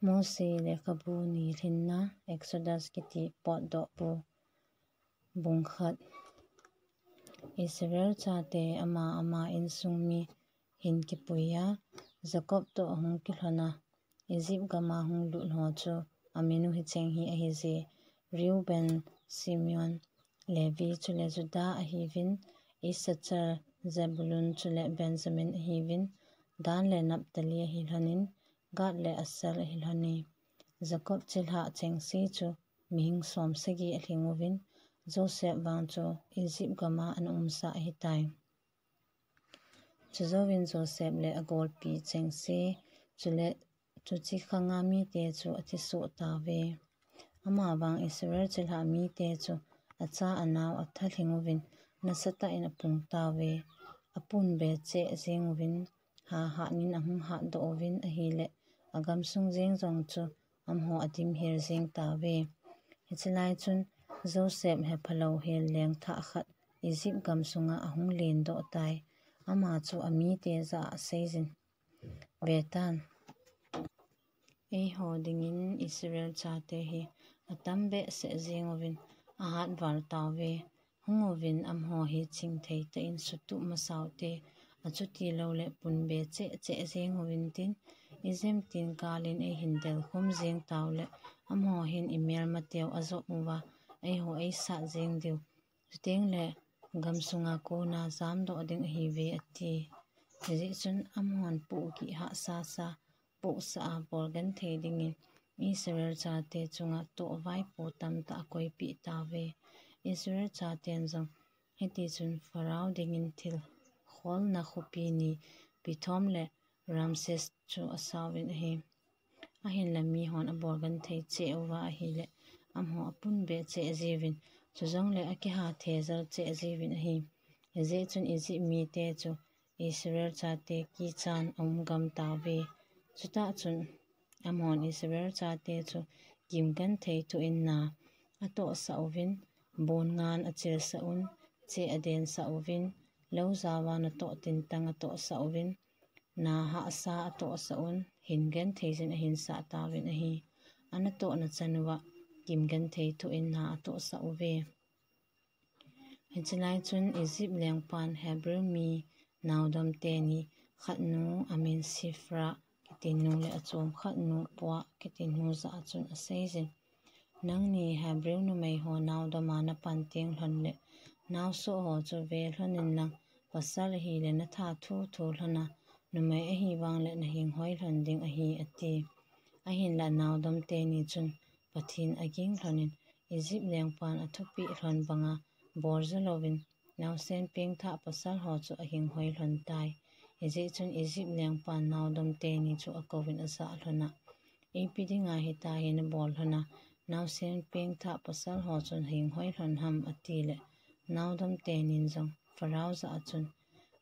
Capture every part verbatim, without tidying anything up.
Mose lekhabu ni lhinna, Exodus kiti potdohbu. Bung khat. Israel chate ama ama insung mi hin kipuiya, Jacob toh hung kilhona, Egypt gama hung lut ho chu aminu hicheng hi ahi je: Reuben, Simeon, Levi chule Judah ahiuvin, Issachar, Zebulun chule Benjamin ahiuvin, Dan le Naphtali ahi lhonin, Gad le Asher ahi lhoni. Jacob chilhah chengse chu mihing som sagi alhing uvin, Joseph vang chu Egypt gama ana umsa ahitai. Chujouvin Joseph le agolpi chengse chule chuche khanga mite chu athisoh tauve. Ama vang Israel chilhah mite chu acha anao athalhing uvin, nasatah in apung tauve. Apunbe cheh jeng uvin, hahat nin ahung hatdoh uvin ahile, agamsung jeng jong chu amaho adim hel jeng tauve. Hiche lai chun Joseph hephalou hel lengthah khat Egypt gamsunga ahung lendoh tai. Ama chu amite jah a aseijin, Vetan, eiho dingin Israel chate hi atam behseh jeng uvin, ahat val tauve. Hung uvin, amaho hi chingthei tah in sutup masau te, achuti loule punbe cheh cheh jeng uvin tin, ijemtin kalin eihin delkhum jeng taule, amaho hin imelmateu ajop uva, eiho eisat jeng diu. Chutengle gamsunga kona jamdoh ding ahiuve, ati. Hijeh chun amahon pohgih hahsa sa, pohsah a bolgenthei dingin Israel chate chunga tohvaipo tamtah akoipeh tauve. Israel chaten jong hitichun Pharaoh dingin thil kholna khopi ni Pithom le Ramses chu asauvin ahi. Ahinla mihon abolgenthei cheh uva ahile, amaho apunbe cheh jiuvin, chujongle akiha thejal cheh jiuvin ahi. Hijeh chun Egypt mite chu Israel chate kichan aum gam tauve. Chutah chun amahon Israel chate chu kimgenthei thoh in na atohsah uvin, bonngan achilsah un, cheh adensah uvin, lou jaova natoh tintang atohsah uvin, na hahsa atohsah un, hin genthei jin ahinsah tauvin ahi. Anatohna chan uva kimgenthei thoh in na atohsah uve. Hiche lai chun Egypt lengpan Hebrew mi naodom teni, khatnu amin Shifra kiti nu le achom khatnu Pua kiti nu jah a chun aseijin, nangni Hebrew numeiho naodoma napan teng lhonle, naosoh ho chu ve lhonin lang, pasal ahile natha thuthu lhona, numei ahi vangle nahinghoi lhon ding ahi, ati. Ahinla naodom teni chun Pathen aging lhonin, Egypt lengpan athupeh lhon banga bol jouvin, naosen pengthah pasal ho chu ahinghoi lhon tai. Hijeh chun Egypt lengpan naodom teni chu akouvin ajah lhona, ipi dinga hitia hi nabol lhona, naosen pengthah pasal ho chun hinghoi lhon ham, atile, naodom tenin jong Pharaoh jah a chun,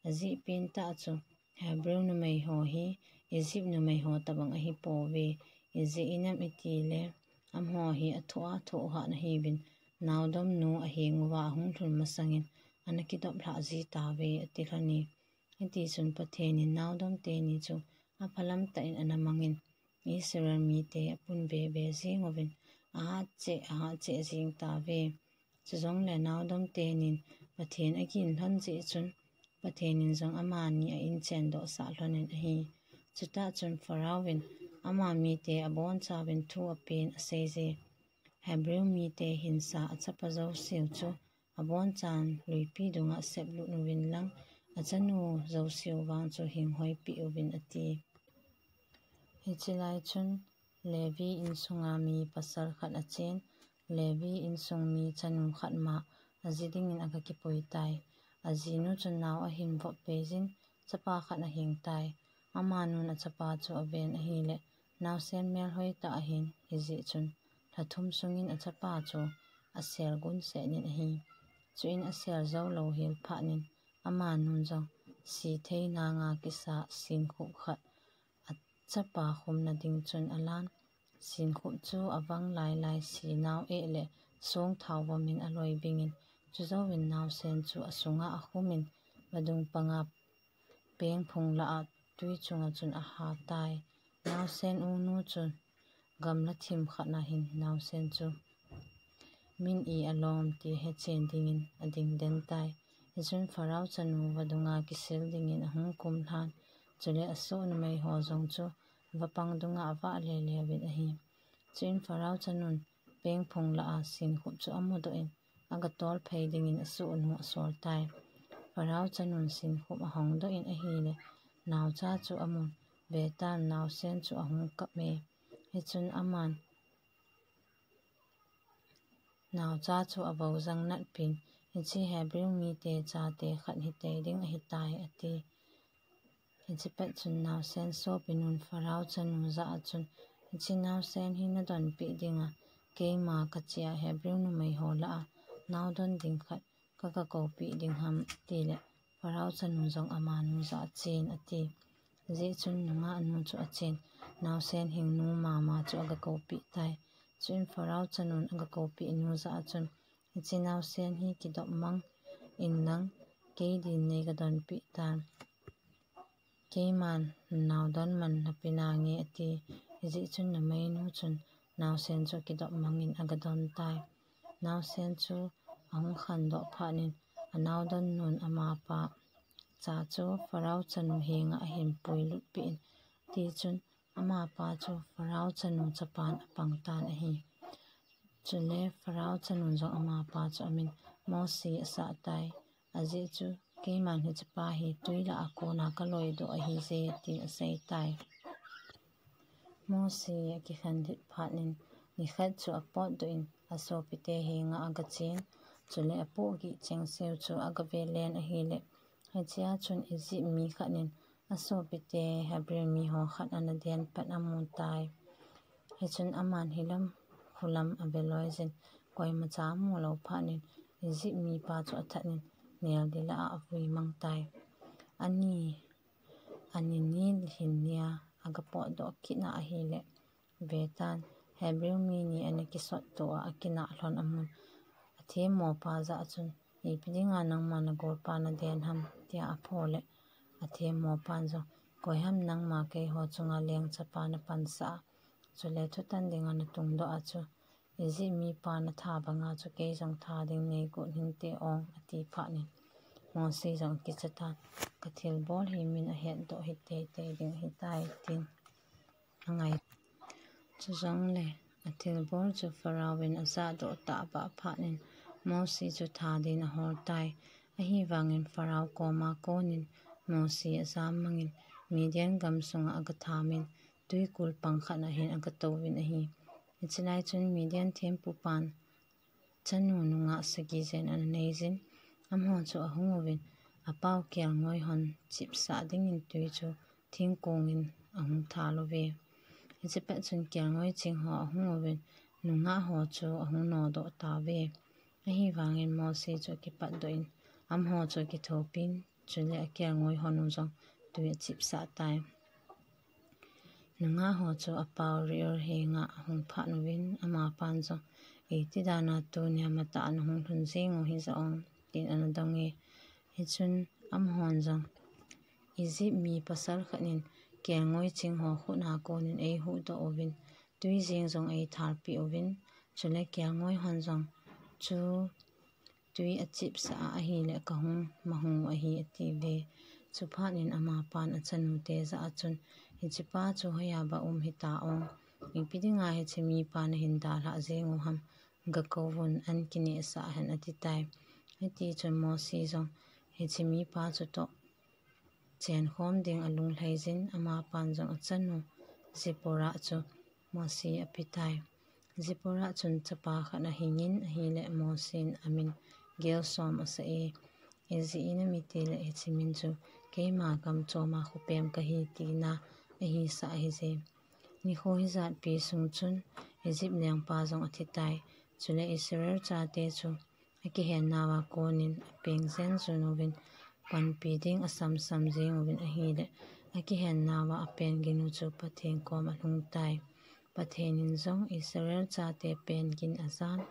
ajeh pentah chu Hebrew numeiho hi Egypt numeiho tobang ahipouve, ijeh inem itile, amaho hi athoh a thoh hat ahiuvin, naodomnu ahenguva ahung lhun masangin ana kidoplhah ji tauve, ati lhoni. Hitichun Pathenin naodom teni chu aphalam tah in ana mangin, Israel mite apunbe be jeng uvin, ahat cheh, ahat cheh jeng tauve. Chujongle naodom tenin Pathen agin lhon jeh chun, Pathenin jong amani a-inchendohsah lhonin ahi. Chutah chun Pharaoh in ama mite abonchauvin thu apen aseije, Hebrew mite hinsa achapa jouseu chu abonchan luipi dunga seplut uvin lang, achanu jouseu vang chu hinghoipeh uvin, ati. Hiche lai chun Levi insunga mi pasal khat achen, Levi insung mi chanu khat ma aji dingin aga kipui tai. Ajinu chun nao ahin vop peijin, chapa khat ahing tai. Amanun achapa chu aven ahile, naosen melhoi tah ahin, hijeh chun lha thum sungin achapa chu asel gunsetnin ahi. Chuin asel joulou hel phatnin, amanun jong sithei nanga kisa sinkhup khat achapa khumna ding chun alan. Sinkhup chu avang lailai sinao eh le songthao vomin aloi bingin, chujouvin naosen chu asunga akhumin, vadung panga pengphung lah a twi chunga chun ahatai. Naosen unu chun gamla thim khat na hin nausen chu min i alom ti hechen dingin ading den tai. Hichun Pharaoh chanu vadunga kisil dingin ahung kum lhan, chule asoh numei ho jong chu vapang dunga avah lele uvin ahi. Chuin Pharaoh chanun pengphung lah a sinkhup chu amudoh in, agatol phei dingin asoh nu asol tai. Pharaoh chanun sinkhup ahong doh in ahile, naocha chu amun, vetan naosen chu ahung kap e. Hichun aman naocha chu avojang natpin, hiche Hebrew mite chate khat hitei ding ahitai, ati. Hiche pet chun naosen sopinun Pharaoh chanu jah a chun, hiche naosen hi nadonpeh dinga, keima kachea Hebrew numei ho lah a naodon ding khat kagakoupeh ding ham, atile, Pharaoh chanu jong amanu jah a chen, ati. Hijeh chun nungah nu chu achen, naosen hingnu mama chu agakoupeh tai. Chuin Pharaoh chanun agakoupeh nu jah a chun, hiche naosen hi kidop mang inlang, kei din neigadonpeh tan. Keiman naodon man nape nange, ati. Hijeh chun numeinu chun naosen chu kidop mangin agadon tai. Naosen chu ahung khandoh phatnin, anaodon nun amapa cha chu Pharaoh chanu henga ahin puilutpeh in, tichun amapa chu Pharaoh chanu chapan apang tan ahi. Chule Pharaoh chanu jong amapa chu amin Mose asah tai. Ajeh chu, keiman hichepa hi twi lah a kona kaloidoh ahije, tin aseitai. Mose akikhen lhit phatnin, nikhat chu apotdoh in, asopite henga agachen, chule apohgih chengseu chu agavelen ahile, hichea chun Egypt mi khatnin, asopite Hebrew miho khat ana den pat amutai. Hichun aman hilam khulam aveloijin, koimacha amulou phatnin, Egypt mipa chu athatnin, neldi lah a avui mangtai. Ani, ani ni hin nia agapotdoh kitna ahile, vetan, Hebrew mi ni ana kisottoh a akinah lhon amun, athemmopa jah a chun, ipi dinga nangma nagolpa naden ham, tia aphole, athemmopan jong, koiham nangma keiho chunga lengchapa napansah a, chule thutan dinga natungdoh a chu, Egypt mipa natha banga chu kei jong tha ding neigot hinte ong, ati phatnin, Mose jong akichatan, kathilbol hi min ahetdoh hi teitei ding ahitai, tin angai. Chujongle, athilbol chu Pharaoh in ajahdoh tahbeh phatnin, Mose chu tha din ahol tai. Ahivangin Pharaoh koma konin Mose ajam mangin, Midian gamsunga agathamin, twikul pang khat a hin agatouvin ahi. Hichelai chun Midian thempupan chanu nungah sagi jen ana neijin, amaho chu ahung uvin, apao kelngoi hon chipsah dingin twi chu thingkongin ahung thal uve. Hiche pet chun kelngoi chingho ahung uvin, nungah ho chu ahung nodoh tauve. Ahivangin Mose chu akipatdoh in, amaho chu akithopin, chule akelngoi hon u jong twi achipsah tai. Nungah ho chu apao Reuel henga ahung phat uvin, amapan jong, iti dana tunia matah a nahung lhun jeng u hijeh ong, tin ana donge. Hichun amahon jong, Egypt mi pasal khatnin kelngoi chingho khutna konin eihuhdoh uvin, twi jeng jong eithalpeh uvin, chule kelngoi hon jong chu twi achipsah a ahile kahung mahung u ahi, atiuve. Chuphatnin amapan achanute jah a chun, hichepa chu hoiya ba um hita ong, ipi dinga hiche mipa nahin dalhah jeng u ham, gakouvun, an kinehsah hen, atitai. Hitichun Mose jong hiche mipa chutoh chenkhom ding alunglhaijin, amapan jong achanu Zipporah chu Mose apetai. Zipporah chun chapa khat ahingin ahile, Mosen amin Gershom asah e. Ijeh inem itile hiche min chu keima gamchoma khopem kahi tina ahisah ahije. Nikho hijatpi sung chun Egypt lengpa jong athitai. Chule Israel chate chu akihennauva konin apeng jenjun uvin, panpi ding asamsam jeng uvin ahile, akihennauva apen gin u chu Pathen kom alhungtai. Pathen in jong Israel chate pen gin ajan,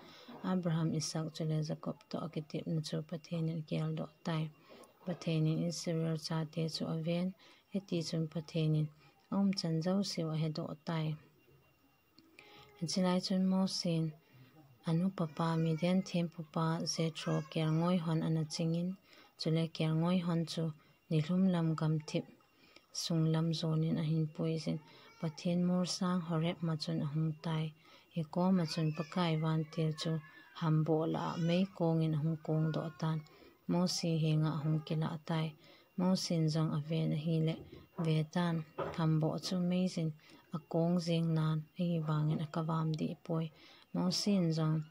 Abraham, Isaac chule Jacob toh akitepna chu Pathen in ageldoh tai. Pathen in Israel chate chu aven, hitichun Pathen in aumchan jouseu ahedoh tai. Hiche lai chun Mosen, anu papa Midian thempupa Jethro kelngoi hon ana chingin, chule kelngoi hon chu nilhum lam gamthip sunglam jonin ahin puijin, Pathen molsang Horeb ma chun ahung tai. Hikoma chun Pakai vantil chu hamboh lah a meikongin ahung kongdoh tan, Mose henga ahung kilah tai. Mosen jong aven ahile, vetan, hamboh chu meijin akong jeng nan, ahivangin akavam deh poi. Mosen jong,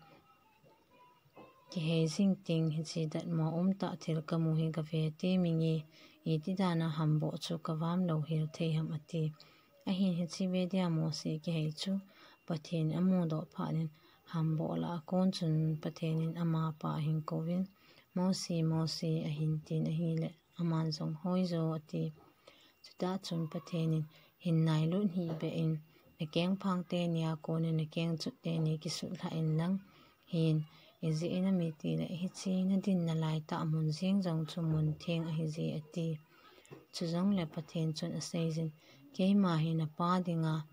kihei jing ting hiche datmo umtah thil kamu hi gave teminge, iti dana hamboh chu kavam louhel thei ham, ati. Ahin hiche ve dia Mose kihei chu Pathen in amudoh phat in, hamboh lah a kon chun Pathen in amapa ahin kouvin, Mose, Mose, ahin tin ahile, aman jong, Hoijo, ati. Chutah chun Pathen in, Hin nailut hih beh in, nakengphang teni a konin nakeng chut teni kisutlhah inlang, hin, ijeh inem itile hiche nadinna laitah mun jeng jong chu mun theng ahije, ati. Chujongle Pathen chun aseijin, Keima hi napa dinga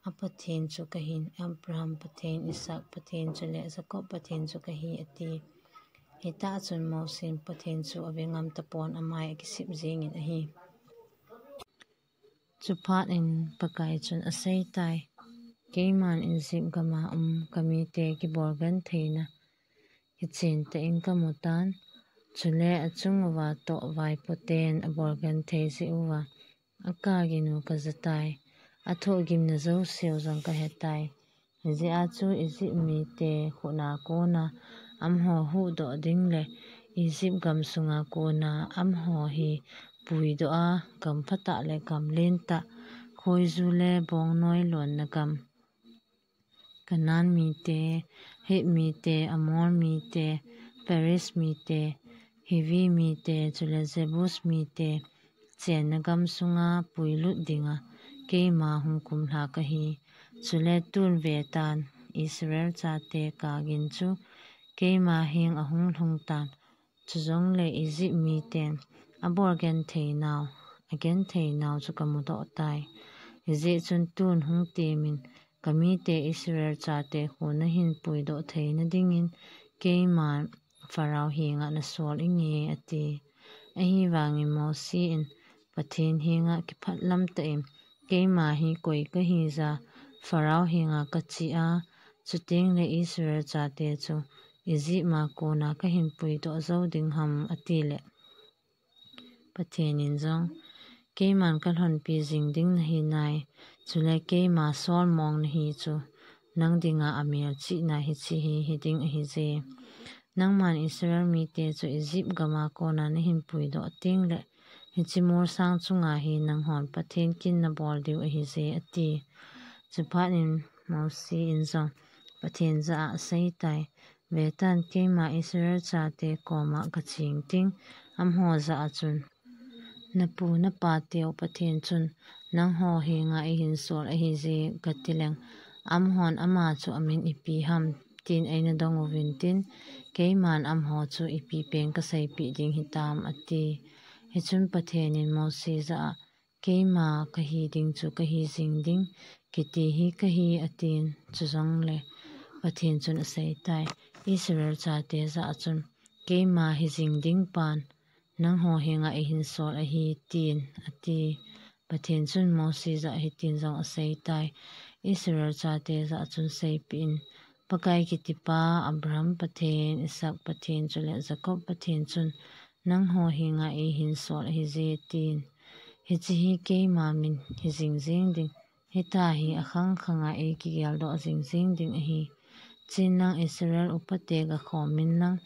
a Pathen chu kahin, Abraham Pathen, Isaac Pathen chule Jacob Pathen chu kahi, ati. Hitah chun Mosen Pathen chu ave ngam tapon amai akisip jengin ahi. Chuphat in Pakai chun aseitai, Keiman Egypt gama um kamite kibol gentheina kichen tah in kamutan, chule achung uva toh vaipoten abol genthei jeh uva akagin u kajatai, athohgimna jouseu jong kahetai. Hijeh a chu Egypt mite khutna kona amaho huhdoh ding le Egypt gam sunga kona amaho hi puidoh a, gam phatah le gam lentah, khoiju le bongnoi lonna gam, Canaan mite, Hit mite, Amor mite, Periz mite, Hivi mite, chule Jebus mite chenna gam sunga puilut dinga keima hung kumlha kahi. Chule tun vetan, Israel chate kagin chu keima heng ahung lhung tan, chujongle Egypt miten abol genthei nau, agenthei nau chu kamudoh tai. Hijeh chun tun hung temin, kamite Israel chate khu nahin puidoh theina dingin keiman Pharaoh henga nasol inge, ati. Ahivangin Mose in Pathen henga kiphatlam tah in, Keima hi koi kahija, Pharaoh henga kache a, chutengle Israel chate chu Egypt ma kona kahin puidoh jou ding ham, atile, Pathen in jong, Keiman kalhonpi jing ding nahi nai, chule keima solmong nahi chu, nang dinga amelchihna hiche hi hiding ahije. Nangman Israel mite chu Egypt gama kona nahin puidoh tengle, hiche molsang chunga hi nanghon Pathen kin nabol diu ahije, ati. Chuphat in Mose in jong Pathen jah a aseitai, Vetan, keima Israel chate koma kacheng ting, amaho jah a chun, Napu napateu Pathen chun nangho henga eihin sol ahije, katileng, amahon ama chu amin ipi ham, tin eina dong uvintin, keiman amaho chu ipi pen kaseipeh ding hitam, ati. Hichun Pathen in Mose jah a, Keima kahi ding chu kahi jing ding, kiti hi kahi, atin. Chujongle Pathen chun aseitai, Israel chate jah a chun, Keima hijing ding pan nangho henga eihin sol ahi, tin, ati. Pathen chun Mose jah a hitin jong aseitai, Israel chate jah a chun seipeh in, Pakai kitipa, Abraham Pathen, Isaac Pathen, chule Jacob Pathen chun nangho henga eihin sol ahije, tin. Hiche hi keima min hijing jeng ding, hitia hi akhang khanga eikigeldoh jing jeng ding ahi. Chen lang Israel upate gakhomin lang,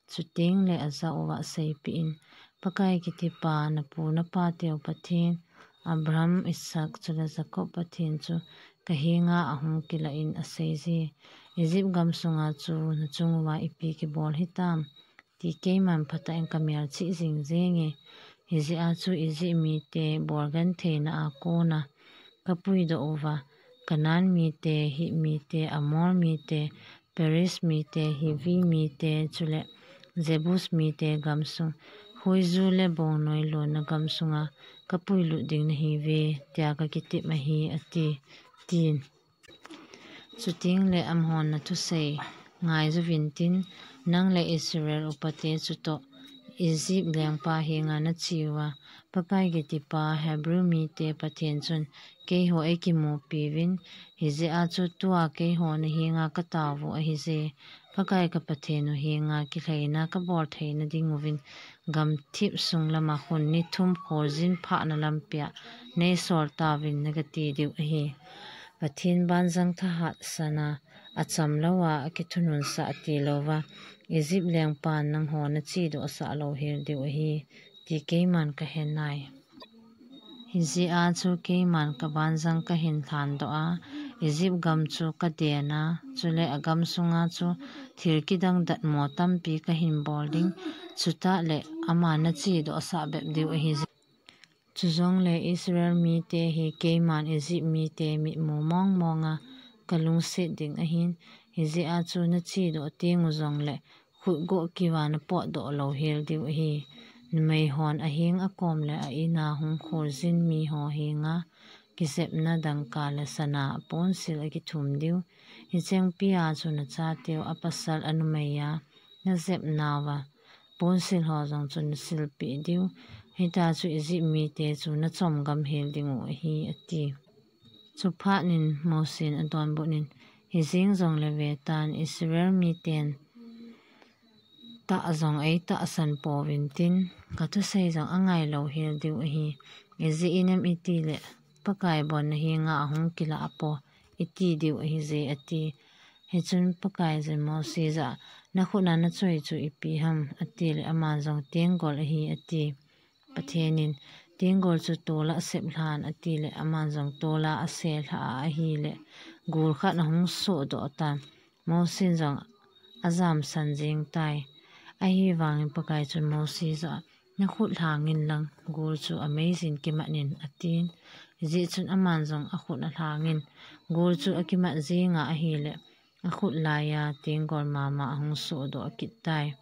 chutengle ajah uva seipeh in, Pakai kitipa, napu napateu Pathen, Abraham, Isaac, chule Jacob Pathen chu kahenga ahung kilah in aseije, Egypt gam sunga chu nachung uva ipi kibol hitam, ti keiman phatah in kamelchih jing jenge. Hijeh a chu Egypt mite bol gentheina a kona kapuidoh uva, Canaan mite, Hit mite, Amor mite, Periz mite, Hivi mite, chule Jebus mite gamsung, khoiju le bongnoi lonna gamsunga kapuilut ding nahiuve, tia kakitep ahi, ati, tin. Chuteng le amahon nathusei ngai uvin tin, nang le Israel upate chutoh Egypt lengpa henga nache uva, Pakai kitipa Hebrew mite Pathen chun keiho eikimupi uvin, hijeh a chu tua keiho nahenga katao u ahije, Pakai ka Pathen u henga kilhaina kabol theina ding uvin, gamthip sung lama khun ni thum kholjin phahna lampia neisol tauvin nagati diu ahi. Pathen banjang thahat sana acham louva akithunun sah ati louva, Egypt lengpan nangho nachedoh sah louhel diu ahi, ti keiman kahe nai. Hijeh a chu keiman kabanjang kahin lhandoh a, Egypt gam chu kaden a, chule agam sunga chu thil kidang datmo tampi kahin bol ding, chutah le ama nachedoh sah bep diu ahi. Chujongle Israel mite hi keiman Egypt mite mitmu mong monga kalungset ding ahin, hijeh a chu nachedoh teng u jongle khut goh kiva napotdoh louhel diu ahi. Numei hon aheng akom le a-in a hung kholjin miho henga kijepna dangka le sana aponsil akithum diu. Hichengpia chu nachateu apasal anumei a najepnauva ponsil ho jong chu nasilpeh diu. Hitia chu Egypt mite chu nachom gamhel ding u ahi, ati. Chuphat in Mosi in adonbut in, hijeng jongle vetan Israel miten tah jong eitahsan pouvin tin, kathusei jong angai louhel diu ahi. Ijeh inem itile Pakai bon nahenga ahung kilah apo iti diu ahije, ati. Hichun Pakaiyin Mosi jah a, nakhut a nachoi chu ipi ham, atile aman jong tenggol ahi, ati. Pathen in, tenggol chu tola asep lhan, atile aman jong tola ase lha a ahile, gul khat ahung sohdoh tan. Mosi in jong ajamsan jeng tai. Ahivangin Pakai chun Mosi jah a, nakhut lhangin lang gul chu amei jin kimat in, atin. Hijeh chun aman jong akhut alhangin, gul chu akimat jenga ahile, akhut laiya tenggol mama ahung sohdoh kit tai.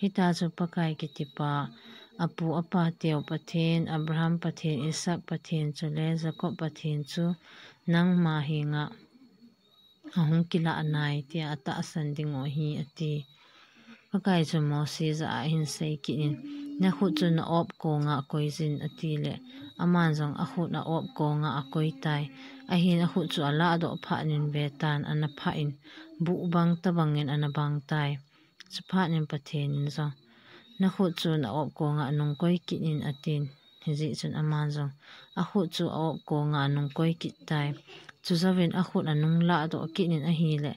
Hitia chu Pakai kitipa, apu apateu Pathen, Abraham Pathen, Isaac Pathen chule Jacob Pathen chu nangma henga ahung kilah nai, tia atahsan ding u ahi, ati. Pakai chun Mosi jah a ahin sei kit in, nakhut chu na-op konga koijin, atile aman jong akhut a-op konga akoi tai. Ahin akhut chu alahdoh phat in vetan ana phah in, buh bang tabangin ana bang tai. Chuphat in Pathen in jong, nakhut chu na-op konga nungkoi kit in, atin. Hijeh chun aman jong akhut chu a-op konga anungkoi kit tai. Chujouvin akhut anung lahdoh kit in ahile,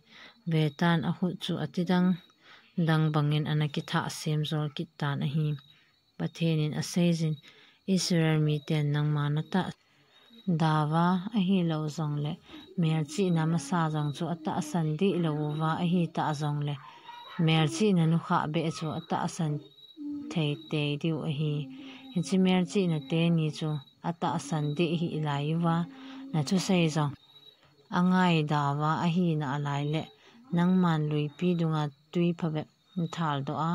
vetan akhut chu ati dang dang bangin ana kithah semjol kit tan ahi. Pathen in aseijin, Israel miten nangma natah dauva ahilou jongle, melchihna masa jong chu atahsan deh lou uva ahitah jongle, melchihna nukhah beh chu atahsan theitei diu ahi. Hiche melchihna teni chu atahsan deh hih lai uva, nathusei jong angai dauva ahina alaile, nangman luipi dunga twi phabep nathaldoh a,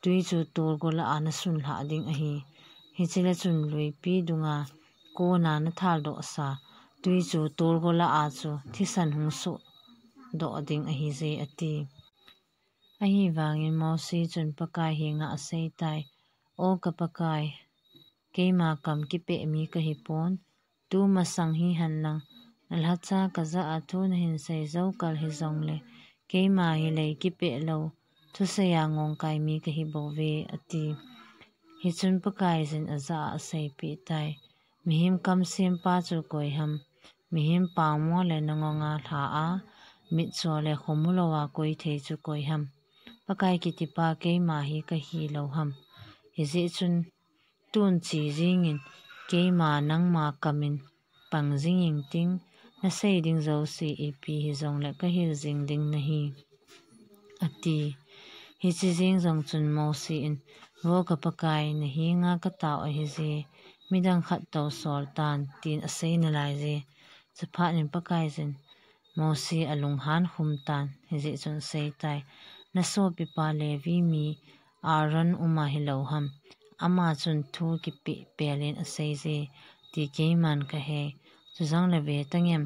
twi chu tolgo lah a nasunlhah ding ahi. Hichele chun luipi dunga kona nathaldohsa twi chu tolgo lah a chu thisan hung sohdoh ding ahije, ati. Ahivangin Mosi chun Pakai henga aseitai, O ka Pakai, keima kam kipeh mi kahipon, tumasang hihenlang, nalhacha kajah a thu nahinsei joukal hijongle, keima hi lei kipeh lou, thuseiya ngongkai mi kahibouve, ati. Hichun Pakaiyin ajah a aseipeh tai, mihem kamsempa chu koiham, mihem pangmo le nangonga lha a, mitcho le khomu louva koithei chu koiham? Pakai kitipa keima hi kahilouham? Hijeh chun, tun che jengin, keima nangma kamin pang jing ingting, nasei ding jouse ipi hijongle kahil jing ding nahi, ati. Hiche jeng jong chun Mosi in, Vo ka Pakai, nahenga katao ahije, midang khat tousol tan, tin asei nalaije. Chuphat in Pakaiyin Mosi alunghan khum tan, hijeh chun aseitai, Nasopipa Levi mi Aaron uma hilouham? Ama chun thu kipeh pelin aseije, ti keiman kahei. Chujongle ve tangem,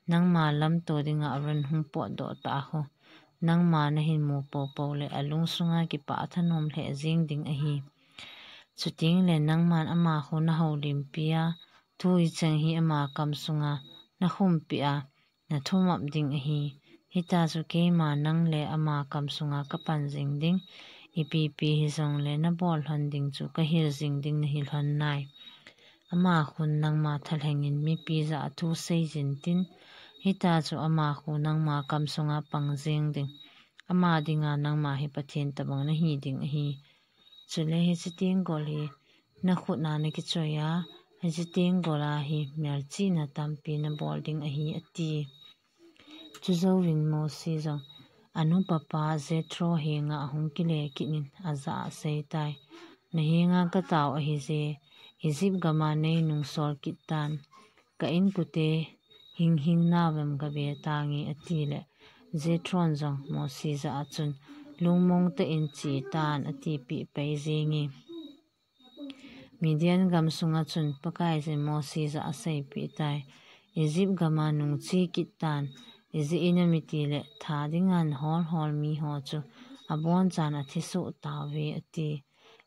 nangma lamto dinga Aaron hung potdoh tah khu, nangma nahin mu popo le alung sunga kipah thanom lheh jing ding ahi. Chuteng le nangman ama khu nahoulimpi a, thu icheng hi ama kam sunga nakhumpeh a, nathumap ding ahi. Hita chu keima nang le ama kam sunga kapan jing ding, ipi pi hijongle nabol lhon ding chu kahil jing ding nahi lhon nai. Ama khun nangma thalhengin mipi jah a thu seijin tin, hita chu ama khu nangma kam sunga pang jing ding. Ama dinga nangma hi Pathen tabang nahi ding ahi. Chule hiche tenggol hi nakhut a nakichoi a, hiche tenggol a hi melchihna tampi nabol ding ahi, ati. Chujouvin Mosi jong anupa pa Jethro henga ahung kile kit in ajah a aseitai. Nahenga katao ahije, Egypt gam a neinung sol kit tan, ka inkote hing hing nauvem gave tange, atile, Jethron jong Mosi jah a chun, lungmong tah in chetan, atipeh pai jenge. Midian gam sunga chun Pakaiyin Mosi jah a aseipeh tai. Egypt gam a nungche kit tan, ijeh inem itile tha dinga nahol hol miho chu abonchan athisoh tauve, ati.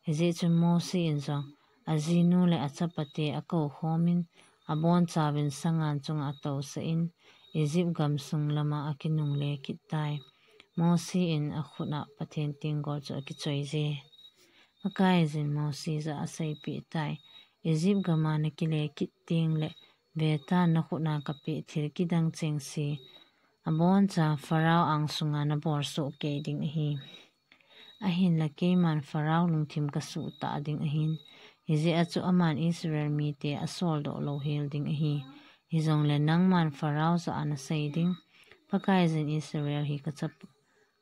Hijeh chun Mosi in jong ajinu le achapate akou khomin, abonchauvin sangan chunga atousah in, Egypt gam sung lama akinungle kit tai. Mosi in akhut a Pathen tenggol chu akichoije. Pakaiyin Mosi jah a aseipeh tai. Egypt gam a nakile kit tengle, vetan, nakhut a kapeh thil kidang chengse aboncha Pharaoh ang sunga nabolsoh kei ding ahi. Ahinla keiman Pharaoh lungthim kasuh tah ding ahin, hijeh a chu aman Israel mite asoldoh louhel ding ahi. Hijongle nangman Pharaoh jah a nasei ding, Pakaiyin Israel hi kachap-,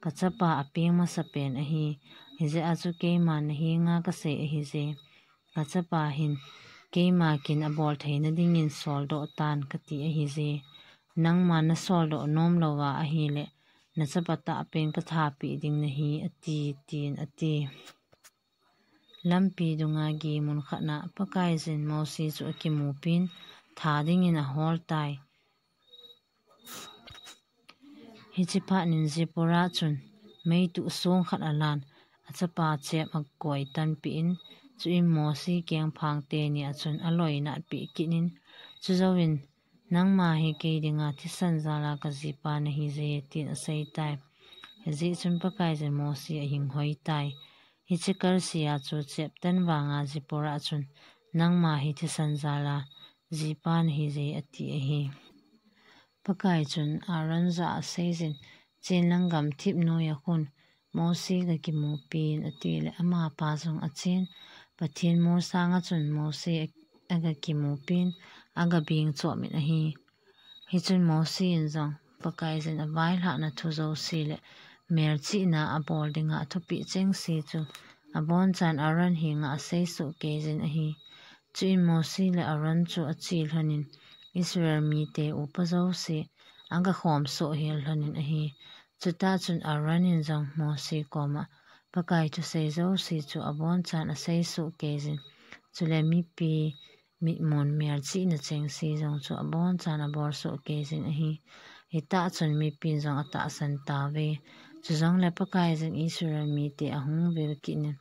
kachapa apeng masapen ahi. Hijeh a chu keiman nahenga kasei ahije, kachapa hin keima kin abol theina dingin soldoh tan, kati ahije. Nangman nasoldoh nom louva ahile, nachapa tahpen kathapeh ding nahi, ati, tin ati. Lampi dunga gei mun khat a Pakaiyin Mosi chu akimupin, tha dingin ahol tai. Hiche phat in Zipporah chun meituh song khat alan, achapa chep akoi tanpeh in, chuin Mosi kengphang teni a chun aloinatpeh kit in, chujouvin, nangma hi kei dinga thisan jal a kajipa nahije, tin aseitai. Hijeh chun Pakaiyin Mosi ahing hoitai. Hiche kalse a chu chep tan vanga Zipporah chun, nangma hi thisan jal a jipa nahije, ati ahi. Pakai chun Aaron jah a aseijin, chenlang gamthip noiya khun Mosi gakimupin, atile amapa jong achen, Pathen mol sanga chun Mosi agakimupin, agabeng chomin ahi. Hichun Mosi in jong Pakaiyin availhahna thu jouse le melchihna abol dinga athupeh chengse chu abonchan Aaron henga aseisoh keijin ahi. Chuin Mosi le Aaron chu ache lhonin, Israel mite upa jouse agakhom soh hel lhonin ahi. Chutah chun Aaron in jong Mosi koma Pakai thusei jouse chu abonchan aseisoh keijin, chule mipi mitmun melchihna chengse jong chu abonchan abolsoh keijin ahi. Hitah chun mipin jong atahsan tauve. Chujongle Pakaiyin Israel mite ahung vil kit in,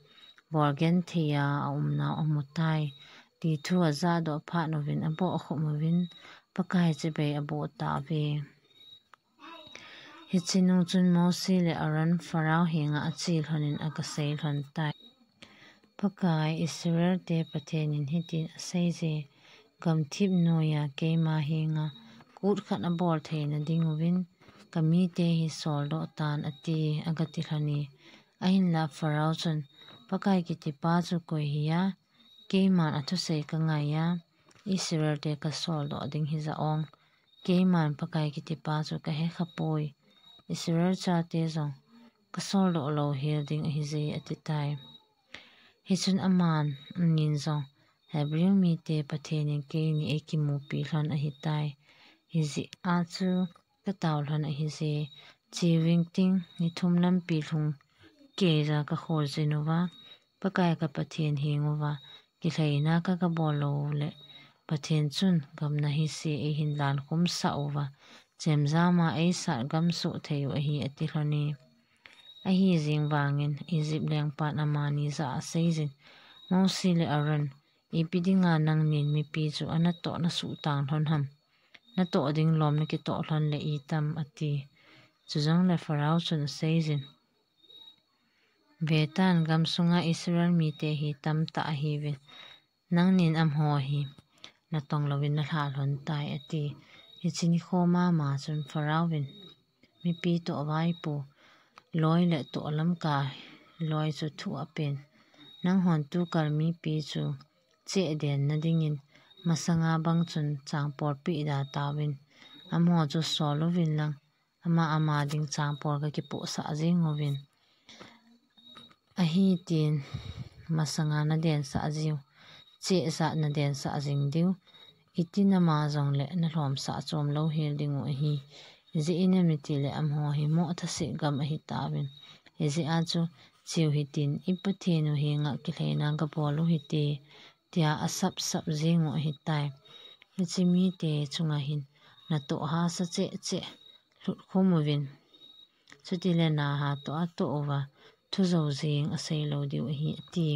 bolgenthei a aumnau amutai, ti thu ajahdoh phat uvin abohkhup uvin, Pakai chibai aboh tauve. Hiche nung chun Mosi le Aaron Pharaoh henga ache lhonin agasei lhon tai. Pakai Israelte Pathen in hitin aseije, gamthip noiya keima henga kut khat abol theina dinguvin, kamite hi soldoh tan, ati, agati lhone. Ahinla Pharaoh chun, Pakai kitipa chu koi hiya, keiman athusei kangaiya, Israelte kasoldoh ding hija ong, keiman Pakai kitipa chu kahekhapoi, Israel chate jong kasoldoh louhel ding ahije, atitai. Hichun aman, angin jong, Hebrew mite Pathen in keini eikimupi lhon ahitai. Hijeh a chu katao lhon ahije. Che vingting, ni thum lampi lhung keija kakhol jin uva, Pakai ka Pathen henguva kilhaina ka, kabol lou le, Pathen chun gam nahi se eihin lan khum sah uva, chemjam a eisat gam suh thei u ahi ati lhon e. Ahi jing vangin Egypt lengpan amani jah a aseijin, Mosi le Aaron, ipi dinga nangnin mipi chu anatoh nasuh tang lhon ham? Natoh ding lom nakitoh lhon le itam ati. Chujongle Pharaoh chun aseijin, Vetan, gamsunga Israel mite hi tamtah ahiuvin. Nangnin amaho hi natong louvin nalha lhon tai ati. Hiche nikho mama chun Pharaoh vin mipi toh vaipo loi le toh lamkai loi chu thu apen. Nanghon tukal mipi chu cheh den nadingin masanga bang chun changpol peh da tauvin. Amaho chu sol uvin lang ama ama ding changpol kakipohsah jing uvin. Ahi tin masanga nadensah jiu, cheh jah nadensah jing diu. Itin ama jongle nalhomsah chom lou hel ding u ahi. Ijeh inem itile amaho hi moh thase gam ahi tauvin. Ijeh a chu cheu hitin, i Pathen u henga kilhaina gabol u hite, tia asap sap jing u ahitai. Hiche mite chunga hin natoh hahsa cheh cheh lhut khum uvin. Chutile naha toh atoh uva, thu jou jing asei lou diu ahi ati.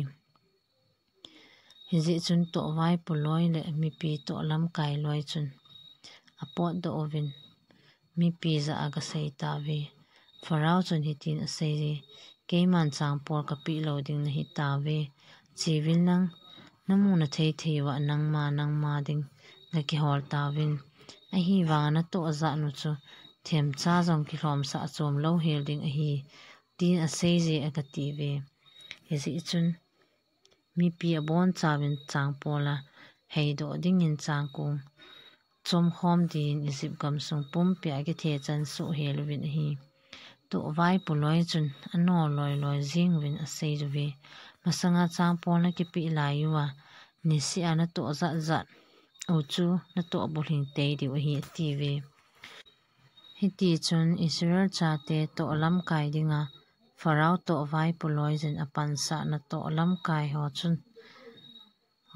Hijeh chun toh vaipo loi le mipi toh lamkai loi chun apotdoh uvin, mipi jah a agasei tauve. Pharaoh chun hitin aseiye, Keiman changpol kapeh lou ding nahi tauve. Cheuvin lang, namu nathei thei uva nangma nangma ding gakihol tauvin. Ahivanga natoh jat nu chu themcha jong kilhomsah chom lou hel ding ahi, tin aseiye agatiuve. Hijeh chun mipi abonchauvin changpol a heidoh dingin changkong chomkhom din Egypt gamsung pumpia akithe chan soh hel uvin ahi. Toh vaipo loi chun ano loi loi jing uvin asei uve, Masanga changpol nakipeh lai uva, niseh a natoh jat jat u chu natoh bulhing tei diu ahi atiuve. Hitichun Israel chate toh lamkai dinga Pharaoh toh vaipo loi jin apansah natoh lamkai ho chun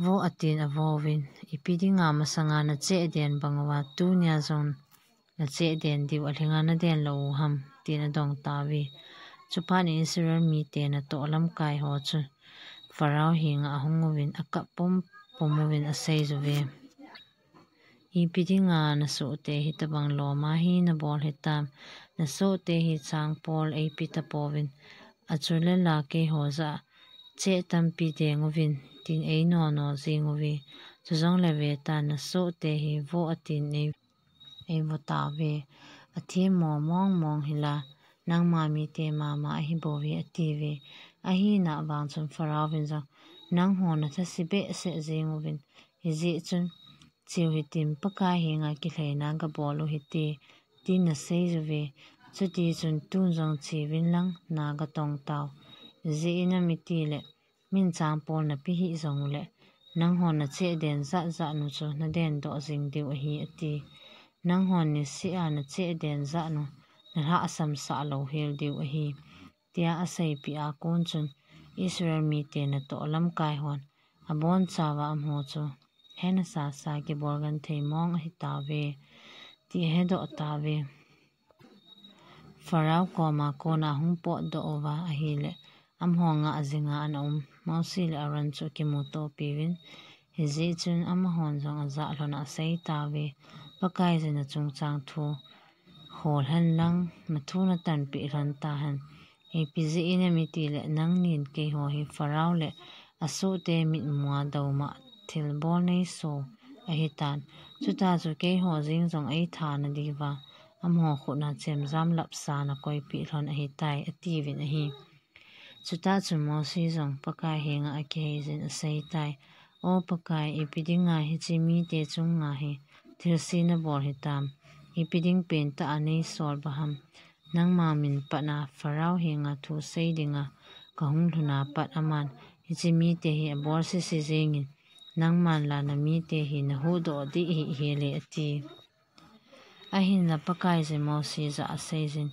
vo atin avouvin, Ipi dinga masanga nacheh den bang uva tunia jong nacheh den diu alhinga naden lou u ham, tin adong tauve. Chuphat in Israel mite natoh lamkai ho chu Pharaoh henga ahung uvin akap pumpum uvin asei uve, Ipi dinga nasohte hitabang loma hi nabol hitam? Nasohte hi changpol eipe tapouvin, achulela keiho jah a cheh tampi deng uvin, tin einono jing uve. Chujongle vetan, nasohte hi vo atin ei, eivo tauve. Athemmo mong mong hila, nangma mite mama ahibouve atiuve. Ahina vang chun Pharaoh vin jong, Nangho nathase behseh jing uvin, hijeh chun cheu hitin, Pakai henga kilhaina gabol u hite, tin asei uve. Chutichun tun jong cheuvin lang na gatong tau. Ijeh inem itile min changpol napeh hih jong ule, nanghon nacheh den jat jat nu chu nadendoh jing diu ahi ati. Nanghon niseh a nacheh den jat nu nalhahsam sah lou hel diu ahi, tia aseipeh a kon chun Israel mite natoh lamkai hon abonchauva amaho chu hena sasa kibol genthei mong ahitauve, ti ahedoh tauve. Pharaoh koma kona ahung potdoh uva ahile, amaho ngah jinga ana um Mosi le Aaron chu akimuto piuvin, hijeh chun amahon jong ajah lhon a asei tauve, Pakaiyin nachungchang thu hol hen lang, nathu natanpeh lhon tahen. Ipi jeh inem itile nangnin keiho hi Pharaoh le asohte mitmua douma thilbol neiso ahitan. Chutah chu keiho jeng jong eitha nadiuva, amaho khutna chemjam lapsa nakoipeh lhon ahitai, atiuvin ahi. Chutah chu Mosi jong Pakai henga akiheiyin aseitai, O Pakai, ipi dinga hiche mite chunga hi thilse nabol hitam? Ipi ding pentah a neisol ba ham? Nangma min patna Pharaoh henga thu sei dinga kahung lhuna pat aman hiche mite hi abol sese jengin, nangman la namite hi nahuhdoh dih hih hel e, ati. Ahinla Pakaiyin Mosi jah a aseiyin,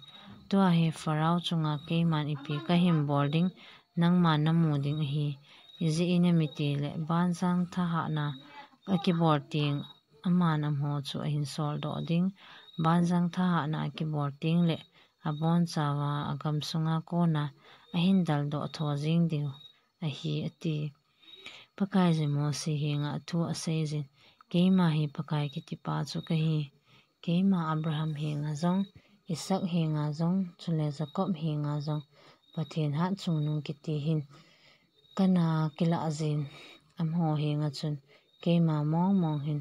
Tua hi Pharaoh chunga keiman ipi kahin bol ding, nangman namu ding ahi. Ijeh inem itile banjang thahatna akibol teng, aman amaho chu ahin soldoh ding, banjang thahatna akibol teng le abonchauva agam sunga kona ahin daldoh tho jing diu ahi, ati. Pakaiyin Mose henga athu aseijin, Keima hi Pakai kitipa chu kahi. Keima Abraham henga jong, Isaac henga jong, chule Jacob henga jong, Pathen hatchungnung kiti hin kana kilah jin, amaho henga chun, keima mong mong hin,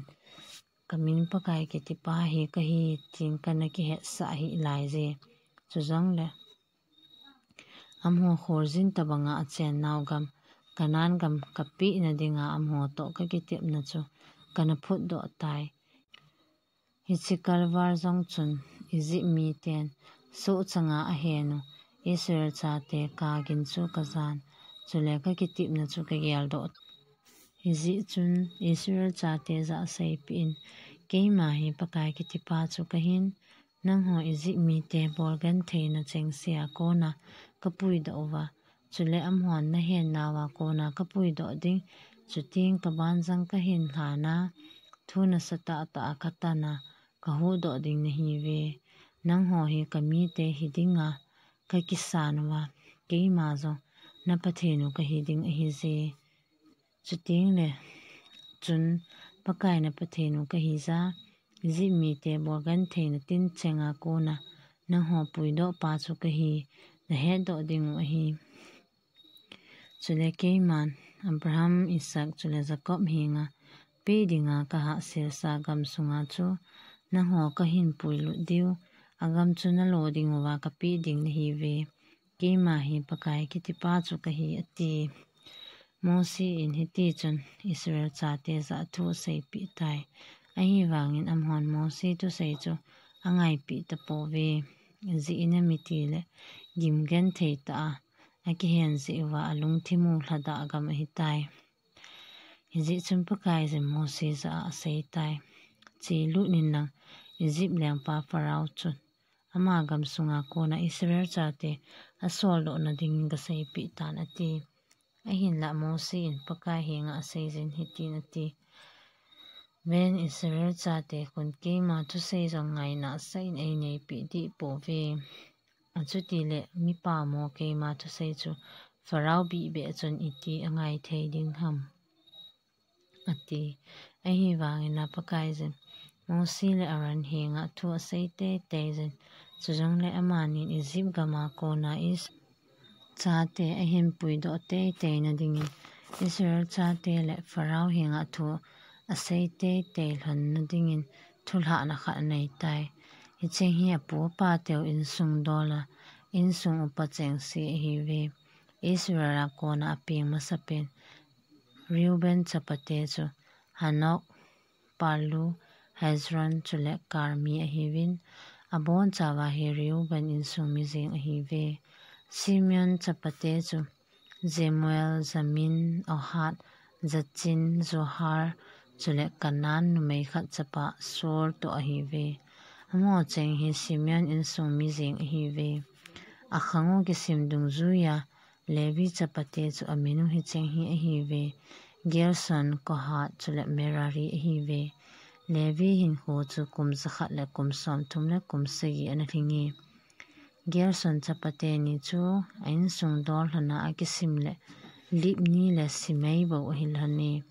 kamin Pakai kitipa hi kahi, tin kana kihetsah hih laije. Chujongle amaho kholjin tobanga achen nau gam, Canaan gam kapehna dinga amaho toh kakitepna chu kana phutdoh tai. Hiche kalval jong chun Egypt miten sohchanga ahen u Israel chate kagin chu kajan, chule kakitepna chu kageldoh. Hijeh chun Israel chate jah a seipeh in, keima hi Pakai kitipa chu kahin, nangho Egypt mite bolgentheina chengsea kona kapuidoh uva, chule amahon nahen nauva kona kapuidoh ding, chuteng kabanjang kahin lhana, thu nasatah tah a katana kahuhdoh ding nahiuve. Nangho hi kamite hidinga kakisan uva, keima jong na Pathen u kahi ding ahije. Chutengle chun Pakai na Pathen u kahija, Egypt mite bolgentheina tinchenga kona nangho puidohpa chu kahi, nahetdoh dingu ahi. Chule keiman Abraham, Isaac chule Jacob henga peh dinga kahahselsa gam sunga chu nangho kahin puilut diu, agam chu nalo dinguva kapeh ding nahiuve. Keima hi Pakai kitipa chu kahi, ati. Mose in hitichun Israel chate jah a thu aseipeh tai. Ahivangin amahon Mose thusei chu angaipeh tapouve. Ajeh inem itile gimgenthei tah a akihen jeh uva alungthim u lhadah gam ahitai. Hijeh chun Pakaiyin Mose jah a aseitai, chelut in lang, Egypt lengpa Pharaoh chun ama gam sunga kona Israel chate asoldohna dingin gaseipeh tan, ati. Ahinlah Mose in Pakai henga aseijin hitin ati, Ven, Israel chate khun keima thusei jong ngaina sah in eineipeh dehpouve. Achutile mipamo keima thusei chu Pharaoh bihbeh chun iti angaithei ding ham, ati. Ahivangin a Pakaiyin Mose le Aaron henga thu asei teiteijin, chujongle amanin Egypt gama kona Is- chate ahin puidoh teiteina dingin Israel chate le Pharaoh henga thu asei teitei lhonna dingin thulhahna khat aneitai. Hicheng hi apu apateu insung dola insung upa chengse ahiuve. Israel a kona apeng masapen Reuben chapate chu Hanok, Palu, Hezron chule Karmi ahiuvin, abonchauva hi Reuben insung mi jeng ahiuve. Simeon chapate chu Jemuel, Jamin, Ohad, Jachin, Zohar chule Canaan numei khat chapa Saul toh ahiuve. Amaho cheng hi Simeon insung mi jeng ahiuve. Akhang u kisim dungjuiya Levi chapate chu amin u hicheng hi ahiuve. Gerson, Kohat chule Merari ahiuve. Levi hinkho chu kum jakhat le kum somthum le kum sagi ana lhinge. Gerson chapate ni chu a insung dol lhona akisim le Libni le Simei bou ahilhone.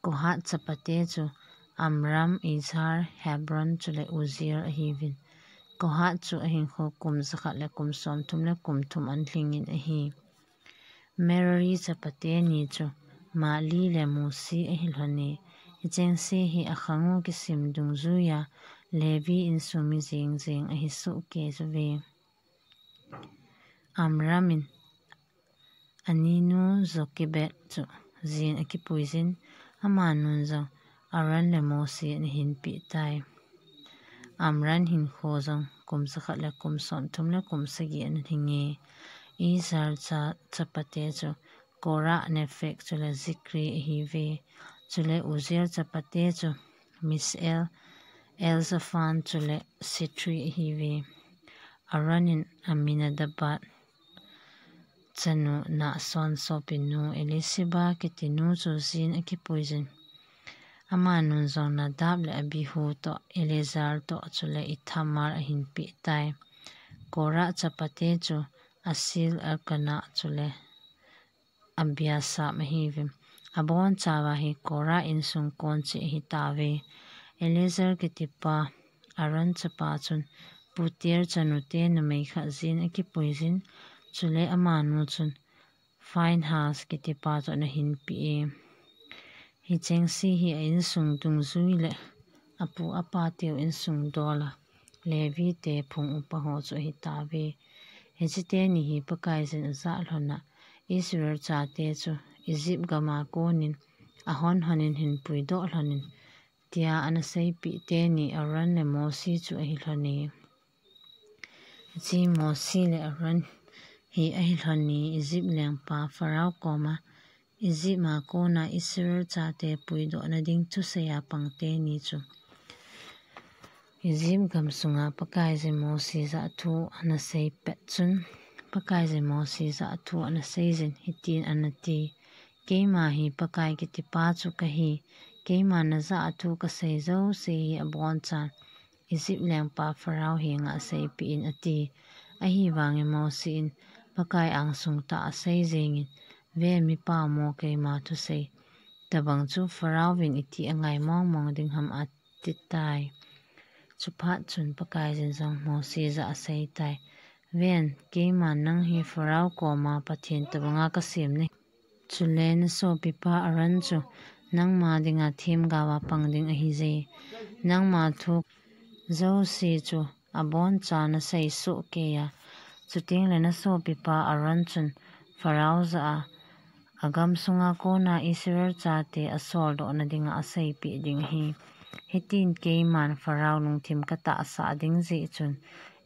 Kohat chapate chu Amram, Izhar, Hebron chule Uzziel ahiuvin. Kohat chu ahinkho kum jakhat le kum somthum le kum thum ana lhingin ahi. Merari chapate ni chu Mahli le Musi ahilhone. Hichengse hi akhang u kisim dungjuiya Levi insung mi jeng jeng ahisohkei uve. Amram in aninu Jokebed chu jin akipuijin, amanun jong Aaron le Mose ana hinpeh tai. Amram hinkho jong kum jakhat le kum somthum le kum sagi ana lhinge. Izhar cha- chapate chu Korah, Nepheg chule Zikri ahiuve. Chule Uzziel chapate chu Mishael, Elzaphan chule Sithri ahiuve. Aaron in Aminadab chanu Nahson sopinu Elisheba kitinu chu jin akipuijin, Amanun jong Nadab le Abihu toh, Eleazar toh, chule Ithamar ahin peh tai. Korah chapate chu Asir, Elkanah, chule Abiasaph ahiuvin. Abonchauva hi Korah insung kon cheh ahi tauve. Eleazar kitipa Aaron chapa chun Putiel chanute numei khat jin akipuijin, chule amanu chun Phinehas kitipa toh ana hinpeh e. Hicheng se hi a insung dungjui le apu apateu insung dol a Levite phung upa ho chu ahi tauve. Hiche teni hi Pakaiyin ajah lhon a, Israel chate chu Egypt gam a konin ahon honin hinpuidoh lhonin, tia ana seipeh teni Aaron le Mose chu ahi lhon e. Hiche Mose le Aaron hi ahi lhon e, Egypt lengpa Pharaoh koma Egypt a kona Israel chate puidohna ding thusei a pang teni chu. Egypt gamsunga Pakaiyin Mose jah a thu ana sei pet chun, Pakaiyin Mose jah a thu ana seijin hitin ana ti, Keima hi Pakai kitipa chu kahi, keiman najah a thu kasei jouse hi abonchan Egypt lengpa Pharaoh henga seipeh in, ati. Ahivangin Mose in Pakai angsung tah asei jengin, Ven, mi paomo keima thusei tobang chu Pharaoh vin iti angai mong mong ding ham, ati tai. Chuphat chun Pakaiyin jong Mose jah a asei tai, Ven, keiman nang hi Pharaoh koma Pathen tobanga kasem nahi. Chule nasopipa Aaron chu nangma dinga themgaova pang ding ahije. Nangma thu jouse chu abonchan nasei soh kei a. Chuteng le nasopipa Aaron chun Pharaoh jah a, agamsunga kona Israel chate asoldohna dinga aseipeh ding ahi. Hitin keiman Pharaoh lungthim katahsah ding jeh chun,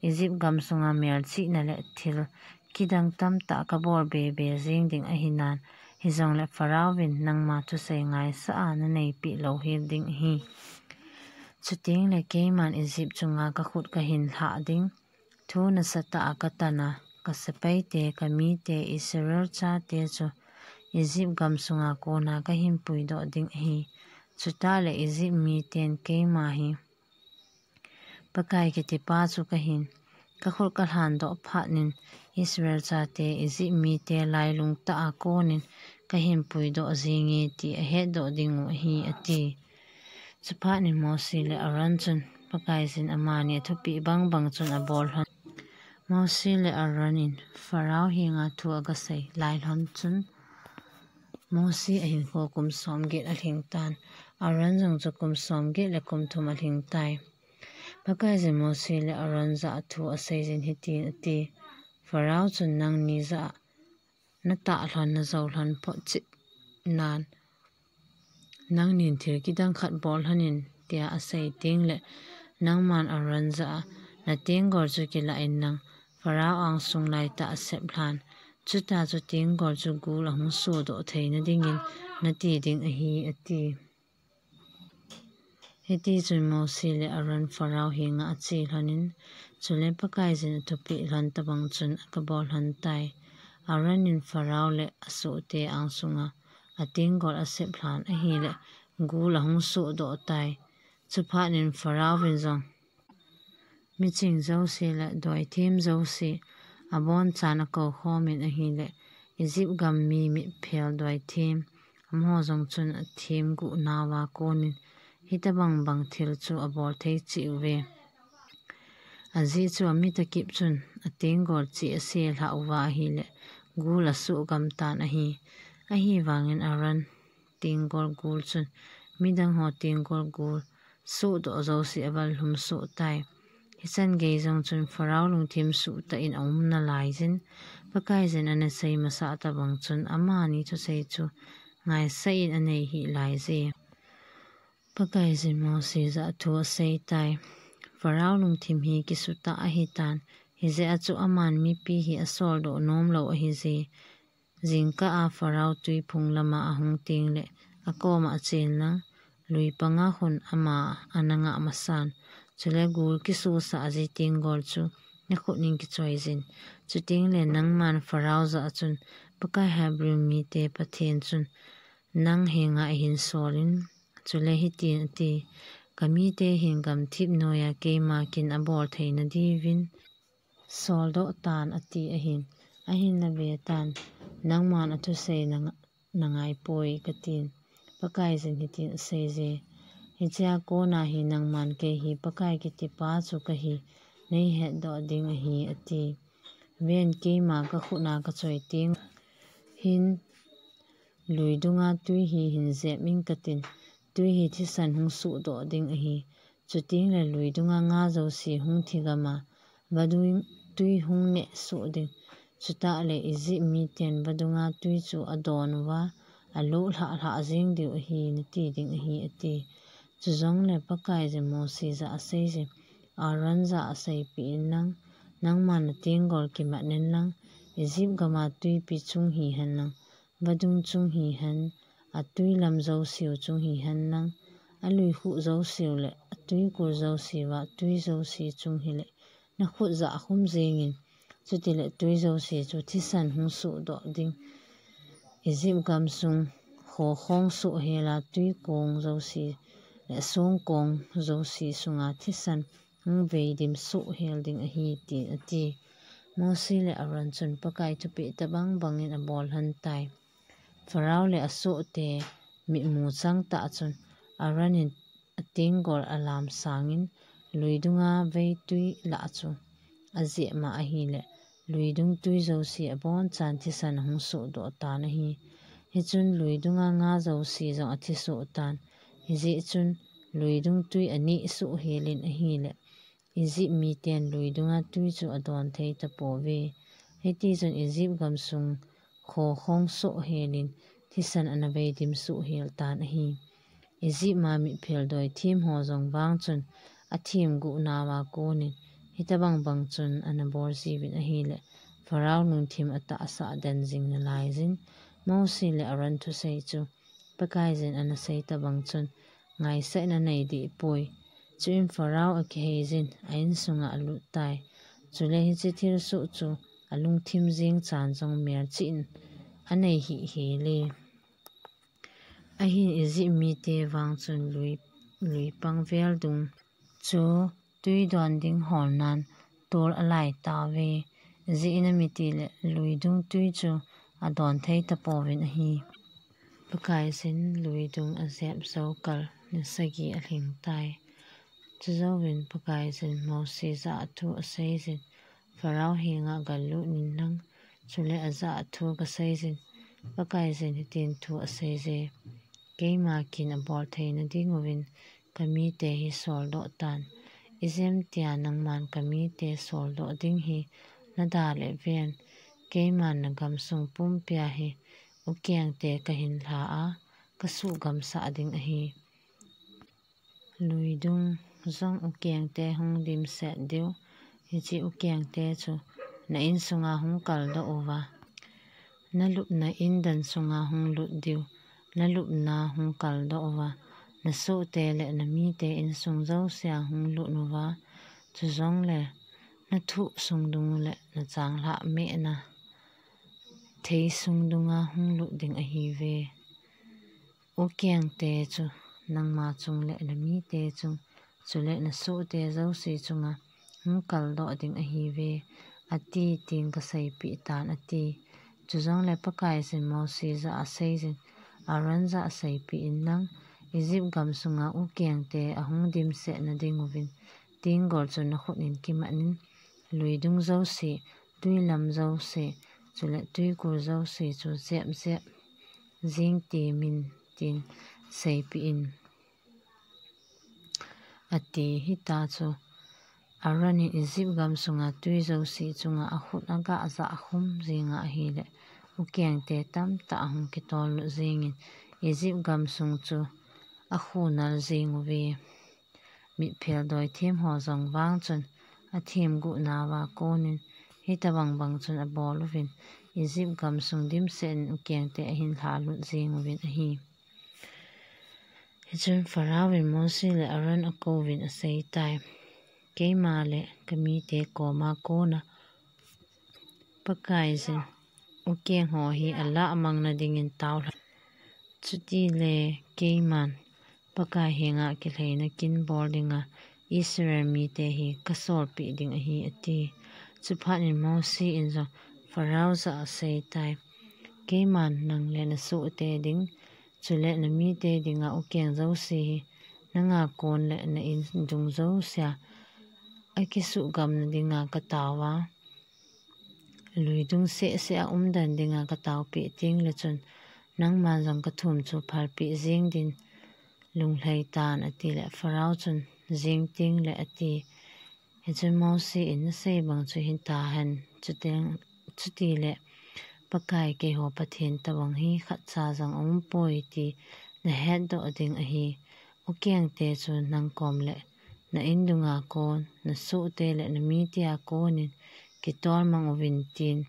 Egypt gamsunga melchihna le thil kidang tamtah kabol be be jeng ding ahinan, hijongle Pharaoh vin nangma thusei ngaisah a naneipeh louhel ding ahi. Chuteng le keiman Egypt chunga kakhut kahin lhah ding, thu nasatah a katan a, kasepaite, kamite, Israel chate chu Egypt gamsunga kona kahin puidoh ding ahi. Chuteng le Egypt miten keima hi Pakai kitipa chu kahin, kakhut kalhan doh phat in Israel chate Egypt mite lailung tah a konin kahin puidoh jenge ti ahetdoh diu ahi, ati. Chuphat in Mose le Aaron chun Pakaiyin amani athupeh bang bang chun abol lhon. Mose le Aaron in Pharaoh henga thu agasei lai lhon chun, Mose ahinkho kum somget alhing tan, Aaron jong chu kum somget le kum thum alhing tai. Pakaiyin Mose le Aaron jah a thu aseijin hitin ati, Pharaoh chun nangni jah a natah lhon najou lhon phot chet nan, nangnin thil kidang khat bol lhonin, tia asei teng le, nangman Aaron jah a, natenggol chu kilah in lang, Pharaoh angsung laitah a sep lhan, chuta chu tenggol chu gul ahung sodoh theina dingin nati ding ahi, ati. Hiti chun Mose le Aaron Pharaoh henga ache lhonin, chule Pakaiyin athupeh lhon tobang chun agabol lhon tai. Aaron in Pharaoh le asohte angsunga atenggol asep lhan ahile, gul ahung sodoh tai. Chuphat in Pharaoh vin jong miching jouse le doithem jouse abonchan akou khomin ahile, Egypt gam mi mitphel doithem, amaho jong chun athemguh nauva konin hitobang bang thil chu abol thei cheh uve. Ajeh chu amit akip chun atenggol cheh ase lhah uva ahile, gul asoh gam tan ahi. Ahivangin Aaron tenggol gul chun midang ho tenggol gul sodoh jouse aval lhum soh tai. Hichan gei jong chun Pharaoh lungthim suhtah in aum nalaiyin, Pakaiyin ana sei masah tobang chun amani thusei chu ngaisah in anei hih laiye. Pakaiyin Mose jah a thu asei tai. Pharaoh lungthim hi kisutah ahitan, hijeh a chu aman mipi hi asoldoh nomlou ahije. Jingkah a Pharaoh tuiphung lama ahung teng le, akoma achen lang, lui panga khun ama ana ngah masan, chule gul kisosah ji tenggol chu nakhut in kichoijin. Chuteng le nangman Pharaoh jah a chun, Pakai Hebrew mite Pathen chun nang henga ahin solin, Chule hitin ati, "Kamite hin gamthip noiya keima kin abol theina diuvin soldoh tan," ati ahin. Ahinla ve tan, "Nangman athusei na, nangaipoi," katin. Pakaiyin hitin aseije, "Hichea kona hi nangman kei hi Pakai kitipa chu kahi, neihetdoh ding ahi," ati. "Ven, keima kakhutna kachoi teng hin, lui dunga tui hi hin jep ing katin, tui hi thisan hung suhdoh ding ahi. Chuteng le lui dunga nga jouse hung thi gam a, vadung tui hung neh suh ding. Chutah le Egypt miten vadunga tui chu adon uva, aluh lhah lhah jeng diu ahi, nati ding ahi," ati. Chujongle Pakaiyin Mose jah a aseije, Aaron jah a aseipeh in lang, "Nangman natenggol kimat in lang, Egypt gama tuipi chung hihen lang, vadung chung hihen, atui lam jouseu chung hihen lang, alui khuh jouseu le atui kul jouseu va tui jouse chung hile, nakhut jah khum jengin, chutile tui jouse chu thisan hung suhdoh ding. Egypt gamsung khokhong suhhel a tui kong jouse le songkong jouse sunga thisan hung veidim suhhel ding ahi," tin ati. Mose le Aaron chun Pakai thupeh tobang bangin abol lhon tai. Pharaoh le asohte mitmu chang tah chun Aaron in atenggol alam sangin lui dunga veitui lah chu ajep ma ahile, lui dung tui jouse abonchan thisan ahung suhdoh tan ahi. Hichun lui dunga nga jouse jong athi suh tan. Hijeh chun lui dung tui aneh suhhel in ahile, Egypt miten lui dunga tui chu adon thei tapouve. Hitichun Egypt gamsung khokhong suhhel in thisan ana veidim suhhel tan ahi. Egypt ma mitphel doi them ho jong vang chun athemguh nauva konin hitobang bang chun ana bol jiuvin ahile, Pharaoh lungthim atahsa den jing nalaiyin, Mose le Aaron thusei chu Pakaiyin ana sei tobang chun ngaisahna nei dehpoi. Chuin Pharaoh akiheiyin a insunga alut tai. Chule hiche thilsoh chu alungthim jeng chan jong melchih in anei hihhel e. Ahin Egypt mite vang chun lui, lui pangvel dung chu tui don ding holnan tol alai tauve. Ijeh inem itile lui dung tui chu adon thei tapouvin ahi. Pakaiyin lui dung ajep jou kal ni sagi alhing tai. Chujouvin Pakaiyin Mose jah a thu aseiyin, Pharaoh henga gallut in lang, chule ajah a thu gaseiyin, Pakaiyin hitin thu aseije, keima kin abol theina dinguvin kamite hi soldoh tan. Ijemtia nangman kamite soldoh ding hi nada le ven, keiman nagamsung pumpia hi ukengte kahin lha a, kasuhgamsah ding ahi. Lui dung jong ukengte hung dimset diu, hiche ukengte chu na insunga hung kaldoh uva, nalupna indan sunga hung lut diu, nalupna hung kaldoh uva, nasohte le namite insung jousea hung lut uva, chujongle nathuh sungdung le nachanglhah mehna thei sungdunga hung lut ding ahiuve. Ukengte chu nangma chung le namite chung, chule nasohte jouse chunga hung kaldoh ding ahiuve, ati tin kaseipeh tan ati. Chujongle Pakaiyin Mose jah a aseiyin, Aaron jah a seipeh in lang, Egypt gamsunga ukengte ahung dimsetna dinguvin, tenggol chu nakhut in kimanin, lui dung jouse, tui lam jouse, chule tuikul jouse chu jep jep jing temin tin seipeh in, ati. Hitia chu Aaron in Egypt gamsunga tui jouse chunga akhut agah jah khum jinga ahile, ukengte tamtah ahung kitol lut jingin, Egypt gamsung chu akhu nal jinguve. Mitphel doi them ho jong vang chun athemguh nauva konin hitobang bang chun abol uvin, Egypt gamsung dimset in ukengte ahin lhalut jinguvin ahi. Hichun Pharaoh in Mose le Aaron akouvin aseitai, keima le kamite koma kona Pakaiyin ukeng ho hi alah mangna dingin taolha. Chutile keiman Pakai henga kilhaina kin bol dinga Israel mite hi kasolpeh ding ahi, ati. Chuphat in Mosi in jong Pharaoh jah a aseitai, Keiman nang le nasohte ding, chule namite dinga ukeng jouse hi, nanga kon le na indung jousea akisuhgamna dinga katao a, luidung sehseh a umden dinga kataopeh tengle chun, nangman jong kathum chu phalpeh jeng din lunglhai tan, atile Pharaoh chun, Jeng tengle, ati. Hichun Mosi in, Nasei bang chu hitahen, chuteng, chutile Pakai keiho Pathen tobang hi khatcha jong aumpoi ti nahetdoh ding ahi. Ukengte chu nangkom le na indunga kon, nasohte le namitea konin kitol mang uvin tin,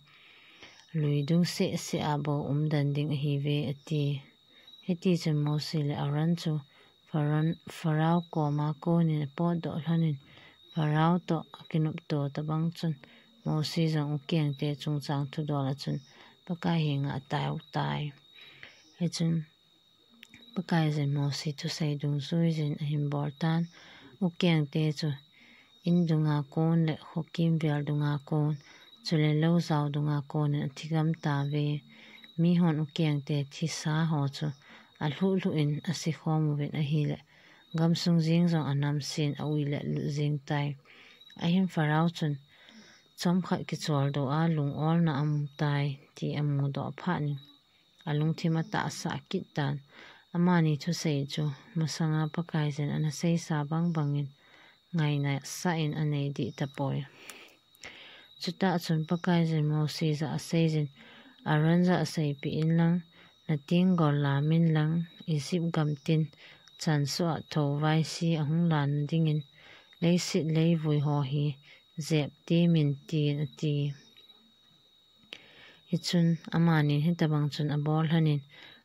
luidung sehseh a bou umden ding ahiuve, ati. Hitichun Mosi le Aaron chu Pharaoh, Pharaoh koma konin apotdoh lhonin, Pharaoh toh akinopto tobang chun, Mosi jong ukengte chungchang thudol a chun Pakai henga ataotai. Hichun Pakaiyin Mosi thusei dungjuiyin ahin boltan, ukengte chu indunga kon le khokimvel dunga kon, chule loujao dunga konin athigam tauve. Mihon ukengte thisaho chu alhuh lhuh in asikhom uvin ahile, gamsung jeng jong anamsen a-ui le lut jengtai. Ahin Pharaoh chun chomkhat kicholdo a lung-olna amutai ti amudoh phatnin alungthim atahsah kittan. Amani thusei chu masanga Pakaiyin anaseisa bang bangin ngainasah in aneidih tapoi. Chutah chun Pakaiyin Mosi jah a aseiyin, Aaron jah a aseipeh inlang, natenggol lamin lang, Egypt gam tin chansoh a thouvaisi ahung lanna dingin, leiset leivui ho hi jep temin tin, ati. Hichun amanin hitobang chun abol lhonin,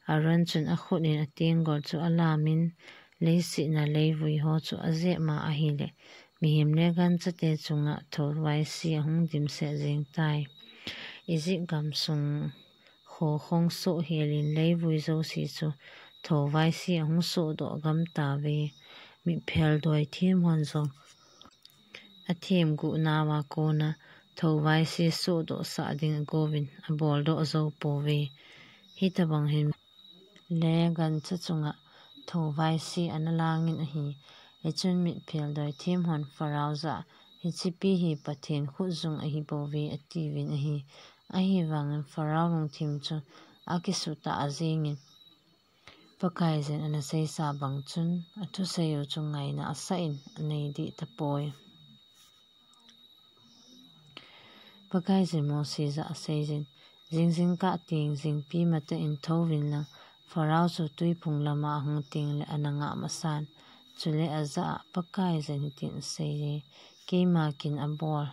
Aaron chun akhutnin atenggol chu alamin, leiset a leivui ho chu ajepma ahile, mihem le ganchate chunga thouvaisi ahung dimset jengtai. Egypt gamsung khokhong soh helin leivui jouse chu thouvaisi ahung sohdoh gam tauve. Mitphel doithem hon jong athemguh nauva kona thouvaisi sohdohsah ding agouvin aboldoh joupouve. Hitobang hin le gancha chunga thouvaisi analangin ahi. Hichun mitphel doithem hon Pharaoh jah a, Hichepi hi Pathen khutjung ahibouve, atiuvin ahi. Ahivangin Pharaoh lungthim chu akisutah jengin, Pakaiyin anaseisa bang chun athusei u chu ngaina asah in aneidih tapoi. Pakaiyin Mosi jah a aseiyin, Jingjingkah teng jingpi matah in thouvin lang, Pharaoh chu twiphung lama ahung tengle ana ngah masan. Chule ajah a Pakaiyin hitin aseiye, Keima kin abol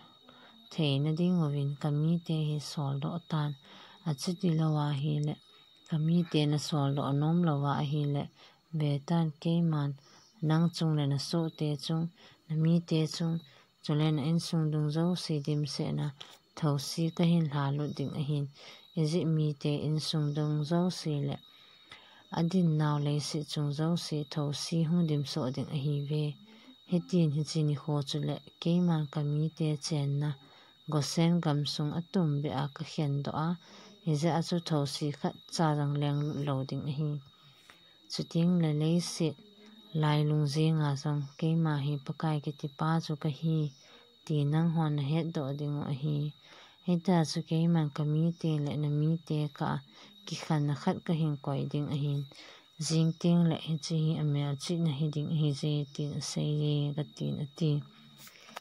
theina dinguvin kamite hi soldoh tan. Achuti lou ahile, kamite nasoldoh nom louva ahile, vetan keiman nang chung le nasohte chung, namite chung, chule na insung dung jouse dimset na thousi kahin lhalut ding ahin, Egypt mite insung dung jouse le adinnau leiset chung jouse thousi hung dimsoh ding ahiuve. Hitin hiche nikho chule keiman kamite chenna Goshen gamsung atumbeh a kakhendoh a, hijeh a chu thousi khatcha jong lenglut lou ding ahi. Chutengle leiset lailung jenga jong keima hi Pakai kitipa chu kahi ti nanghon nahetdoh dingu ahi. Hitia chu keiman kamite le namite kah a kikhenna khat kahin koi ding ahin, jing tengle hiche hi amelchihna hiding ahije tin aseiye katin ati.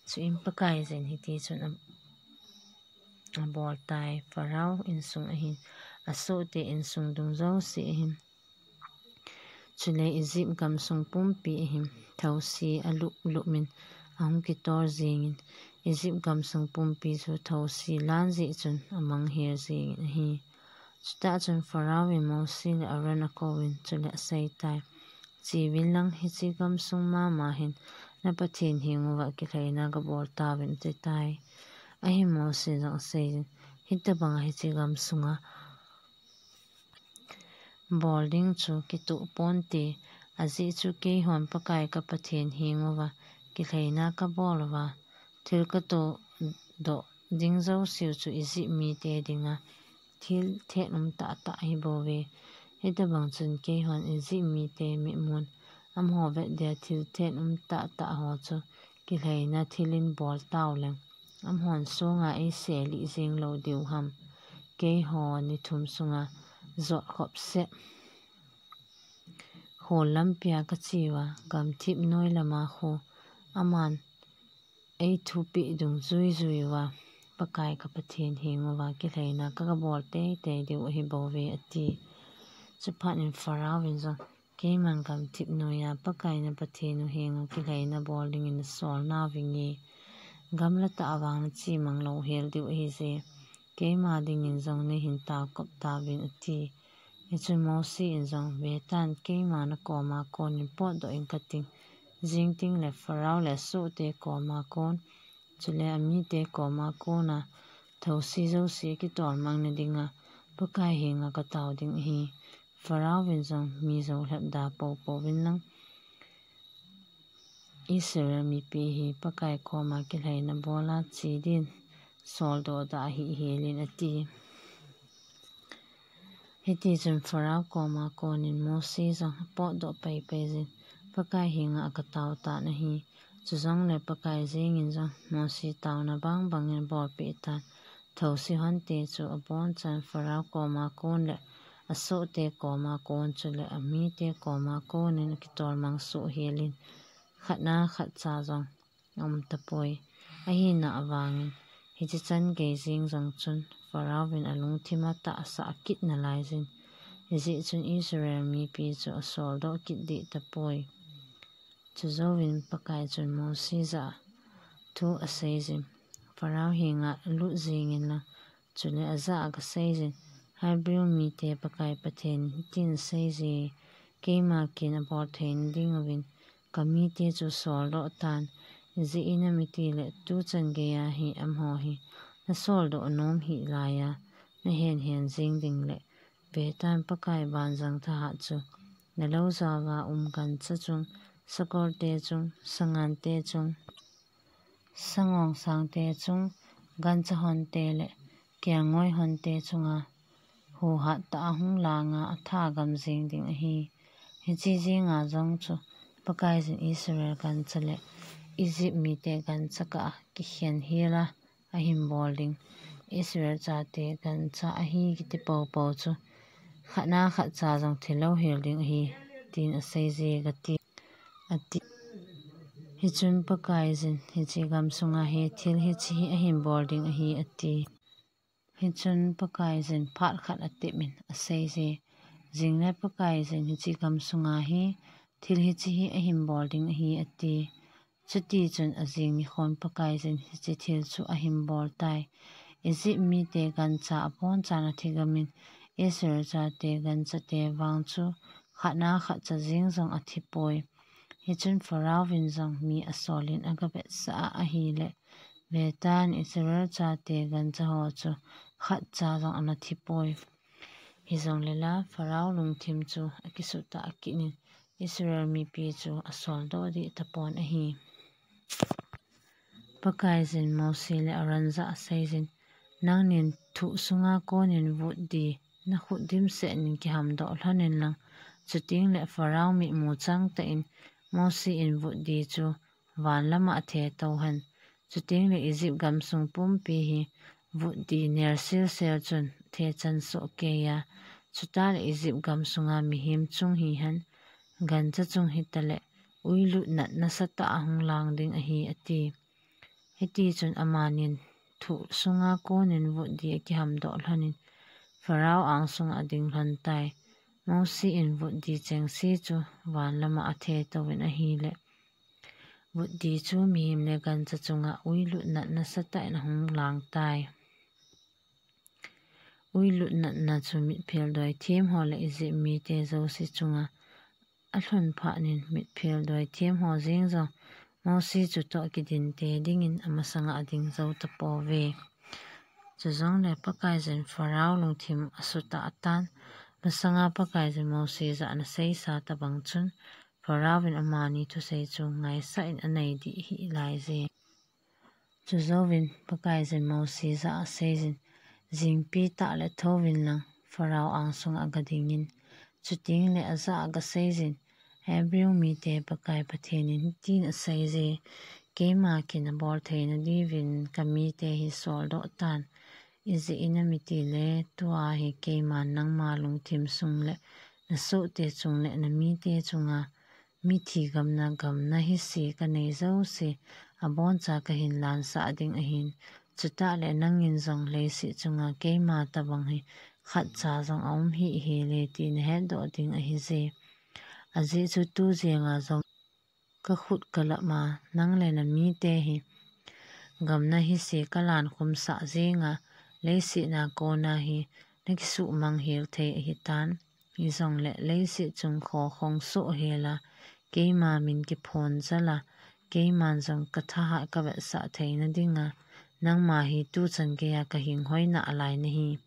Chuin Pakaiyin hitichun a, aboltai, Pharaoh insung ahin, asohte insung dung jouse ahin, chule Egypt gamsung pumpi ahin, thousi alup lupmin ahung kitol jengin, Egypt gamsung pumpi chu thousi lan jeh chun amang hel jengin ahi. Chutah chun Pharaoh in Mosi le Aaron akouvin, chule aseitai, Cheuvin lang hiche gamsung mama hin na Pathen henguva kilhaina gabol tauvin, atitai. Ahin Mosi jong aseiyin, Hitobanga hiche gamsunga bol ding chu kitoh ponte, Ajeh chu keihon Pakai ka Pathen henguva kilhaina kabol uva, thil katoh doh ding jouseu chu Egypt mite dinga thil thet um tahtah ahibouve. Hitobang chun keihon Egypt mite mitmun amaho vet dia thil thet um tahtah ho chu kilhaina thilin bol tauleng, amahon songa eiselih jeng lou diu ham. Keiho ni thum sunga jotkhop seh hol lampia kache uva, gamthip noi lama khu aman eithupeh dungjuijui uva, Pakai ka Pathen henguva kilhaina ka, kabol teitei diu ahibouve, ati. Chuphat in Pharaoh vin jong, keiman gamthip noiya Pakai na Pathen u henga kilhaina bol dingin nasol nauvinge. Gamla tah a vang nachemang louhel diu ahije. Keima dingin jong neihin taokop tauvin, ati. Hichun Mose in jong, vetan, keima nakoma konin potdoh in kating. Jing tengle Pharaoh le asohte koma kon, chule amite koma kona thousi jouse akitolmang na dinga Pakai henga katao ding ahi. Pharaoh vin jong mi jou lhep da poupou vin lang, Israel mipi hi Pakai koma kilhaina bola che din soldoh da hih helin, ati. Hitichun Pharaoh koma konin Mose jong apotdoh paipai jin, Pakai henga akatao tan ahi. Chujongle Pakai jengin jong Mose taona bangbangin abolpeh tan. Thousi honte chu abonchan Pharaoh koma kon le asohte koma kon chule amite koma konin akitolmang soh helin, khatna khatcha jong aum tapoi. Ahina avangin, hiche chan gei jeng jong chun Pharaoh vin alungthim atahsah kit nalaijin, hijeh chun Israel mipi chu asoldoh kit deh tapoi. Chujouvin Pakai chun Mose jah a thu aseijin, Pharaoh henga lut jengin lang, chule ajah a kaseijin, Hebrew mite Pakai Pathen in hitin aseije, keima kin abol theina dinguvin kamite chu soldoh tan, ijeh inem itile tuchan geiya hi amaho hi nasoldoh nom hih laiya nahen hen jeng dingle, vetan, Pakai banjang thahat chu nalou jaova um gancha chung, sakolte chung, sangante chung, sangongsangte chung, gancha honte le kelngoi honte chunga huhat tah a hung langa athagam jeng ding ahi. Hiche jenga jong chu Pakaiyin Israel gancha le Egypt mite gancha kah a kikhen hela ahin bol ding, Israel chate gancha ahi kiti poupou chu khatna khatcha jong thilou hel ding ahi, tin aseije kati, ati. Hichun Pakaiyin hiche gamsunga hi thil hiche hi ahin bol ding ahi, ati. Hichun Pakaiyin phat khat atemin aseije, jingle Pakaiyin hiche gamsunga hi thil hiche hi ahin bol ding ahi, ati. Chutichun ajing nikhon Pakaiyin hiche thil chu ahin boltai. Egypt mite gancha abonchan athigamin, Israel chate ganchate vang chu khatna khatcha jeng jong athipoi. Hichun Pharaoh vin jong mi asolin agavetsah a ahile, vetan, Israel chate gancha ho chu khatcha jong anathipoi. Hijongle la, Pharaoh lungthim chu akisuhtah kit in, Israel mipi chu asoldoh deh tapon ahi. Pakaiyin Mose le Aaron jah a aseijin, nangnin thuh sunga konin vutdi nakhut dimsetnin kihamdoh lhonin lang, chutengle Pharaoh mitmu changtah in Mose in vutdi chu van lama athe touhen, chutengle Egypt gamsung pumpi hi vutdi nel silsel chun thechan soh keiya, chutale Egypt gamsunga mihem chung hihen, gancha chung hitale uilut nat nasatah ahung lang ding ahi, ati. Hitichun amanin thuh sunga konin vutdi akihamdoh lhonin, Pharaoh angsunga ading lhontai. Mose in vutdi chengse chu van lama athe touvin ahile, vutdi chu mihem le gancha chunga uilut nat nasatah in ahung langtai. Uilut natna chu mitphel doithem ho le Egypt mite jouse chunga alhun phatnin, mitphel doithem ho jeng jong Mose chutoh kidinte dingin amasanga ading jou tapouve. Chujongle Pakaiyin Pharaoh lungthim asuhtah tan, masanga Pakaiyin Mose jah a anaseisa tobang chun, Pharaoh in amani thusei chu ngaisah in anei dih hih laiye. Chujouvin Pakaiyin Mose jah a aseiyin, jingpi tah le thouvin lang Pharaoh angsunga gadingin, chuteng le ajah a gaseiyin, Hebrew mite Pakai Pathen in hitin aseiye, keima kin abol theina diuvin kamite hi soldoh tan, ijeh inem itile tua hi keiman nangma lungthim sung le nasohte chung le namite chunga mithi gamna, gamna hise kanei jouse, aboncha kahin lansah ding ahin. Chutah le nangin jong leiset chunga keima tabang hi khatcha jong aum hih hel e ti nahetdoh ding ahiye. Ajeh chu tujenga jong kakhut kalap ma, nang le namite hi gamna hise kalankhum sah jenga, leiset a kona hi nakisuhmang hel thei ahitan. Hijongle leiset chung khokhong soh hela, keima min kiphon jala, keiman jong kathahat kavetsah theina dinga, nangma hi tuchan geiya kahinghoi nalai nahi.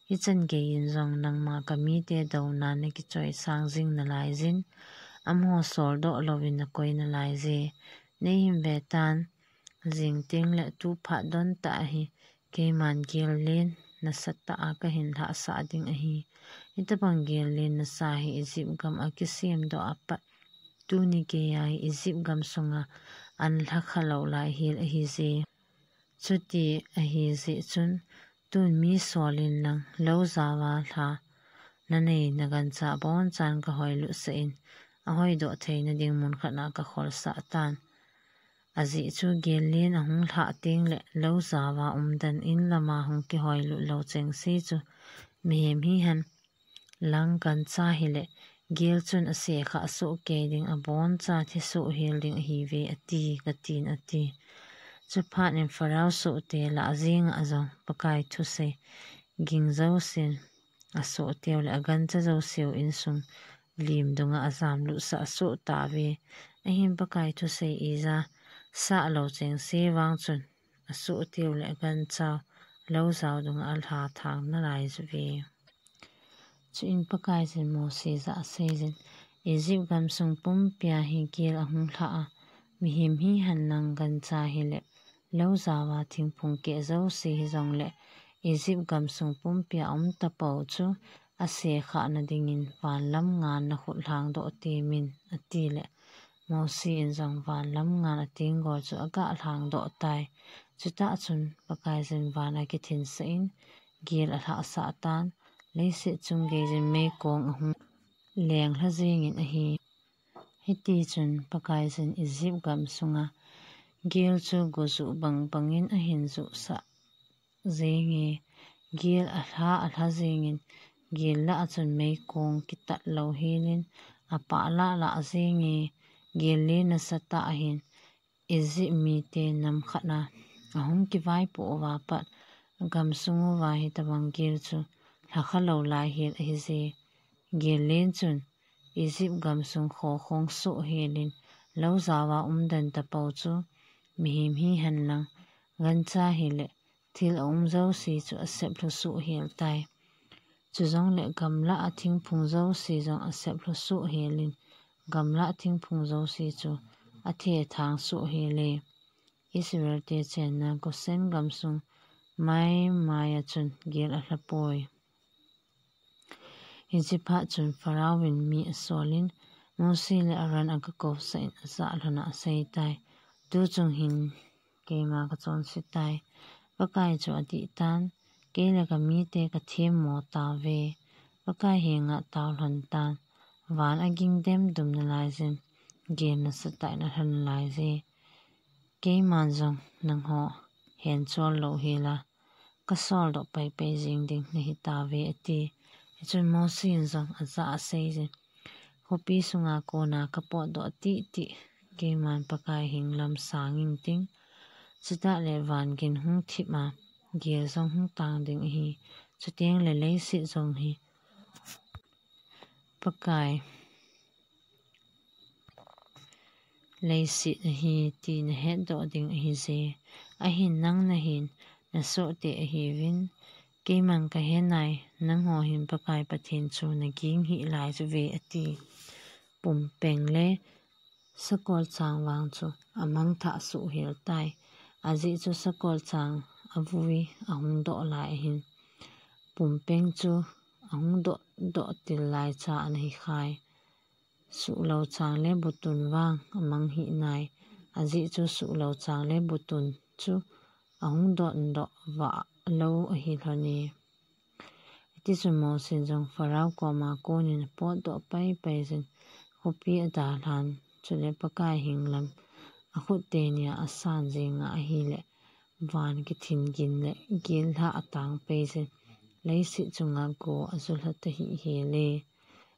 Hichan geiyin jong nangma kamite douna nakichoisang jing nalaiyin, amaho soldoh louvin nakoi nalaiye. Neihin vetan, jing teng le tu phat dontah hi, keiman gel len nasatah a kahin lhahsah ding ahi. Hitabang gel len nasa hi Egypt gam a kisemdoh apat, tuni geiya hi Egypt gam sunga an lhakha lou lai hel ahiye. Chuti ahijeh chun, tun mi solin lang lou jaova lha nanei nagancha abonchan kahoilutsah in, ahoidoh theina ding mun khat a kakholsah tan. Ajeh chu gel len ahung lhah teng le lou jaova umden in lama hung kihoilut lou chengse chu mihem hihen lang gancha hile, gel chun asekha asoh kei ding, aboncha thisoh hel ding ahiuve ati, katin ati. Chuphat in Pharaoh sohte lah jenga jong Pakai thusei ging jousen, asohteu le agancha jouseu insung lim dunga ajamlutsah asoh tauve. Ahin Pakai thusei ija sah lou chengse vang chun, asohteu le aganchau lou jao dunga alha thang nalaiye. Chuin Pakaiyin Mose jah a aseiyin, Egypt gamsung pumpia hi gel ahung lhah a, mihem hihen lang gancha hile, lou jaova thingphung keh jouse hijongle, Egypt gamsung pumpia um tapou chu asekhah nadingin vanlam ngan nakhut lhangdoh temin, atile, Mose in jong vanlam ngan ateng gol chu aga lhangdoh tai. Chutah chun Pakaiyin van akithinsah in, gel alhahsah tan, leiset chung geiyin meikong ahung lenglha jengin ahi. Hitichun Pakaiyin Egypt gamsunga gel chu gojuh bangbangin ahin juhsah jenge, gel alha alha jengin, gel lah a chun meikong kitat lou helin, apah lah lah jenge, gel len nasatah ahin, Egypt mite nam khat a ahung kivaipoh uva pat, gamsung uva hitabang gel chu lhakha lou lai hel ahiye. Gel len chun Egypt gamsung khokhong soh helin, lou jaova umden tapou chu mihem hihen lang, gancha hile, thil aum jouse chu asep lhusoh hel tai. Chujongle gamlah a thingphung jouse jong asep lhusoh helin, gamlah thingphung jouse chu athethang soh hel e. Israelte chenna Goshen gamsung maimai a chun gel alhapoi. Hichephat chun Pharaoh in mi asolin, Mose le Aaron agakousah in ajah lhona aseitai, Tuchung hin keima kachonse tai. Pakai chu adihtan, kei le kamite kathemmo tauve. Pakai henga tao lhontan, van aging demdum nalaiyin, gel nasatah in alha nalaiye. Keiman jong nangho henchol lou hela, kasoldoh paipai jeng ding nahitauve, ati. Hichun Mose in jong ajah a aseiyin, Khopi sunga kona kapotdoh tihtih, keiman Pakai henglam sang inting. Chutah le van gin hung thip a, gel jong hung tang ding ahi. Chuteng le leiset jong hi Pakai leiset ahi ti nahetdoh ding ahiye. Ahin nang nahin nasohte ahiuvin, keiman kahenai, nangho hin Pakai Pathen chu naging hih laiuve, ati. pumpeng le sakol chang vang chu amang thah suh hel tai. Ajeh chu sakol chang avui ahung doh lai ahin. Pumpeng chu ahung doh, doh til lai cha ana hi khai. Suhlo chang le butun vang amang hi nai. Ajeh chu suhlo chang le butun chu ahung doh doh vah lo ahi lhon e. Hiti chun Mosi in jong Pharaoh koma konin apot doh pai pai jin, khopi adalhan, chule Pakai henglam akhut tenia asan jinga ahile, van kithin gin le gel lhah atang pai jin, leiset chunga go ajulha tahih hel e.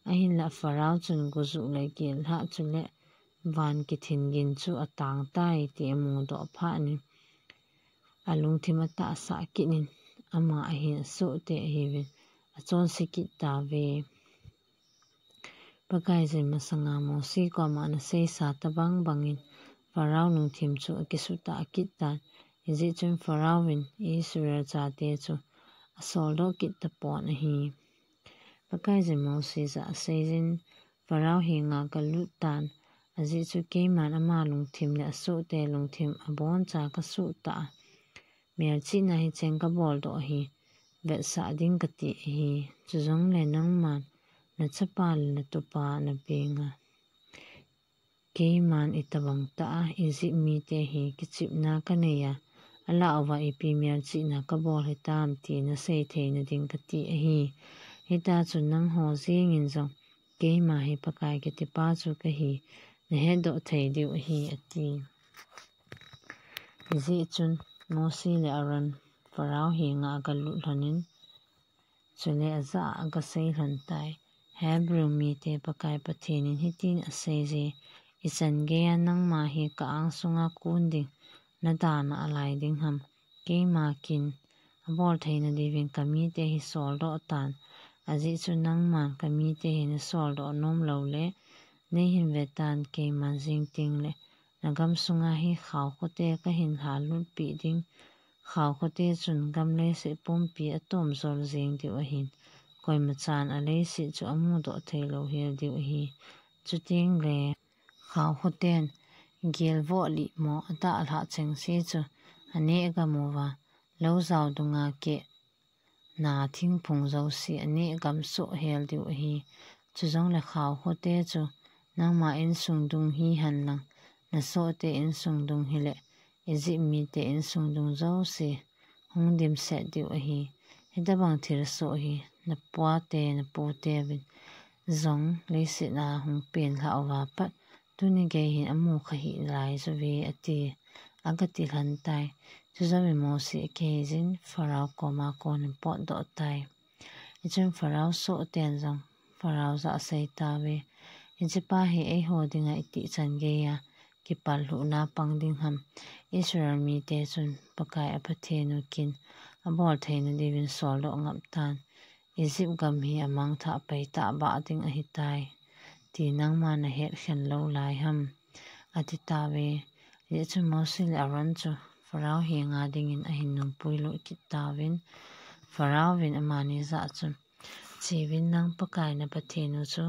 Ahinla Pharaoh chun gojuh le gel lhah chule van kithin gin chu atang tai ti amu doh phat in, alungthim atahsah kit in, ama ahin asohte ahiuvin achonse kit tauve. Pakaiyin masanga Mosi koma ana seisa tabang bangin Pharaoh lungthim chu akisutah kit tan. Hijeh chun Pharaoh in Israel chate chu asoldoh kit tapon ahi. Pakaiyin Mosi jah a aseiyin, Pharaoh henga kalut tan, ajeh chu keiman ama lungthim le asohte lungthim aboncha kasuhtah a, melchihna hicheng kabol doh ahi, vetsah ding kati ahi. Chujongle nangman nachapa le natupa nabenga, keiman itobang tah a Egypt mite hi kichepna kanei a, alah uva ipi melchihna kabol hitam ti nasei theina ding kati ahi. Hita chun nangho jengin jong keima hi Pakai kitipa chu kahi nahetdoh thei diu ahi, ati. Hijeh chun Mosi le Aaron Pharaoh henga agalut lhonin, chule ajah a agasei lhon tai. Hebrew mite Pakai Pathen in hitin aseiye, ichan geiya nangma hi ka angsunga kon ding nadana alai ding ham? Keima kin abol theina diuvin kamite hi soldoh tan. Ajeh chu nangman kamite hi nasoldoh nom loule, neihin vetan, keiman jing tengle nagam sunga hi khaokhote kahin lhalutpeh ding. Khaokhote chun gam leiset pumpi atomjol jeng diu ahin, koimachan aleiset chu amudoh theilou hel diu ahi. Chutengle khaokhoten gelvoh lih mo adalhah chengse chu aneh gam uva, loujao dunga keh na thingphung jouse aneh gam soh hel diu ahi. Chujongle khaokhote chu nangma insung dung hihen lang, nasohte insung dung hile, Egypt mite insung dung jouse hung dimset diu ahi. Hitobang thilsoh hi napate naputeuvin jong leiset a hung penlhah uva pat tuni gei hin amu kha hih laiyuve, ati. Agati lhon tai. Chujouvin Mosi akiheiyin Pharaoh koma konin potdoh tai. Hichun Pharaoh sohten jong Pharaoh jah a asei tauve, hichepa hi eiho dinga itih chan geiya kipallhuhna pang ding ham? Israel mite chun Pakai a Pathen u kin abol theina diuvin soldoh ngap tan. Egypt gam hi amangthah pai tahbeh ding ahitai, ti nangman nahet khen lou lai ham? Ati tauve. Hijeh chun Mosi le Aaron chu Pharaoh henga dingin ahin nungpui lut kit tauvin, Pharaoh vin amani jah a chun, Cheuvin, nang Pakai na Pathen u chu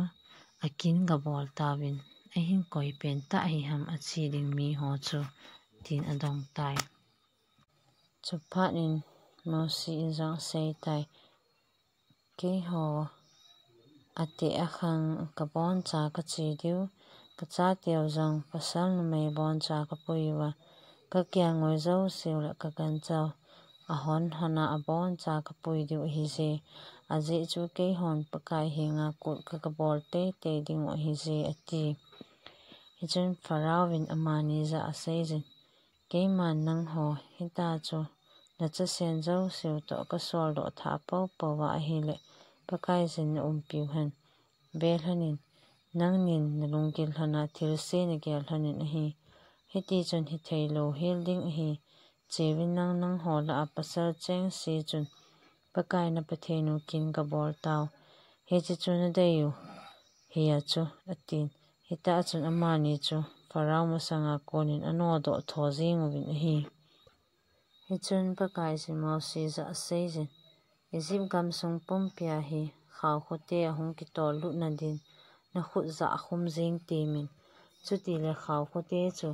akin gabol tauvin, ahin koi pentah hi ham ache ding miho chu, tin adong tai. Chuphat in Mosi in jong asei tai, Keiho ateh akhang kaboncha kache diu, kachateu jong pasal numei boncha kapui uva, kakelngoi jouseu le kaganchau ahon hon a aboncha kapui diu ahije. Ajeh chu keihon Pakai henga kut ka, kabol teitei diu ahije, ati. Hichun Pharaoh vin amani jah a aseiyin, Keiman nangho hita chu nachasen jouseu toh kasoldoh thah poupou va ahile, Pakaiyin naumpiu hen. Velhonin, nangnin nalunggil lhon a thilse nagel lhonin ahi. Hitichun hithei lou hel ding ahi. Cheuvin, nang nangho lah a pasal chengse chun Pakai na Pathen u kin gabol tau. Hiche chu nadei u hia chu, atin. Hitah chun amani chu Pharaoh masanga konin anodoh tho jing uvin ahi. Hichun Pakaiyin Mosi jah a aseiyin, Egypt gamsung pumpia hi khaokhote ahung kitol lutna din nakhut jah khum jing timin. Chutile khaokhote chu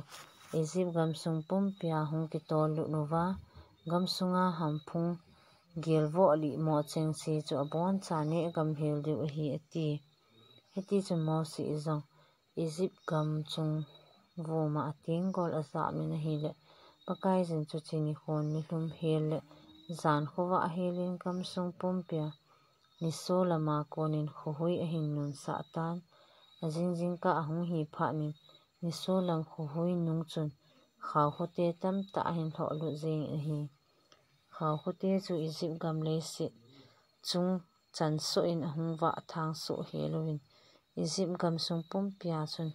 Egypt gamsung pumpia hung kitol lut uva, gamsunga hamphung gelvoh lih mo chengse chu abonchan neh gamhel diu ahi, ati. Hitichun Mosi jong Egypt gamsung vuma atenggol ajahmin ahile, Pakaiyin chuche nikhon nilhum hel le jan khovah helin gamsung pumpia nisolama konin khohui ahin nunsah tan. Ajing jingkah ahung hi phatnin nisolam khohui nung chun khaokhote tamtah ahin lhohlut jengin ahi. Khaokhote chu Egypt gam leiset chung chansoh in ahung vah thangsoh hel uvin, Egypt gamsung pumpia chun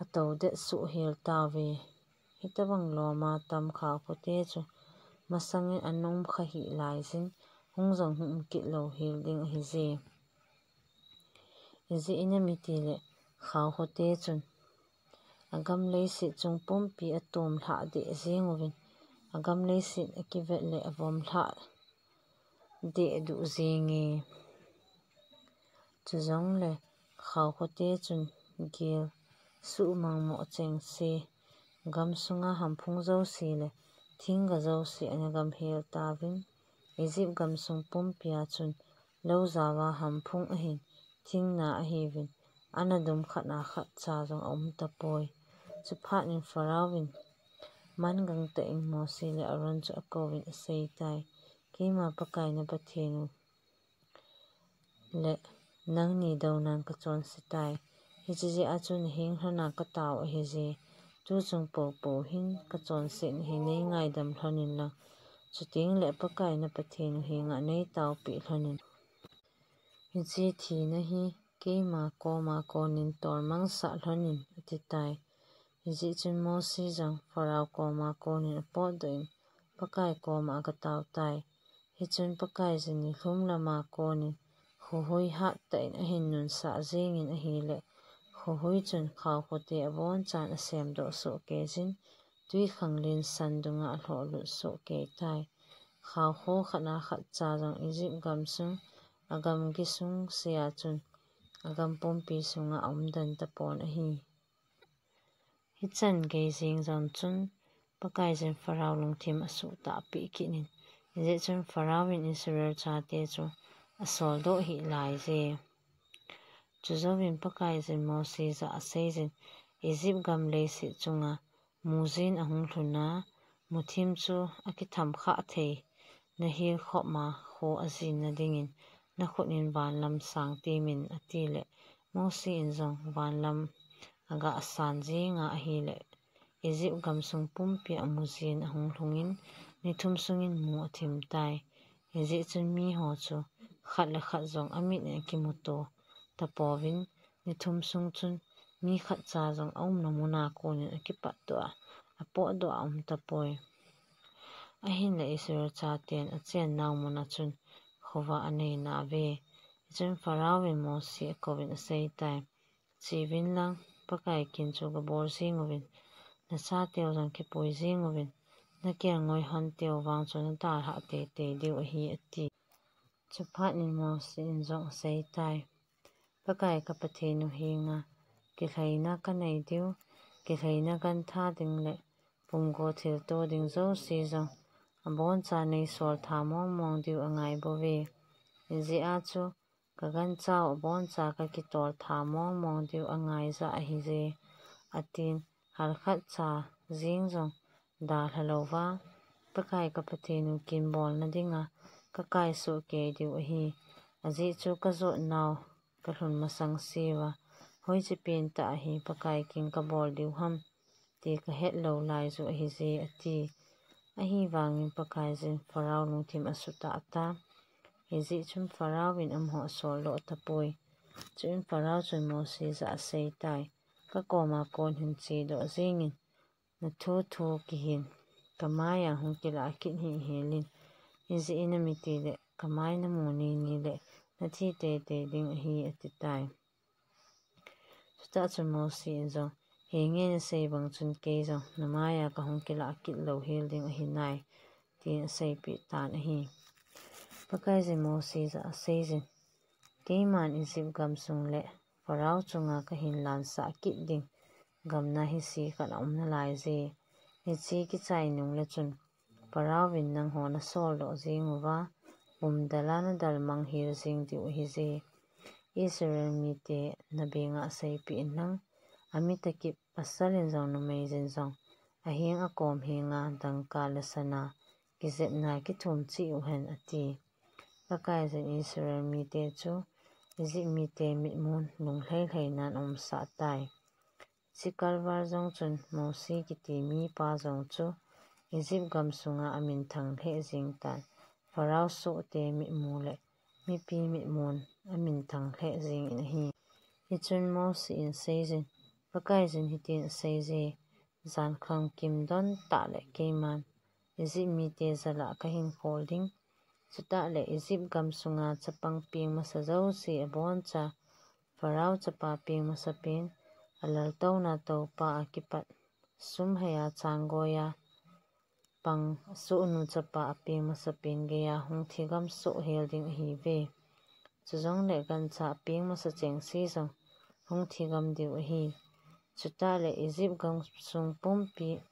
atoudet soh hel tauve. Hitobang loma tam khaokhote chu masangin ana umkha hih laiyin hung jong hung umkit lou hel ding ahije. Ijeh inem itile khaokhote chun agam leiset chung pumpi atomlhah deh jeng uvin, agam leiset akivet le avomlhah deh duh jenge. Chujongle khaokhote chun gel suhmang mo chengse, gamsunga hamphung jouse le thingga jouse ana gamhel tauvin, Egypt gamsung pumpia chun lou jaova hamphung ahin, thingna ahiuvin, ana dum khatna khatcha jong aum tapoi. Chuphatnin Pharaoh in man gangtah in Mosi le Aaron chu akouvin aseitai, Keima Pakai na Pathen u le nangni dounan kachonsetai. Hiche jeh a chu naheng lhona katao ahije. Tuchung poupou hin kachonsetna hi neingaidam lhonin lang, chutengle Pakai na Pathen u henga neitaopeh lhonin. Hiche thina hi keima koma konin tolmangsah lhonin, atitai. Hijeh chun Mosi jong Pharaoh koma konin apotdoh in Pakai koma agataotai. Hichun Pakaiyin nilhum lama konin khohui hattah in ahin nunsah jengin ahile, khohui chun khaokhote abonchan asemdoh sohkeijin, twikhanglen san dunga alhohlut sohkeitai. Khaokho khatna khatcha jong Egypt gamsung, agam gisung sea chun agam pumpi sunga aumden tapon ahi. Hichan gei jeng jong chun Pakaiyin Pharaoh lungthim asuhtahpeh kitnin, hijeh chun Pharaoh in Israel chate chu asoldoh hih laije. Chujouvin Pakaiyin Mosi jah aseijin, Egypt gam leiset chunga mujin ahung lhuna, muthim chu akitham khah thei, nahel khopma kho ajinna dingin nakhutnin vanlam sang temin, atile, Mosi in jong vanlam agasan jenga ahile, Egypt gamsung pumpia mujin ahung lhungin, nithum sungin mu athimtai. Hijeh chun miho chu khat le khat jong amit in akimuto tapouvin, nithum sung chun mi khatcha jong aumna muna konin akipatdoh a, apotdoh a aum tapoi. Ahinla Israel chaten achennau muna chun khovah aneinauve. Hichun Pharaoh in Mosi akouvin aseitai, Cheuvin lang, Pakai kin chu gabol jeng uvin, nachateu jong kipui jeng uvin, nakelngoi honteu vang chu nadalhah teitei diu ahi, ati. Chuphatnin Mosi in jong aseitai, Pakai ka Pathen u henga kilhaina kanei diu, kilhaina gantha ding le pumgo thilto ding jouse jong abonchan neisol tha mongmong diu angaibouve. Hijeh a chu kaganchau aboncha kakitol tha mongmong diu angaija ahije, atin. Halkhat cha jeng jong dalha louva, Pakai ka Pathen u kin bolna dinga kakai sohkei diu ahi. Ajeh chu kajotnau kalhun masangseuva, hoiche pentah a hi Pakai kin kabol diu ham, ti kahet lou laiju ahije, ati. Ahivangin Pakaiyin Pharaoh lungthim asutah tan. Hijeh chun Pharaoh in amaho asoldoh tapoi. Chuin Pharaoh chun Mosi jah aseitai, Kakoma kon hin chedoh jengin, nathuthu kihin kamaiya hung kilah kit hih helin, ijeh inem itile kamai namu nini le nathi teitei ding ahi, atitai. Chutah chun Mosi in jong, Henge nasei bang chun kei jong namaiya kahung kilah kit lou hel ding ahinai, tin aseipeh tan ahi. Pakaiyin Mosi jah aseijin, Keiman Egypt gamsung le Pharaoh chunga kahin lansah kit ding gamna hise khat aum nalaiye. Hiche kichai nungle chun Pharaoh vin nangho nasoldoh jeng uva, pumdal a nadalmang hel jeng diu ahiye. Israel mite nabenga seipeh inlang, amitakip pasal in jong numei jin jong, aheng akom henga dangka le sana kijepna kithum cheh uhen, ati. Pakaiyin Israel mite chu Egypt mite mitmun lunglhai lhainan aumsah tai. Chikal val jong chun Mosi kiti mipa jong chu Egypt gamsunga aminthang lheh jeng tan, Pharaoh sohte mitmu le mipi mitmun aminthang lheh jengin ahi. Hichun Mosi in aseiyin, Pakaiyin hitin aseiye, jankhang kimdon tah le keiman Egypt mite jal a kahin khol ding. Chutah le Egypt gamsunga chapang peng masa jouse aboncha, Pharaoh chapa peng masapen, alaltouna toupa akipat, sum haiya changgoiya pang asohnu chapa apeng masapen geiya hung thigam soh hel ding ahiuve. Chujongle gancha apeng masa chengse jong hung thigam diu ahi. Chutah le Egypt gamsung pumpi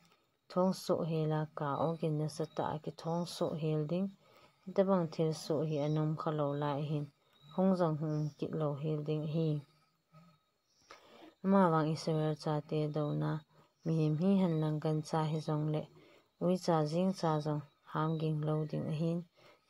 thong soh hel a, ka ogin nasatah a kithong soh hel ding. Hitabang thilsoh hi anom khalou lai hin, hung jong hung kit lou hel ding ahi. Amavang Israel chate douna, mihem hihen lang gancha hijongle, uicha jingcha jong ham ging lou ding ahin.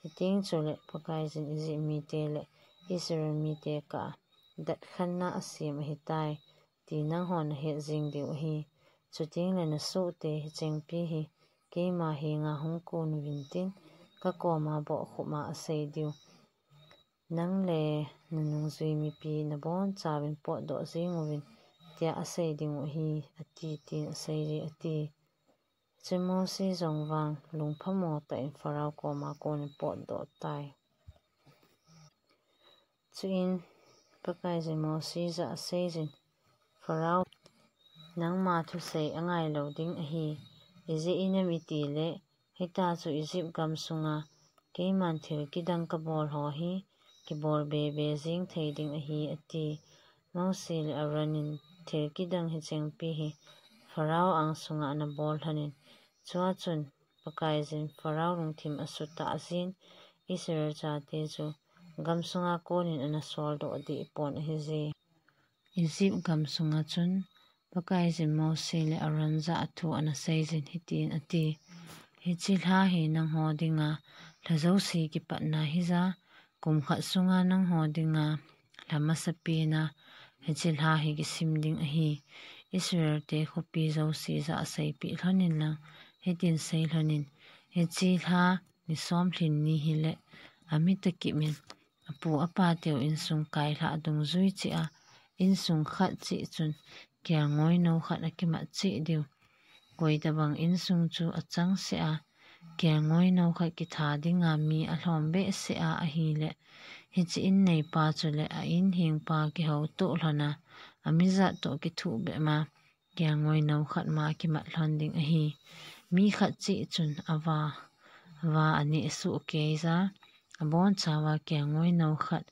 Hiteng chule Pakaiyin Egypt mite le Israel mite kah a datkhanna asem ahitai, ti nanghon nahet jeng diu ahi. Chuteng le nasohte hichengpi hi keima henga hung kon uvintin, kakoma bohkhup a asei diu, nang le nanungjui mipi nabonchauvin potdoh jeng uvin, tia asei dingu ahi, ati, tin aseiye, ati. Chun Mosi jong vang lungphamo tah in Pharaoh koma konin potdoh tai. Chuin Pakaiyin Mosi jah a aseiyin, Pharaoh, nangma thusei angailou ding ahi. Ijeh inem itile, hitia chu Egypt gamsunga keiman thil kidang kabol ho hi kibol bebe jeng thei ding ahi, ati. Mosi le Aaron in thil kidang hichengpi hi Pharaoh angsunga anabol lhonin, chua chun Pakaiyin Pharaoh lungthim asutah jin, Israel chate chu gamsunga konin anasoldoh dehpon ahiye. Egypt gamsunga chun Pakaiyin Mosi le Aaron jah a thu anaseiyin hitin ati, Hiche lha hi nangho dinga lha jouse kipatna hija, kum khat sunga nangho dinga lha masapen a hiche lha hi kisim ding ahi. Israel te khopi jouse jah a seipeh lhonin lang, hitin sei lhonin, Hiche lha ni somlhin ni hile, ami takip in apu apa teu insung kailhah dungjui cheh a, insung khat cheh chun kelngoinou khat akimat cheh diu. Koitabang insung chu achangseh a, kelngoinou khat kitha dinga mi alhom behseh a ahile, hiche in neipa chule a in hengpa kihoutoh lhon a, amijat toh kithuhbep ma, kelngoinou khat ma akimat lhon ding ahi. Mi khat cheh chun ava, ava aneh soh keija, abonchauva kelngoinou khat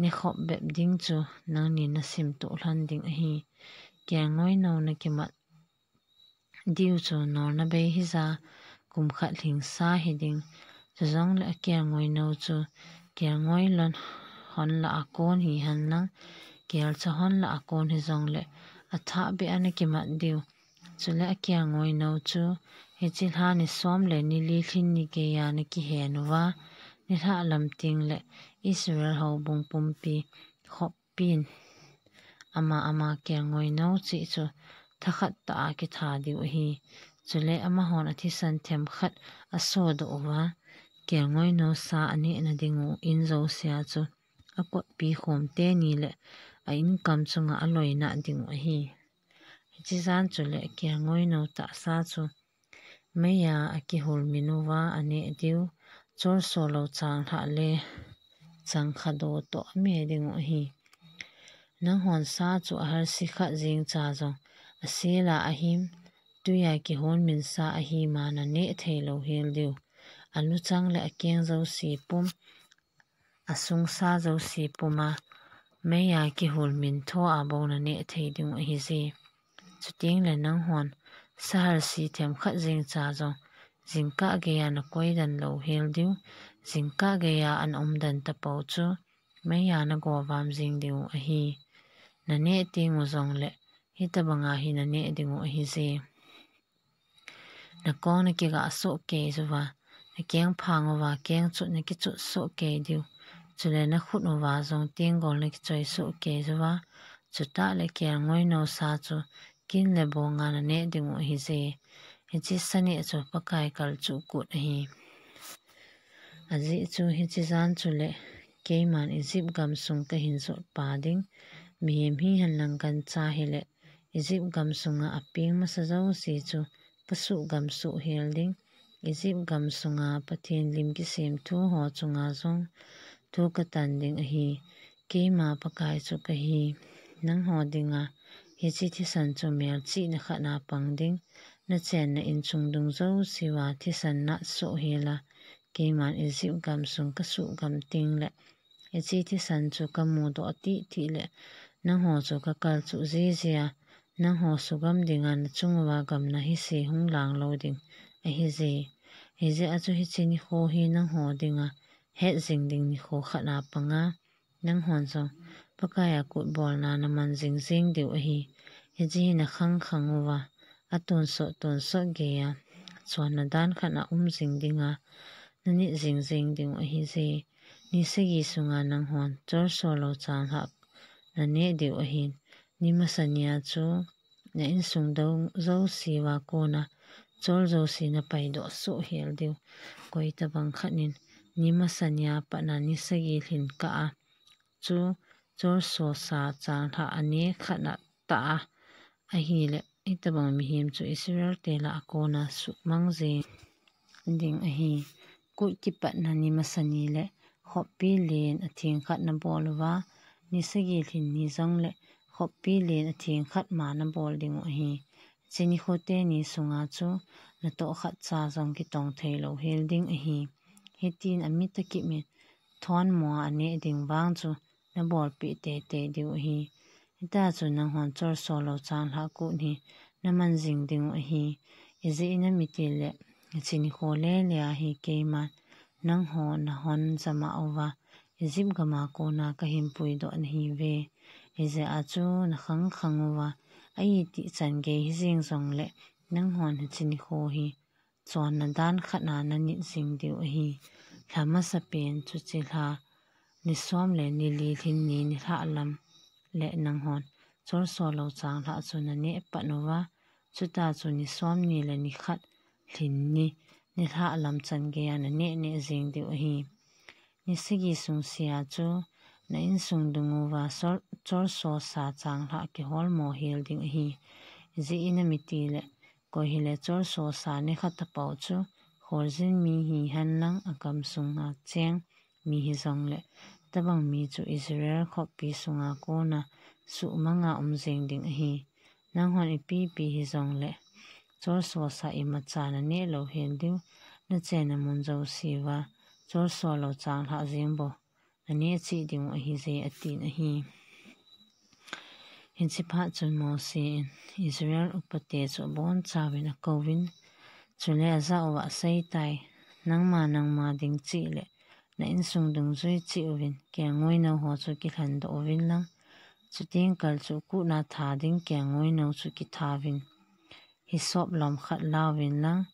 nekhop bep ding chu nangnin nasimtoh lhon ding ahi. Kelngoinou nakimat diu chu nolna bei hija, kum khat lhingsa hiding. Chujongle akelngoinou chu kelngoi lhon lah a kon hihenlang, kelcha lhon lah a kon hijongle, athahbeh a nakimat diu. Chule akelngoinou chu hiche lha ni som le ni li lhin ni geiya nakihen uva, nilhah lam tengle Israel houbung pumpi khoppin ama ama kelngoinou cheh chu thakhat tah a kitha diu ahi. Chule amahon athisan themkhat asodoh uva, kelngoinou sa anehna dingu in jousea chu akotpi khom teni le a inkam chunga aloinah dingu ahi. Hiche jan chule kelngoinou tahsa chu meiya akihulmin uva aneh diu, cholso lou changlhah le changkha do toh ame dingu ahi. Nanghon sa chu ahalse khat jengcha jong asela ahim, tuiya kihonmin sa ahima naneh theilou hel diu. Aluchang le akeng jouse pum, asungsa jouse puma meiya kihul min tho a bou naneh thei ding u ahi je. Chuteng le nanghon, sahal si themkhat jeng cha jong, jingkah geiya nakoi den lou hel diu, jingkah geiya ana um den tapou chu, meiya nagovam jing ding u ahi. Naneh teng u jong le, hitabanga hi naneh ding u ahi je. Nakong nakigah soh kei uva, nakeng phang uva, keng chut nakichut soh kei diu. Chule nakhut uva jong tenggol nakichoi soh kei uva, chutah le kelngoi nou sa chu kin le bonga naneh ding u ahi je. Hiche sa neh chu Pakai kalchuh kut ahi. Ajeh chu hiche jan chu le keiman Egypt gamsung kahin jot pa ding, mihem hihen lang gancha hile, Egypt gamsunga apeng masa jouse chu kasuh gamsuh hel ding, Egypt gamsunga Pathen lim kisem thu ho chunga jong thu katan ding ahi. Keima Pakai chu kahi. Nangho dinga hiche thisan chu melchihna khat a pang ding, nachenna inchung dung jouse uva thisan nat soh hel a, keiman Egypt gamsung kasuh gam teng le, hiche thisan chu kamudoh titi le, nangho chu kakalchuh jiji a, nangho sugam dinga nachung uva gamna hise hung lang lou ding ahi je. Hijeh a chu hiche nikho hi nangho dinga hetjing ding nikho khat a panga, nanghon jong Pakai a kutbolna naman jing jing diu ahi. Hiche hi nakhang khang uva, atonsot tonsot geiya chonna dan khat a um jing dinga nanit jing jing ding u ahi je. Ni sagi sunga nanghon cholso lou changlhah naneh diu ahin, ni masani a chu na insung dou jouse uva kona chol jouse napaidoh soh hel diu. Koitabang khat in ni masani a pat a ni sagi lhin kah a chu cholso sa changlhah aneh khat a tah a, ahile, hitabang mihem chu Israel te lah a kona suhmang jeng ding ahi. Kut kipatna ni masani le khoppi len atheng khat nabol uva, ni sagi lhin ni jong le khoppi len atheng khat ma nabol ding u ahi. Hiche nikho teni sunga chu natoh khatcha jong kitong thei lou hel ding ahi. Hitin amit akip in thonmo a aneh ding vang chu nabolpeh teitei diu ahi. Hita chu nanghon cholso lou changlhah kut hi naman jing ding u ahi. Ijeh inem itile, hiche nikho lele a hi keiman nangho nahon jama uva, Egypt gama kona kahin puidoh nahiuve. Hijeh a chu nakhang khang uva, a itih chan gei hijeng jongle, nanghon hiche nikho hi chonna dan khat a nanit jing diu ahi. Lha masapen chuche lha ni som le ni li lhin ni nilhah lam le nanghon cholso lou changlhah chu naneh pan uva, chuta chu ni som ni le ni khat lhin ni nilhah lam chan geiya naneh neh jing diu ahi. Ni sagi sung sea chu na insung dung uva sol, cholso sa changlhah kiholmo hel ding ahi. Ijeh inem itile, koi hile cholso sa nekha tapou chu, kholjin mi hihen lang, agamsunga cheng mi hijongle, tabang mi chu Israel khoppi sunga kona suhmanga um jeng ding ahi. Nanghon ipi pi hijongle, cholso sa imacha naneh lou hel diu, nachenna mun jouse uva cholso lou changlhah jeng bou naneh cheh ding u ahije, atin ahi. Hiche phat chun Mose in Israel upate chu abonchauvin akouvin, chule ajah uva aseitai, nangma nangma ding cheh le na insung dungjui cheh uvin, kelngoi nou ho chu kilhendoh uvin lang, chuteng kalchuh kutna tha ding kelngoi nou chu kithauvin, hisop lom khat lauvin lang,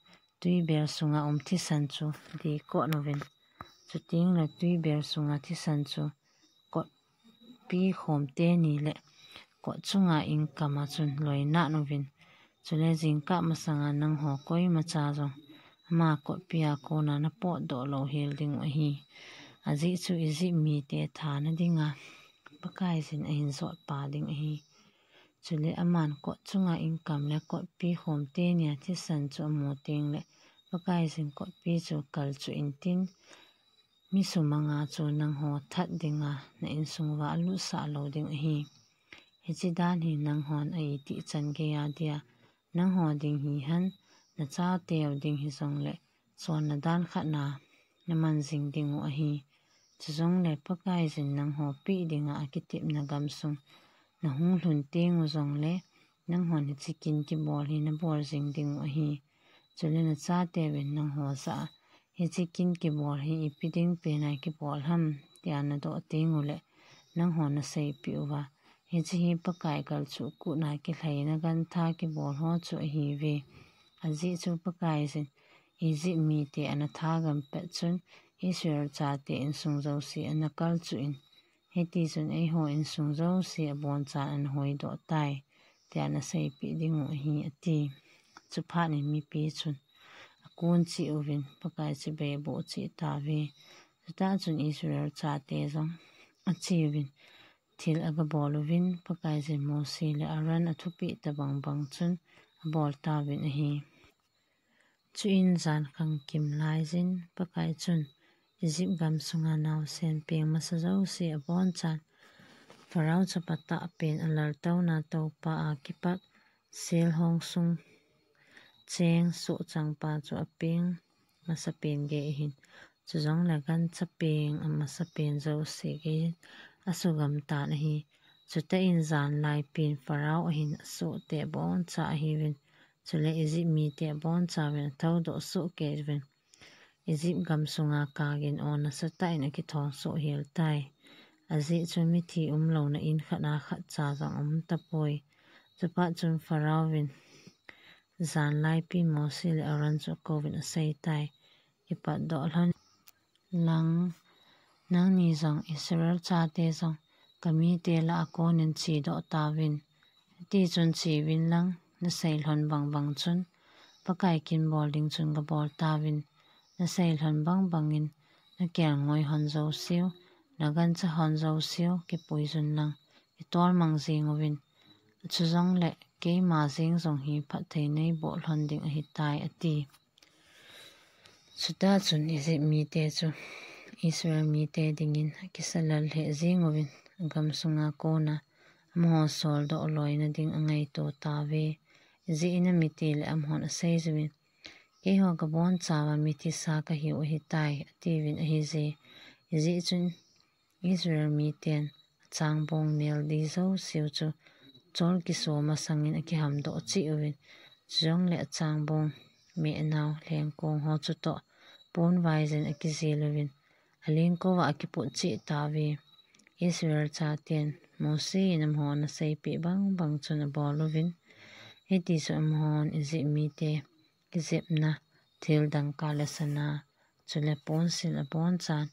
tuibel sunga um thisan chu dikot uvin, chuteng le tuibel sunga thisan chu kotpi khom teni le kot chunga inkam a chun loinat uvin, chule jingkah masanga nangho koimacha jong ama kotpi a kona napotdoh lou hel ding u ahi. Ajeh chu Egypt mite thana dinga Pakaiyin ahin jotpa ding ahi. Chule aman kot chunga inkam le kotpi khom tenia thisan chu amu tengle, Pakaiyin kotpi chu kalchuh intin, mi sumanga chu nangho that dinga na insung uva alutsah lou ding ahi. Hiche dan hi nanghon a itih chan geiya dia, nangho ding hihen, nachateu ding hijongle, chonna dan khat a naman jing ding u ahi. Chujongle Pakaiyin nangho peh dinga akitepna gamsung nahung lhun teng u jongle, nanghon hiche kin kibol hi nabol jing ding u ahi. Chule nachateuvin nangho jah a, hiche kin kibol hi ipi ding pena kibol ham, tia nadoh teng uleh, nanghon naseipeh uva, hiche hi Pakai galchuh kona kilhaina gantha kibol ho chu ahiuve. Ajeh chu Pakaiyin Egypt mite ana thagam pet chun, Israel chate insung jouse ana kalchuh in, hitichun eiho insung jouse abonchan ana hoidoh tai, tia naseipeh ding u ahi, ati. Chuphat in mipi chun akon cheh uvin, Pakai chibai aboh cheh tauve. Chutah chun Israel chate jong ache uvin, thil agabol uvin, Pakaiyin Mose le Aaron athupeh tobang bang chun abol tauvin ahi. Chuin jan khang kim laiyin, Pakai chun Egypt gamsunga naosen peng masa jouse abonchan, Pharaoh chapa tahpen, alaltouna toupa a kipat, sel hong sung cheng sohchangpa chu apeng masapen gei ahin, chujongle gancha peng amasapen jouse geiyin asugam tan ahi. Chutah in jan laipen Pharaoh ahin asohte aboncha ahiuvin, chule Egypt mite abonchauvin athoudoh soh kei uvin, Egypt gamsunga kagin o nasatah in akithong soh hel tai. Ajeh chu mithi umlouna in khat a khatcha jong aum tapoi. Chuphat chun Pharaoh vin jan laipen Mose le Aaron chu akouvin aseitai, Kipatdoh lhon lang, nangni jong Israel chate jong kamite lah a konin chedoh tauvin. Hitichun cheuvin lang, nasei lhon bang bang chun, Pakai kin bol ding chun gabol tauvin. Nasei lhon bang bangin nakelngoi lhon jouseu, nagancha lhon jouseu kipuiyun lang, kitolmang jeng uvin. Chujongle keima jeng jong hi phatthei neiboh lhon ding ahitai, ati. Chutah chun Egypt mite chu Israel mite dingin akisa lal lheh jeng uvin, agamsunga kona amaho soldoh loina ding angaito tauve. Ijeh inem itile amahon aseiuvin, Keiho kabonchauva mithisa kahiu ahitai, atiuvin ahije. Ijeh chun Israel miten achangbong nel ding jouseu chu chol kiso masangin akihamdoh cheh uvin, chujongle achangbong mehnau lengkong ho chutoh ponvaiyin akijel uvin, alengkouva akiput cheh tauve. Israel chaten Mose in amaho ana seipeh bang bang chun abol uvin, hitichun amahon Egypt mite kijepna thil dangka le sana, chule ponsil abonchan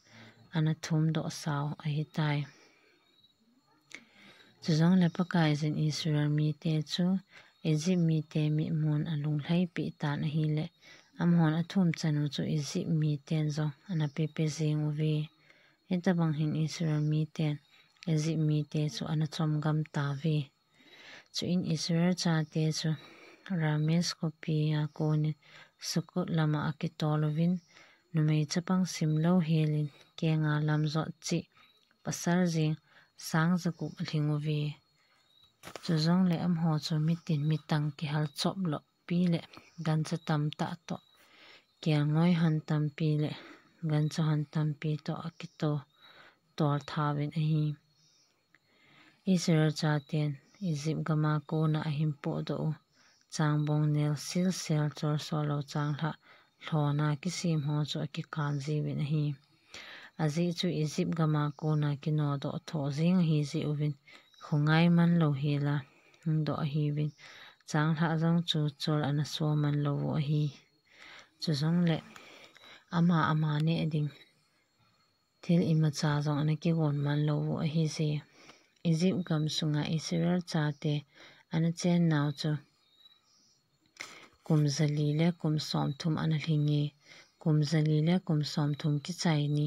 ana thumdoh sau ahitai. Chujongle Pakaiyin Israel mite chu Egypt mite mitmun alunglhaipeh tan ahile, amahon athum chanu chu Egypt miten jong ana pepe jeng uve. Hitobang hin Israel miten Egypt mite chu ana chomgam tauve. Chuin Israel chate chu Ramesh khopia konin Succoth lama akitol uvin, numei chapang simlou helin kenga lamjot cheh pasal jeng sang jagup alhing uve. Chujongle amaho chu mitin mitang kihal chop lohpi le gancha tamtah toh, kelngoi hon tampi le gancha hon tampi toh akito tol thauvin ahi. Israel chaten Egypt gama kona ahin potdoh u changbong nel silsel cholsolou changlhah lhona kisem ho chu akikan jiuvin ahi. Ajeh chu Egypt gama kona kinodoh thoh jeng ahijeh uvin, khongai manlou hela hungdoh ahiuvin, changlhah jong chu chol ana so manlou u ahi. Chujongle ama ama neh ding thil imacha jong ana kigon manlou u ahije. Egypt gamsunga Israel chate ana chennau chu kum jali le kum somthum ana lhinge. Kum jali le kum somthum kichai ni,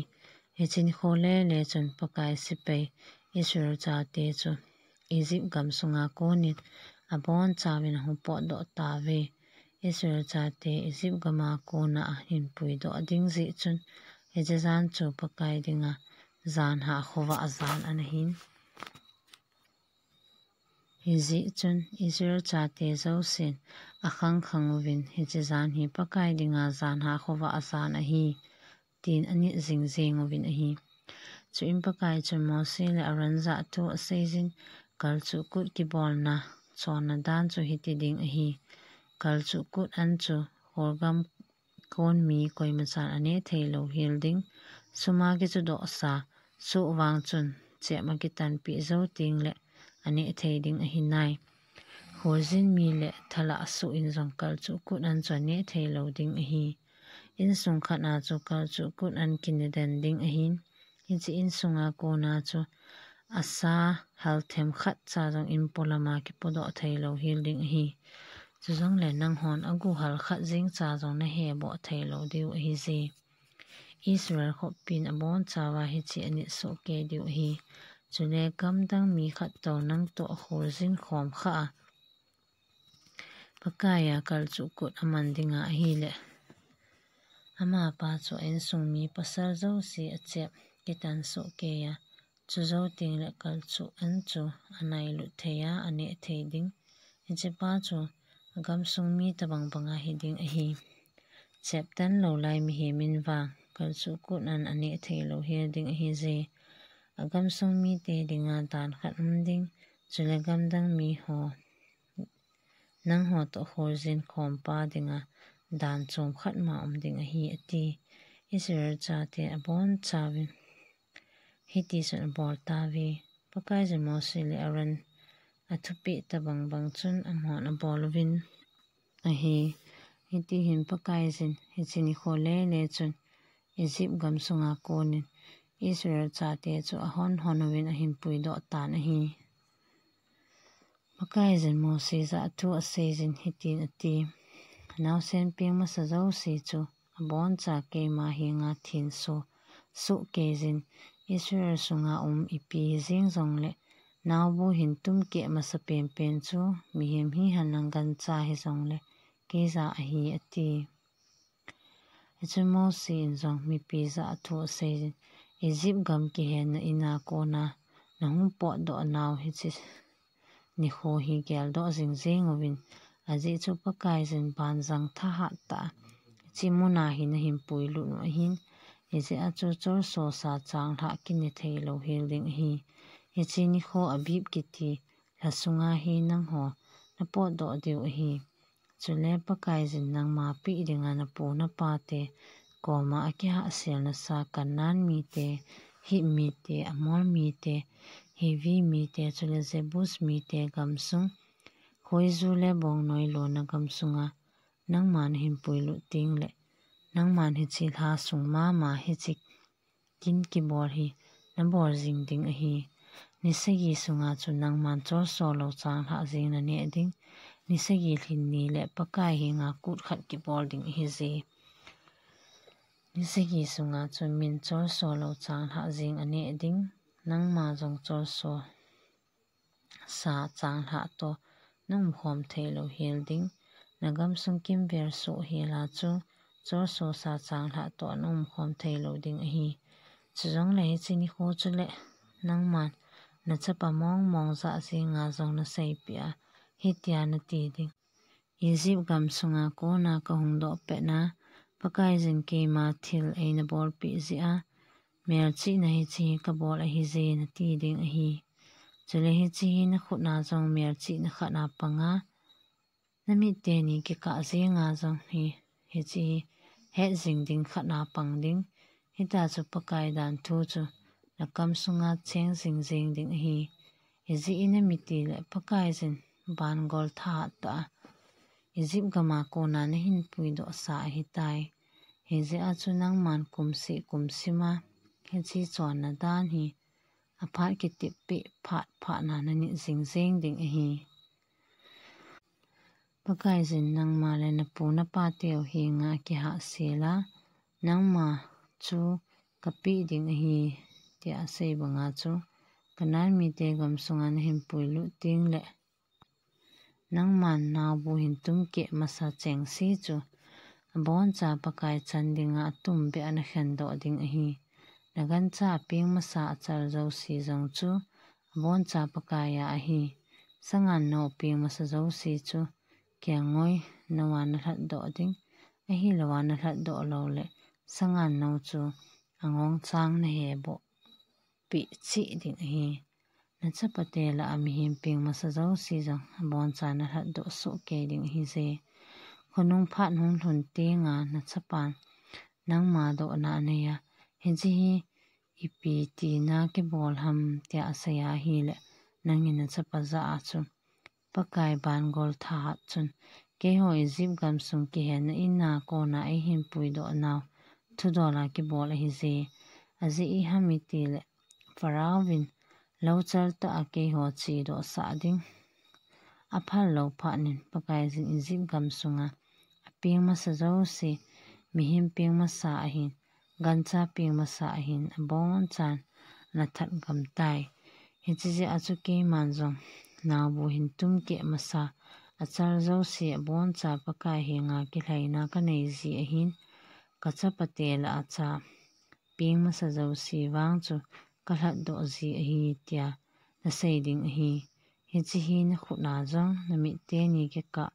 hiche nikho lele chun Pakai sepai Israel chate chu Egypt gamsunga konin abonchauvin ahung potdoh tauve. Israel chate Egypt gama kona ahin puidoh ding jeh chun, hiche jan chu Pakai dinga janhah khovah jan ana hin. Hijeh chun Israel chate jousen akhang khang uvin, hiche jan hi Pakai dinga janhah khovah jan ahi, tin anit jing jeng uvin ahi. Chuin Pakai chun Mose le Aaron jah a thu aseiyin, kalchuh kut kibolna chonna dan chu hiti ding ahi. Kalchuh kut an chu khorgam kon mi koimachan aneh thei lou hel ding. Suma kichudohsa, suh vang chun chep akitanpeh jou tengle aneh thei ding ahi nai. Kholjin mi le thalah suh in jong kalchuh kut an chu aneh thei lou ding ahi. Insung khat a chu kalchuh kut an kine den ding ahin, hiche insunga kona chu asa hal themkhat cha jong inpolam a kipodoh thei lou hel ding ahi. Chujongle nanghon agu hal khat jeng cha jong naheboh thei lou diu ahije. Israel khopin abonchauva hiche anit sohkei diu ahi. Chule gamdang mi khat toh nangtoh kholjin khom khah a Pakai a kalchuh kut aman dinga ahile, amapa chu a insung mi pasal jouse achep kitan sohkei a, chujou tengle kalchuh an chu anailut thei a, aneh thei ding. Hichepa chu agamsung mi tobang banga hiding ahi. Chep tan lou lai mihem in vang kalchuh kut an aneh thei lou hel ding ahije. Agamsung mite dinga dan khat um ding, chule gamdang miho, nangho toh kholjin khompa dinga dan chom khat ma um ding ahi, ati. Israel chate abonchauvin hitichun abol tauve. Pakaiyin Mose le Aaron athupeh tobang bang chun amahon abol uvin ahi. Hitihin Pakaiyin hiche nikho lele chun Egypt gamsunga konin Israel chate chu ahon hon uvin ahin puidoh tan ahi. Pakaiyin Mose jah a thu aseiyin hitin ati, Naosen peng masa jouse chu aboncha keima henga thenso sohkeiyin, Israel sunga um ipi hijeng jongle naobu hin tumkeh masa penpen chu mihem hihen lang gancha hijongle keija ahi, ati. Hichun Mose in jong mipi jah a thu aseiyin, Egypt gam kihenna ina kona nahung potdoh nau hiche nikho hi geldoh jingjeng uvin, ajeh chu Pakaiyin banjang thahat tah a hiche muna hi nahin puilut u ahin, hijeh a chu cholsosa changlhah kine thei lou hel ding ahi. Hiche nikho Abib kiti lha sunga hi nangho napotdoh diu ahi. Chule Pakaiyin nangma peh dinga napu napate koma akihahsel nasa Canaan mite, Hit mite, Amor mite, Hivi mite, chule Jebus mite gamsung, khoiju le bongnoi lona gamsunga nangman nahin puilut tengle, nangman hiche lha sung mama hiche kin kibol hi nabol jing ding ahi. Ni sagi sunga chu nangman cholso lou changlhah jeng naneh ding. Ni sagi lhin ni le Pakai henga kut khat kibol ding ahije. Ni sagi sunga chu min cholso lou changlhah jeng aneh ding. Nangma jong cholso sa changlhah toh naumkhom thei lou hel ding. Nagamsung kimvel soh hel a chu cholsosa changlhah toh naumkhom thei lou ding ahi. Chujongle hiche nikho chule nangman nachapa mongmong jah jenga jong naseipeh a, hitia nati ding, Egypt gamsunga kona kahung doh petna, Pakaiyin keima thil eina bolpeh jeh a, melchihna hiche hi kabol ahije nati ding ahi. Chule hiche hi nakhutna jong melchihna khatna panga, namit teni kikah jenga jong hi, hiche hi het jing ding khatna pang ding. Hita chu Pakai danthu chu nakam sunga cheng jingjeng ding ahi. Hijeh in namiti le Pakaiyin bangol thahat tah a Egypt gama kona nahin puidoh sa ahitai. Hijeh a chu nangman kumseh kumsima hiche chonna dan hi aphat kitep peh phat phatna nanit jingjeng ding ahi. Pakaiyin nangma le napu napateu henga kihahsel a, nangma chu kapeh ding ahi, tia asei banga chu, Canaan mite gamsunga nahin puilut tengle, nangman naobu hin tumkeh masa chengse chu aboncha Pakai chan dinga atumbeh a nakhendoh ding ahi. Nagancha apeng masa achal jouse jong chu aboncha Pakai a ahi. Sangan nou apeng masa jouse chu kelngoi nou a nalhatdoh ding, ahilouva nalhatdoh loule sangan nou chu angong chang naheboh peh cheh ding ahi. Nachapate lah a mihem peng masa jouse jong abonchan nalhatdoh soh kei ding ahije. Khonung phat hung lhun tenga nachapan nangma dohna anei a, hiche hi ipi tina kibol ham tia asei ahile, nangin nachapa jah a chu, Pakai vangol thahat chun, keiho Egypt gamsung kihenna in a kona eihin puidoh nau thudola kibol ahije. Ajeh iham itile, Pharaoh vin louchal tah a keiho chedoh sah ding aphal lou phat in, Pakaiyin Egypt gamsunga apeng masa jouse, mihem peng masa ahin, gancha peng masa ahin, abonchan nathat gam tai. Hiche jeh a chu keiman jong naobu hin tumkeh masa, achal jouse aboncha Pakai henga kilhaina kanei ji ahin, kachapate lah a cha peng masa jouse vang chu kalhatdoh ji ahi tia nasei ding ahi. Hiche hi nakhut a jong, namit teni kikah,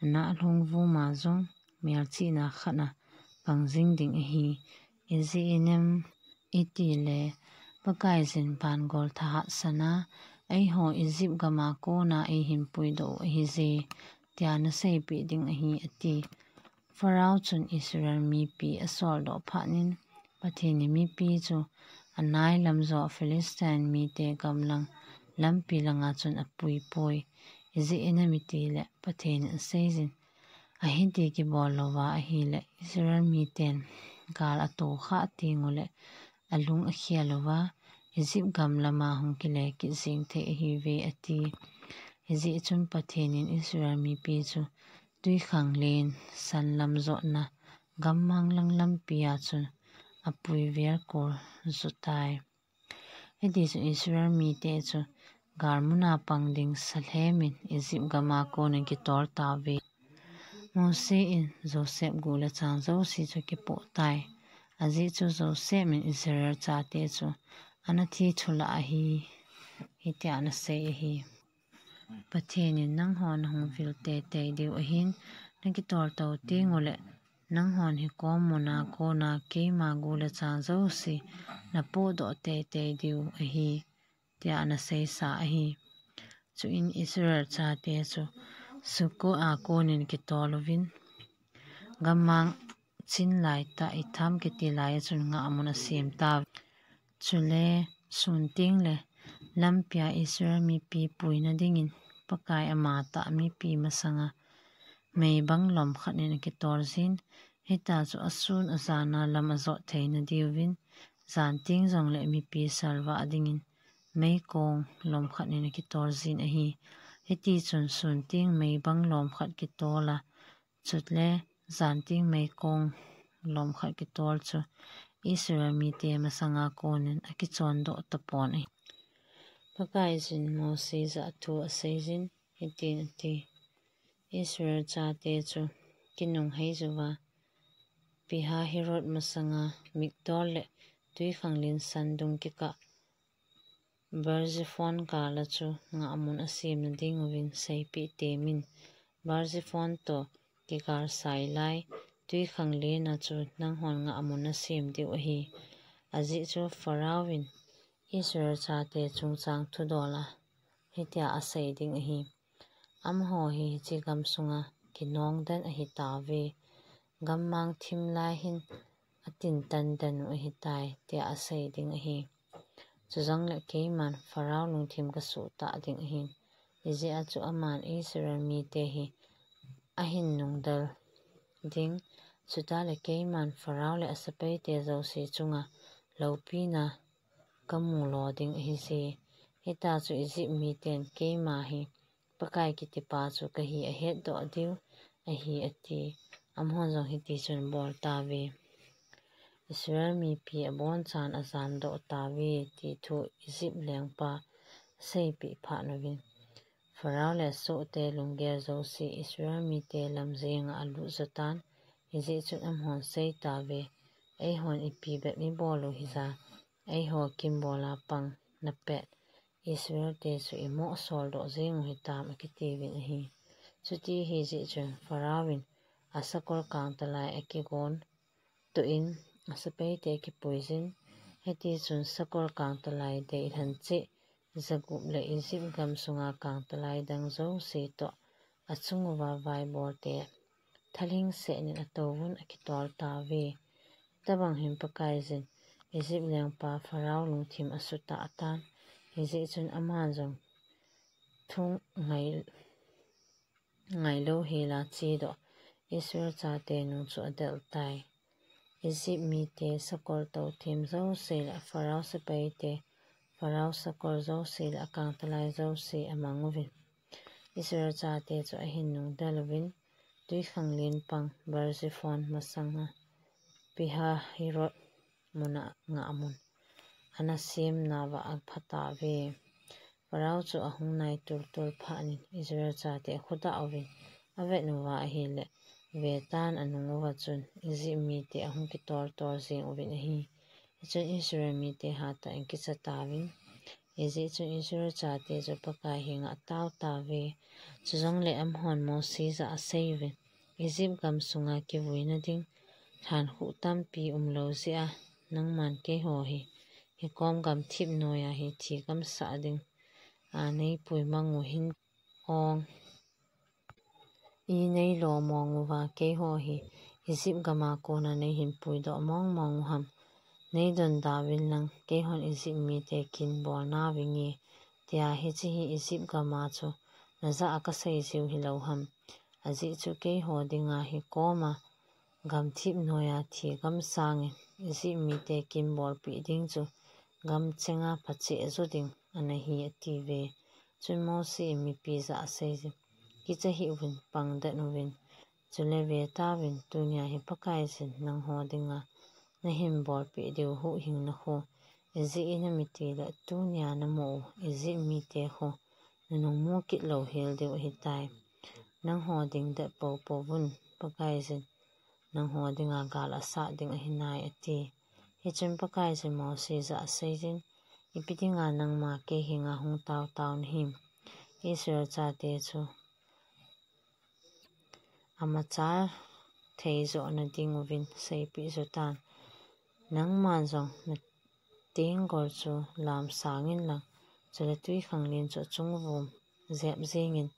nanah lhung vum a jong, melchihna khat a pang jing ding ahi. Ijeh inem itile, Pakaiyin vangol thahat sana, eiho Egypt gama kona eihin puidoh u ahije, tia naseipeh ding ahi, ati. Pharaoh chun Israel mipi asoldoh phat in, Pathen in mipi chu anai lam joh Philistine mite gamlang lampi langa chun apuipoi. Ijeh inem itile, Pathen in aseiyin, ahiti kibol louva ahile, Israel miten gal atohkhah tengule, alung akhel uva, Egypt gam lama hung kile kit jeng thei ahiuve, ati. Hijeh chun Pathen in Israel mipi chu twikhanglen san lam jotna gammang lang lampi a chun apui vel kol jotai. Hiti chun Israel mite chu galmun a pang ding salhem in Egypt gama konin kitol tauve. Mose in Joseph gu le chang jouse chu akipoh tai. Ajeh chu Joseph in Israel chate chu ana thi thulah ahi, hitia anasei ahi. Pathen in nangho nahung vil teitei diu ahin, nakitol tou tengule, nanghon hikom muna kona keima gu le chang jouse napohdoh teitei diu ahi, tia anaseisa ahi. Chuin Israel chate chu Succoth a konin kitol uvin, gammang chin laitah Etham kiti lai a chun ngahmun asem tauve. Chule sun tengle lampia Israel mipi puina dingin Pakai amatah mipi masanga meibang lom khat in akitol jin, hitia chu asun ajan a lam ajot theina diuvin, jan teng jongle mipi salvah dingin meikong lom khat in akitol jin ahi. Hiti chun sun teng meibang lom khat kitol a, chule jan teng meikong lom khat kitol chu Israel mite masanga konin akichondoh tapon ahi. Pakaiyin Mose jah a thu aseijin, hitin ati, Israel chate chu kinungheijuva, Pi-hahiroth masanga Migdol le twikhanglen sandung kikah Baal-zephon gal a chu ngahmun asemna dinguvin seipeh temin, Baal-zephon toh kigalsai lai twikhanglen a chu nanghon ngahmun nasem diu ahi. Ajeh chu Pharaoh in Israel chate chungchang thudol a hitia asei ding ahi. Amaho hi hiche gamsunga kinong den ahitauve. Gammang thim lai hin atintan den u ahitai, tia asei ding ahi. Chujongle keiman Pharaoh lungthim kasuhtah ding ahin. Hijeh a chu aman Israel mite hi ahin nungdel ding. Chuteng le keiman Pharaoh le asepaite jouse chunga loupina kamu lo ding ahije. Hitia chu Egypt miten keima hi Pakai kitipa chu kahi ahetdoh diu ahi, ati. Amahon jong hiti chun bol tauve. Israel mipi abonchan ajamdoh tauve, ti thu Egypt lengpa aseipeh phat uvin, Pharaoh le asohte lunggel jouse Israel mite lamjenga alut jotan, hijeh chun amahon sei tauve, Eihon ipi bep ibol u hija, eiho kimbola pang napet Israel te chu imoh soldoh jeng u hitam, akitiuvin ahi. Chuti ahijeh chun Pharaoh in asakol kangtalai akigon toh in asepaite akipuijin, Hiti chun sakol kangtalai deilhen cheh jagup le Egypt gam sunga kangtalai dang jouse toh achung uva vaibolte thalhing seh in atouvun akitol tauve. Tabang hin Pakaiyin Egypt lengpa Pharaoh lungthim asutah tan, hijeh chun aman jong thu ngai ngailou hela chedoh Israel chate nung chu adel tai. Egypt mite sakol touthem jouse le Pharaoh sepaite, Pharaoh sakol jouse le akangtalai jouse amang uvin, Israel chate chu ahin nungdel uvin, tuikhanglen pang Baal-zephon masanga Pi-hahiroth muna ngahmun ana semnauva aphatauve. Pharaoh chu ahung nai tultul phat in Israel chate akhudah uvin avet uva ahile, vetan anung uva chun Egypt mite ahung kitoltol jeng uvin ahi. Hichun Israel mite hatah in kicha tauvin, hijeh chun Israel chate chu Pakai henga atao tauve. Chujongle amahon Mose jah a aseiuvin, Egypt gam sunga kivuina ding lhankhuh tampi umlou jeh a nangman keiho hi hikom gamthip noiya hi thigam sah ding a neipui mang u hin ong. I neilo mong uva keiho hi Egypt gama kona neihin puidoh mong mong u ham? Neidon dauvin lang, keihon Egypt mite kin bol nauvinge, tia hiche hi Egypt gama chu najah a kasei jiu hilou ham? Ajeh chu keiho dinga hikoma gamthip noiya thigam sangin Egypt mite kin bolpeh ding chu gamchenga phacheh jo ding ana hi, atiuve. Chun Mose in mipi jah a aseiyin, Kicha hih uvin, pang den uvin, chule vetauvin, tunia hi Pakaiyin nangho dinga nahin bolpeh diu huhhingna khu Egypt in namiti le tunia namu u Egypt mite khu nanung mu kit louhel diu ahitai. Nangho ding det poupou vun, Pakaiyin nangho dinga gal asat ding ahinai, ati. Hichun Pakaiyin Mose jah a aseiyin, Ipi dinga nangma kei henga hung taotao nahim? Israel chate chu amachal thei johna ding uvin seipeh jo tan. Nangman jong natenggol chu lam sangin lang, chule tuikhanglen chu achung vum jep jengin,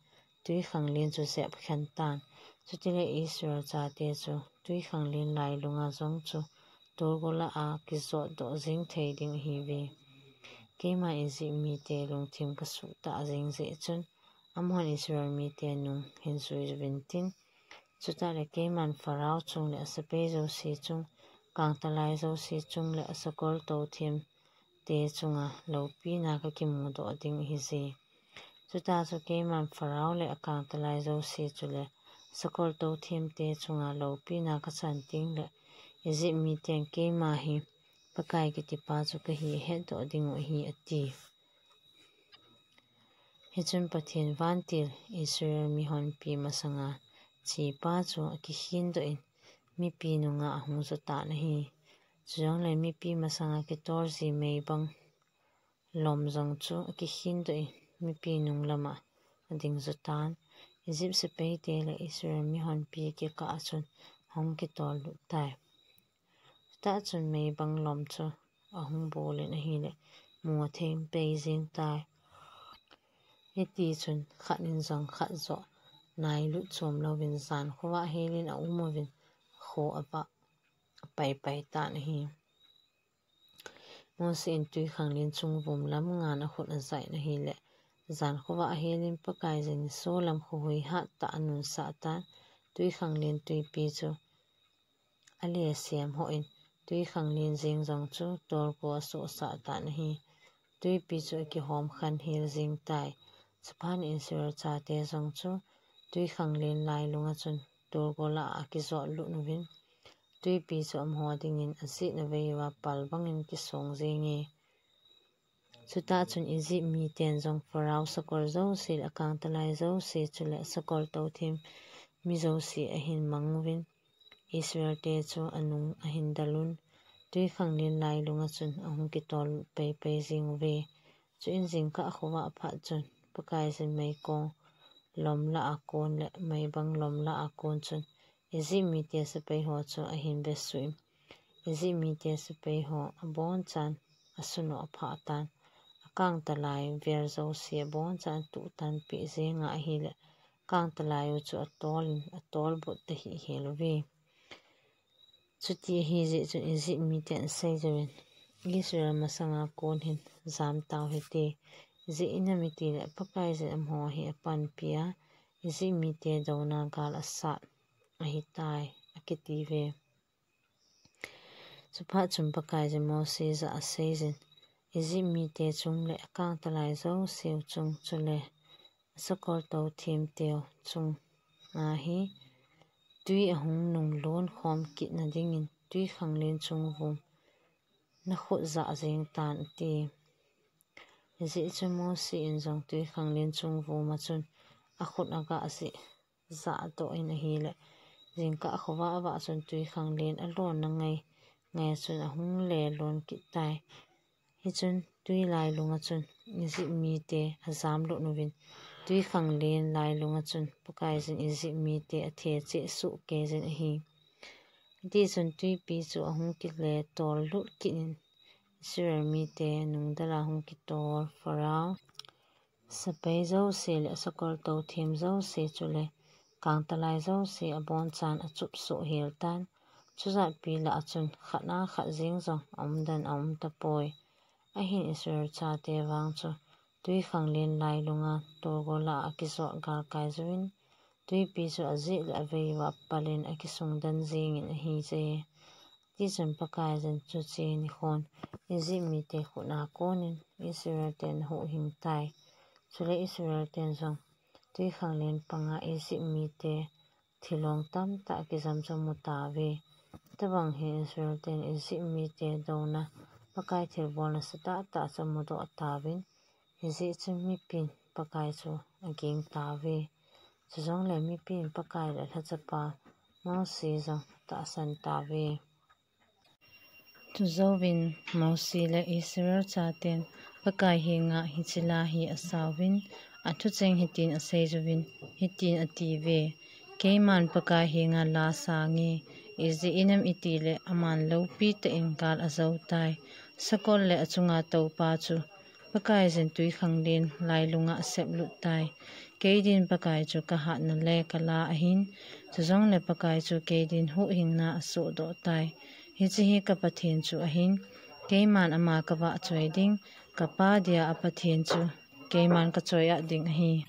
tuikhanglen chu jep khen tan. Chutile Israel chate chu tuikhanglen lailunga jong chu tolgo lah a kijotdoh jeng thei ding ahiuve. Keima Egypt mite lungthim kasuhtah jeng jeh chun, amahon Israel mite nung hin jui uvin tin, chutah le keiman Pharaoh chung le asepai jouse chung, kangtalai jouse chung le asakol touthemte chunga loupina kakimudoh ding ahije. Chutah chu keiman Pharaoh le akangtalai jouse chule sakol touthemte chunga loupina kachan tengle Egypt miten keima hi Pakai kitipa chu kahi ahetdoh dingu ahi, ati. Hichun Pathen vantil Israel mihonpi masanga chepa chu akikhendoh in mipi nunga ahung jotan ahi. Chujongle mipi masanga kitol ji meibang lom jong chu akikhendoh in mipi nung lama ading jotan. Egypt sepaite le Israel mihonpi kikah a chun ahung kitol lut tai. Chutah chun meibang lom chu ahung bolin ahile, mu atheng pei jeng tai. Hitichun khat in jong khat joh nailut chom louvin jan khovah helin aum uvin, kho avah apaipai tan ahi. Mose in tuikhanglen chung vum lam ngan akhut ajah in ahile, jan khovah helin Pakaiyin solam khohui hattah anunsah tan, tuikhanglen tuipi chu alesem hoh in, tuikhanglen jeng jong chu tolgo asohsah tan ahi. Tuipi chu akihom khan hel jeng tai. Chuphat in Israel chate jong chu tuikhanglen lailunga chun tolgo lah a akijot lut uvin, tuipi chu amaho dingin ajetna vei uva pal bangin kisong jenge. Chutah chun Egypt miten jong Pharaoh sakol jouse le akangtalai jouse chule asakol touthem mi jouse ahin mang uvin, Israelte chu anung ahin delun, tuikhanglen lailunga chun ahung kitol paipai jeng uve. Chuin jingkah khovah phat chun Pakaiyin meikong lom lah a kon le meibang lom lah a kon chun Egypt mite sepai ho chu ahin vesuh in, Egypt mite sepai ho abonchan asunoh aphah tan, akangtalai vel jouse abonchan atuh tan, peh jenga ahileh akangtalai u chu atol in atolbut tahih hel uve. Chuti ahijeh chun Egypt miten asei jouvin, Israel masanga kon hin jam tau hite, ijeh inem itileh Pakaiyin amaho hi apanpia, Egypt mite douna gal asat ahitai, akitiuve. Chuphat chun Pakaiyin Mose jah a aseiyin, Egypt mite chung le akangtalai jouseu chung chule asakol tothemteu chunga hi twi ahung nunglon khom kitna dingin twikhanglen chung vum nakhut jah jeng tan, ati. Hijeh chun Mose in jong twikhanglen chung vum a chun akhut agah jih jahdoh in ahileh, jingkah khovah vah chun twikhanglen alonna ngai ngai a chun ahung lelon kit tai. Hichun twi lailunga chun Egypt mite ajamlut uvin, twikhanglen lailunga chun Pakaiyin Egypt mite athecheh sohkeiyin ahi. Hitichun twipi chu ahung kile tollut kit in, Israel mite nungdala hung kitol Pharaoh sepai jouse le asakol tothem jouse chule kangtalai jouse abonchan achupsoh hel tan. Chujatpi lah a chun khat a khat jeng jong aumden aum tapoi. Ahin Israel chate vang chu twikhanglen lailunga tolgo lah a akijot galkai jouvin, twipi chu ajeh le avei uva palin akisungden jengin ahije. Tichun Pakaiyin chuche nikhon Egypt mite khut a konin Israel ten ahuhhing tai. Chule Israel ten jong twikhanglen panga Egypt mite thilong tamtah akijam chu amu tauve. Tobang hi Israel ten Egypt mite douna Pakai thilbol nasatah tah chu amudoh tauvin, hijeh chun mipin Pakai chu aging tauve. Chujongle mipin Pakai le alhachapa Mose jong atahsan tauve. Chujouvin Mose le Israel chaten Pakai henga hiche la hi asauvin, athucheng hitin aseiuvin, hitin atiuve, Keiman Pakai henga la asange, ijeh inem itile aman loupi tah in gal ajou tai. Sakol le achunga toupa chu Pakaiyin twikhanglen lailunga aseplut tai. Keidin Pakai chu kahatna le kala ahin, chujongle Pakai chu keidin huhhingna asohdoh tai. Hiche hi ka Pathen chu ahin, keiman ama kavahchoi ding, kapa dia a Pathen chu keiman kachoi-at ding ahi.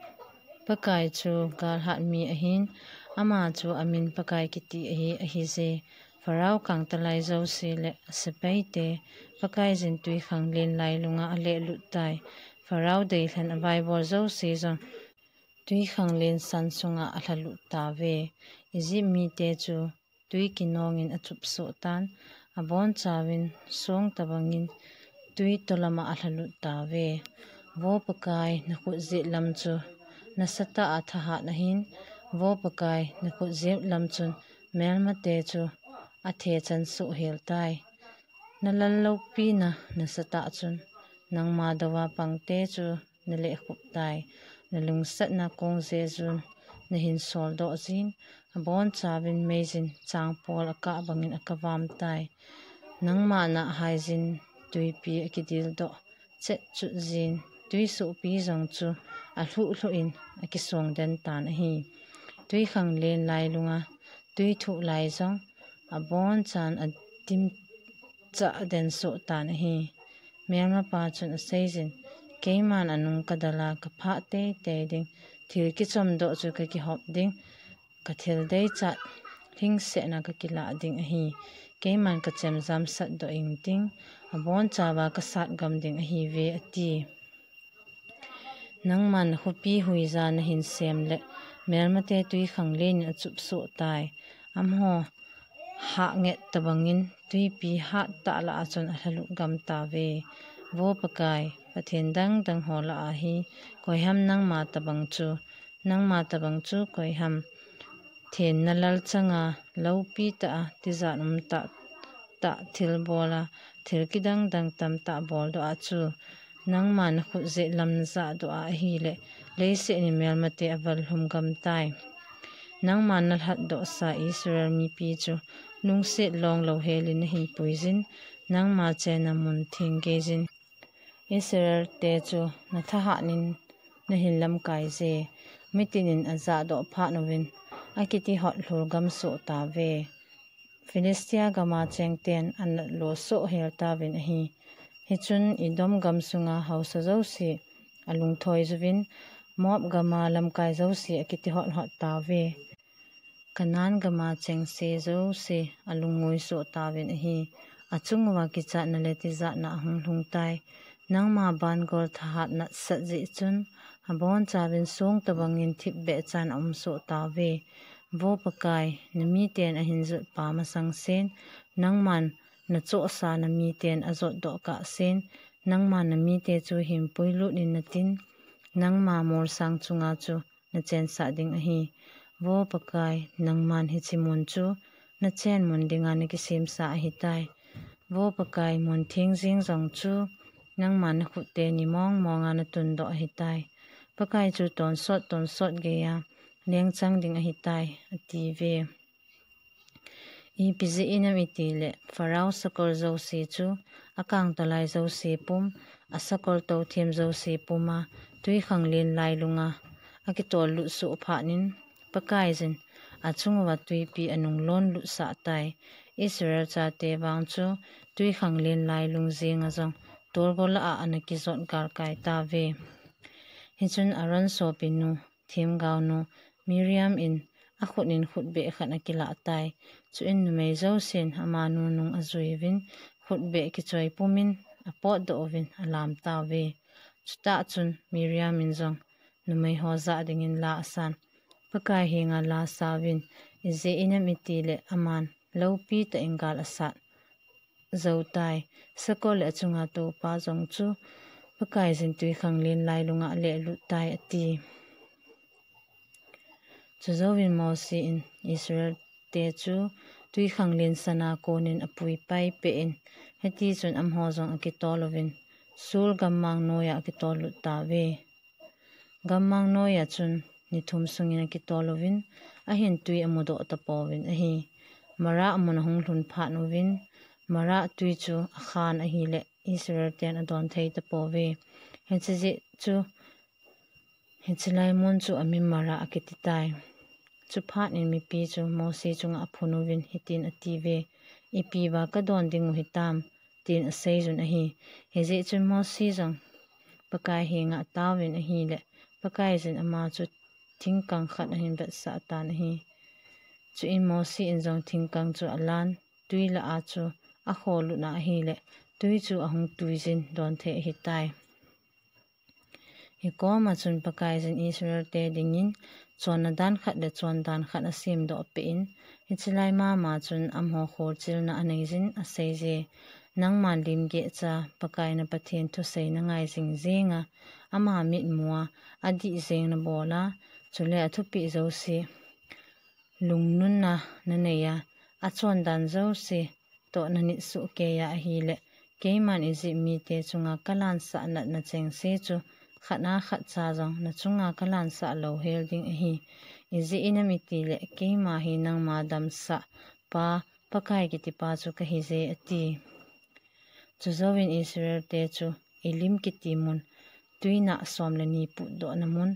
Pakai chu galhat mi ahin, ama chu amin Pakai kiti ahi, ahije. Pharaoh kangtalai jouse le asepaite Pakaiyin twikhanglen lailunga alehlut tai. Pharaoh deilhen avaibol jouse jong twikhanglen san sunga alhalut tauve. Egypt mite chu twi kinongin achupsoh tan, abonchauvin song tobangin twi tolama alhalut tauve. Vo Pakai, nakhut jetlam chu nasatah a thahat ahin, Vo Pakai, nakhut jetlam chun melmate chu athechan sohhel tai. Nalal loupina nasatah chun nangma douva pangte chu nalehkhup tai. Nalungsatna kong jejun nahin soldoh jin, abonchauvin meijin changpol akah bangin akavam tai. Nangma nahaijin twipi akidildoh chetchut jin, twi sohpi jong chu alhuh lhuh in akisongden tan ahi. Twikhanglen lailunga twi thuh lai jong abonchan adimchah den soh tan ahi. Melmapa chun aseijin, Keiman anung kadala kaphah teitei ding, thil kichomdoh chu kakihop ding, kathil deichat lhingsetna kakilah ding ahi. Keiman kachemjam satdoh ingting, abonchauva kasatgam ding ahiuve, ati. Nangman nakhopi huija nahin sem le melmate twikhanglenin achupsoh tai. Amaho hah nget tobangin twipi hattah lah a chun alhalut gam tauve. Vo Pakai, pathen dangdang ho lah a hi koiham nangma tobang chu, nangma tobang chu koiham? Thenna lalchanga loupi tah a tijat umtah tah thilbola, thil kidangdang tamtah boldoh a chu nangma nakhut jetlam najahdoh a ahile, leiset ni melmate avallhum gam tai. Nangman nalhatdohsa Israel mipi chu lungset longlou helin nahin puijin, nangma chenna mun theng geijin Israel te chu nathahatnin nahin lamkaije. Mitinin ajahdoh phat uvin akiti hotlhul gam soh tauve. Philistia gama chengten anatlo soh hel tauvin ahi. Hichun Edom gam sunga haosa jouse alungthoi juvin, Moab gama lamkai jouse akiti hothot tauve. Kanan gama chengse jouse alungngoi soh tauvin ahi. Achunguva kichatna le tijatna ahung lhungtai. Nangma bangol thahat natsat jeh chun, abonchauvin song tobangin thipbeh chan aum soh tauve. Vo Pakai, namiten ahin jotpa masangsen, nangman nachohsa namiten ajotdoh kahsen, nangman namite chu hinpuilut in natin, nangma molsang chunga chu nachensah ding ahi. Vo Pakai, nangman hiche mun chu nachen mun dinga nakisemsa ahitai. Vo Pakai, mun theng jeng jong chu nangman nakhut teni mongmonga natundoh ahitai. Pakai chu tonsot tonsot geiya lengchang ding ahitai, atiuve. Ipi jeh inam itile Pharaoh sakol jouse chu, akangtalai jouse pum, asakol touthem jouse puma twikhanglen lailunga akitollut soh phatnin, Pakaiyin achunguva twipi anunglon lutsah tai. Israel chate vang chu twikhanglen lailung jenga jong tolgo lah a anakijot galkai tauve. Hichun Aaron sopinu, themgaonu Miriam in akhutnin khutbeh khat akilah tai. Chuin numei jousen amanu nung ajuiuvin, khutbeh kichoi pumin apotdoh uvin alam tauve. Chutah chun Miriam in jong numeiho jah dingin la asan. Pakai henga la asauvin, ijeh inam itile aman loupitah in gal asat joutai. Sakol le achunga toupa jong chu Pakaiyin twikhanglen lailunga alehlut tai, ati. Chujouvin Mosi in Israel te chu twikhanglen sana konin apuipai peh in, hitichun amaho jong akitol uvin, Shur gammang noiya akitollut tauve. Gammang noiya chun nithum sungin akitol uvin, ahin twi amudoh tapouvin ahi. Marah mun ahung lhun phat uvin, Marah twi chu akhan ahile Israel ten adon thei tapouve. Hiche jeh chu, hiche lai mun chu amin Marah akiti tai. Chuphat in mipi chu Mosi chunga aphun uvin hitin atiuve, Ipi uva kadon dingu hitam, tin aseiyun ahi. Hijeh chun Mosi jong Pakai henga ataovin ahile, Pakaiyin ama chu thingkang khat ahin vetsah tan ahi. Chuin Mosi in jong thingkang chu alan, twi lah a chu akholut na ahile, twi chu ahung tuiyin don thei ahitai. Hikoma chun Pakaiyin Israel te dingin chonna dan khat le chondan khat asemdoh peh in, hiche lai mama chun amaho kholchilna aneiyin aseiye, Nangman lim gehcha Pakai na Pathen thusei nangai jing jenga, ama mitmua adih jeng nabola, chule athupeh jouse lungnunna naneiya, achondan jouse toh nanit sohkeiya ahile, keiman Egypt mite chunga kalansah natna chengse chu khat a khat cha jong nachunga kalansah louhel ding ahi. Ijeh inem itile keima hi nangma damsah pa Pakai kitipa chu kahije, ati. Chujouvin Israel te chu Elim kiti mun, tuinah som le ni putdohna mun,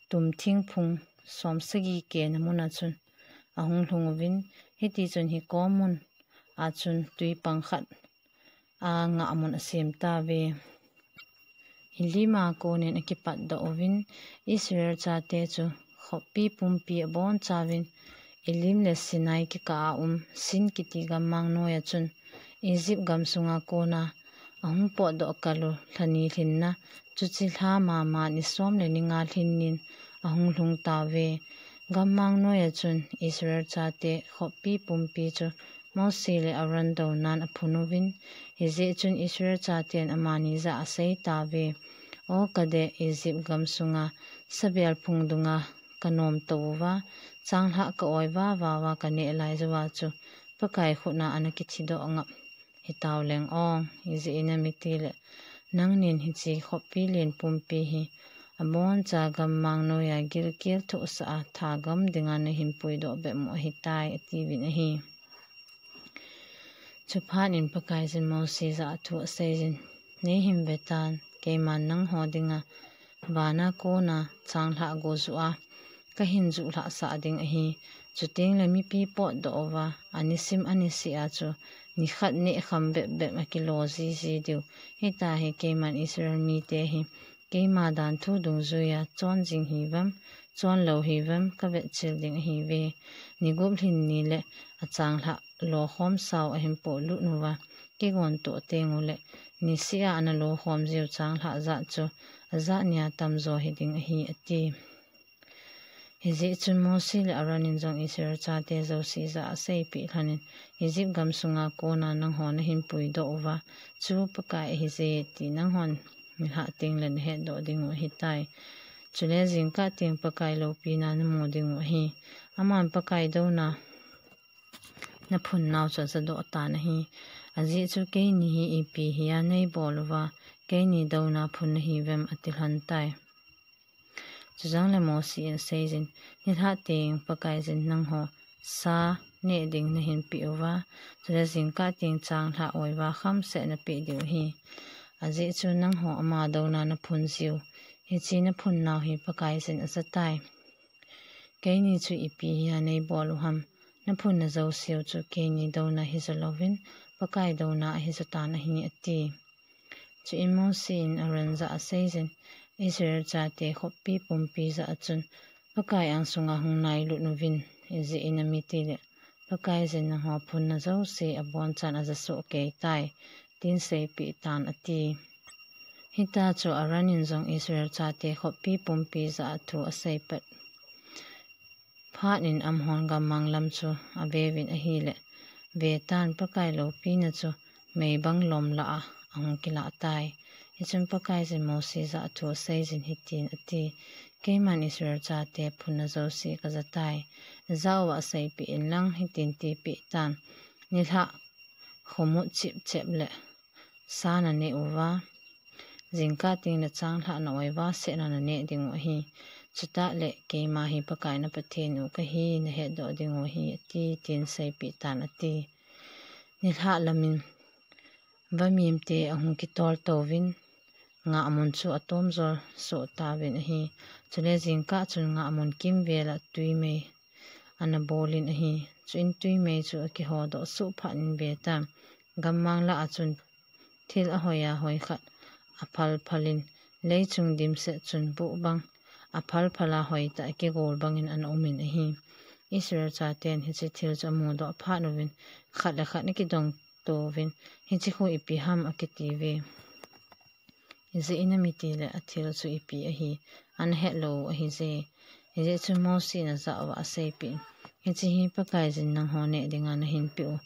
tumthing phung som sagi kena muna chun ahung lhung uvin, hitichun hikom mun a chun tuipang khat angah mun asem tauve. Elim a konin akipatdoh uvin, Israel chate chu khoppi pumpi abonchauvin, Elim le Sinai kikah a um Sin kiti gammang noiya chun, Egypt gamsunga kona ahung potdoh kal u lha ni lhinna, chuche lha mama ni som le ni nga lhinnin ahung lhung tauve. Gammang noiya chun Israel chate khoppi pumpi chu Mosi le Aaron dounan aphun uvin, hijeh chun Israel chaten amani jah a asei tauve, O kade, Egypt gamsunga sabel phung dunga kanom tou uva, changlhah ka-oi vava uva kaneh lai jouva chu Pakai khutna ana kithidoh ngap hitau leng o, ijeh inem itile nangnin hiche khoppi len pumpi hi Aboncha gammang noiya gilkel thohsah a thagam dinga nahin puidoh bep u ahitai, atiuvin ahi. Chuphat in Pakaiyin Mose jah a thu aseijin, Neihin vetan, keiman nangho dinga vana kona changlhah go juh a kahin juhlhah sah ding ahi. Chutengle mipi potdoh uva, anisim anisih a chu nikhat nehkham bep bep akilo jiji diu. Hitia hi keiman Israel mite hi keima danthu dungjuiya chon jing hiuvem, chon lou hiuvem kavetchil ding ahiuve. Ni gup lhin ni le achanglhah lokhom sao ahin polut uva, kigon toh teng uleh, nisih a ana lokhom jiu changlhah jat chu ajat nia tamjo hiding ahi, ati. Hijeh chun Mose le Aaron in jong Israel chate jouse jah a aseipeh lhonin, Egypt gam sunga kona nangho nahin puidoh uva chu Pakai ahije ti nanghon nilhah tengle nahetdoh ding u ahitai. Chule jingkah teng Pakai loupina namu ding u ahi. Aman Pakai douna naphun nau chu ajadoh tan ahi. Ajeh chu keini hi ipi hia neibol uva, keini douna phun nahiuvem, ati lhon tai. Chujongle Mose in aseijin, Nilhah teng Pakaiyin nangho sa neh ding nahin peh uva, chule jingkah teng changlhah oiva khamseh napeh diu ahi. Ajeh chu nangho ama douna naphun jiu, hiche naphun nau hi Pakaiyin ajatai. Keini chu ipi hia neibol u ham, naphunna jouseu chu keini douna hija louvin, Pakai douna ahija tan ahi, ati. Chuin Mose in Aaron jah a aseijin, Israel chate khoppi pumpi jah a chun Pakai angsunga hung nailut uvin, ijeh inem itile Pakaiyin nangho phunna jouse abonchan ajasoh keitai, tin seipeh tan, ati. Hitia chu Aaron in jong Israel chate khoppi pumpi jah a thu aseipat phat in amahon gammang lam chu aveuvin ahile, vetan, Pakai loupina chu meibang lom lah a ahung kilah tai. Hichun Pakaiyin Mose jah a thu aseijin hitin ati, Keiman Israel chate phunna jouse kajatai. Najah uva aseipeh inlang hitin tipeh tan, Nilhah khomut chipchep le sa naneh uva, jingkah tengle changlhah na oiva sehna naneh ding u ahi. Chutah le keima hi Pakai na Pathen u kahi nahetdoh ding u ahi, ati, tin seipeh tan, ati. Nilhah lamin vamimte ahung kitol touvin, ngahmun chu atomjol soh tauvin ahi. Chule jingkah chun ngahmun kimvel a twimei ana bolin ahi. Chuin twimei chu akihodoh suh phat in vetan, gammang lah a chun thil ahoiya hoi khat aphal phalin, leichung dimset chun buh bang aphal phala hoitah a kigol bangin ana umin ahi. Israel chaten hiche thil chu amudoh phat uvin, khat le khat ana kidong touvin, Hiche khu ipi ham, akitiuve. Ijeh inem itile athil chu ipi ahi, ana hetlou u ahije. Hijeh chun Mose in ajah uva aseipeh in, Hiche hi Pakaiyin nangho neh dinga nahin peh u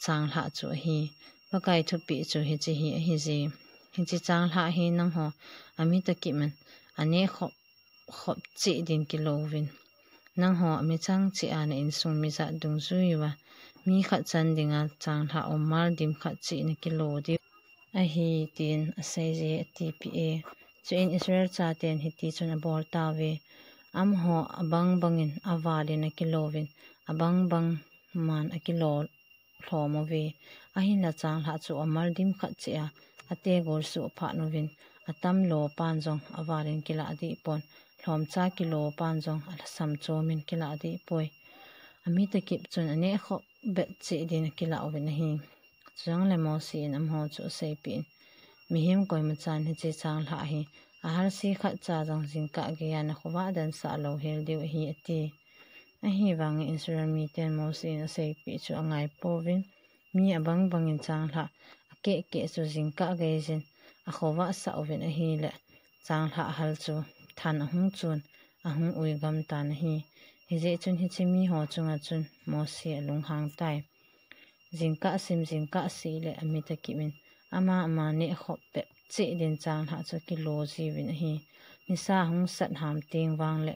changlhah chu ahi. Pakai thupeh chu hiche hi ahije. Hiche changlhah hi nangho amit akip in aneh khop khop cheh din kilouvin, nangho amichang cheh a na insung mijat dungjuiya mi khat chan dinga changlhah ummal dim khat cheh nakilo diu ahi, tin aseije, atipeh e. Chuin Israel chaten hitichun abol tauve, Amaho abang bangin avalin akilouvin, abang bang man akilo lhom uve. Ahinla changlhah chu ummal dim khat cheh a ategol suh phat uvin, atamlo pan jong avalin kilah dehpon, lhomcha kilo pan jong alhasam chomin kilah dehpoi. Amit akip chun aneh khop bep cheh din akilah uvin ahi. Chujongle Mose in amaho chu aseipeh in, Mihem koimachan hiche changlhah hi ahalse khatcha jong jingkah geiya nakhovah dansah louhel diu ahi, ati. Ahivangin Israel miten Mose in aseipeh chu angaipouvin, mi abang bangin changlhah akeh keh chu jingkah geiyin akhovah sah uvin ahile, changlhah hal chu than ahung chun, ahung ui gamtan ahi. Hijeh chun hiche miho chunga chun Mose alunghang tai. Jingkah sim jingkah seh le amit akip in, ama ama neh khop bep cheh din changlhah chu akilo jiuvin ahi. Nisa ahung sat ham teng vangle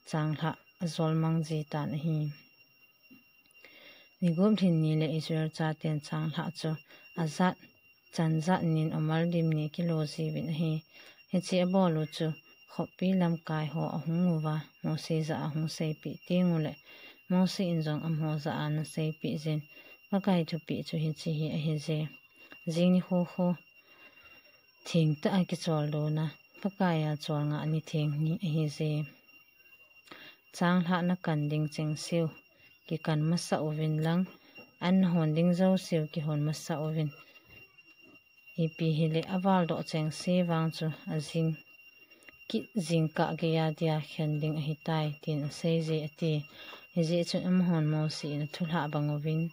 changlhah ajolmang jitan ahi. Ni gup lhin ni le Israel chaten changlhah chu ajat chan jat nin ummal dim ni akilo jiuvin ahi. Hiche abol u chu khopi lamkai ho ahung uva, Mosi jah a ahung seipeh teng uleh, Mosi in jong amaho jah a ana seipeh jin, Pakai thupeh chu hiche hi ahi je. Jing nikho khu thengtah a kicholdo na, Pakai a cholngah ni theng ni ahi je. Changlhah na kan ding chengseu kikan masa uvin lang, an hon ding jouseu kihon masa uvin. Ipi hileh avaldoh chengse vang chu ajing kit jingkah geiya dia khen ding ahitai, tin asei je ati. Hijeh chun amahon Mosi in athulhah bang uvin,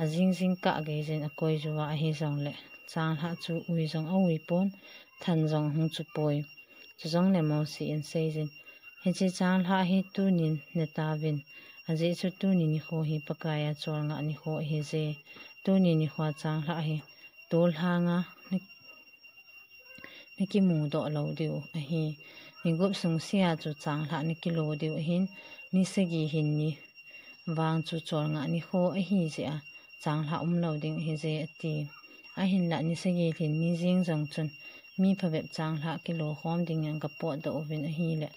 ajing jingkah gei jin akoi juva ahijongleh, changlhah chu ui jong aui pon, than jong ahung chu poi. Chujongle Mosi in sei jin, Hiche changlhah hi tunin ne tauvin, ajeh chu tuni nikho hi Pakai a cholngah nikho ahi je. Tuni nikho a changlhah hi tolhang a na, na kimudoh lou diu ahi. Ni gup sung sia chu changlhah na kilo diu ahin, ni sagi lhin ni vang chu cholngah nikho ahi jeh a, changlhah umlou ding ahi je ati. Ahinlah ni sagi lhin ni jing jong chun, mi phabep changlhah kilo khom dingin aga potdoh uvin ahileh,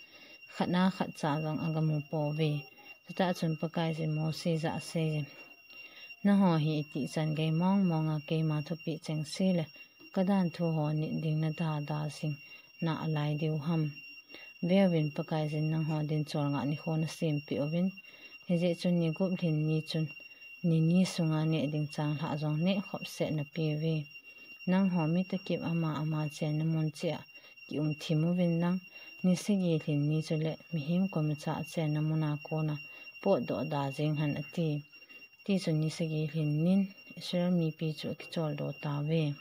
khat na khat cha jong aga mu pouve. Chutah chun Pakaiyin Mosi jah a asei jin, Nangho hi itih chan gei mong mong a keima thupeh chengse le, ka danthu ho nit ding na da da jing nalai diu ham. Veuvin, Pakaiyin nangho din cholngah nikho na sempeh uvin, hijeh chun ni gup lhin ni chun, ni ni sunga neh ding changlhah jong neh khop seh na pe uve. Nangho mi takip ama ama chenna mun cheh a kium thim uvin lang, ni sagi lhin ni chule mihem koima cha chenna mun a kona potdoh da jeng hen ati. Tichun ni sagi lhin nin Israel mipi chu akicholdo tauve.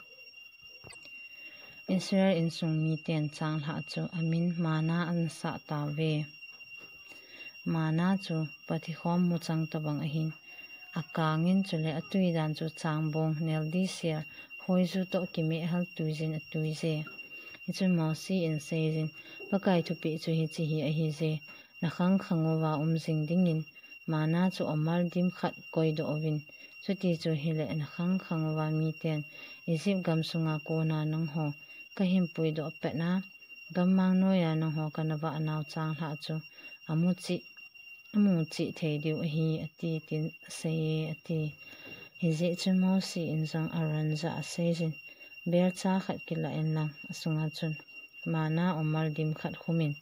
Israel insung miten changlhah chu amin manna ana sah tauve. Manna chu pathikhom muchang tobang ahin, akang in chule atui dan chu changbong, neldi sel, hoiju toh kimeh hal tuijin atuije. Hichun Mosi in seijin, Pakai thupeh chu hiche hi ahije, na khang khang uva um jing dingin, manna chu omal dim khat koidoh uvin. Chuti chu hileh na khang khang uva miten Egypt gam sunga kona nangho kahin puidoh petna, gammang noiya nangho kana vahnau changlhah chu amu cheh, amu cheh thei diu ahi, ati, tin aseiye, ati. Hijeh chun Mosi in jong Aaron jah a seijin, belcha khat kilah inlang, asunga chun manna omal dim khat khumin,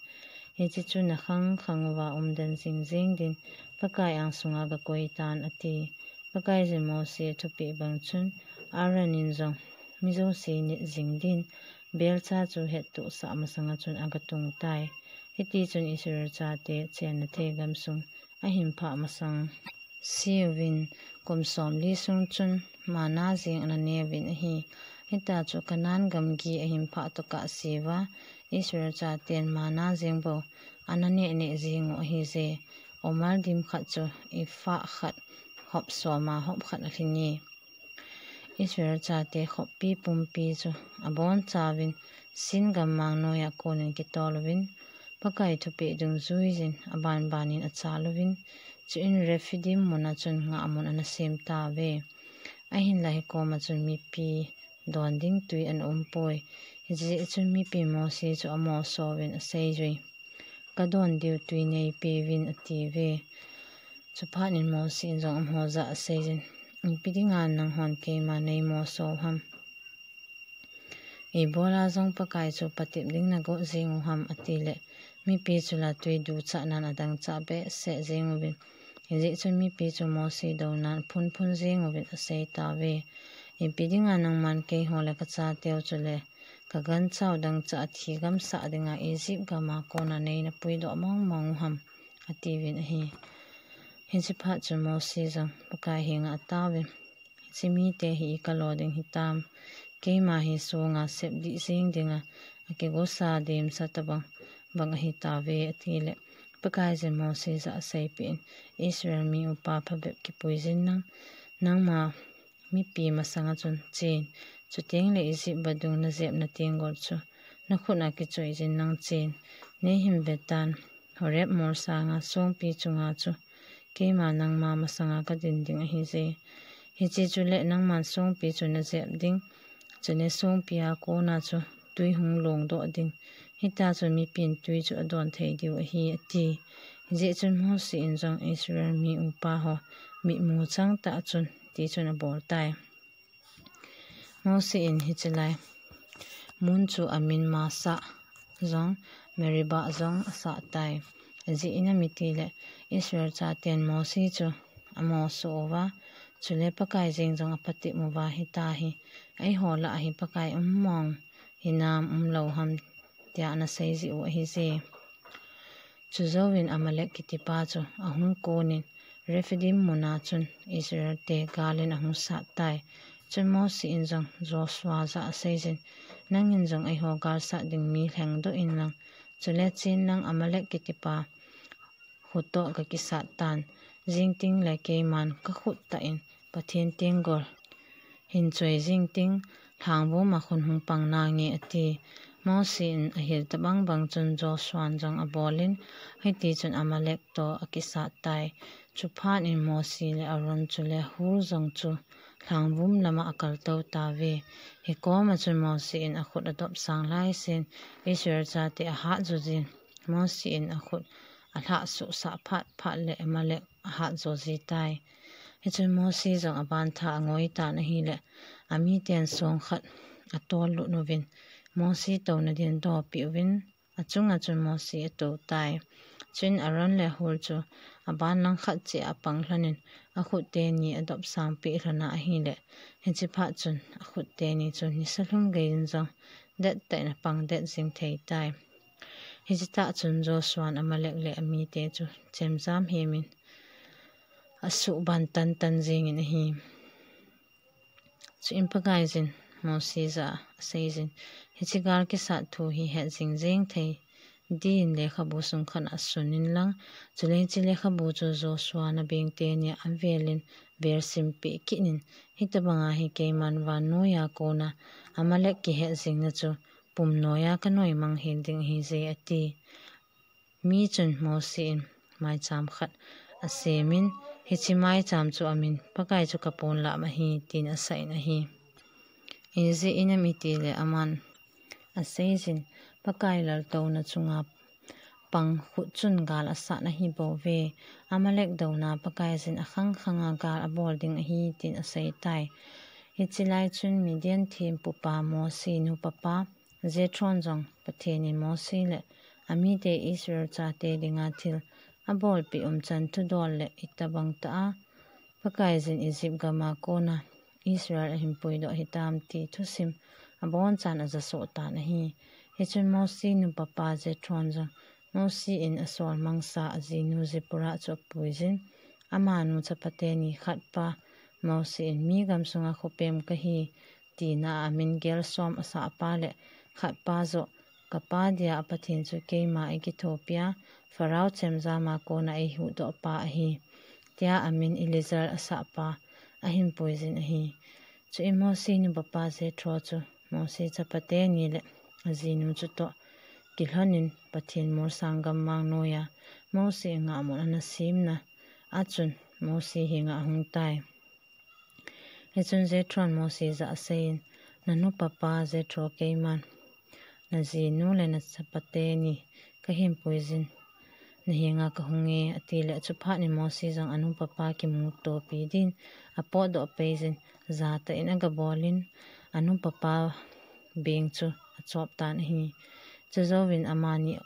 hiche chu na khang khang uva um den jing jing din, Pakai angsunga gakoi tan, ati. Pakaiyin Mosi athupeh bang chun, Aaron in jong mi jouse nit jing din, belcha chu hettohsah masanga chun agatung tai. Hitichun Israel chate chenna thei gamsung ahin phah masang seuvin, kum somli sung chun manna jeng ana neuvin ahi. Hitia chu Canaan gamgi ahin phah tokah seuva, Israel chaten manna jeng bou ana neh neh jeng u ahije. Omal dim khat chu ephah khat hop soma hop khat alhinge. Israel chate khoppi pumpi chu abonchauvin Sin gammang noiya konin kitoluvin, Pakai thupeh dungjuiyin abanbanin achal uvin, chuin Rephidim muna chun ngahmun ana sem tauve. Ahinlah hikoma chun mipi don ding tui ana umpoi. Hijeh chun mipi Mosi chu amosouvin aseijui, Kadon diu tui neipeuvin, atiuve. Chuphat in Mosi in jong amaho jah a aseijin, Ipi dinga nanghon keima neimoso u ham? Ibola jong Pakai chu patep ding nagot jeng u ham? Atileh, mipi chu la tui duchahnan adangchah behseh jeng uvin. Hijeh chun mipi chu Mosi dounan phunphun jeng uvin aseitauve, Ipi dinga nangman keiho le kachateu chule kaganchau dangchah a thigam sah dinga Egypt gama kona neina puidoh mong mong u ham? Atiuvin ahi. Hichephat chun Mosi jong Pakai henga ataovin, Hiche mite hi ikalo ding hitam? Keima hi songa sepdih jeng dinga akigosa demsa tobang bang ahitauve, atileh, Pakaiyin Mosi jah a aseipeh in, Israel mi upa phabep kipuijin lang, nangma mipi masanga chun chen, chutengle Egypt vadung najepna tenggol chu nakhut a kichoijin lang chen. Neihin vetan, Horeb molsanga songpi chunga chu keima nangma masanga kadin ding ahije. Hiche chule nangman songpi chu najep ding, chule songpia kona chu tui hung longdoh ding. Hita chun mipin tui chu adon thei diu ahi, ati. Hijeh chun Mosi in jong Israel mi upa ho mitmu chang tah chun tichun abol tai. Mosi in hiche lai mun chu amin Masa jong Meriba jong asah tai. Ajeh ina mitile Israel chaten Mosi chu amo soh uva, chule Pakai jeng jong apatep uva, hita hi eiho lah a hi Pakai um mong hinam umlou ham tia ana seijih u ahije. Chujouvin Amalek kitipa chu ahung konin Rephidim muna chun Israel te galin ahung sat tai. Chun Mosi in jong Joshua jah a aseijin, nangin jong eiho gal sat ding mi lhengdoh inlang, chule chen lang Amalek kitipa khutoh kakisat tan, jingting le keiman kakhut tah in Pathen tenggol hin choi jingting, lhangvum a khun hung pang nange, ati. Mosi in ahil tabang bang chun Joshua in jong abolin, hiti chun Amalek toh akisat tai. Chuphat in Mosi le Aaron chule Hur jong chu lhangvum lama akaltou tauve. Hikoma chun Mosi in akhut adop sang laisin Israel chate ahat jo jin, Mosi in akhut alhah suhsah phat phat le Amalek ahat jo ji tai. Hichun Mosi jong aban tha angoi tan ahile, amiten song khat atol lut uvin, Mosi touna din dopeh uvin, achunga chun Mosi atou tai. Chuin Aaron le Hur chu aban lang khat cheh a apang lhonin, akhut teni adop sang peh lhona ahile, hiche phat chun akhut teni chu nisa lhum geiyin jong det tah in apang det jing thei tai. Hiche tah chun Joshua in Amalek le amite chu chemjam hemin asuhban tan tan jingin ahi. Chuin Pakaiyin Mosi jah a aseijin, hiche gal kisat thu hi het jing jeng thei din lekhabu sung khat a asun inlang, chule hiche lekhabu chu Joshua nabeng teni a avelin vel simpeh kit in, hitabanga hi keiman vannoiya kona Amalek kihet jingna chu pum noiya kanoimang hel ding ahije, ati. Mi chun Mosi in maicham khat asemin, hiche maicham chu amin Pakai chu kapon lah ahi, tin asah in ahi. Ijeh inem itile aman aseijin, Pakai laltouna chunga pang khut chun gal asat nahi bouve. Amalek douna Pakaiyin akhang khanga gal abol ding ahi, tin asei tai. Hiche lai chun Midian thempupa Mosi nupapa Jethron jong Pathen in Mosi le amite Israel chate dinga thil abolpeh umchan thudol le itobang tah a Pakaiyin Egypt gama kona Israel ahin puidoh hitam ti thusim abonchan ajasoh tan ahi. Hichun Mosi nupapa Jethron jong Mosi in asol mangsa ajinu Zipporah chu apuiyin, amanu chapate ni khatpa Mosi in mi gamsunga khopem kahi tina a amin Gersom asahpa le khatpa joh, kapa dia a Pathen chu keima eikithopi a, Pharaoh chemjama kona eihuhdohpa ahi, tia amin Eleazar asahpa ahin puiyin ahi. Chuin Mosi nupapa Jethro chu Mosi chapate ni le ajinu chutoh kilhonin Pathen molsang gammang noiya Mosi ngahmun ana semna a chun Mosi henga ahung tai. Hichun Jethron Mosi jah a aseiyin, nanupapa Jethro keiman najinu le nachapate ni kahin puiyin nahenga kahunge, atile chuphat in Mosi jong anupapa kimutopi din apotdoh peiyin, jatah in agabolin anupapa beng chu achop tan ahi. Chujouvin amani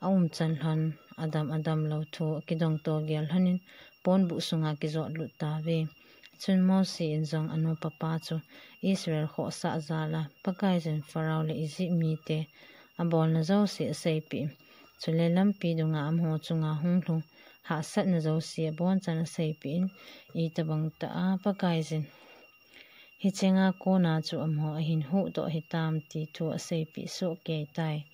aumchan lhon, adam adamlou thu akidongto gel lhonin ponbuh sunga kijotlut tauve. Chun Mosi in jong anupapa chu Israel khohsah jal a Pakaiyin Pharaoh le Egypt mite abolna jouse aseipeh in, chule lampi dunga amaho chunga hunglhung hahsatna jouse abonchan aseipeh in, itobang tah a Pakaiyin hichenga kona chu amaho ahin huhdoh hitam ti thu aseipeh sohkei tai.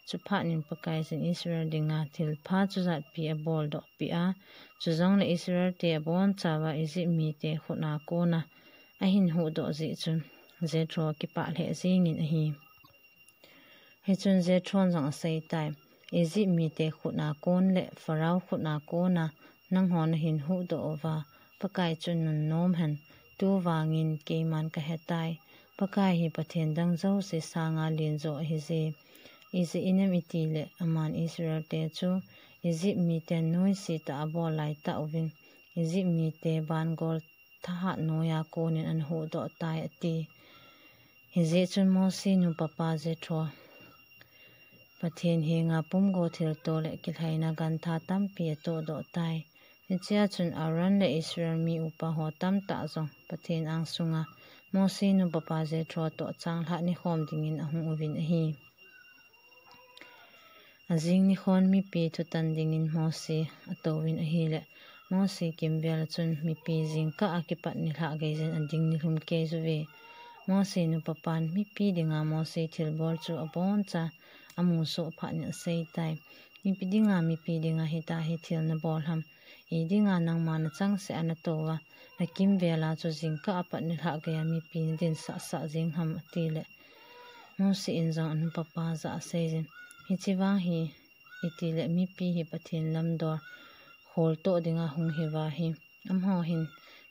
Chuphat in Pakaiyin Israel dinga thilpha chujatpi aboldohpeh a, chujongle Israelte abonchauva Egypt mite khut a kona ahin huhdoh jeh chun Jethro akipah lheh jengin ahi. Hichun Jethron jong aseitai, Egypt mite khut a kon le Pharaoh khut a kona nangho nahin huhdoh uva Pakai chun nunnom hen, tuvangin keiman kahetai, Pakai hi Pathen dang jouse sanga lenjo ahije. Ijeh inem itile aman Israelte chu Egypt miten noise tah a abol laitah uvin, Egypt mite bangol thahat noiya konin ana huhdoh tai, ati. Hijeh chun Mose nupa pa Jethro Pathen henga pumgo thilto le kilhaina gantha tampi atohdoh tai. Hichea chun Aaron le Israel mi upa ho tamtah jong Pathen angsunga Mose nupa pa Jethro toh changlhah nekhom dingin ahung uvin ahi. Ajing nikhon mipi thutan dingin Mose atouvin ahile, Mose kimvel a chun mipi jingkah a kipat nilhah geiyin ading nilhum keijuve. Mose nupa pan mipi dinga Mose thilbol chu abonchan amusoh phatnin aseitai. Ipi dinga mipi dinga hitia hi thil nabol ham? Idinga nangma nachangseh a natou a, nakimvel a chu jingkah a pat nilhah geiya mipi nadinsah sah jeng ham, atile, Mose in jong anupa pa jah a aseiyin, hiche vang hi itile mipi hi Pathen lamdol kholtoh dinga hung hiuva hi, amaho hin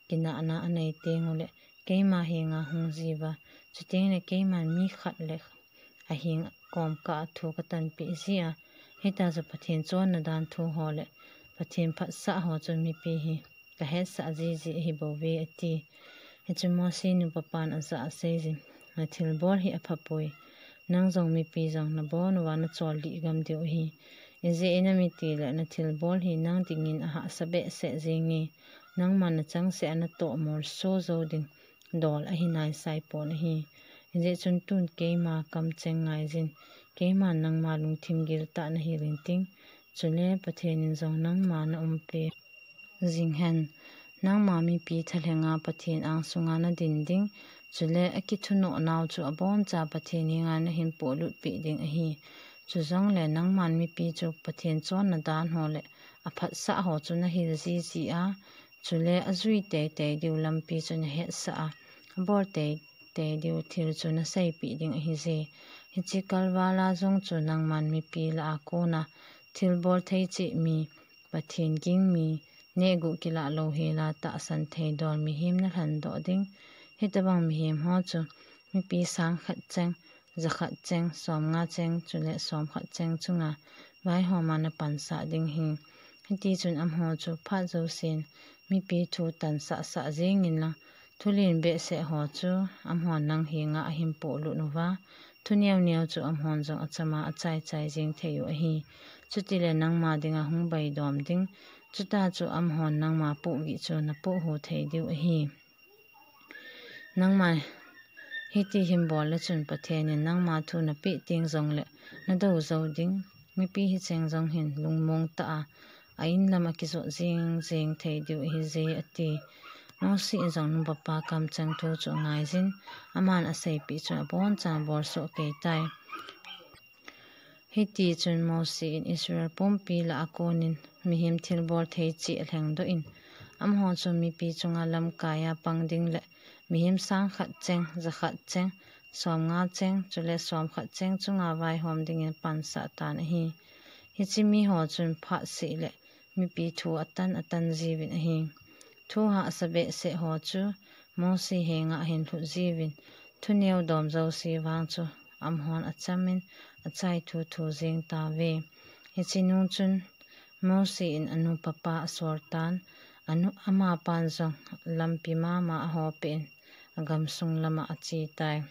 kinahna anei tengule keima henga hung jiuva, chutengle keiman mi khat le aheng komkah a thu katanpeh jia, hitia chu Pathen chonna dan thu ho le Pathen phatsah ho chu mipi hi kahetsah jiji ahibouve, ati. Hichun Mose nupa pan ajah a aseiyin, nathilbol hi aphapoi. Nang jong mipi jong nabon uva nachol lih gam diu ahi. Ijeh inem itile nathilbol hi nang dingin ahahsa behseh jenge. Nangman nachangseh a natoh molso jou ding dol ahi naisai pon ahi. Hijeh chun tun keima kamcheng ngaiyin, keiman nangma lungthim giltah nahil inting, chule Pathen in jong nangma naumpi jing hen. Nangma mipi thalhenga Pathen angsunga nadin ding, chule akithunoh nau chu abonchan Pathen henga nahin polut peh ding ahi. Chujongle nangman mipi chu Pathen chonna dan ho le aphatsah ho chu nahil jiji a, chule ajui teitei diu lampi chu nahetsah a, abol teitei diu thil chu naseipeh ding ahije. Hiche kalval a jong chu nangman mipi lah a kona thilbol thei cheh mi, Pathen ging mi, nehguh kilah louhela tahsan thei dol mihem nalhendoh ding. Hitobang mihem ho chu mipi sang khat cheng, ja khat cheng, som nga cheng, chule som khat cheng chunga vaihoma napansah ding ahi. Hitichun amaho chu phat jousen mipi thu tansah sah jengin lang, thulen behseh ho chu amahon nang henga ahin polut uva, thuneo neo chu amahon jong achama achai chai jeng thei u ahi. Chutile nangma dinga hung beidom ding, chuta chu amahon nangma pohgih chu napohhu thei diu ahi. Nangma hiti hin bol le chun Pathen in nangma thu napeh teng jongle nadou jou ding. Mipi hicheng jong hin lungmong tah a, a in lam a kijot jing jing thei diu ahije, ati. Mose in jong nupa pa kamcheng thu chu angaiyin, aman aseipeh chu abonchan abolsoh keitai. Hitichun Mose in Israel pumpi lah a konin mihem thilbol thei cheh alhengdoh in, amaho chu mipi chunga lamkai a pang ding le mihem sang khat cheng, ja khat cheng, som nga cheng, chule som khat cheng chunga vaihom dingin pansah tan ahi. Hiche miho chun phat seh le mipi thu atan atan jiuvin ahi. Thu hahsa behseh ho chu Mose henga ahin lhut jiuvin, thuneo dom jouse vang chu amahon achamin achai thu thu jeng tauve. Hiche nung chun Mose in anupa pa asol tan, anu, amapan jong lampi mama ahopeh in agamsung lama achetai.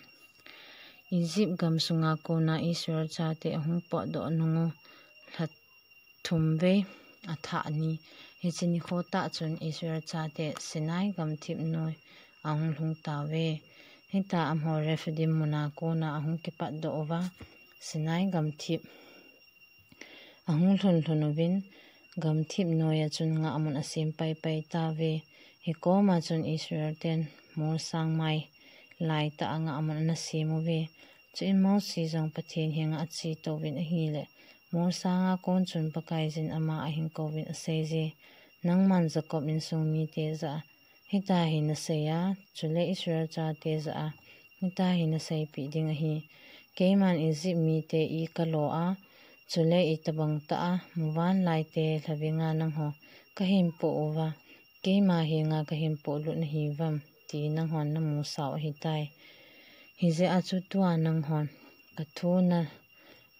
Egypt gamsunga kona Israel chate ahung potdoh nung u lha thum vei athah ni. Hiche nikho tah chun Israel chate Sinai gamthip noi ahung lhung tauve. Hitia amaho Rephidim muna kona ahung kipatdoh uva, Sinai gamthip ahung lhun lhun uvin, gamthip noiya chun ngahmun asem paipai tauve. Hikoma chun Israel ten molsang mai laitah a ngahmun ana sem uve. Chuin Mose jong Pathen henga ache touvin ahile, molsanga kon chun Pakaiyin ama ahin kouvin aseije, nangman Jacob insung mite jah a hitia hi nasei a, chule Israel chate jah a hitia hi naseipeh ding ahi. Keiman Egypt mite i kalo a, chule itobang tah a muvanlaite lhavinga nangho kahin poh uva, keima henga kahin pohlut nahiuvam, ti nanghon namusau ahitai. Hijeh a chu tua nanghon ka thu na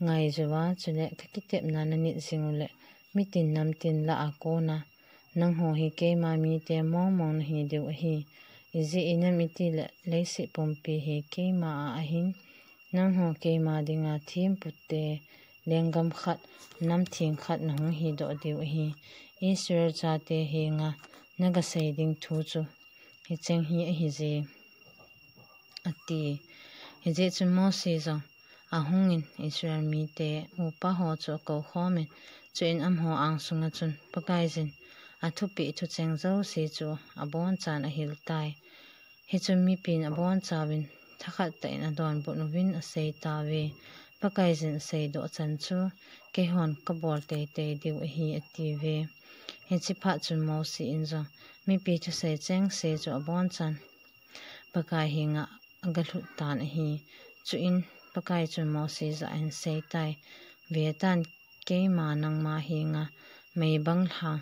ngai jou a, chule ka kitepna na nit jing u le, mitin namtin lah a kona nangho hi keima mite mongmong na hi diu ahi. Ijeh inem itile leiset pumpi hi keima a ahin, nangho keima dinga thempu te, lenggam khat, nam theng khat na hung hi doh diu ahi. Israel chate henga na gasei ding thu chu hicheng hi ahi je, ati. Hijeh chun Mose jong ahungin Israel mite upa ho chu akou khomin, chuin amaho angsunga chun Pakaiyin athupeh thucheng jouse chu abonchan ahil tai. Hichun mipin abonchauvin thakhat tah in adonbut uvin asei tauve. Pakaiyin asei doh chan chu keihon kabol teitei diu ahi, atiuve. Hiche phat chun Mose in jong mipi thusei chengse chu abonchan Pakai henga agalhut tan ahi. Chuin Pakai chun Mose jah a ahin seitai, Vetan, keima nangma henga meibang lhang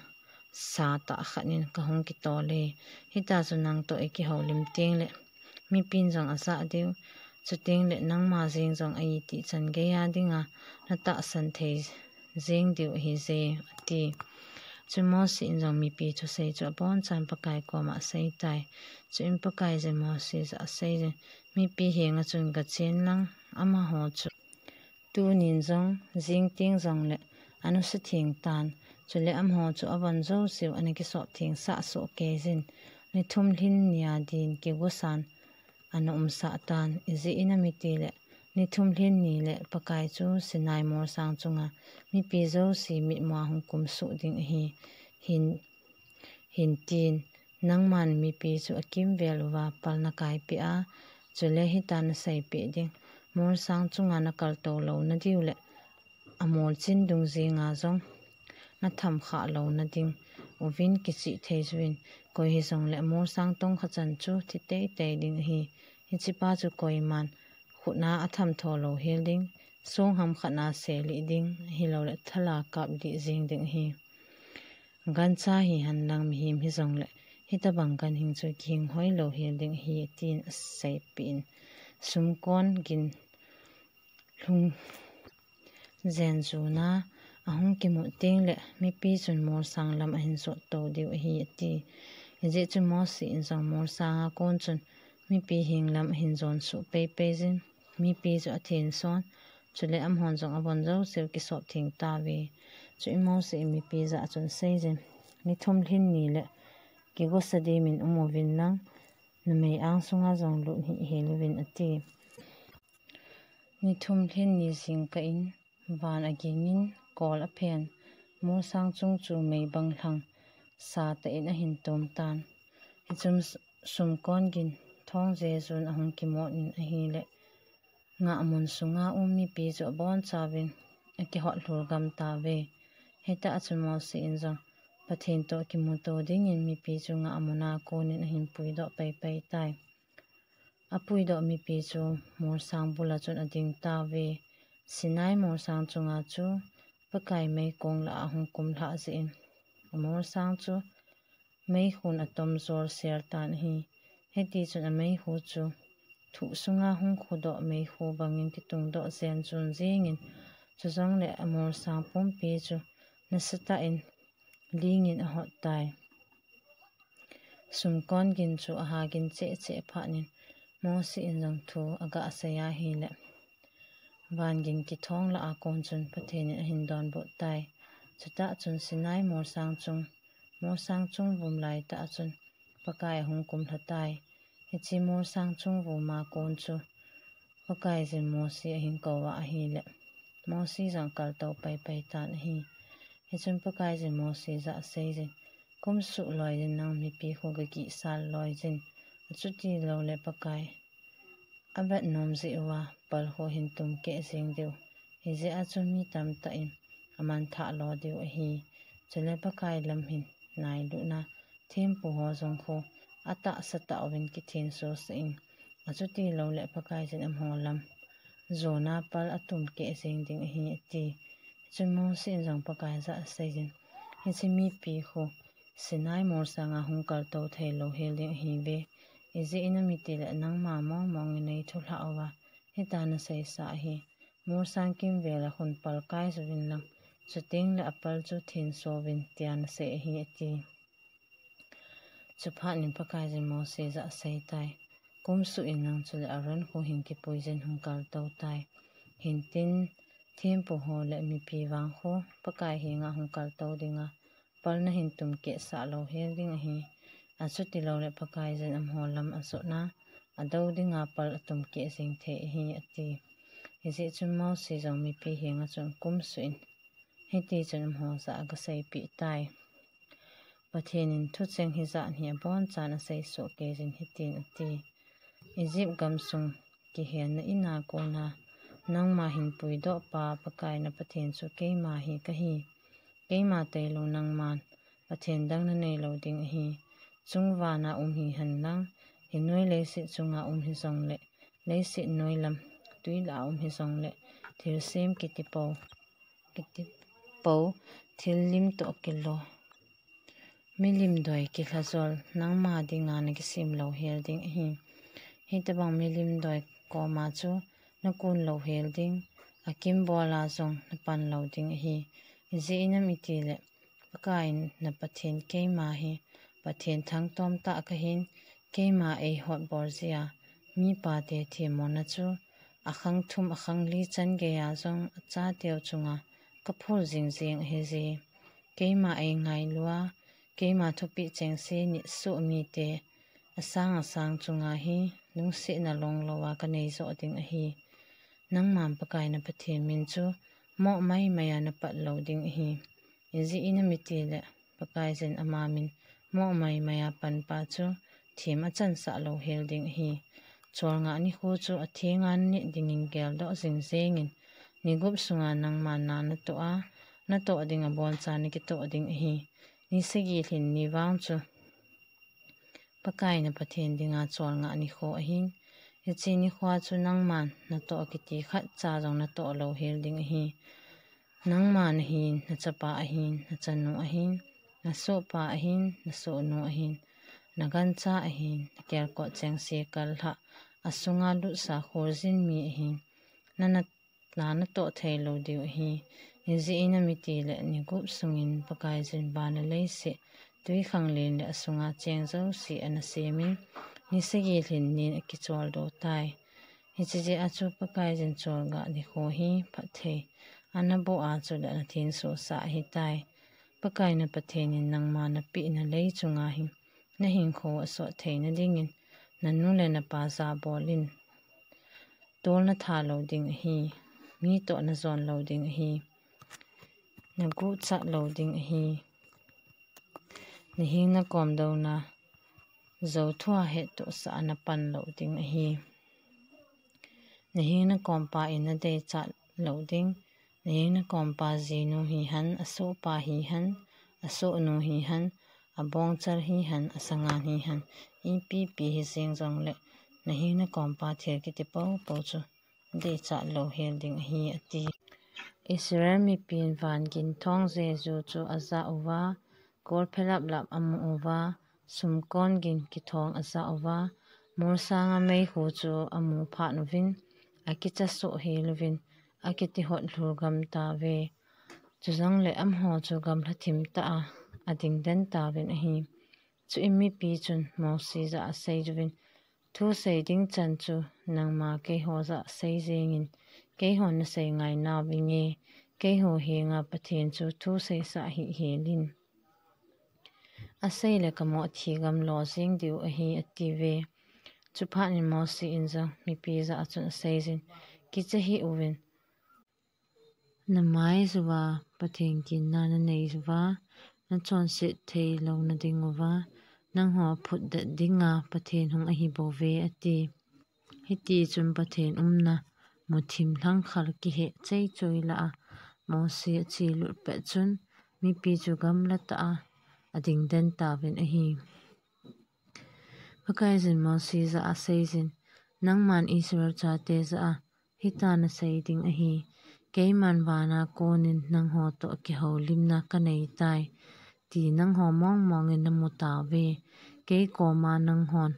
sa tah khat in kahung kitol e. Hita chu nangtoh ikihoulim tengle mipin jong ajah diu, chutengle nangma jeng jong a-iti chan geiya dinga natahsan thei jeng diu ahije, ati. Chun Mose in jong mipi thusei chu abonchan Pakai koma aseitai. Chuin Pakaiyin Mose jah a aseiyin, mipi henga chun gachen lang, amaho chu tunin jong jingteng jongle anusa theng tan, chule amaho chu avon jouseu ana kisop thengsah sohkeijin, ni thum lhin nia din kigosan ana umsah tan. Ijeh inem itile ni thum lhin nile Pakai chu Sinai molsang chunga mipi jouse mitmua hung kumsuh ding ahi, hin, hintin, nangman mipi chu akimvel uva pal nakaipeh a, chule hita naseipeh ding, molsang chunga nakaltou louna diu le amolchin dungjenga jong natham khah louna ding uvin kichih thei jouvin, koi hijongle molsang tongkha chan chu thi teitei ding ahi. Hichepa chu koiman khutna atham tho louhel ding, songham khatna selih ding, ahiloule thala kaplih jeng ding ahi. Gancha hihen lang mihem hijongle hitabang ganhing chu kihing hoi louhel ding ahi, tin aseipeh in, sumkon gin lhung jen jona ahung kimu tengle mipi chun molsang lam ahin jot tou diu ahi, ati. Hijeh chun Mose in jong molsanga kon chun mipi heng lam ahin jonsuh peipei jin, mipi chu athenson, chule amahon jong avon jouseu kisop theng tauve. Chuin Mose in mipi jah a chun aseiyin, ni thum lhin nile kigosa dimin um uvin lang, numei angsunga jong lut hih hel uvin, ati. Ni thum lhin ni jingkah in van agingin kol aphen, molsang chung chu meibang lhang sa tah in ahin tom tan. Hichun sumkon gin thong jejun ahung kimot in ahile, ngahmun sunga um mipi chu abonchauvin akihot lhurgam tauve. Hitah a chun Mose in jong Pathen toh kimuto dingin mipi chu ngahmuna konin ahin puidoh peipei tai. Apuidoh mipi chu molsang bula chun ading tauve. Sinai molsang chunga chu Pakai meikong lah a ahung kumlhah jeh in, amolsang chu meikhun atom jol sel tan ahi. Hitichun ameihu chu thuh sunga hung khudoh meikhu bangin kitungdoh jen chun jengin, chujongle amolsang pumpi chu nasatah in lingin ahot tai. Sumkon gin chu ahagin cheh cheh phatnin Mose in jong thu agah sei ahile, van gin kithong lah a kon chun Pathen in ahin donbut tai. Chutah chun Sinai molsang chung, molsang chung vum laitah a chun Pakai ahung kumlha tai. Hiche molsang chung vuma kon chu Pakaiyin Mose ahin kou a ahile, Mose jong kaltou peipei tan ahi. Hichun Pakaiyin Mose jah a aseiyin, kumsuh loijin nang mipi khu gagihsal loijin, achuti loule Pakai avet nom jeh uva pal khu hin tum keh jeng diu, hijeh a chu mi tamtah in amanthah lo diu ahi. Chule Pakai lam hin nailutna thempu ho jong khu atahsa tah uvin kithenso sah in, achuti loule Pakaiyin amaho lam jona pal atum keh jeng ding ahi, ati. Chun Mose in jong Pakai jah a aseiyin, hiche mipi khu Sinai molsanga hung kaltou thei louhel ding ahiuve. Ijeh inem itile nangma mong mong in nei thulhah uva, hitia naseisa ahi. Molsang kimvel a khun pal kai jouvin lang, chuteng le apal chu thenso uvin tia nasei ahi, ati. Chuphat in Pakaiyin Mose jah a asei tai. Kum suh in lang chule Aaron khu hin kipuijin hung kaltou tai. Hintin, thempu ho le mipi vang khu Pakai henga hung kaltou dinga, pal nahin tumkeh sah louhel ding ahi. Achuti loule Pakaiyin amaho lam ajotna, adou dinga pal atumkeh jeng thei ahi, ati. Hijeh chun Mose jong mipi henga chun kum suh in, hiti chun amaho jah a agaseipeh tai. Pathen in thucheng hijat hi abonchan asei soh keiyin hitin ati. Egypt gamsung kihelna in a kona nangma hin puidoh pa Pakai na Pathen chu keima hi kahi. Keima tailou nangman Pathen dang nanei lou ding ahi. Chungvana um hihen lang, hinoi leiset chunga um hijongle, leiset noi lam, twi lah a um hijongle, thilsem kiti po, kiti po, thil lim toh kilo, milim doi kilhajol, nangma dinga nakisem louhel ding ahi. Hitobang milim doi koma chu nakun louhel ding, akimbola jong napan lou ding ahi. Ijeh inem itile, Pakai na Pathen keima hi, Pathen thangtom tah kahin, keima eihotbol jeh a, mipate themmona chu, akhang thum akhang li chan geiya jong achateu chunga kaphul jingjing ahije. Keima eingailua, keima thupeh chengse nit soh mite asang asang chunga hi lungsetna long louva kanei joh ding ahi. Nangman Pakai na Pathen min chu moh maimai a napat lou ding ahi. Ijeh inem itile, Pakaiyin ama min moh maimai a panpa chu them achansah louhel ding ahi. Cholngah nikho chu athenga nanit dingin geldoh jingjengin, ni gup sunga nangman na natoh a, natoh ding abonchan nakitoh ding ahi. Ni sagi lhin ni vang chu Pakai na Pathen dinga cholngah nikho ahin, hiche nikhoa chu nangman natoh kiti khatcha jong natoh louhel ding ahi. Nangma nahin, nachapa ahin, nachanu ahin, nasohpa ahin, nasohnu ahin, nagancha ahin, nakelkot chengse kalhah, asunga lutsa kholjin mi ahin, na, na, na natoh thei lou diu ahi. Ijeh inem itile ni gup sungin Pakaiyin van le leiset, twikhanglen le asunga cheng jouse anasemin, ni sagi lhin nin akicholdo tai. Hiche jeh a chu Pakaiyin cholngah nikho hi phatthei anaboh a chule ana thensosah ahitai. Pakai na Pathen in nangma napehna lei chunga hi nahinkho asot theina dingin nanu le napa jabolin, tol natha lou ding ahi, mi toh najon lou ding ahi, naguhchat lou ding ahi, nahing nakom douna jou thua hettohsah a napan lou ding ahi. Nahing nakompa in nadeichat lou ding, nahing nakompa jinu hihen, asohpa hihen, asohnu hihen, abongchal hihen, asangan hihen, ipi pi hijeng jongle, nahing nakompa thil kiti popo chu deichat louhel ding ahi, ati. Israel mipin van gin thong jeju chu ajah uva, kol phelap lap amu uva, sumkon gin kithong ajah uva, molsanga meikhu chu amu phat uvin, akicha soh hel uvin, akiti hotlhul gam tauve. Chujongle amaho chu gamlha thim tah a ading den tauvin ahi. Chuin mipi chun Mose jah a asei uvin, thu sei ding chan chu nangma keiho jah a sei jengin, keihon nasei ngai nauvinge, keiho henga Pathen chu thu seisah hih helin. Asei le kamoh thi gamlo jeng diu ahi, atiuve. Chuphat in Mose in jong mipi jah a chun aseijin, kicha hih uvin, namai uva Pathen ginna nanei uva, nachonset thei louna ding uva, nangho phutdet dinga Pathen hung ahi bouve, ati. Hiti chun Pathen umna muthim lhangkhal kihe chei choi lah a Mose achelut pet chun mipi chu gamla tah a ading den tauvin ahi. Pakaiyin Mose jah a aseijin, nangman Israel chate jah a hitia nasei ding ahi, keiman vana konin nangho toh kihoulimna kanei tai, ti nangho mong mongin namu tauve, kei koma nanghon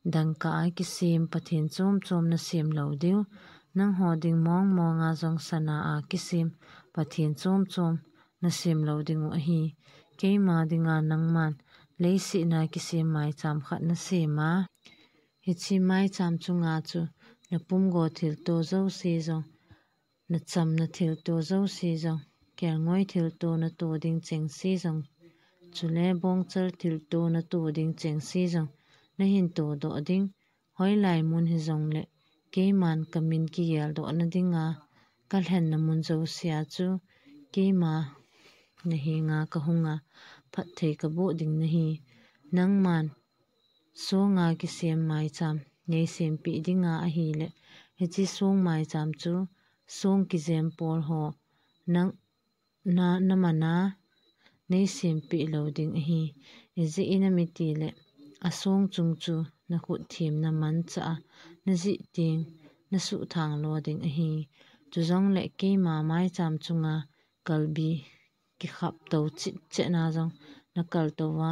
dangka a kisem Pathen chom chom nasem lou diu, nangho ding mong mong a jong sana a kisem Pathen chom chom nasem lou ding u ahi. Keima dinga nangman leiset a kisem maicham khat nasem a, hiche maicham chunga chu napumgo thilto jouse jong, nachamna thilto jouse jong, kelngoi thilto nato ding chengse jong, chule bongchal thilto nato ding chengse jong, nahin todoh ding, hoilai mun hijongle, keiman kamin kigeldoh nadinga kalhenna mun jousea chu, keima nahenga kahunga phatthei kaboh ding nahi. Nangman songa kisem maicham neisempeh dinga ahile, hiche song maicham chu song kijem pol ho nang na, namana neisempeh lou ding ahi. Ijeh inem itile, asong chung chu nakhut themna manchah a najih teng nasuhthang lo ding ahi. Chujongle keima maicham chunga kalbi kikhap to chitchet na jong nakal touva,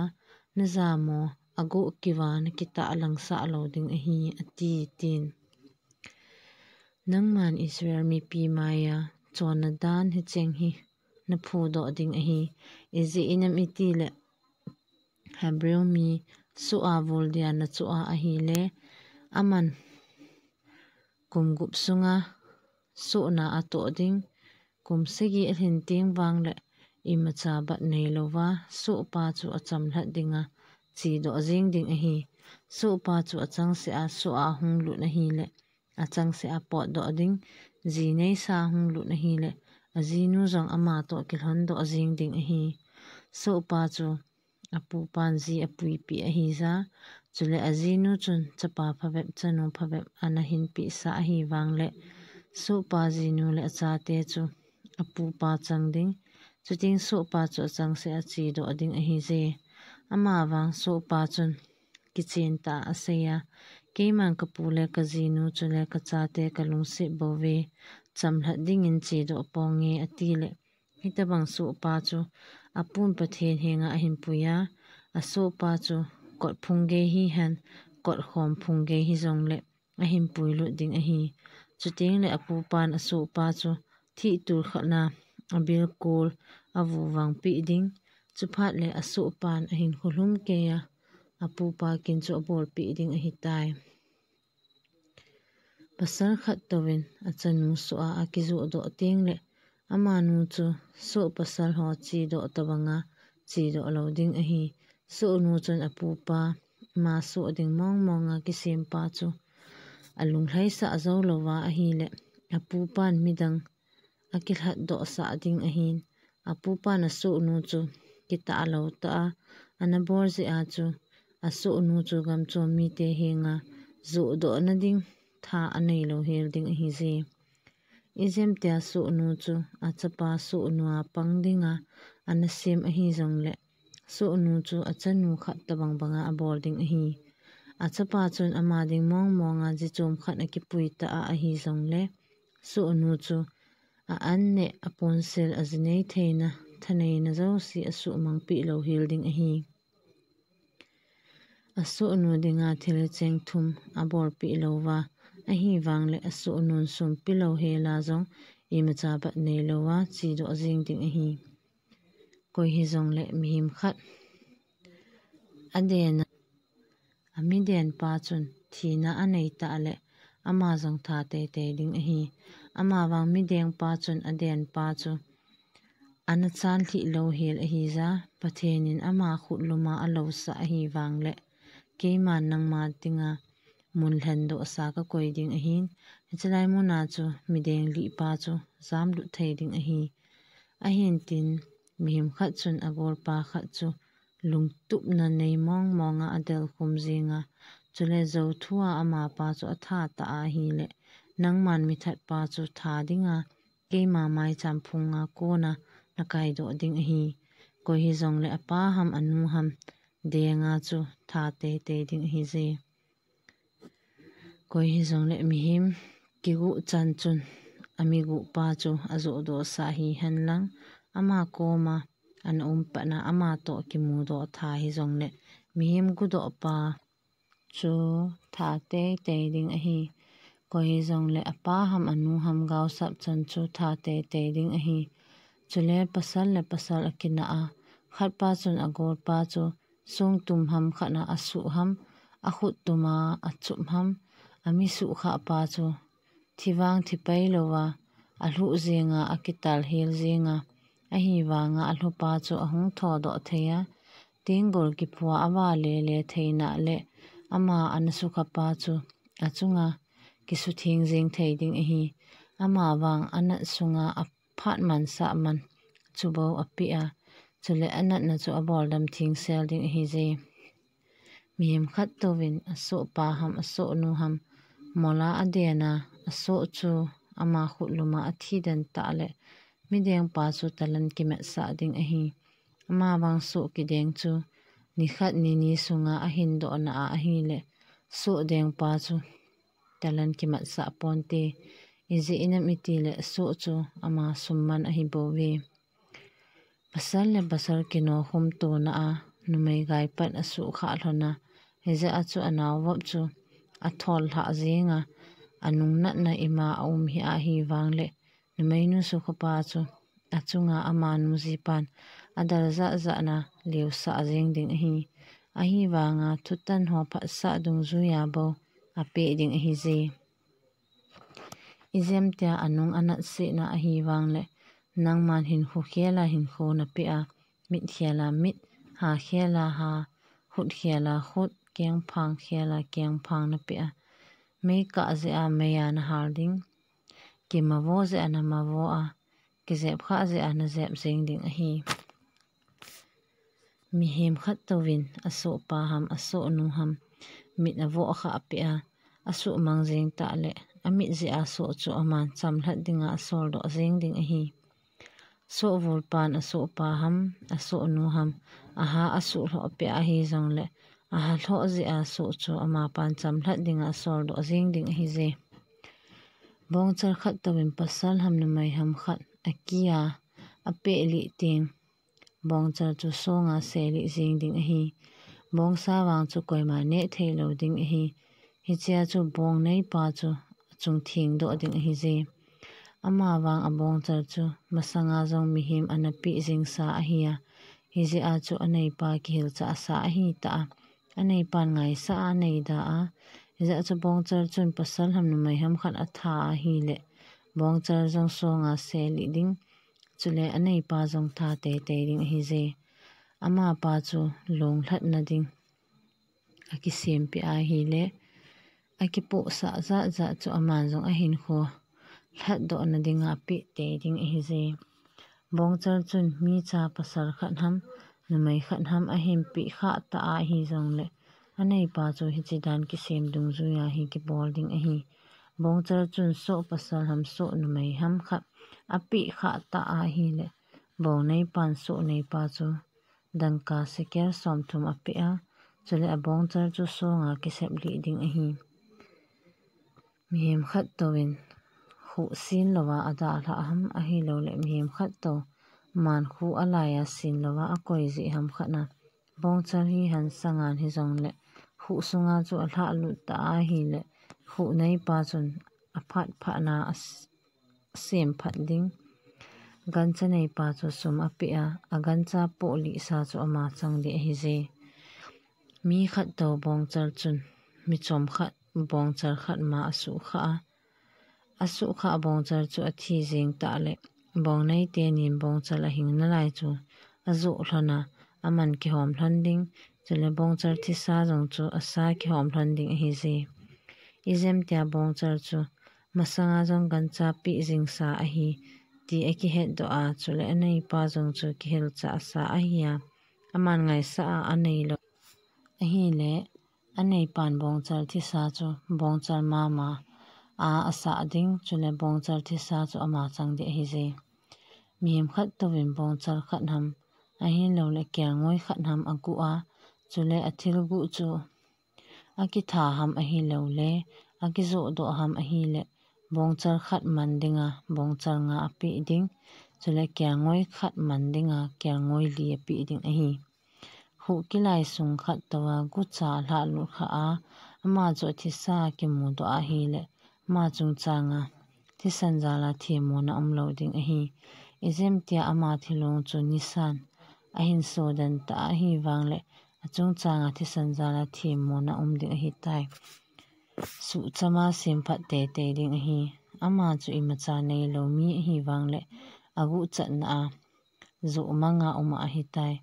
najamo agoh kiva nakitah langsah lou ding ahi, ati, tin. Nangman Israel mipi maiya chonna dan hicheng hi naphudoh ding ahi. Ijeh inem itile, Hebrew mi soh a voldia nachoh a ahile, aman kum gup sunga sohna atoh ding, kum sagi alhin teng vangle imacha bat neilouva, sohpa chu achamlhat dinga chedoh jeng ding ahi. Sohpa chu achangseh a soh a hung lut ahile, achangseh a potdoh ding, ji neisa hung lut ahile, ajinu jong amatoh kilhondoh jeng ding ahi. Sohpa chu apupan ji apuipeh ahija, chule ajinu chun chapa phabep chanu phabep ana hinpehsah ahi vangle, sohpa jinu le achate chu apupa chang ding, chuteng sohpa chu achangseh a chedoh ding ahije. Amavang sohpa chun kichen tah a aseiya, keiman kapu le kajinu chule kachate kalungset bouve, chamlhat dingin chedoh ponge, atile, hitobang sohpa chu apun Pathen henga ahinpuiya, asohpa chu kot phung gei hihen, kot khom phung gei hijongle ahinpuilut ding ahi. Chutengle apupan asohpa chu thih tul khatna abilkol avuvangpeh ding, chuphat le asohpan ahinkho lhum keiya apupa kin chu abolpeh ding ahitai. Pasal khat touvin achanu soh a akijohdoh tengle, amanu chu soh pasal ho chedoh tobanga chedoh lou ding ahi. Sohnu chun apupa ama soh ding mong monga kisempa chu alunglhaisah jou louva ahile, apupan midang akilhatdohsah ding ahin, apupan asohnu chu kitah lou tah a anabol jeh a chu, asohnu chu gamchom mite henga johdohna ding tha aneilou hel ding ahije. Ijemtia sohnu chu achapa sohnu a pang dinga anasem ahijongle, sohnu chu achanu khat tobang banga abol ding ahi. Achapa chun ama ding mong monga ji chom khat akipui tah a ahijongle, sohnu chu a-an neh, aponsil, ajinei theina, thaneina jouse asuhmangpeh lou hel ding ahi. Asohnu dinga thil cheng thum abolpeh louva ahivangle, asohnun sumpi lou hela jong imacha bat neilouva chedoh jeng ding ahi. Koi hijongle mihem khat adena, amidenpa chun thina anei tah le, ama jong tha teitei ding ahi. Amavang midenpa chun adenpa chu anachan lhih lou hel ahija, Pathen in ama khut luma alousah ahivangle, keiman nangma dinga mun lhendohsa kakoi ding ahin, hichelai muna chu mideng lihpa chu jamlut thei ding ahi. Ahin tin, mihem khat chun agolpa khat chu lungtupna nei mong monga adelkhum jinga, chule jou thua amapa chu atha tah ahile, nangman mithatpa chu tha dinga keima maicham phunga kona nakaidoh ding ahi. Koi hijongle apa ham anu ham denga chu tha teitei ding ahije. Koi hijongle mihem kiguh chan chun amiguhpa chu ajohdohsah hihenlang, ama koma ana um patna amatoh kimudoh tha hijongle, mihem guhdohpa chu tha teitei ding ahi. Koi hijongle apa ham anu ham gaosap chan chu tha teitei ding ahi. Chule pasal le pasal akina a, khat pa chun agol pa chu sungtum ham khat na asuh ham, akhut tum a achup ham, ami suhkhah pa chu thi vang thi pai louva, alhuh jinga, akital hel jinga, ahivanga alhuh pa chu ahung thodoh thei a, tenggol kiphua avale le theina le ama ana sukha pa chu achunga kisutheng jing thei ding ahi. Ama vang anat sunga aphat man sah man chu bou apeh a, chule anatna chu aboldam thengsel ding ahije. Mihem khat touvin asohpa ham asohnu ham mola adena, asoh chu ama khutluma athi den tah le midengpa chu talan kimetsah ding ahi. Ama vang soh kideng chu nikhat nini sunga ahin dohna a ahile soh dengpa chu talan kimetsah ponte. Ijeh inem itile soh chu ama summan ahibouve. Pasal le pasal kinokhum tona a numei gaipat asuhkhah lhon a, hijeh a chu anaovop chu athol lhah jinga, anungnatna ima aum hi ahivangle numeinu sukha pa chu achunga amanu jipan adal jahjahna leusah jeng ding ahi. Ahivanga thutan ho phatsah dungjuia bou apeh ding ahije. Ijemtia anung anatsetna ahivangle nangman hinkho khela hinkho napeh a, mit khela mit, ha khela ha, khut khela khut, kengphang khela kengphang napeh a, mei kah jeh a mei a nahal ding, kimavo jeh a namavo a, kijep khah jeh a najep jeng ding ahi. Mihem khat touvin asohpa ham asohnu ham mit avoh khah peh a, asuhmang jeng tah le amit jeh a soh chu aman chamlhat dinga asoldoh jeng ding ahi. Sohvulpan asohpa ham asohnu ham aha asuhlhoh peh a ahijongle, aha lhoh jeh a soh chu amapan chamlhat dinga asoldoh jeng ding ahije. Bongchal khat touvin pasal ham numei ham khat akia apeh lih teng, bongchal chu songa selih jeng ding ahi. Bongsa vang chu koima neh theilou ding ahi. Hichea chu bong neipa chu achung thengdoh ding ahije. Amavang abongchal chu masanga jong mihem ana peh jingsa ahi a, hijeh a chu aneipa kihilchahsa ahitah a, aneipan ngaisah a aneida a, hijeh a chu bongchal chun pasal ham numei ham khat atha ahile, bongchal jong songa selih ding, chule aneipa jong tha teitei ding ahije. Amapa chu longlhatna ding akisempeh ahile, akipohsah jatjat chu aman jong ahinkho lhatdohna dinga apeh tei ding ahije. Bongchal chun micha pasal khat ham numei khat ham ahinpeh khah tah a ahijongle, aneipa chu hiche dan kisem dungjuia hi kibol ding ahi. Bongchal chun soh pasal ham soh numei ham khat apeh khah tah a ahile, bong neipan soh neipa chu dangka sekel somthum apeh a, chule abongchal chu songa kiseplih ding ahi. Mihem khat touvin khuh sen louva adalhah ham ahiloule mihem khat tou man khuh alaiya sen louva akoi jeh ham khat na, bongchal hihen sangan hijongle khuh sunga chu alhahlut tah ahile, khuh neipa chun aphat phatna asemphat ding, gancha neipa chu sum apeh a, agancha pohlihsa chu ama chang ding ahije. Mi khat tou bongchal chun mi chomkhat bongchal khat ma asuhkhah a, asuhkhah bongchal chu athi jeng tah le, bong nei tenin bongchal ahing nalai chu ajoh lhon a, aman kihom lhon ding, chule bongchal thisa jong chu asa kihom lhon ding ahije. Ijemtia bongchal chu masanga jong gancha peh jingsa ahi ti akihetdoh a, chule aneipa jong chu kihilchahsa ahi a, aman ngaisah a aneilou ahile, aneipan bongchal thisa chu bongchal mama a asah ding, chule bongchal thisa chu ama chang ding ahije. Mihem khat touvin bongchal khat ham ahiloule kelngoi khat ham aguh a, chule athilguh chu akitha ham ahiloule akijohdoh ham ahile, bongchal khat man dinga bongchal nga apeh ding, chule kelngoi khat man dinga kelngoi li apeh ding ahi. Puh kilai sung khat toh a gucha alhah lut kha a, ama chu athisa kimudoh ahile, ama chungchang a thisan jal a themmona umlou ding ahi. Ijemtia ama thilong chu nisan ahin sodoh ta ahi vangle, achungchang a thisan jal a themmona um ding ahitai. Suhchama semphat teitei ding ahi. Ama chu imacha neilou mi ahi vangle, aguhchatna a joh manga um ahitai.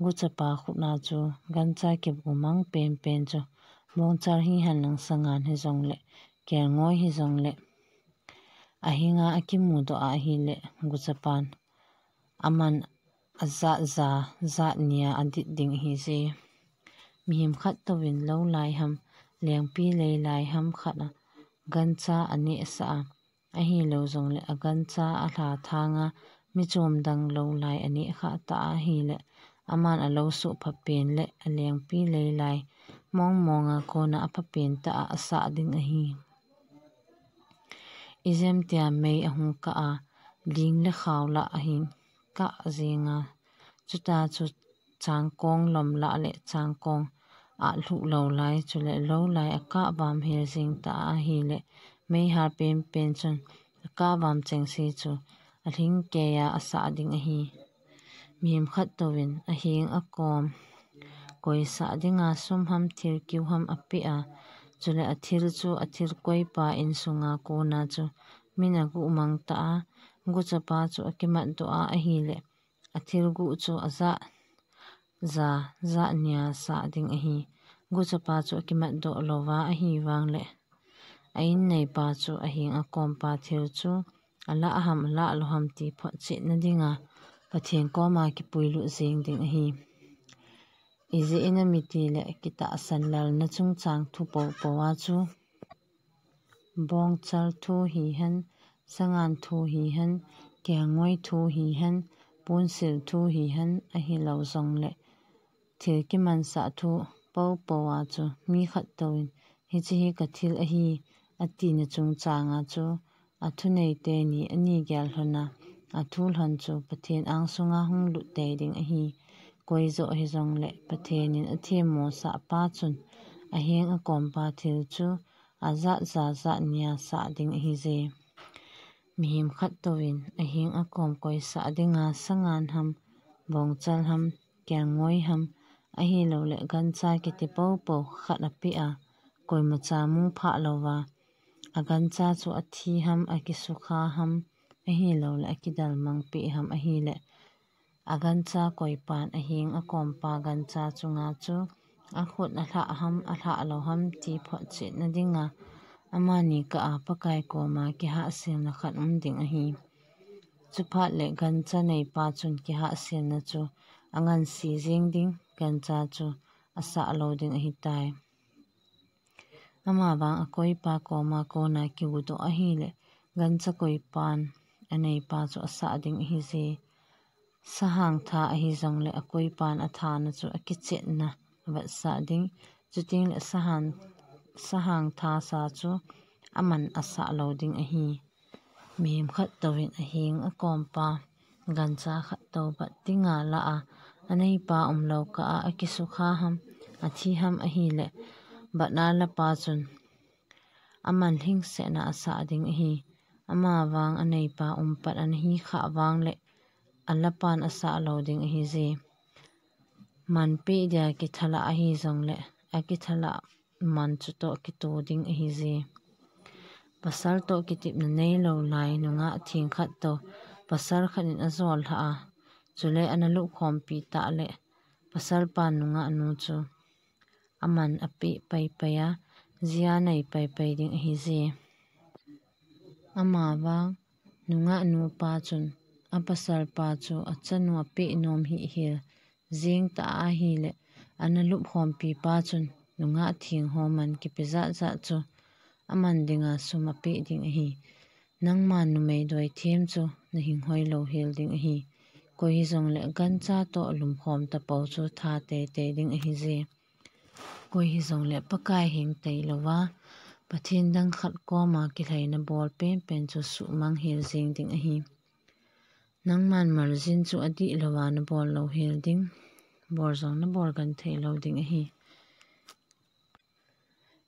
Guchapa khut a chu gancha kibu mang penpen chu, bongchal hihen lang sangan hijongle, kelngoi hijongle, ahinga akimudoh ahile, guchapan aman ajat ja, jat nia adit ding ahije. Mihem khat touvin lou lai ham, lengpi lei lai ham khat a gancha anehsah a, ahilou jongle agancha alha thang a, mi chom dang lou lai aneh khah ta ahile, aman alou suh phapen le alengpi lei lai mong mong a kona aphapen tah a asah ding ahi. Ijemtia mei ahung kah a, ling le khao lah ahin kah jeng a, chuta chu changkong lom lah le changkong alhuh lou lai, chule lou lai akah vam hel jeng ta ahile, meihal penpen chun akah vam chengse chu alhing kei a asah ding ahi. Mihem khat touvin aheng akom koisah dinga sum ham thil kiu ham apeh a, chule athil chu athil koipa insunga kona chu min aguh mang tah a, guchapa chu akimatdoh a ahile, athil guh chu ajat ja, jat nia sah ding ahi. Guchapa chu akimatdoh louva ahi vangle, a in neipa chu aheng akompa thil chu alah ham alah lou ham ti photchetna dinga Pathen koma kipuilut jeng ding ahi. Ijeh inem itile, kitahsan lalna chungchang thu poupou a chu, bongchal thu hihen, sangan thu hihen, kelngoi thu hihen, ponsil thu hihen, ahilou jongle thil kimansah thu poupou a chu mi khat touvin, hiche hi kathil ahi, atina chungchang a chu, athunei teni ani gel lhon a, athu lhon chu Pathen angsunga hung lut tei ding ahi. Koi joh hijongle Pathen in athemmosah pa chun, aheng akompa thil chu ajat ja, jat nia sah ding ahije. Mihem khat touvin aheng akom koisah dinga sangan ham, bongchal ham, kelngoi ham, ahilouleh gancha kiti poupou khat apeh a, koimacha mu phah louva, agancha chu athi ham, akisukha ham, ahilouleh akidalmang peh ham ahileh, agancha koipan aheng akompa gancha chunga chu akhut alhah ham, alhah lou ham ti photchetna dinga, amani kah a Pakai koma kihahselna khat um ding ahi. Chuphat le gancha neipa chun kihahselna chu angansi jeng ding, gancha chu asah lou ding ahitai. Amavang akoipa koma kona kiudoh ahileh, gancha koipan aneipa chu asah ding ahije. Sahang tha ahijongleh akoipan athana chu akichetna avetsah ding. Chutengleh sahang, sahang thasa chu aman asah lou ding ahi. Mihem khat touvin aheng akompa gancha khat tou bat dinga lah a, aneipa umlou kah a akisukha ham, athi ham ahileh, batna lapa chun aman lhingsetna asah ding ahi. Amavang aneipa umpat ana hikhah vangleh, alapan asah lou ding ahije. Manpeh dia kithalah ahijongleh, akithalah man chutoh kito ding ahije. Pasal toh kitepna neilou lai nungah theng khat toh pasal khat in ajol lhah a, chule ana lupkhompi tah leh, pasalpan nungahnu chu aman apeh paipai a, jia nei paipai ding ahije. Amavang nungahnupa chun apasalpa chu achanu apeh nom hihhel jeng tah ahileh, ana lupkhompipa chun nungah theng ho man kipe jatjat chu aman dinga sum apeh ding ahi. Nangman numei doithem chu nahing hoi louhel ding ahi. Koi hijongleh gancha toh lumkhom tapou chu tha teitei ding ahije. Koi hijongleh Pakai hing tei louva, Pathen dang khat koma kilhaina bol penpen chu suhmang hel jeng ding ahi. Nangman margin chu adih louva nabol louhel ding. bol jong nabol genthei lou ding ahi.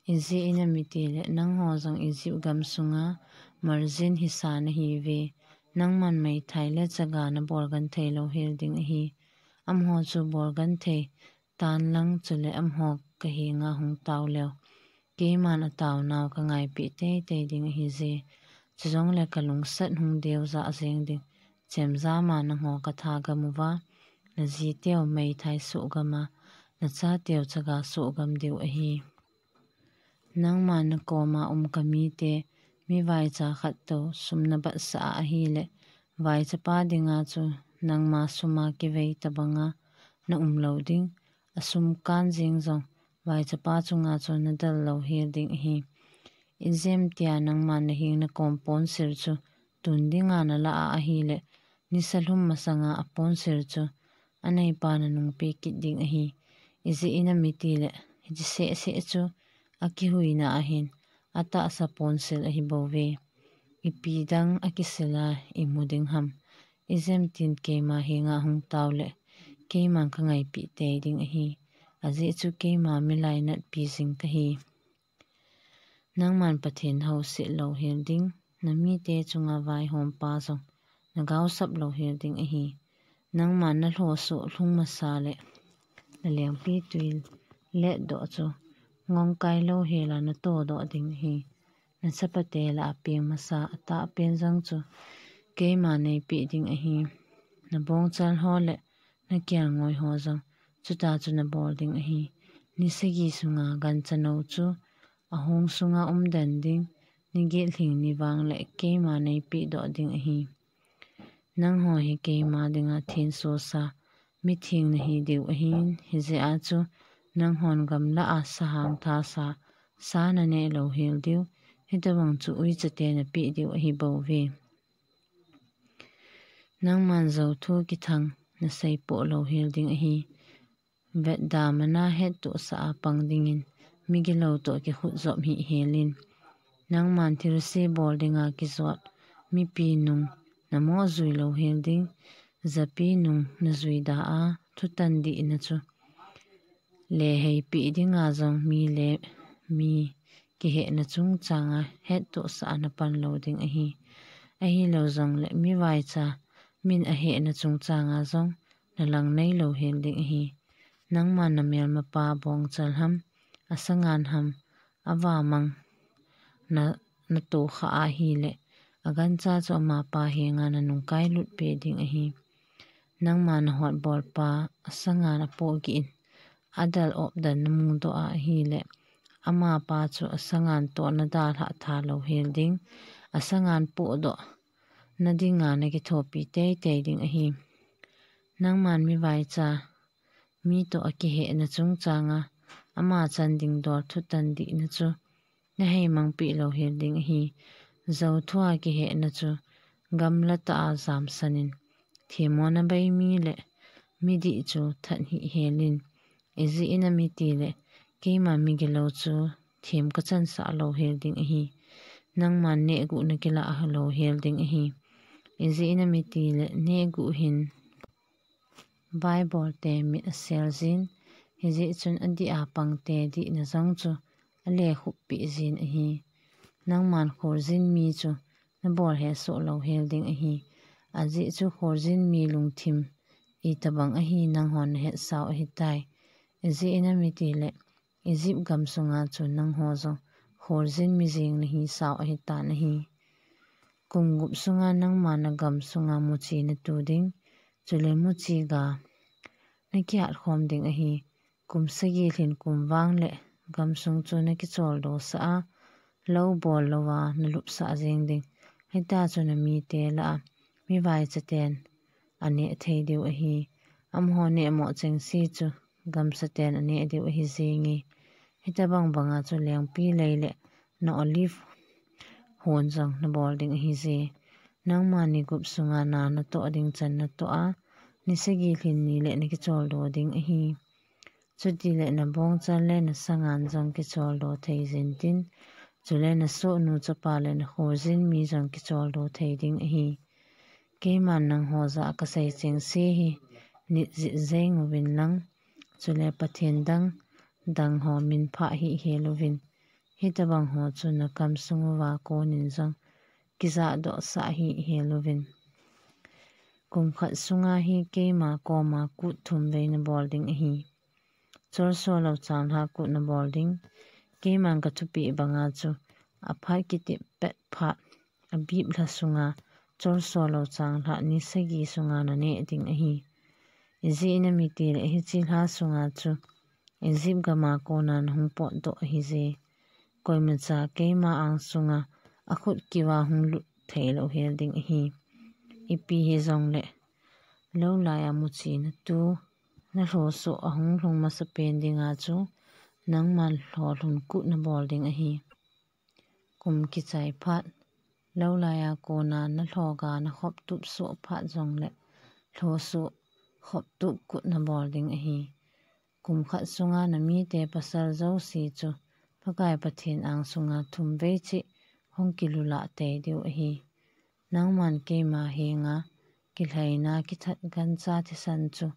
Ijeh inem itile nangho jong Egypt gam sunga margin hisa nahiuve. Nangman meithai le chaga nabol genthei lou hel ding ahi. Amaho chu bol genthei tan lang chule amaho kahenga hung tao leu, keiman ataonau kangaipeh teitei ding ahije. Chujongle kalungsat hung deuja jeng ding. Chemjam a nangho kathagam uva, najiteu meithai sohgam a, nachateu chaga sohgam diu ahi. Nangma nakoma um kamite, mi vaicha khat tou sum nabatsah a ahile, vaichapa dinga chu nangma suma kivei tobanga naum lou ding, asum kan jeng jong vaichapa chunga chu nadel lou hel ding ahi. Ijemtia nangman naheng nakom ponsil chu tun dinga nalah a ahile, nisa lhum masanga aponsil chu aneipa nanungpeh kit ding ahi. Ijeh inem itile, hiche sehseh chu akihuina ahin, atahsa ponsil ahibouve. Ipi dang akisila imu ding ham. Ijemtin keima henga hung taole, keiman kangaipeh tei ding ahi. Ajeh chu keima milainatpi jing kahi. Nangman Pathen houset lou hel ding, namite chunga vaihompa jong nagaosap lou hel ding ahi. Nangman nalhosoh lhung masa le, nalengpitwi letdoh chu ngongkai lou hela natodoh ding ahi. Nachapate lah a peng masa atahpen jong chu keima neipeh ding ahi. Nabongchal ho le nakelngoi ho jong chuta chu nabol ding ahi. Ni sagi sunga gancha nou chu ahong sunga umden ding, ni get lhing ni vang le keima neipehdoh ding ahi. Nangho hi keima dinga thensosa mitheng nahi diu ahin, hijeh a chu nanghon gamlah a sahang thasa sa naneh lou hel diu, hitobang chu uichate napeh diu ahibouve. Nangman jouthu kithang naseipoh lou hel ding ahi. Vetda mana hettohsah a pang dingin, migilou toh kikhutjop hih helin. Nangman thilse bol dinga kijot mipi nung namoh jui lou hel ding, japi nung najui da a, thutan dihna chu leheipeh dinga jong mi le mi kihehna chungchanga hettohsah a napan lou ding ahi. Ahilou jongle mi vaicha min ahehna chungchanga jong nalang neilou hel ding ahi. Nangman namelmapa bongchal ham, asangan ham, avamang na, natohkhah ahile, agancha chu amapa henga nanungkai lutpeh ding ahi. Nangma nahotbolpa asangan apohgih in, adal opdan namudoh a ahile, amapa chu asangan toh nadalhah thalou hel ding, asangan pohdohna dinga nakithopi teitei ding ahi. Nangman mi vaicha, mi toh akihehna chungchanga ama chan dingdol thutan dihna chu naheimangpeh lou hel ding ahi. Jouthua kihehna chu gamlatah a jamsanin, themmona bei mi le midih chu that hih helin. Ijeh inem itile, keima migilou chu them kachansah lou hel ding ahi. Nangman nehguh nakilah lou hel ding ahi. Ijeh inem itile, nehguh hin vaibolte mit asel jin, hijeh chun adih a pangte dihna jong chu alekhuppeh jin ahi. Nangman kholjin mi chu nabol hesoh lou hel ding ahi. Ajeh chu kholjin mi lungthim itobang ahi nanghon nahetsau ahitai. Ijeh inem itile, Egypt gam sunga chu nangho jong kholjin mi jeng nahisau ahitan ahi. Kum gup sunga nangma nagam sunga muchi natu ding, chule muchi ga nakihat khom ding ahi. Kum sagi lhin kum vang le gamsung chu nakicholdo sah a, lou bol louva nalupsah jeng ding. Hitia chu namite lah a mi vaichaten aneh thei diu ahi. Amaho nehmoh chengse chu gamsaten aneh diu ahi jenge. Hitobang banga chu lengpi lei le na olive hon jong nabol ding ahije. Nangma ni gup sunga na natoh ding chan natoh a, ni sagi lhin ni le nakicholdo ding ahi. Chutile nabongchal le nasangan jong kicholdo thei jintin, chule nasohnu chapa le nakholjin mi jong kicholdo thei ding ahi. Keiman nangho jah a kasei chengse hi nit jit jeng uvin lang, chule Pathen dang, dang ho min phah hih hel uvin. Hitabang ho chu na kam sung uva konin jong kijahdoh sah hih hel uvin. Kum khat sunga hi keima koma kut thum vei na bol ding ahi. Cholso lou changlhah kut na bol ding. Keiman ka thupeh banga chu aphat kitep pet phat, abip lha sunga, cholso lou changlhah ni sagi sunga na neh ding ahi. Ijeh inem itile hiche lha sunga chu Egypt gama kona na hung potdoh ahije. Koimacha keima ang sunga akhut kiuva hung lut theilou hel ding ahi. Ipi hijongle, lou laiya muchi na tu, na lhosoh ahung lhung masapen dinga chu, nangman lholhun kut na bol ding ahi. Kum kichai phat, lou laiya kona na lhoga na khop tup soh phat jongle, lhosoh khop tup kut na bol ding ahi. Kum khat sunga na mite pasal jouse chu, Pakai Pathen ang sunga thum vei cheh hung kilulah tei diu ahi. Nangman keima henga kilhaina kithat gancha thisan chu,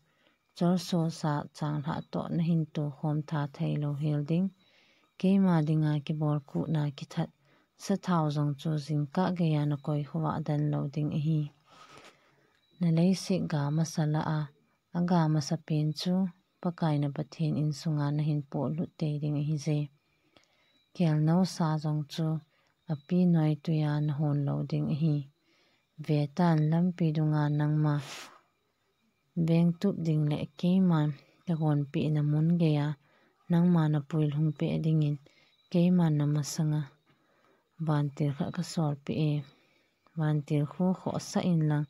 cholso sa changlhah toh na hin tokhom tha theilou hel ding. Keima dinga kibol kutna kithat sathao jong chu jingkah geiya na koi khovah dan lou ding ahi. Na leiset ga masa lah a, aga masapen chu Pakai na Pathen insunga na hin polut tei ding ahije. Kelnou sa jong chu api noi tuiya na hon lou ding ahi. Vetan, lampi dunga nangma vengtup ding le keiman ka gonpeh na mun geiya nangma na puilhung peh dingin keiman na masanga vantil khat ka solpeh e. Vantil khu khohsah inlang,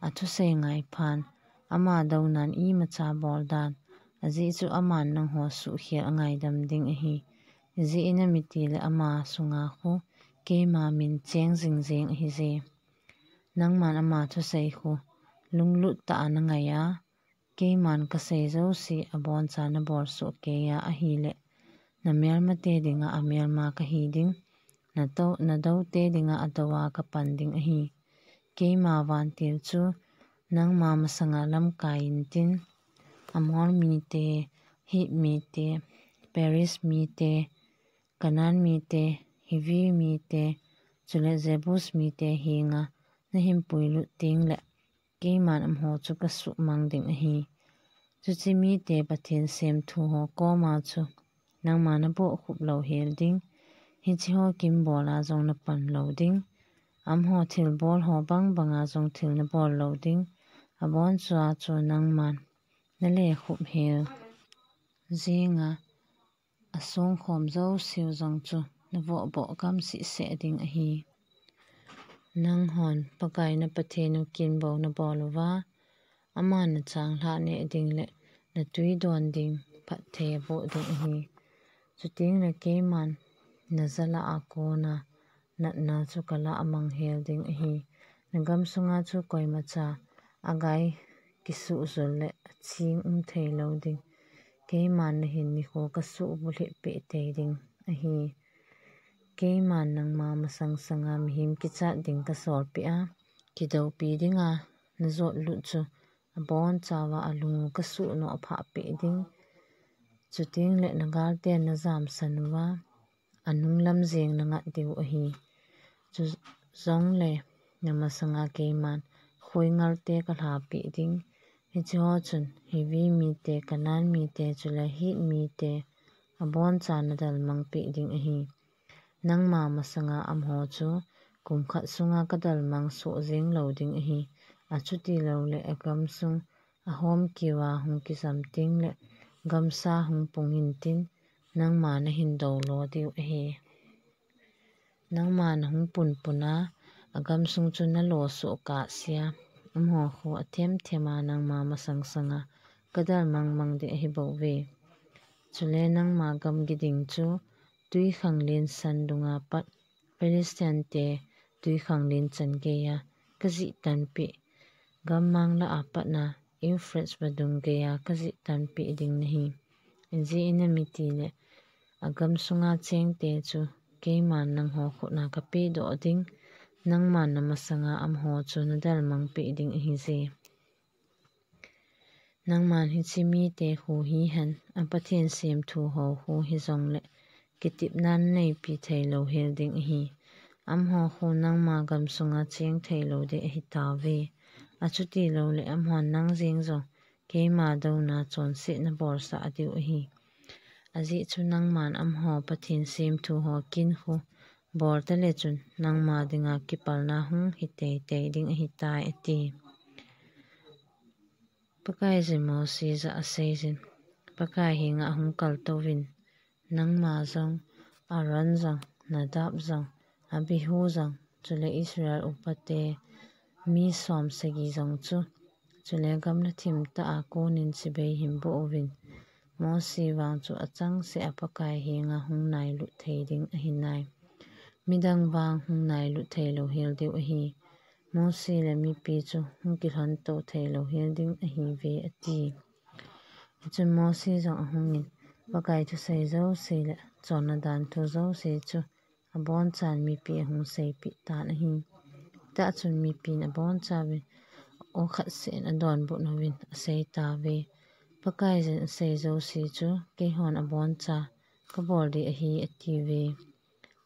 athusei ngaiphan, ama dounan imacha bol dan, ajeh chu aman nangho suhkhel angaidam ding ahi. Ijeh inem itile ama sunga khu keima min cheng jingjeng ahije. Nangman ama thusei khu lunglut tah a na ngaiya, keiman ka sei jouse aboncha na bol soh keiya ahile, na melmate dinga amelma ka hi ding, na dou, na doute dinga adouva ka pan ding ahi. Keima vantil chu nangma masanga lamkai intin, Amor mite, Hit mite, Periz mite, Canaan mite, Hivi mite, chule Jebus mite henga na hin puilut tengle, keiman amaho chu ka suhmang ding ahi. Chuche mite Pathen semthu ho koma chu nangma na bohkhup lou hel ding. Hiche ho kimbola jong na pan lou ding. Amaho thilbol ho bang banga jong thil na bol lou ding. Abonchua chu nangman na lekhup hel jenga, asongkhom jouseu jong chu na vohboh gamseh seh ding ahi. Nanghon Pakai na Pathen u kinbou na bol uva, aman na changlhah neh ding le na tui don ding phatthei aboh ding ahi. Chutengle keiman na jalah a kona natna chu ka lah mang hel ding ahi. Na gamsunga chu koimacha agai kisuhjul le aching um thei lou ding. Keiman na hin nikho ka suhbulhit peh tei ding ahi. Keiman nangma masang sanga mihem kichat ding ka solpeh a, kidoupi dinga na jotlut chu abonchauva alung u ka suhnoh phah peh ding. Chutengle na galten na jamsan uva, anung lam jeng na ngat diu ahi. Chujongle na masanga keiman khoingalte ka lhapeh ding. Hiche ho chun Hivi mite, Canaan mite, chule Hit mite, aboncha na dalmang peh ding ahi. Nangma masanga amaho chu kum khat sunga ka dalmang soh jeng lou ding ahi. Achuti loule agamsung ahomkeuva hung kijam tengle gamsa hung pung intin, nangma na hin dou lo diu ahi. Nangma na hung punpun a, agamsung chu na lo soh kahsea, amaho khu athem thema nangma masang sanga ka dalmang mang ding ahi bouve. Chule nangma gamgi ding chu twikhanglen san dunga pat Philistine te twikhanglen chan geiya ka jih tanpeh, gammang lah a patna Euphrates vadung geiya ka jih tanpeh ding nahi. Ijeh inem itile agamsunga chengte chu keiman nangho khutna ka pedoh ding, nangman na masanga amaho chu na dalmang peh ding ahije. Nangman hiche mite khu hihen, a Pathen semthu ho khu hijongle, kitepna neipi thei lou hel ding ahi. Amaho khu nangma gamsunga cheng thei lou ding ahi tauve. Achuti louleh amahon nang jeng jong keima douna chonsetna bolsah diu ahi. Ajeh chu nangman amaho Pathen semthu ho kin khu bol tale chun nangma dinga kipalna hung hi teitei ding ahitai, ati. Pakaiyin Mosi jah a aseijin, Pakai henga ahung kaltouvin, nangma jong, Aaron jong, Nadab jong, Abihu jong, chule Israel upate mi som sagi jong chu, chule gamla thim tah a konin chibai hin boh uvin. Mosi vang chu achangseh a Pakai henga hung nailut thei ding ahinai. Midang vang hung nailut thei lou hel diu ahi. Mosi le mipi chu hung kilhon to thei lou hel ding ahiuve, ati. Hichun Mosi jong ahungin, Pakai thusei jouse le chonna dan thu jouse chu abonchan mipi ahung seipeh tan ahi. Tah chun mipin abonchauvin, o khat seh in adonbut uvin asei tauve. Pakaiyin asei jouse chu keihon aboncha kabol ding ahi, atiuve.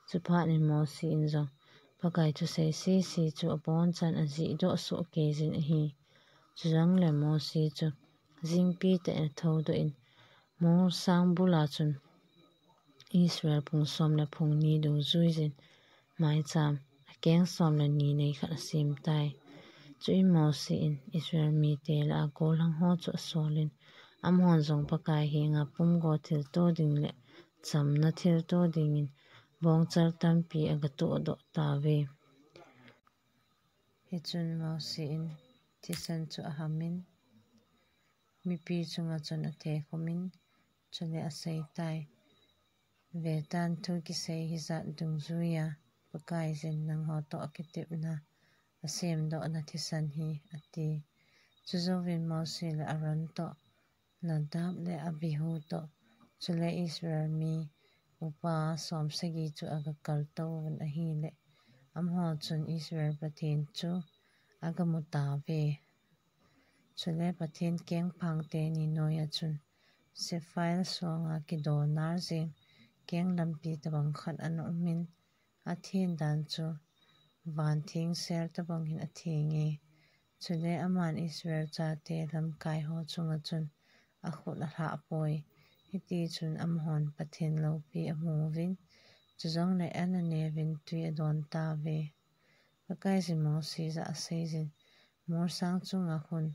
Chuphat in Mosi in jong Pakai thusei sese chu abonchan ajihdoh soh keijin ahi. Chujongle Mosi chu jingpi tah in athoudoh in, molsang bula chun Israel phung som le phung ni dungjuiyin maicham akeng som le ni nei khat asem tai. Chuin Mosi in Israel mite lah a gollhang ho chu asolin, amahon jong Pakai henga pumgo thilto ding le chamna thilto dingin bongchal tampi agatohdoh tauve. Hichun Mosi in thisan chu ahamin, mipi chunga chun athekhumin, chule aseitai, Vetan, thu kisei hijat dungjuiya Pakaiyin nangho toh akitepna asemdohna thisan hi, ati. Chujouvin Mosi le Aaron toh, Nadab le Abihu toh, chule Israel mi upa som sagi chu agakaltouvin ahile, amaho chun Israel Pathen chu agamu tauve. Chule Pathen kengphang teni noiya chun Sephar songa kidonar jeng keng lampi tobang khat ana umin, athen dan chu van thengsel tobang hin athenge. Chule aman Israel chate lamkai ho chunga chun akhut alhahpoi. Hitichun amahon Pathen loupi amuvin, chujongle an anevin twi adon tauve. Pakaiyin Mosi jah a aseijin, Molsang chunga khun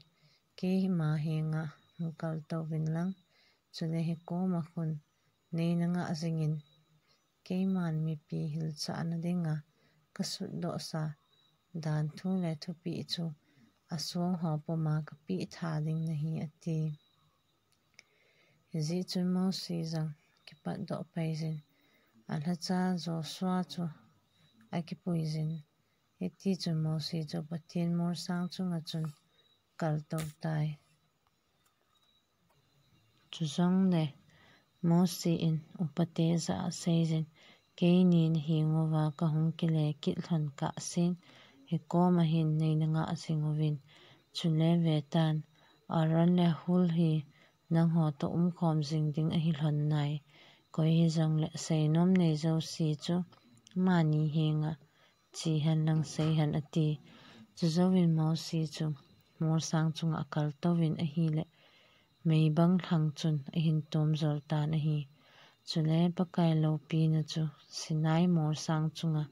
keima henga hung kaltouvin lang, chule hikoma khun neina ngah jingin, keiman mipi hilchahna dinga kasutdohsa danthu le thupeh chu asong ho puma kapeh tha ding nahi, ati. Hijeh chun Mosi jong kipatdoh paijin, alhacha Joshua chu akipuijin, hitichun Mosi chu Pathen molsang chunga chun kaltou tai. Chujongle Mosi in upate jah a aseijin, keini nahenguva kahung kile kit lhon kahsen, hikoma hin neina ngah jinguvin, chule vetan, Aaron le Hur hi nangho toh umkhom jing ding ahi lhon nai. Koi hijongle seinom nei jouse chu amani henga che hen lang sei hen, ati. Chujouvin Mosi chu molsang chunga akaltouvin ahile, meibang lhang chun ahin tomjol tan ahi. Chule Pakai loupina chu Sinai molsang chunga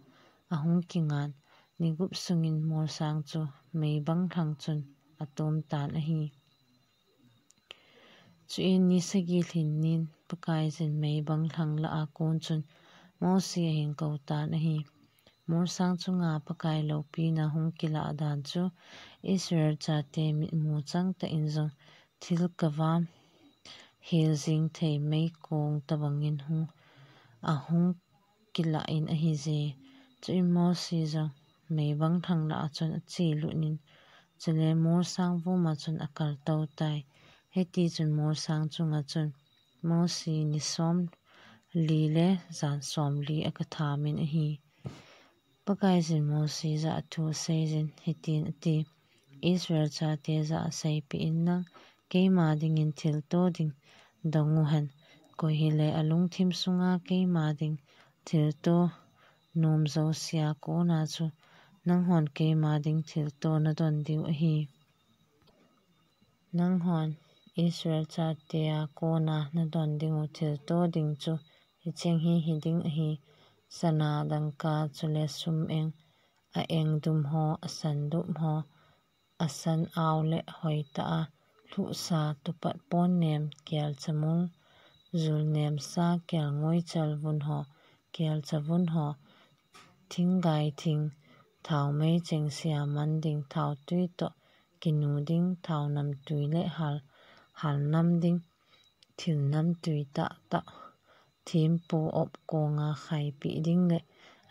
ahung kingan, ni gup sungin molsang chu meibang lhang chun atom tan ahi. Chuin ni sagi lhin nin Pakaiyin meibang lhang lah a kon chun Mosi ahin kou tan ahi. Molsang chunga Pakai loupina hung kilah dan chu Israel chate mitmu changtah in jong thil kavam hel jing thei meikong tobangin hung, ahung kilah in ahije. Chuin Mosi jong meibang lhang lah a chun achelut in, chule molsang vuma chun akaltou tai. Hitichun molsang chunga chun Mosi ni somli le jan somli akathamin ahi. Pakaiyin Mosi jah a thu aseijin hitin ati, Israel chate jah a seipeh in lang, keima dingin thilto ding dong uhen. Koi hile alungthim sunga keima ding thilto nom jousea kona chu nanghon keima ding thilto nadon diu ahi. Nanghon Israel chatea kona nadon dingu thilto ding chu hicheng hi hiding ahi: sana, dangka, chule sum eng, a engdum ho, a sandup ho, a san-au le hoitah a lhuhsa, tupat ponnem, kelcha mul, julnem sa, kelngoi chalvun ho, kelcha vun ho, thinggai thing, thaomei chengse a man ding, thaotui toh kinu ding, thaonamtui le hal, halnam ding, thilnamtui tahtah, thempu op konga khaipeh ding le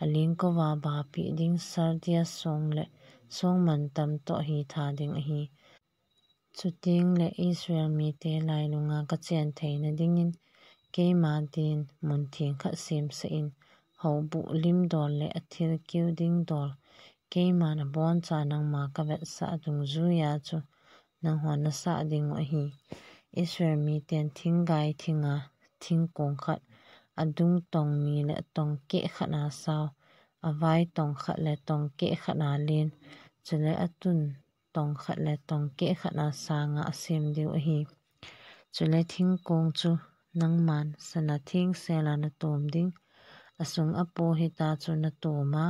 alingkouva bapeh ding, sardius song le songmantam toh hitha ding ahi. Chutengle Israel mite lailunga kachen theina dingin keima din muntheng khat semsah in, houbuh limdol le athilkeu ding dol, keiman aboncha nangma kavetsah dungjuia chu nanghon nasah dingu ahi. Israel miten thinggai thinga thingkong khat, adung tong ni le tongkeh khat a sao, avai tong khat le tongkeh khat a len, chule atun tong khat le tongkeh khat a sanga asem diu ahi. Chule thingkong chu nangman sana thengsel a natom ding, asung apo hita chu natom a,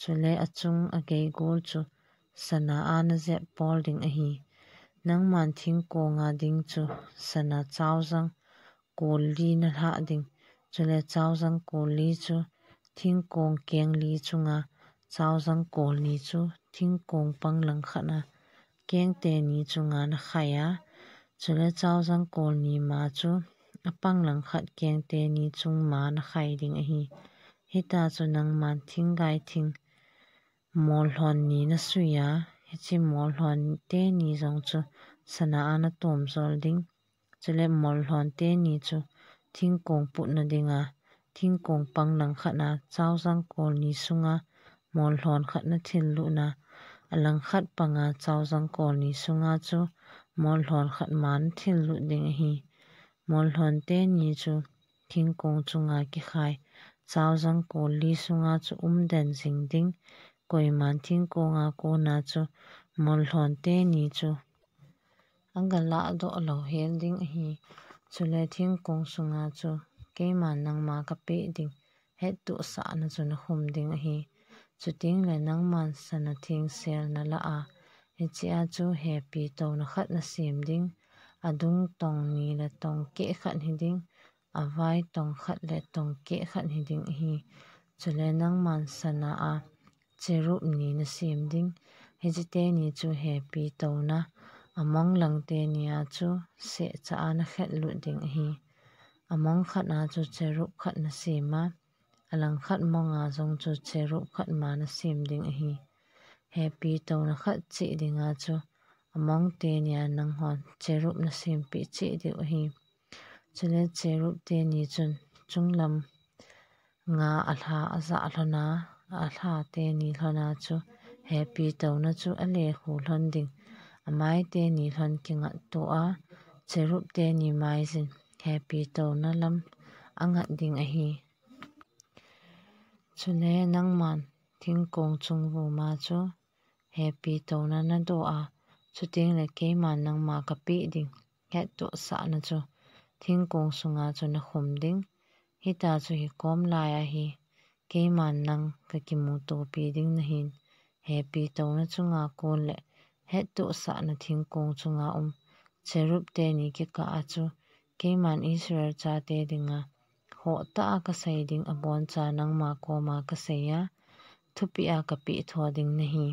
chule achung ageigol chu sana a najep pol ding ahi. Nangman thingkonga ding chu sana chaojang kol li nalhah ding, chule chaojang kol li chu thingkong keng li chunga, chaojang kol ni chu thingkong pang langkhat a keng teni chunga nakhai a, chule chaojang kol ni ma chu apang langkhat keng teni chung ma nakhai ding ahi. Hita chu nangman thinggai thing mollhon ni nasui a, hiche mollhon teni jong chu sana a natom jol ding. Chule mollhon teni chu thingkong putna dinga thingkong pang langkhat a chaojang kol ni sunga mollhon khat nathillut a, alangkhat panga chaojang kol ni sunga chu mollhon khat ma nathillut ding ahi. Mollhon teni chu thingkong chunga kikhai, chaojang kol li sunga chu umden jing ding. Koiman thingkonga kona chu mollhon teni chu agalah doh lou hel ding ahi. Chule thingkong sunga chu keiman nangma kapeh ding hettohsahna chu nakhum ding ahi. Chutengle nangman sana thengsel nalah a, hichea chu hepi touna khat nasem ding, adung tong ni le tongkeh khat hiding, avai tong khat le tongkeh khat hiding ahi. Chule nangman sana a cherub ni nasem ding, hiche teni chu hepi touna, among lang teni a chu sehcha a nakhetlut ding ahi. Among khat a chu cherub khat nasem a, alangkhat monga jong chu cherub khat ma nasem ding ahi. Hepi touna khat cheh dinga chu among teni a nanghon cherub nasempeh cheh diu ahi. Chule cherub teni chun chunglam nga alha ajah lhon a, alha teni lhon a chu hepi touna chu alekhu lhon ding, amai teni lhon kingatto a, cherub teni maijin hepi touna lam angat ding ahi. Chule nangman thingkong chungvuma chu hepi touna nadoh a, chutengle keiman nangma kapeh ding hettohsahna chu thingkong sunga chu nakhum ding. Hita chu hikom lai ahi, keiman nang kakimutopi ding nahin, hepi touna chunga kon le hettohsahna thingkong chunga um cherub teni kikah a chu keiman Israel chate dinga hohtah a kasei ding aboncha nangma koma kasei a, thupeh a kapeh tho ding nahi.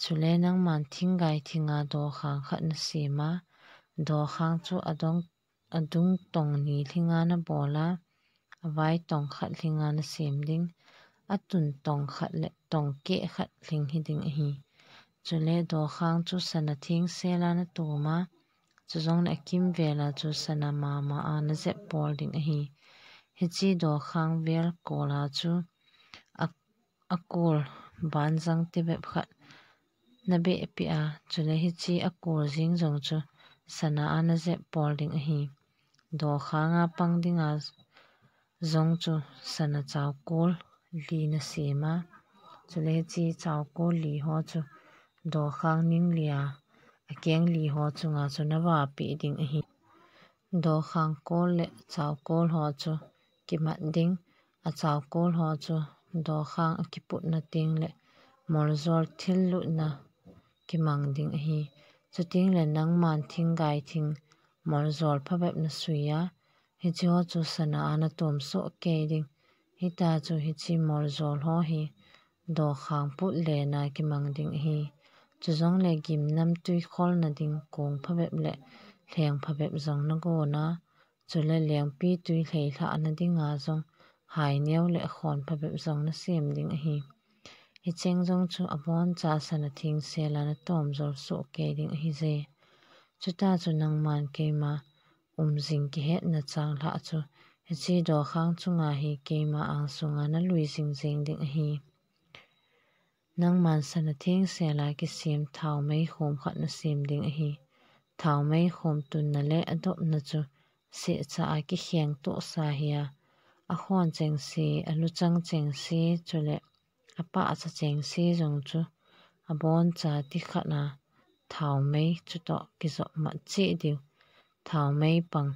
Chule nangman thinggai thinga dokhang khat nasem a, dokhang chu adung, adung tong ni lhinga nabol a, avai tong khat lhinga nasem ding, atun tong khat le tongkeh khat lhing hiding ahi. Chule dokhang chu sana thengsel a natom a, chujongle akimvel a chu sana mama a najep pol ding ahi. Hiche dokhang vel kol a chu a, akol banjang tibep khat nabehpeh a, chule hiche akol jeng jong chu sana ana jep pol ding ahi. Dokhanga pang dinga jong chu sana chaukol li nasem a, chule hiche chaukol li ho chu dokhang ning lia akeng li ho chunga chu navapeh ding ahi. Dokhang kol le chaukol ho chu kimat ding, achaukol ho chu dokhang akiputna teng le moljol thil lutna kimang ding ahi. Chuteng le nangman thinggai thing moljol phabep nasui a, hiche ho chu sana a natom soh kei ding. Hita chu hiche moljol ho hi dokhang put lena kimang ding ahi. Chujongle gimnamtui kholna ding kong phabep le lheng phabep jong nagon a, chule lengpitui lheilhahna dinga jong haineo le khon phabep jong nasem ding ahi. Hicheng jong chu aboncha sana thengsel a natom jol soh kei ding ahije. Chuta chu nangman keima umjing kihetna changlhah chu hiche dokhang chunga hi keima angsunga nalui jingjeng ding ahi. Nangman sana thengsel a kisem thaomei khom khat nasem ding ahi. Thaomei khom tunna le adopna chu sehcha a kikheng tohsa hi a, akhon chengse, aluchang chengse, chule apahcha chengse jong chu aboncha tikhat a thaomei chutoh kijop mat cheh diu. Thaomei pang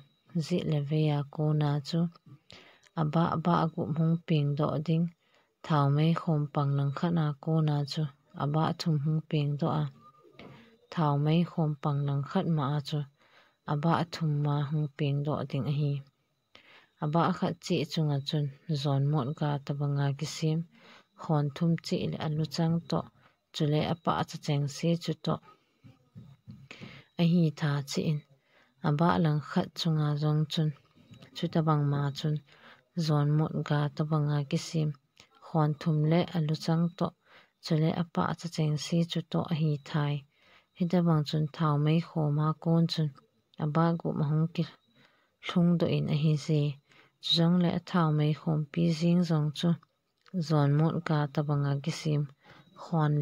jeh le vei a kona chu abah, bah gup hung pengdoh ding. Thaomei khom pang langkhat a kona chu abah thum hung pengdoh a, thaomei khom pang langkhat ma a chu abah thum ma hung pengdoh ding ahi. Abah khat cheh chunga chun jonmot ga tobanga kisem khon thum cheh le aluchang toh, chule apahcha chengse chutoh ahithah cheh in, abah langkhat chunga jong chun chutobang ma chun jonmot ga tobanga kisem khon thum le aluchang toh, chule apahcha chengse chutoh ahithah e. Hitobang chun thaomei khoma kon chun abah gup ma hung kilhungdoh in ahije. Chujongle athaomei khompi jeng jong chu jonmot ga tobanga kisem khon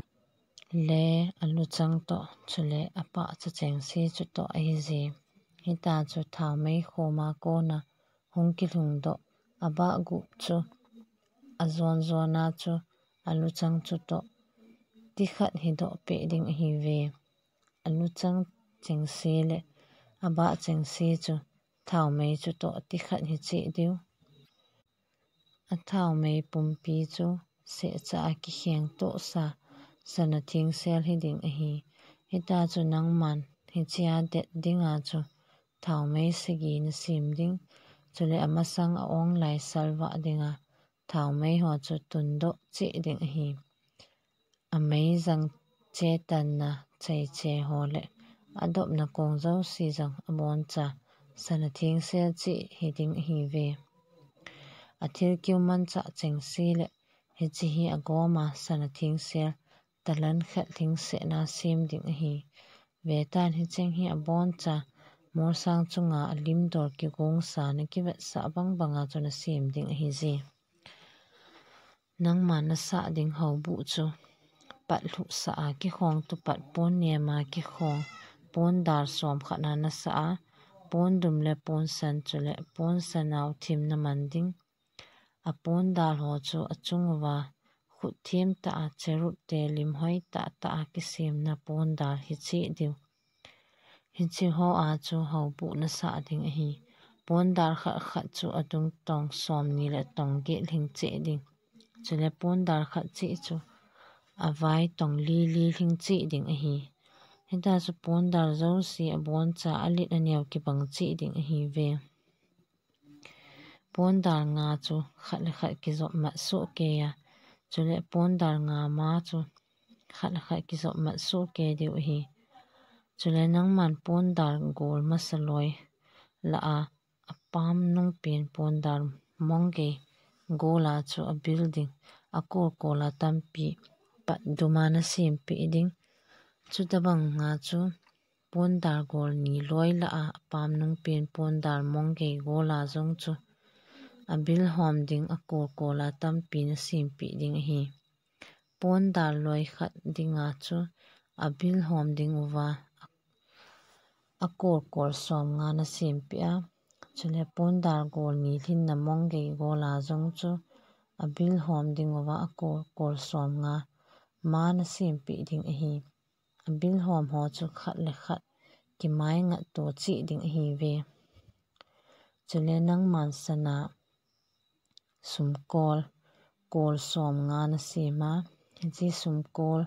le aluchang toh, chule apahcha chengse chutoh ahije. Hita chu thaomei khoma kona hung kilhungdoh abah gup chu ajon jona chu aluchang chutoh tikhat hidoh peh ding ahiuve. Aluchang chengse le abah chengse chu thaomei chutoh tikhat hicheh diu. Athaomei pumpi chu sehcha a kikheng tohsa sana thengsel hiding ahi. Hita chu nangman hichea det dinga chu thaomei sagi nasem ding, chule amasang a-ong lai salvah dinga thaomei ho chu tundoh cheh ding ahi. Ameijang chetanna chaiche ho le adopna kong jouse jong aboncha sana thengsel cheh hiding ahiuve. Athil kiu manchah chengse le hiche hi agoma sana thengsel talan khat lhingsetna sem ding ahi. Vetan hicheng hi aboncha molsang chunga alimdol kigongsa nakivetsah bang banga chu nasem ding ahije. Nangma nasah ding houbuh chu pat lhuhsah a kikhong tupat pon nema kikhong pondal somkhat na nasah a, pondum le ponsan chule ponsan au thim naman ding. Apondal ho chu achung uva khut themtah a cherub te limhoi tahtah a kisemna pondal hicheh diu. Hiche hoa chu houbuh nasah ding ahi. Pondal khat khat chu adung tong somni le tong get lhingcheh ding. Chule pondal khat cheh chu avai tong li li lhingcheh ding ahi. Hita chu pondal jouse aboncha alet aneo kibang cheh ding ahiuve. Pondal nga chu khat le khat kijop mat soh kei a, chule pondal nga ma chu khat le khat kijop mat soh kei diu ahi. Chule nangman pondal gol masa loi lah a, apam nungpen pondal mong gei gol a chu abil ding, akol kol a tampi pat dum a nasempeh ding. Chutobang nga chu pondal gol ni loi lah a, apam nungpen pondal mong gei gol a jong chu abil hom ding, akol kol a tampi nasempeh ding ahi. Pondal loi khat dinga chu abil hom ding uva, a kol kol som nga na sempeh a, chule pondal gol ni lhinna mong gei gol a jong chu a bil hom ding uva a kol kol som nga ma na sempeh ding ahi. A bil hom ho chu khat le khat kimai ngat to cheh ding ahi ve. Chule nangman sana sumkol, kol som nga na sem a, hiche sumkol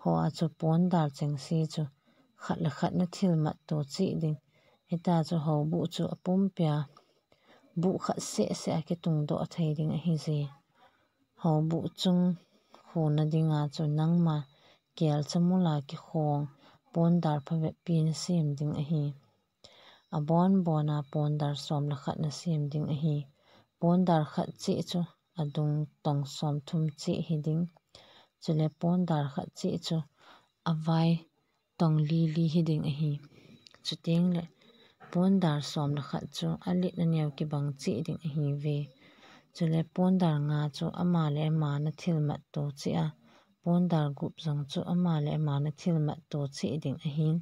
ho a chu pondal chengse chu khat le khat na thilmat to cheh ding. Hita chu houbuh chu a pumpia buh khat seh seh a kitung doh thei ding ahi je. Houbuh chung khuna dinga chu nangma kelcha mula kikhong pondal phavetpi na sem ding ahi. A bon bona pondal som le khat na sem ding ahi. Pondal khat cheh chu a dung tong som thum cheh hi ding. Chule pondal khat cheh chu a vai tong li li hi ding ahi. Chuteng le pondal som le khat chu a let na neo kibang cheh ding ahi ve. Chule pondal nga chu ama le ama na thilmat to cheh a, pondal gup jong chu ama le ama na thilmat to cheh ding ahin.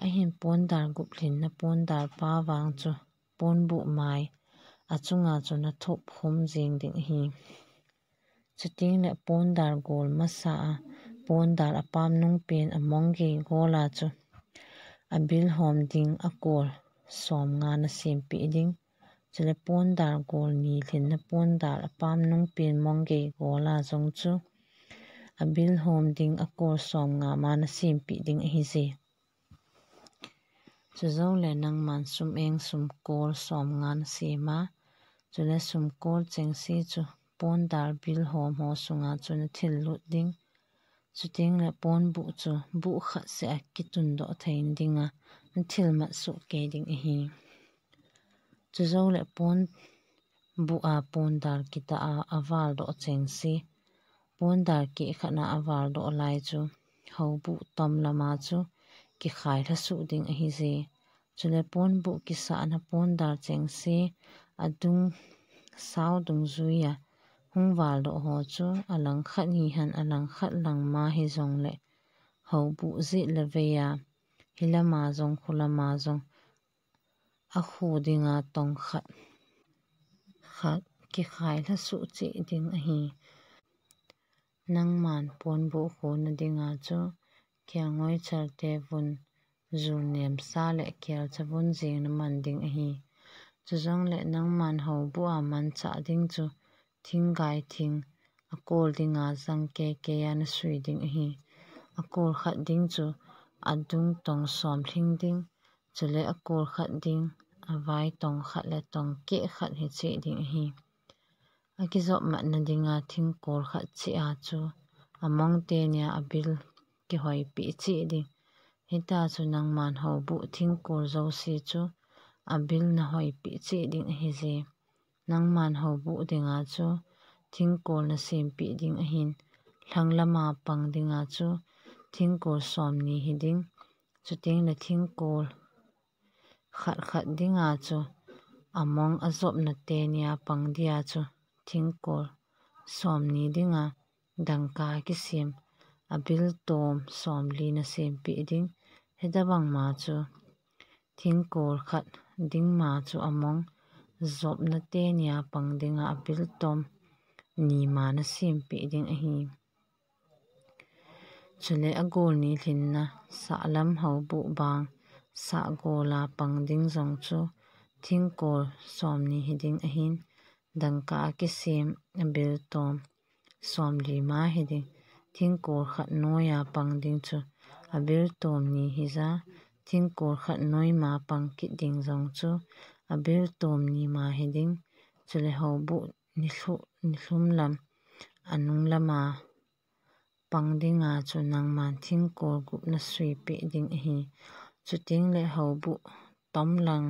Ahin pondal gup lhinna pondal pa vang chu ponbuh mai a chunga chu na thop khum jing ding ahi. Chuteng le pondal gol masa a, pondal a pam nung pen a mong gei gol a chu a bil hom ding a kol som nga na sempeh ding. Chule pondal gol ni lhinna pondal a pam nung pen mong gei gol a jong chu a bil hom ding a kol som nga ma na sempeh ding ahi je. Chujou le nangman sum eng sumkol som nga na sem a, chule sumkol chengse chu pondal bil hom ho sunga chu na thil lut ding. Chuteng le ponbuh chu buh khat seh a kitun doh thei dinga na thilmat soh kei ding ahi. Chujou le ponbuh a pondal kita a a val doh chengse, pondal keh khat na a val doh lai chu houbuh tom lama chu kikhai lha soh ding ahi je. Chule ponbuh kisahna pondal chengse a dung sao dungjuia hung val doh ho chu a lang khat hihen a lang khat lang ma hi jong le houbuh jeh le vei a, hi lama jong khu lama jong a khu dinga tong khat khat kikhai lha soh cheh ding ahi. Nangman ponbuh khuna dinga chu kelngoi chalte vun jul nemsa le kelcha vun jeng na man ding ahi. Chujong le nangman houbuh a manchah ding chu thinggai thing a kol dinga jang kei kei a na sui ding ahi. A kol khat ding chu a dung tong som lhing ding, chule a kol khat ding a vai tong khat le tong keh khat hi cheh ding ahi. A kijop matna dinga thingkol khat cheh a chu a mong teni a a bil kihoipeh cheh ding. Hita chu nangman houbuh thingkol jouse chu a bil na hoipeh cheh ding ahi je. Nangman houbuh dinga chu thingkol na sempeh ding ahin, lhang lama pang dinga chu thingkol som ni hi ding. Chuteng le thingkol khat khat dinga chu a mong a jopna teni a pang dia chu thingkol som ni dinga dangka kisem a bil tom som li na sempeh ding. Hitabang ma chu thingkol khat ding ma chu a mong jopna teni a pang dinga a bil tom ni ma na sempeh ding ahi. Chule a gol ni lhinna sahlam houbuh bang sahgol a pang ding jong chu thingkol som ni hi ding ahin, dangka a kisem a bil tom som li ma hi ding. Thingkol khat noi a pang ding chu a bil tom ni hi ja, thingkol khat noi ma pang kit ding jong chu a bil tom ni ma hi ding. Chule houbuh ni lhu-, ni lhum lam a nung lama pang dinga chu nangman thingkol gup na suipeh ding ahi. Chuteng le houbuh tom lang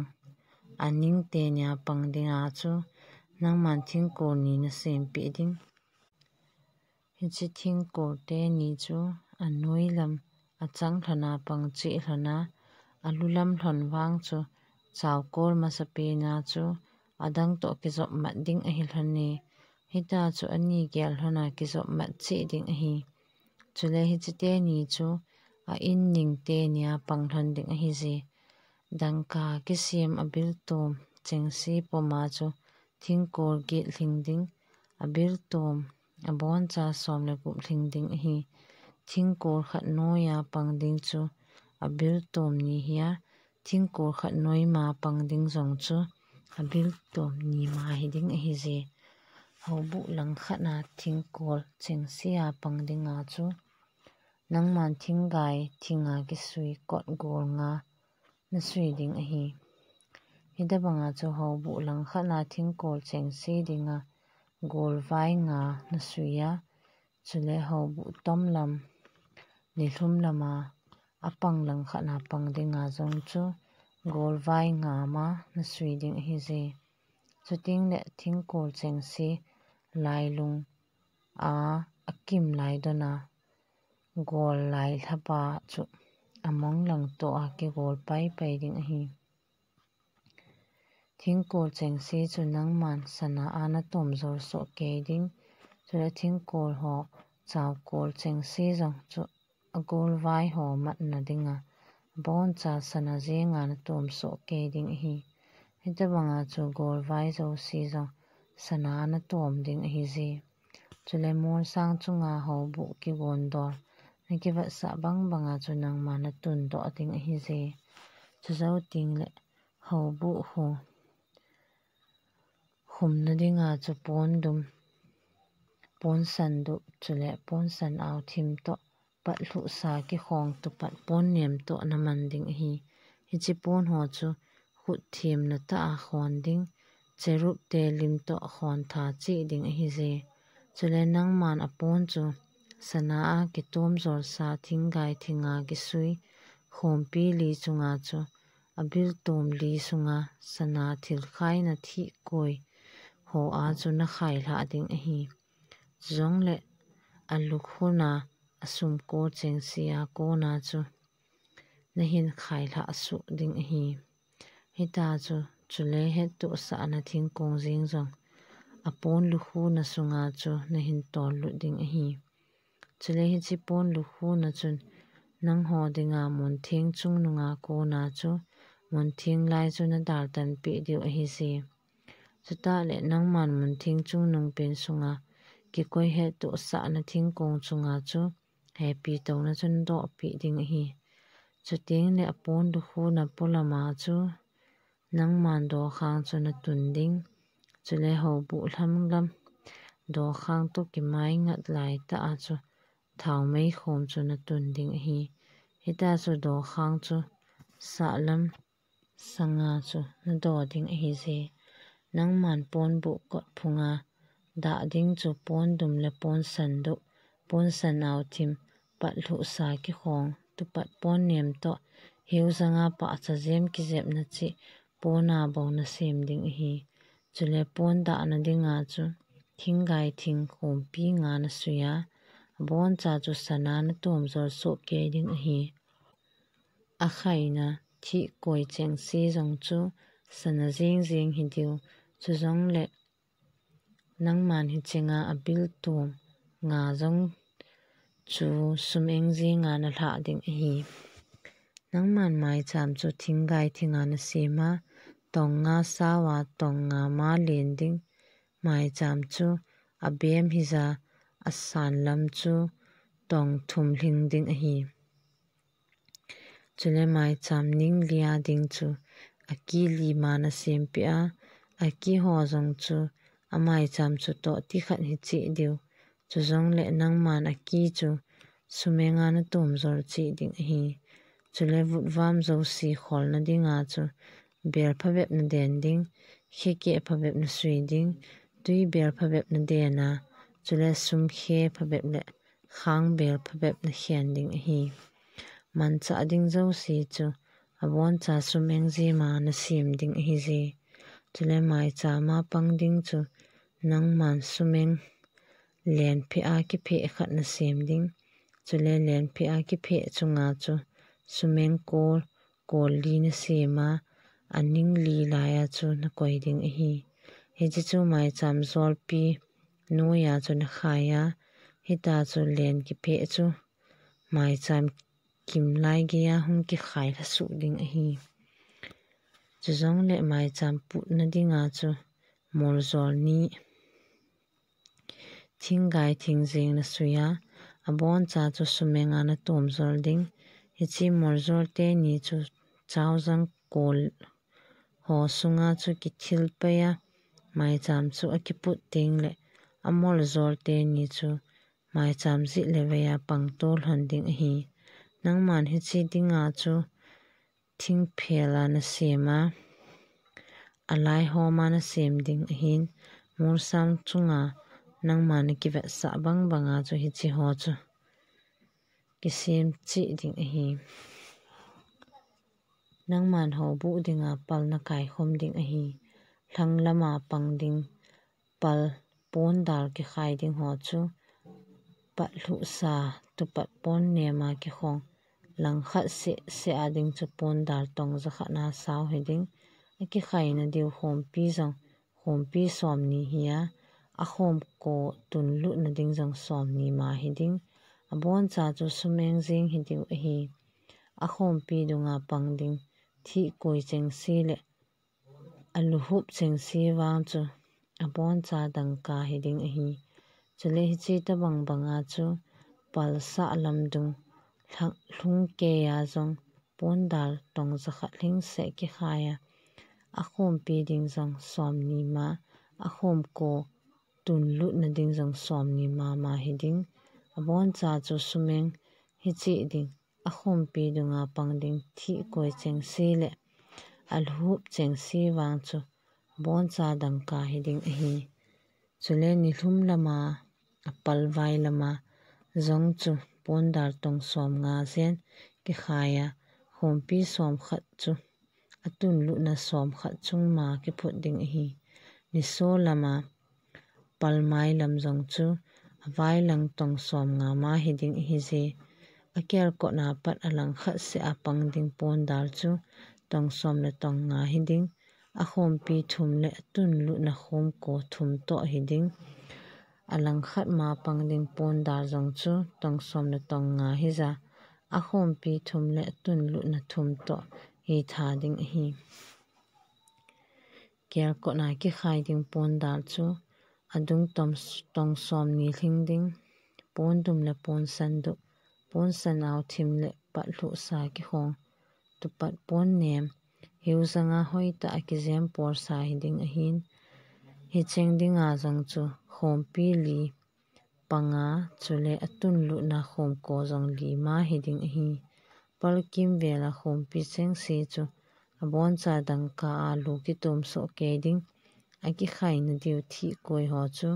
a ning teni a pang dinga chu nangman thingkol ni na sempeh ding. Hiche thingkol teni chu a noi lam a chang lhon a pang cheh lhon a, a lu lam lhon vang chu chaokol masapen a chu a dang toh kijop mat ding ahi lhon e. Hita chu a ni gel lhon a kijop mat cheh ding ahi. Chule hiche teni chu a in ning teni a pang lhon ding ahi je. Dangka kisem abiltom chengse puma chu thingkol get lhing ding, abiltom aboncha som le gup lhing ding ahi. Thingkol khat noiya pang ding chu abiltom ni hi a, thingkol khat noima pang ding jong chu abiltom nima hi ding ahi je. Houbuh lang khat na thingkol chengse a pang dinga chu nangman thinggai thinga kisui kot gol nga nasui ding ahi. Hitabanga chu houbuh lang khat na thingkol chengse dinga golvai nga nasui a, chule houbuh tom lam, nilhum lama apang lang khat na pang dinga jong chu golvai nga ma nasui ding ahi je. Chuteng le thingkol chengse lailung a akim lai dona gol lai lhapa chu among lang toh a kigol paipai ding ahi. Thingkol chengse chu nangman sana a natom jol soh kei ding, chule thingkol ho chaokol chengse jong chu agolvai ho matna dinga aboncha sana jenga natom soh kei ding ahi. Hitabanga chu golvai jouse jong sana a natom ding ahi je. Chule mol sang chunga houbuh kigondol nakivetsah bang banga chu nangman natundoh ding ahi je. Chujou teng le houbuh ho humna dinga chu pondum, ponsan dup, chule ponsan ao thim toh, patlhuhsa kikhong tupat pon nem toh naman ding ahi. Hiche pon ho chu khut themna tah a khon ding, cherub te lim toh khon tha cheh ding ahi je. Chule nangman apon chu sana a kitom jolsa thinggai thinga kisui khompi li chunga chu abiltom li sunga sana thilkhaina thihkoi ho a chu nakhai lhah ding ahi. Chujongle alukhuna asumkol chengse a kona chu nahin khai lhah suh ding ahi. Hita chu, chule hettohsahna thingkong jeng jong apon lukhuna sunga chu nahin tollut ding ahi. Chule hiche pon lukhuna chun nangho dinga muntheng chungnunga kona chu muntheng lai chu nadaltanpeh diu ahi je. Chutah le nangman muntheng chungnung pen sunga kikoi hettohsahna thingkong chunga chu hepi touna chu nadohpeh ding ahi. Chuteng le apon lukhuna polama chu nangman dokhang chu natun ding, chule houbuh lham lam dokhang toh kimai ngat lai tah a chu thaomei khom chu natun ding ahi. Hita chu dokhang chu sahlam sanga chu nadoh ding ahi je. Nangman ponbuh kot phunga dah ding chu pondum le ponsan dup, ponsan ao thim, patlhuhsa kikhong tupat pon nem toh, hiu janga pahcha jem kijepna cheh pona bou nasem ding ahi. Chule pon dahna dinga chu thinggai thing khompi nga nasui a, aboncha chu sana natom jol soh kei ding ahi. Akhaina thihkoi chengse jong chu sana jeng jeng hi diu, chujongle nangman hichenga abiltom nga jong chu sum-eng jenga nalhah ding ahi. Nangman maicham chu thinggai thinga nasem a, tong nga sao a tong nga ma len ding, maicham chu abem hija, asan lam chu tong thum lhing ding ahi. Chule maicham ning lia ding chu aki lima nasempeh a, aki ho jong chu amaicham chu toh tikhat hicheh diu, chujongle nangman aki chu sum-enga natom jol cheh ding ahi. Chule vutvam jouse kholna dinga chu bel phabep naden ding, khekeh phabep nasui ding, twi bel phabep naden a, chule sumkhe phabep le khangbel phabep nakhen ding ahi. Manchah ding jouse chu aboncha sum-eng jema nasem ding ahi je. Chule maichama pang ding chu nangman sum-eng lenpheh a kipheh khat nasem ding. Chule lenpheh a kipheh chunga chu sum-eng kol, kol li nasem a, aning li laiya chu nakoi ding ahi. Hiche chu maicham jolpi noiya chu nakhai a, hita chu len kipheh chu maicham kim lai geiya hung kikhai lhasuh ding ahi. Chujong le maicham putna dinga chu moljol ni thinggai thingjeng na suia, aboncha chu sumenga na tomjol ding. Hiche moljol teni chu chaojang kol ho sunga chu kithil peia maicham chu akiput ding le amoljol teni chu maicham jih le veia pangto lhon ding ahi. Nangman hiche dinga chu thingphela na sema, alai homa na sem ding ahin, molsang chunga nangma na kivetsah bang banga chu hiche ho chu kisem cheh ding ahi. Nangman houbuh dinga pal na kaikhom ding ahi. Lhang lama pang ding pal pondal kikhai ding ho chu, patlhuhsa tupat pon nema kikhong langkhat seh seh a ding chu pondal tong jakhat na sao hiding. Akikhaina diu khompi jong khompi somni hia, akhomko tunlutna ding jong somni ma hiding. Aboncha chu sumeng jeng hidiu ahi. Akhompi dunga pang ding thihkoi chengse le aluhup chengse vang chu aboncha dangka hiding ahi. Chule hiche tabang banga chu palsah lamdung lhung keia jong pondal tong jakhat lhingset kikhaia, akhompi ding jong somni ma, akhomko tunlutna ding jong somni mama hiding. Aboncha chu sumeng hiche ding, akhompi dunga pang ding thihkoi chengse le aluhup chengse vang chu aboncha dangka hiding ahi. Chule nilhum lama, apalvai lama jong chu pondal tong somnga jen kikhaia, khompi somkhat chu atunlutna somkhat chungma kiphut ding ahi. Niso lama palmai lam jong chu availang tong somnga ma hiding ahije. Akelkotna pat alangkhat seh a pang ding pondal chu tong som le tong nga hiding. Akhompi thum le atunlutna khomko thum toh hiding. Alangkhat ma pang ding pondal jong chu tong som le tong nga hija, akhompi thum le atunlutna thum toh hitha ding ahi. Kelkotna kikhai ding pondal chu adung tong somni lhing ding. Pondum le ponsandup, ponsanau thim le patlhuhsa kikhong tupat ponnem, hiu janga hoitah a kijem polsa hiding ahin. Hicheng dinga jong chu khompi li panga, chule atunlutna khomko jong li ma hiding ahi. Palkimvela khompi chengse chu aboncha dangka a lu kitomsoh kei ding. Akikhaina diu thihkoi ho chu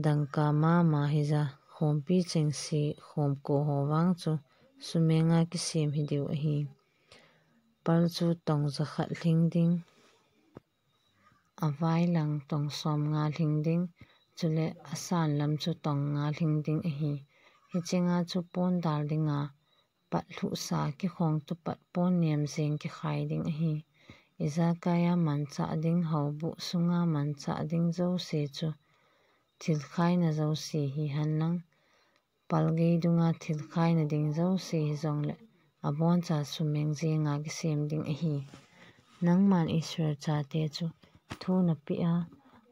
dangka mama hija, khompi chengse khomko ho vang chu sumenga kisem hidiu ahi. Pal chu tong jakhat lhing ding, availang tong somnga lhing ding, chule asanlam chu tong nga lhing ding ahi. Hichenga chu pondal dinga patlhuhsa kikhong tupat ponnem jeng kikhai ding ahi. Ijakaia manchah ding, houbuh sunga manchah ding jouse chu thilkhaina jouse hihenlang, palgei dunga thilkhaina ding jouse hijongle aboncha sumeng jenga kisem ding ahi. Nangman Israel chate chu thu napeh a,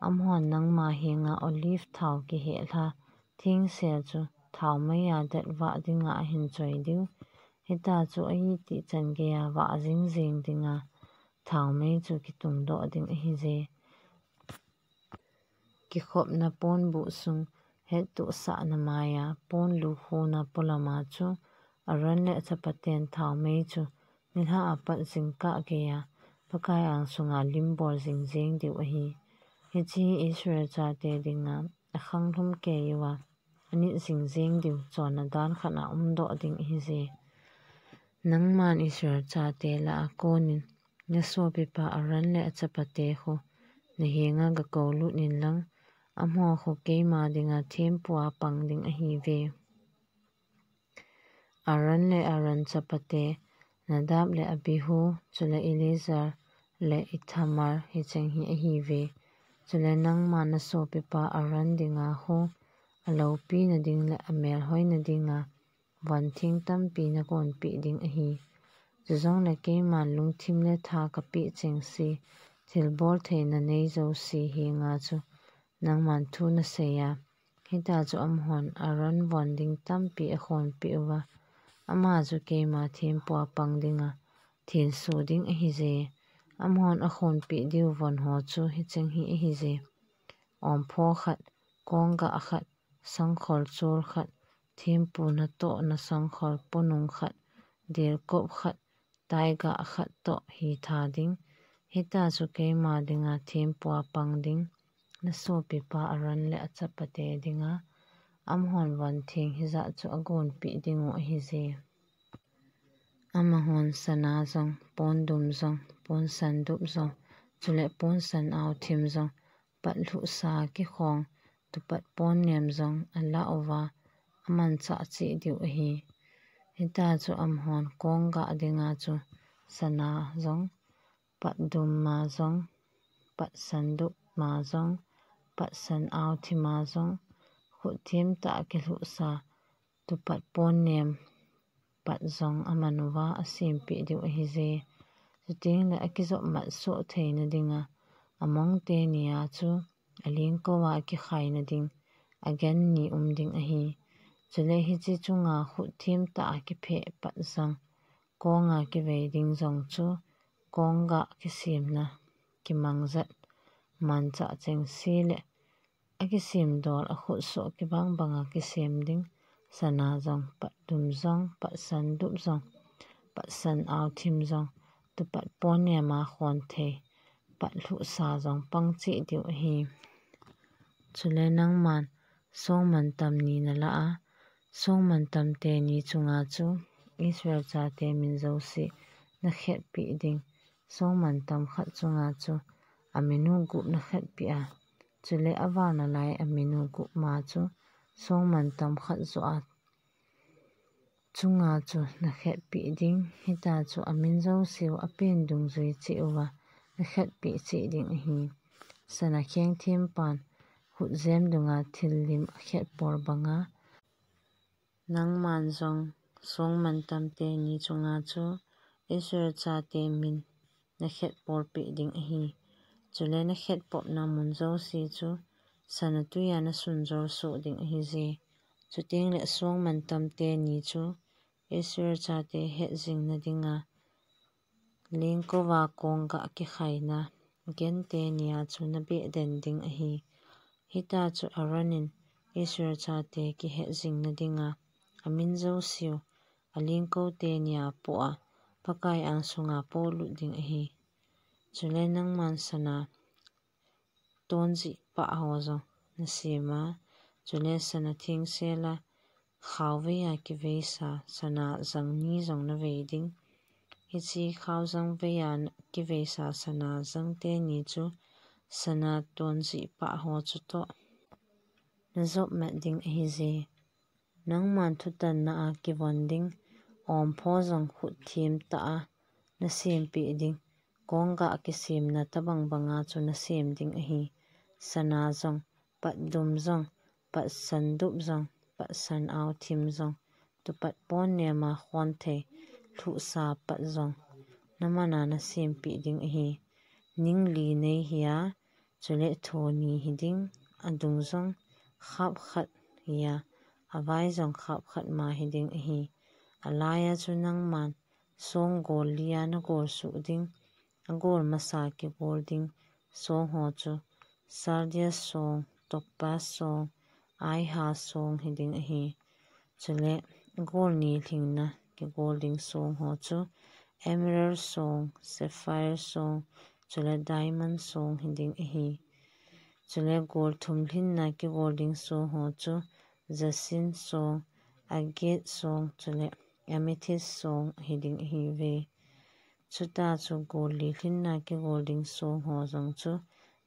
amahon nangma henga olive thao kihehlha thengsel chu thaomeiya detvah dinga ahin choi diu. Hitia chu aitih chan geiya vah jingjeng dinga thaomei chu kitungdoh ding ahije. Kikhopna ponbuh sung hettohsahna maiya pon lukhona polama chu Aaron le achapaten thaomei chu nilhah apat jingkah geiya Pakai angsunga limbol jingjeng diu ahi. Hiche hi Israel chate dinga akhanglhum keiuva anit jingjeng diu chonna dan khatna umdoh ding ahije. Nangman Israel chate lah a konin nasopipa Aaron le achapate khu nahenga gakoulut inlang, amaho khu keima dinga thempua pang ding ahiuve. Aaron le Aaron chapate Nadab le Abihu, chule Eleazar le Ithamar hicheng hi ahiuve. Chule nangma nasopipa Aaron dinga khu aloupina ding le amelhoina dinga von theng tampi nagonpeh ding ahi. Chujongle keiman lungthim le tha kapeh chengse, thilbol theina nei jouse henga chu nangman thu nasei a. Hita chu amahon Aaron von ding tampi akhonpeh uva, ama chu keima thempu a pang dinga thilsoh ding ahije. Amahon akhonpeh diu von ho chu hicheng hi ahije: ompho khat, konggah khat, sangkhol chol khat, thempu natohna sangkhol ponung khat, delkop khat, taigah khat toh hitha ding. Hita chu keima dinga thempu a pang ding, nasopipa Aaron le achapate dinga amahon von theng hijat chu agonpeh dingu ahije. Amahon sana jong, pondum jong, ponsandup jong, chule ponsan-ao thim jong, patlhuhsa kikhong, tupat ponnem jong alah uva, amanchah cheh diu ahi. Hita chu amahon konggah dinga chu sana jong, patdum ma jong, patsandup ma jong, patsan-ao thim ma jong, khut themtah a kilhuhsa, tupat ponnem pat jong aman uva asempeh diu ahije. Chutengle akijopmat soh theina dinga among teni a chu alengkou a kikhaina ding agen ni um ding ahi. Chule hiche chunga khut themtah a kipheh pat jong, konga kivei ding jong chu konggah kisemna kimangjat, manchah chengse le akisemdol, akhutsoh kibang banga kisem ding sana jong, patdum jong, patsandup jong, patsan-ao thim jong, tupat ponnem a khon thei, patlhuhsa jong pang cheh diu ahi. Chule nangman songmantam ni nalah a, songmantam teni chunga chu Israel chate min jouse nakhetpeh ding. Songmantam khat chunga chu aminu gup nakhetpeh a, chule aval nalai aminu gup ma chu songmantam khat joh a chunga chu nakhetpeh ding. Hita chu amin jouseu apen dungjui cheh uva nakhetpeh cheh ding ahi. Sana khengthempan khutjem dunga thil lim akhetpol banga, nangman jong songmantam teni chunga chu Israel chate min nakhetpolpeh ding ahi. Chule nakhetpopna mun jouse chu sana twi a nasunjol soh ding ahije. Chutengle songmantam teni chu Israel chate hetjingna dinga lengkouva konggah kikhaina gen teni a chu nabeh den ding ahi. Hita chu Aaron in Israel chate kihetjingna dinga amin jouseu alengkou teni a poh a Pakai angsunga polut ding ahi. Chule nangman sana tonjih pah ho jong nasem a, chule sana thengsel a khaovei a kiveisa sana jang ni jong navei ding. Hiche khaojang vei a kiveisa sana jang teni chu sana tonjih pah ho chutoh najopmat ding ahije. Nangman thutanna a kivon ding ompho jong khut themtah a nasempeh ding, konggah kisemna tobang banga chu nasem ding ahi. Sana jong, patdum jong, patsandup jong, patsan-ao thim jong, tupat ponnem a khon thei lhuhsa pat jong naman a nasempeh ding ahi. Ning li nei hi a, chule tho ni hiding, adung jong khap khat hi a, avai jong khap khat ma hiding ahi. Alai a chu nangman song gol li a nagol suh ding, agol masa kigol ding song ho chu sardius song, topaz song, aiha song hiding ahi. Chule gol ni lhingna kigol ding song ho chu emerald song, sapphire song, chule diamond song hiding ahi. Chule gol thum lhinna kigol ding song ho chu jacinth song, agate song, chule amethyst song hiding ahiuve. Chuta chu gol li lhinna kigol ding song ho jong chu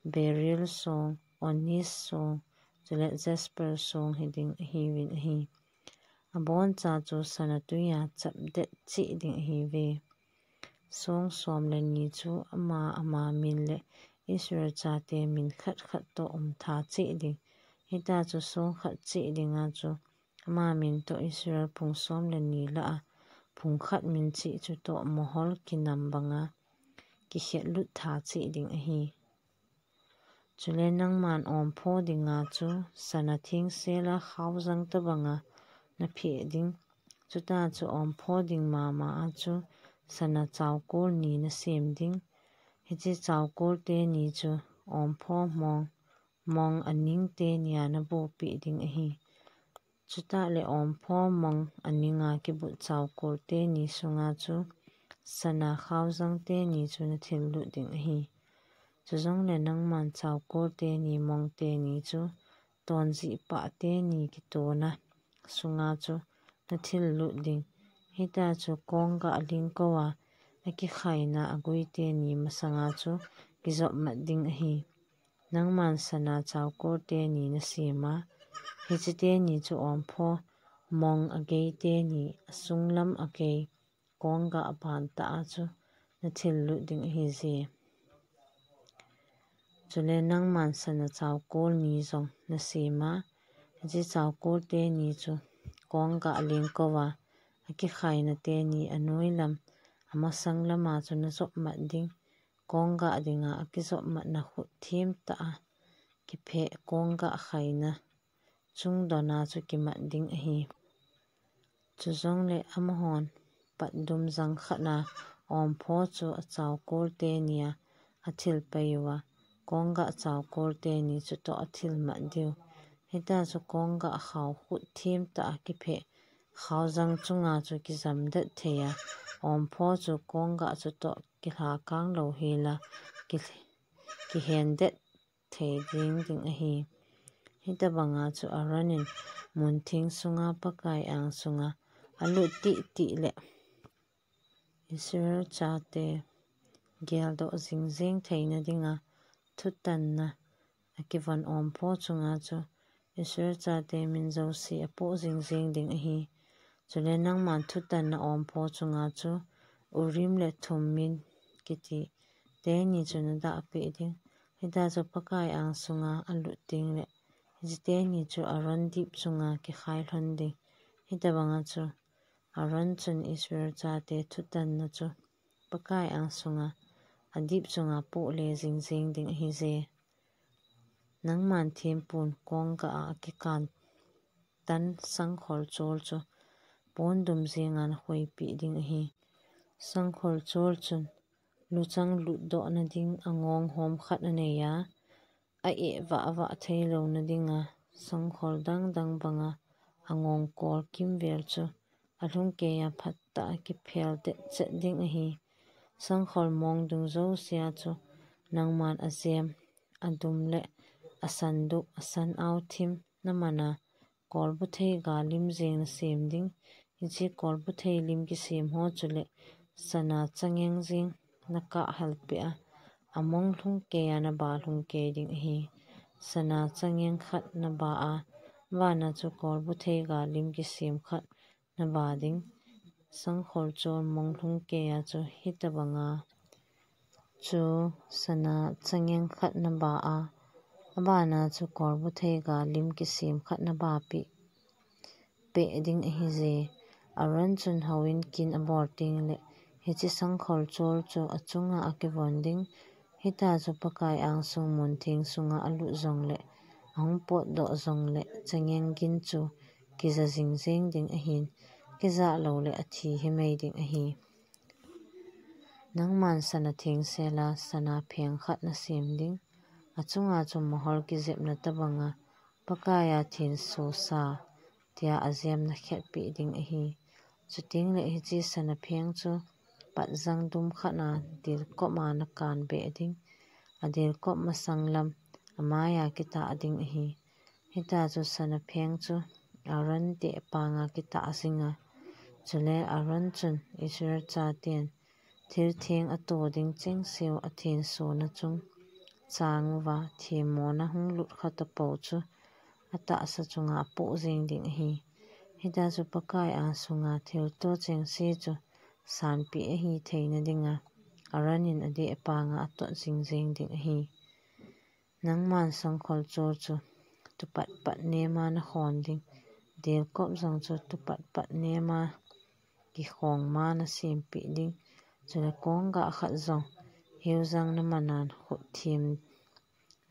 beryl song, onyx song, chule jasper song hiding ahiuvin ahi. Aboncha chu sana twi a chapdet cheh ding ahiuve. Song som le ni chu ama ama min le Israel chate min khat khat toh umtha cheh ding. Hita chu song khat cheh dinga chu ama min toh Israel phung som le ni lah a phung khat min chih chu toh mohol kinam banga kikhet lut tha chih ding ahi. Chule nangman ompho dinga chu sana thengsela khaojang tabanga na pheh ding. Chuta chu ompho ding mama a chu sana chaukol ni na sem ding. Hiche chaukol teni chu ompho mong, mong aning tenia na bupeh ding ahi. Chuta le ompho mong aninga kibut chaukol teni sunga chu sana khaojang teni chu na thil lut ding ahi. Chujongle nangman chaukol teni mong teni chu tonjih pah teni kitona sunga chu na thil lut ding. Hita chu kongah lingkoa akikhaina agui teni masanga chu kijop mat ding ahi. Nangman sana chaukol teni na sem a, hiche teni chu ompho mong agei teni, asunglam agei, kongah aban tah a chu na thil lut ding ahije. Chule nangman sana chaukol ni jong na sem a, hiche chaukol teni chu kongah lingkoa akikhaina teni anoilam, amasang lama chu na jop mat ding. Kongah dinga akijop matna khut thim tah a kiphe kongah khaina chung dona chu kimat ding ahi. Chujongle amahon patdum jang khatna ompho chu achaukol tenia athil paiuva, kongah chaukol teni chutoh athil mat diu. Hita chu kongah khao khut thim tah a kiphe khaojang chunga chu kijam det thei a, ompho chu kongah chutoh kilha kang lou hela, ki, kihen det thei ding ding ahi. Hitabanga chu Aaron in muntheng sunga Pakai ang sunga alut titi le Israel chate geldoh jingjing theina dinga thutanna akivon ompho chunga chu Israel chate min jouse apoh jingjing ding ahi. Chule nangman thutanna ompho chunga chu Urim le Thummim kiti teni chu na dahpeh ding. Hita chu Pakai ang sunga alut ding le hiche teni chu Aaron dip chunga kikhai lhon ding. Hitabanga chu Aaron chun Israel chate thutanna chu Pakai ang sunga adip chunga poh le jingjing ding ahije. Nangman thempun kongah a akikan tan sangkhol chol chu pondum jenga na khoipeh ding ahi. Sangkhol chol chun luchang lutdohna ding angong hom khat anei a, a-eh vah vah thei louna dinga sangkhol dang dang banga angong kol kimvel chu alhungkeiya phatah a kiphel det chet ding ahi. Sangkhol mong dung jousea chu nangman ajem, adum le asandup, asan-ao thim na man a, kolbuthei ga lim jeng na sem ding. Hiche kolbuthei lim kisem ho chule sana changeng jeng na kah halpeh a, among lhungkeiya na ba lhungkei ding ahi. Sana changeng khat na ba a, abana chu kolbuthei ga lim kisem khat na ba ding. Sangkhol chol mong lhungkeiya chu hitabanga chu sana changeng khat na ba a, abana chu kolbuthei ga lim kisem khat na ba peh, peh ding ahije. Aaron chun houin kin abol teng le hiche sangkhol chol chu achunga akivon ding. Hita chu Pakai angsung muntheng sunga alut jongle, ahung potdoh jongle, changeng gin chu kija jingjing ding ahin, kija loule athi himai ding ahi. Nangman sana thengsela sana pheng khat nasem ding, achunga chu mohor kijepna tobanga Pakaiya thenso sa tia ajem nakhetpeh ding ahi. Chuteng le hiche sana pheng chu patjang dum khatna dilkop a nakan beh ding, adilkop masang lam amaiya kitah ding ahi. Hita chu sana pheng chu Aaron dehpanga kitah jinga, chule Aaron chun Israel chaten thil theng ato ding chengseu athensona chung chang uva themmona hung lut kha tapou chu atahsa chunga apoh jeng ding ahi. Hita chu Pakai angsunga thilto chengse chu sanpeh ahi theina dinga Aaron in adehpanga atot jingjeng ding ahi. Nangman sangkhol chol chu tupatpat nema nakhon ding, dilkop jong chu tupatpat nema kikhong ma na sempeh ding. Chule kong gah khat jong hiu jang na manan khut thim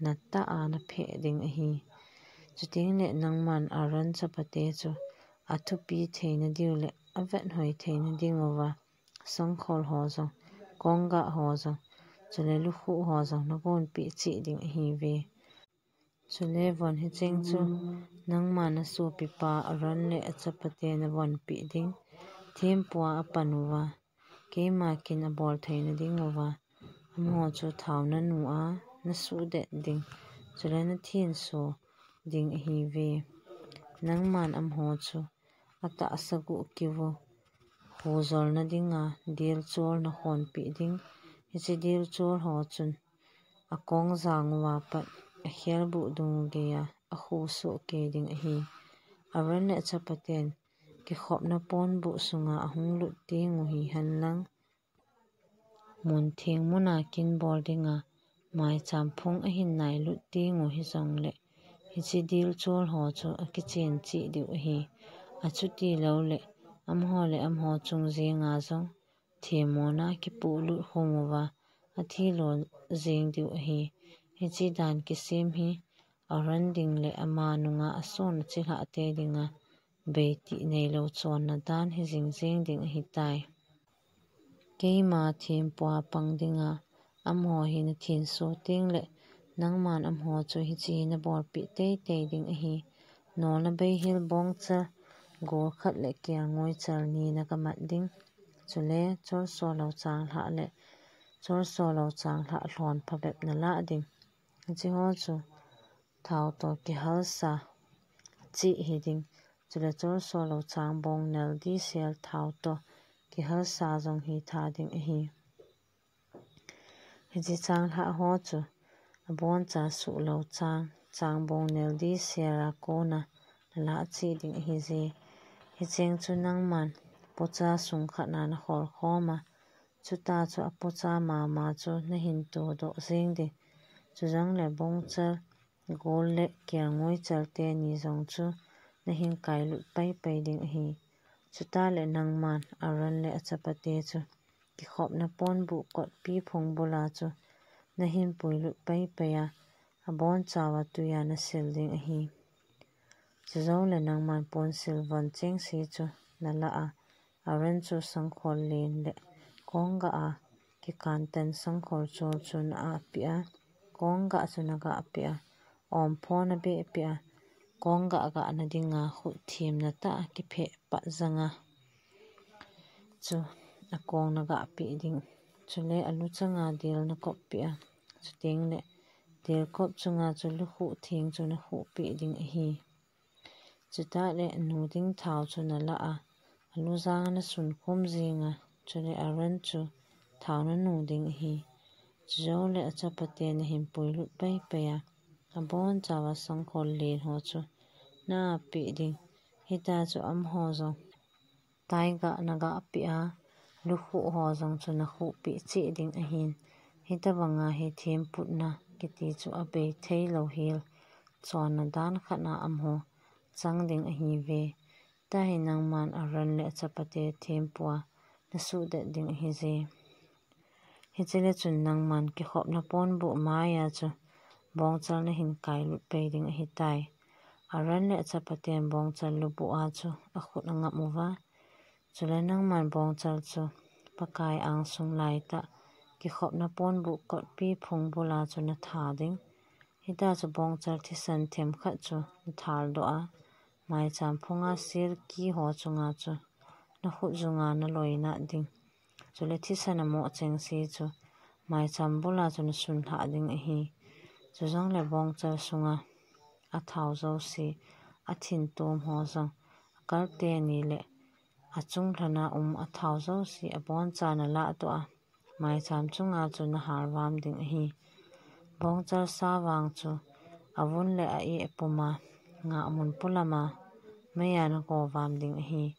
na tah a na pheh ding ahi. Chuteng le nangman Aaron chapate chu athupi theina diu le avet hoi theina ding uva sangkhol ho jong, kong gah ho jong, chule lukhuh ho jong na gonpeh cheh ding ahiuve. Chule von hicheng chu nangma na sopipa Aaron le achapate na vonpeh ding. Thempua apan uva, keima kin abol theina ding uva, amaho chu thao na nu a na suhdet ding, chule na thenso ding ahiuve. Nangman amaho chu atahsa guh kiu hujolna dinga dilchol na honpeh ding. Hiche dilchol ho chun akong jang uva pat akhelbuh dung geiya akhuh soh kei ding ahi. Aaron le achapaten kikhopna ponbuh sunga ahung lut teng u hihen lang, mun theng muna kin bol dinga maicham phung ahin nailut teng u hijongle, hiche dilchol ho chu akichen cheh diu ahi. Achuti lou le, amaho le amaho chung jenga jong themmona kipuhlut khum uva, athi lo jeng diu ahi. Hiche dan kisem hi Aaron ding le ama nunga ason achilhah te dinga beitih neilou chonna dan hi jing jeng ding ahitai. Keima thempua pang dinga amaho hi na thenso teng le, nangman amaho chu hiche hi na bolpeh teitei ding ahi. Nolna beihil bongchal gol khat le kelngoi chal ni na gamat ding. Chule cholso lou changlhah le cholso lou changlhah lhon phabep na lah ding. Hiche ho chu thao toh kihalsa cheh hiding. Chule cholso lou changbong nel disel thao toh kihalsa jong hitha ding ahi. Hiche changlhah ho chu aboncha suh lou chang, changbong nel disel a kona na lah cheh ding ahije. Hicheng chu nangman pocha sung khat na na khol khom a, chuta chu apocha mama chu nahin todoh jeng ding. Chujongle bongchal gol le kelngoi chal teni jong chu nahin kailut paipai ding ahi. Chuta le nangman Aaron le achapate chu kikhopna ponbuh kotpi phung bula chu nahin puilut paipai a, abonchauva tuiya nasil ding ahi. Chujongle nangman ponsil von chengse chu nalah a, Aaron chu sangkhol len le kong gah a kikantan sangkhol chol chu na ahpeh a, kong gah chu na gahpeh a, ompho na behpeh a, kong gah gahna dinga khut themna tah a kipheh pat janga chu akong na gahpeh ding. Chule alu changa del na koppeh a, chutengle del kop chunga chu lukhuh theng chu na khuhpeh ding ahi. Chutah le nu ding thao chu nalah a, alu janga nasunkhum jenga, chule Aaron chu thao nanu ding ahi. Chujoule achapate nahin puilut paipai a, abonchauva sangkhol len ho chu na ahpeh ding. Hita chu amaho jong tai gah na gahpeh a, lukhuh ho jong chu na khuhpeh cheh ding ahin. Hitobanga hi themputna kiti chu abei theilou hel chonna dan khat na amaho chang ding ahiuve. Tahi nangman Aaron le achapate thempua nasuhdet ding ahije. Hichele chun nangman kikhopna ponbuh maiya chu bongchal nahin kailut pai ding ahitai. Aaron le achapaten bongchal lubuh a chu akhut angap uva, chule nangman bongchal chu Pakai angsung laitah kikhopna ponbuh kotpi phung bula chu natha ding. Hita chu bongchal thisan themkhat chu nathaldoh a, maicham phunga sel kiho chunga chu nakhut junga naloinat ding. Chule thisan amoh chengse chu maicham bula chu nasunlhah ding ahi. Chujongle bongchal sunga athao jouse, athintom ho jong, akal teni le achung lhana um athao jouse aboncha nalahdoh a, maicham chunga chu nahalvam ding ahi. Bongchal savang chu avun le a-eh puma ngahmun polama meiya nagovam ding ahi.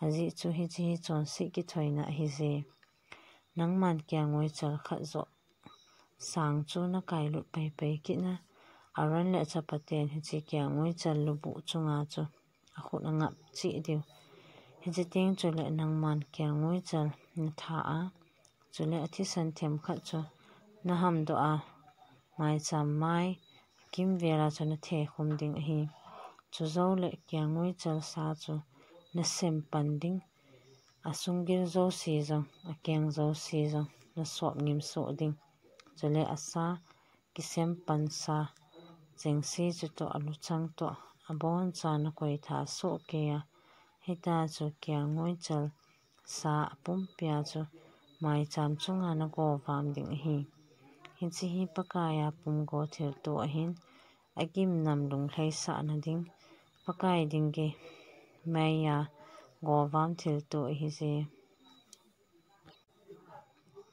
Ajeh chu hiche hi chonset kithoina ahije. Nangman kelngoichal khat joh sang chu nakailut paipai kitna, Aaron le achapaten hiche kelngoichal lubuh chunga chu akhut angap cheh diu. Hichi teng chule nangman kelngoi chal natha a, chule athisan themkhat chu nahamdoh a, maicham mai kimvel a chu nathekhum ding ahi. Chujouleh kelngoi chal sa chu nasem pan ding, asunggil jouse jong, akeng jouse jong nasop ngim soh ding. Chule asa kisem pan sa chengse chutoh, aluchang toh, aboncha nakoi tha soh kei a, hita chu kelngoi chal sa apumpia chu maicham chunga nagovam ding ahi. Hichi hi Pakaiya pumgo thilto ahin, agimnam lunglhaisahna ding, Pakai ding ki meiya govam thilto ahije.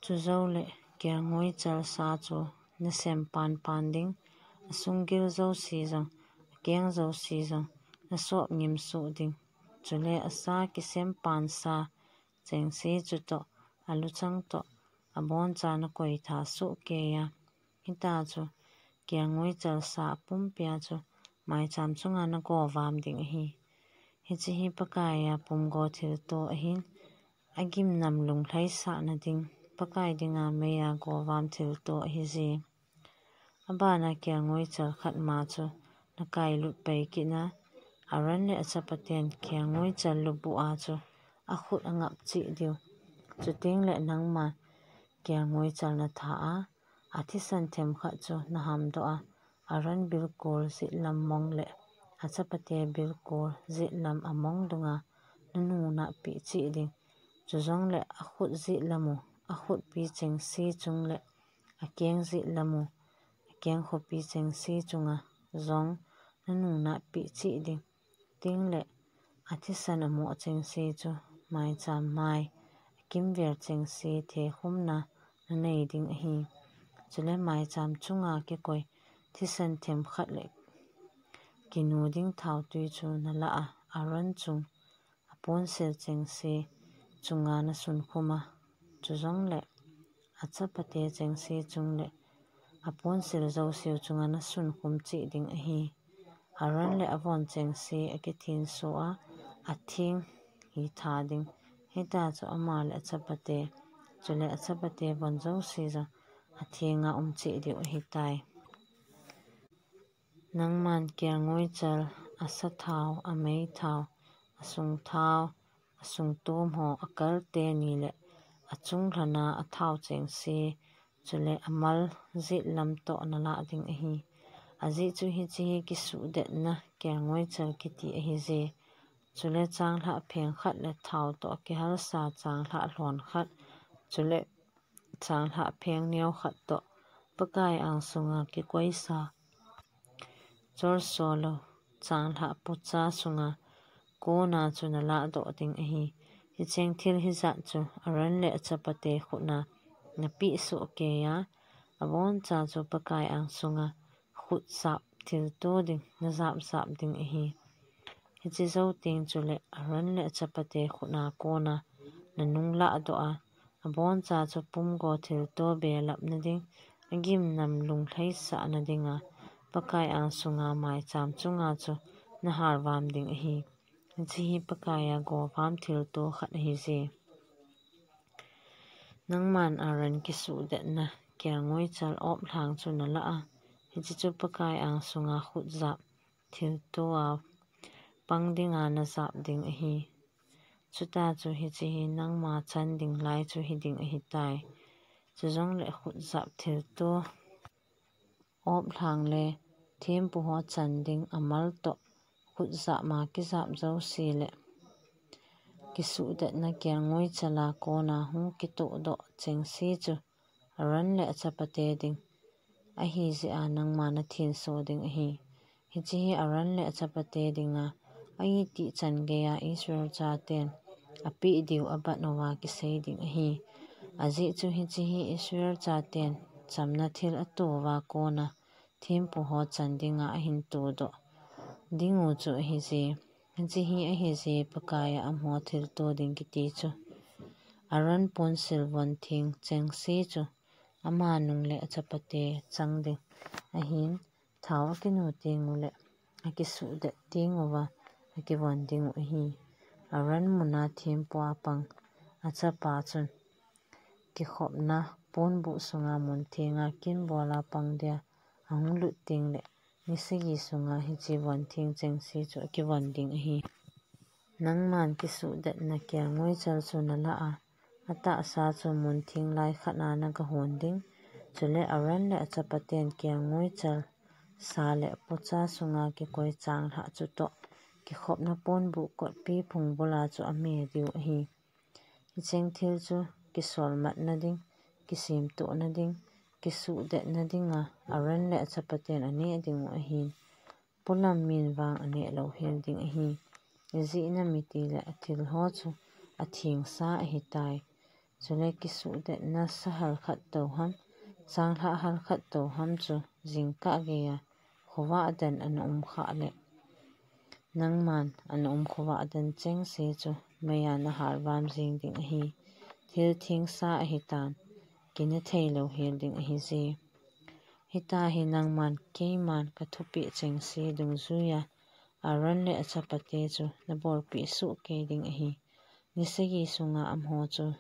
Chujouleh kelngoi chal sa chu nasem pan pan ding, asunggil jouse jong, akeng jouse jong nasop ngim soh ding. Chule asa kisem pan sa chengse chutoh, aluchang toh, aboncha nakoi tha soh kei a, hita chu kelngoi chal sa apumpia chu maicham chunga nagovam ding ahi. Hichi hi Pakaiya pumgo thilto ahin, agimnam lunglhaisahna ding, Pakai dinga meiya govam thilto ahije. Abana kelngoi chal khat ma chu nakailut pai kit a, Aaron le achapaten kelngoi chal lubuh a chu akhut angap cheh diu. Chuteng le nangma kelngoi chal natha a, athisan themkhat chu nahamdoh a, Aaron bilkol jetlam mong le achapate bilkol jetlam among dunga nanungnahpeh cheh ding. Chujongle akhut jetlam u, akhutpi chengse chung le akeng jetlam u, akeng khopi chengse chunga jong nanungnahpeh cheh ding. Tengle athisan amoh chengse chu maicham mai akimvel chengse thekhumna nanei ding ahi. Chule maicham chunga kikoi thisan themkhat le kinu ding thaotwi chu nalah a, Aaron chung aponsil chengse chunga nasunkhum a, chujongle achapate chengse chung le aponsil jouseu chunga nasunkhum cheh ding ahi. Aaron le avon chengse akithenso a, atheng hitha ding. Hita chu ama le achapate, chule achapate von jouse jong athenga um cheh diu ahitai. Nangman kelngoi chal, asathao, ameithao, asungthao, asungtom ho, akalte ni le achunglhana athao chengse, chule amal jetlam toh nalah ding ahi. Ajeh chu hiche hi kisuhdetna kelngoi chal kiti ahije. Chule changlhah pheng khat le thao toh kihalsa changlhah lhon khat, chule changlhah pheng neo khat toh Pakai angsunga kikoisa cholso lou changlhah pocha sunga kona chu nalahdoh ding ahi. Hicheng thil hijat chu Aaron le achapate khutna napeh soh keiya, aboncha chu Pakai angsunga khut jap thilto ding najap jap ding ahi. Hiche jou teng chule Aaron le achapate khutna kona nanung lahdoh a, aboncha chu pumgo thilto belapna ding, agimnam lunglhaisahna dinga Pakai angsunga maicham chunga chu nahalvam ding ahi. Hiche hi Pakaiya govam thilto khat ahije. Nangman Aaron kisuhdetna kelngoi chal oplhang chu nalah a, hiche chu Pakai angsunga khut jap thilto a pang dinga najap ding ahi. Chuta chu hiche hi nangma chan ding lai chu hiding ahitai. Chujongle khut jap thilto oplhang le thempu ho chan ding amal toh khut jap ma kijap jouse le kisuhdetna kelngoi chala kona hung kitohdoh chengse chu Aaron le achapate ding ahijeh a nangma nathenso ding ahi. Hiche hi Aaron le achapate dinga aitih chan geiya Israel chaten apeh diu abat uva kisei ding ahi. Ajeh chu hiche hi Israel chaten chamna thil atouva kona thempu ho chan dinga ahin toudoh dingu chu ahije. Hiche hi ahije Pakaiya amaho thilto ding kiti chu. Aaron ponsil von theng chengse chu ama nung le achapate chang ding ahin, thao akinu tengule akisuhdet tenguva akivon dingu ahi. Aran muna thempu a pang achapa chun kikhopna ponbuh sunga mun thenga kin bola pang dia ahung lut teng le, ni sagi sunga hiche von theng chengse chu akivon ding ahi. Nangman kisuhdetna kelngoi chal chu nalah a, atahsa chu mun theng lai khat a nagahon ding. Chule Aran le achapaten kelngoi chal sa le pocha sunga kikoi changlhah chutoh kikhopna ponbuh kotpi phungbula chu ame diu ahi. Hicheng thil chu kisolmatna ding, kisemtohna ding, kisuhdetna dinga Aran le achapaten aneh dingu ahin. Polam min vang aneh louhel ding ahi. Ijeh inem itile athil ho chu athengsa ahitai. Chule kisuhdetna sa halkhat tou ham, changlhah halkhat tou ham chu jingkah geiya khovah den ana um khah le, nangman ana um khovah den chengse chu meiya nahalvam jeng ding ahi. Thil thengsa ahitan, kina thei louhel ding ahije. Hitia hi nangman keiman kathupeh chengse dungjuiya Aran le achapate chu nabolpeh soh kei ding ahi. Ni sagi sunga amaho chu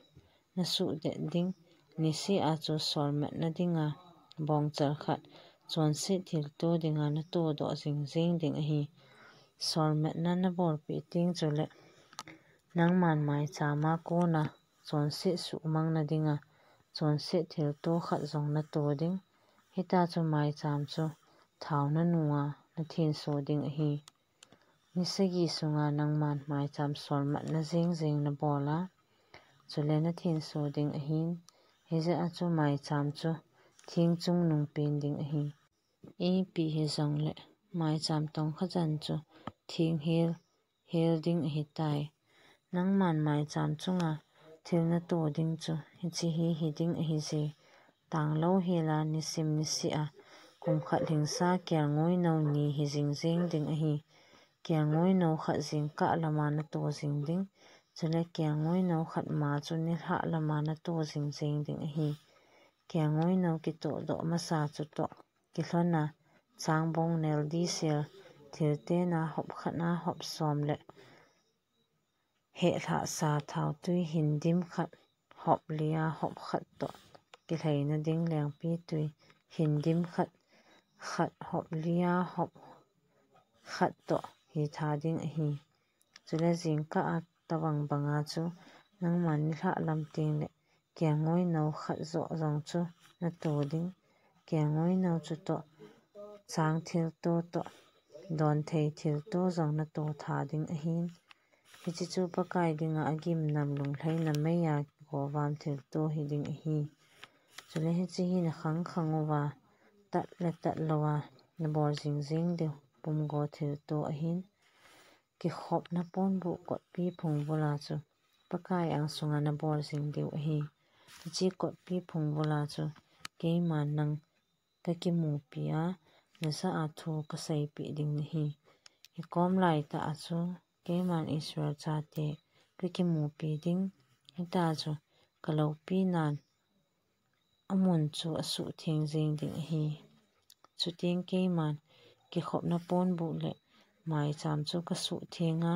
nasuhdet ding, niseh a chu solmatna dinga bongchal khat, chonset thilto dinga natodoh jingjing ding ahi. Solmatna nabolpeh teng chule nangman maicham a kona chonset suhmangna dinga chonset thilto khat jong nato ding. Hitia chu maicham chu thao nanu a nathenso ding ahi. Ni sagi sunga nangman maicham solmatna jengjeng nabol a, chule nathenso ding ahin, hijeh a chu maicham chu theng chungnung pen ding ahi. Ipi hijongle maicham tongkha chan chu theng hel, hel ding ahitai. Nangman maicham chunga thil nato ding chu hiche hi hiding ahije. Tanglou hela nisim niseh a kum khat lhingsa kelngoi nou ni hi jingjing ding ahi. Kelngoi nou khat jingkah lama nato jing ding, chule kelngoi nou khat ma chu nilhah lama nato jingjing ding ahi. Kelngoi nou kitohdoh masa chutoh kilhona changbong nel disel thiltena hop khat a hop som le hehlhahsa thaotui hindim khat hop lia hop khat toh kilheina ding lengpitui hindim khat, khat hop lia hop khat toh hitha ding ahi. Chule jingkah a tobang banga chu nangman nilhah lam tengle kelngoi nou khat joh jong chu nato ding. Kelngoi nou chutoh chang thilto toh donthei thilto jong nato tha ding ahin. Hiche chu Pakai dinga agimnam lunglhaina meiya kigovam thilto hiding ahi. Chule hiche hi nakhang khang uva, tat le tat louva nabol jingjing diu pumgo thilto ahin. Kikhopna ponbuh kotpi phungbula chu Pakai angsunga nabol jing diu ahi. Hiche kotpi phungbula chu keiman nang kakimupia, najah a thu kaseipeh ding nahi. Hikom laitah a chu keiman Israel chate kakimupi ding, hitia chu kaloupinan amun chu asuhtheng jeng ding ahi. Chuteng keiman kikhopna ponbuh le maicham chu kasuhtheng a,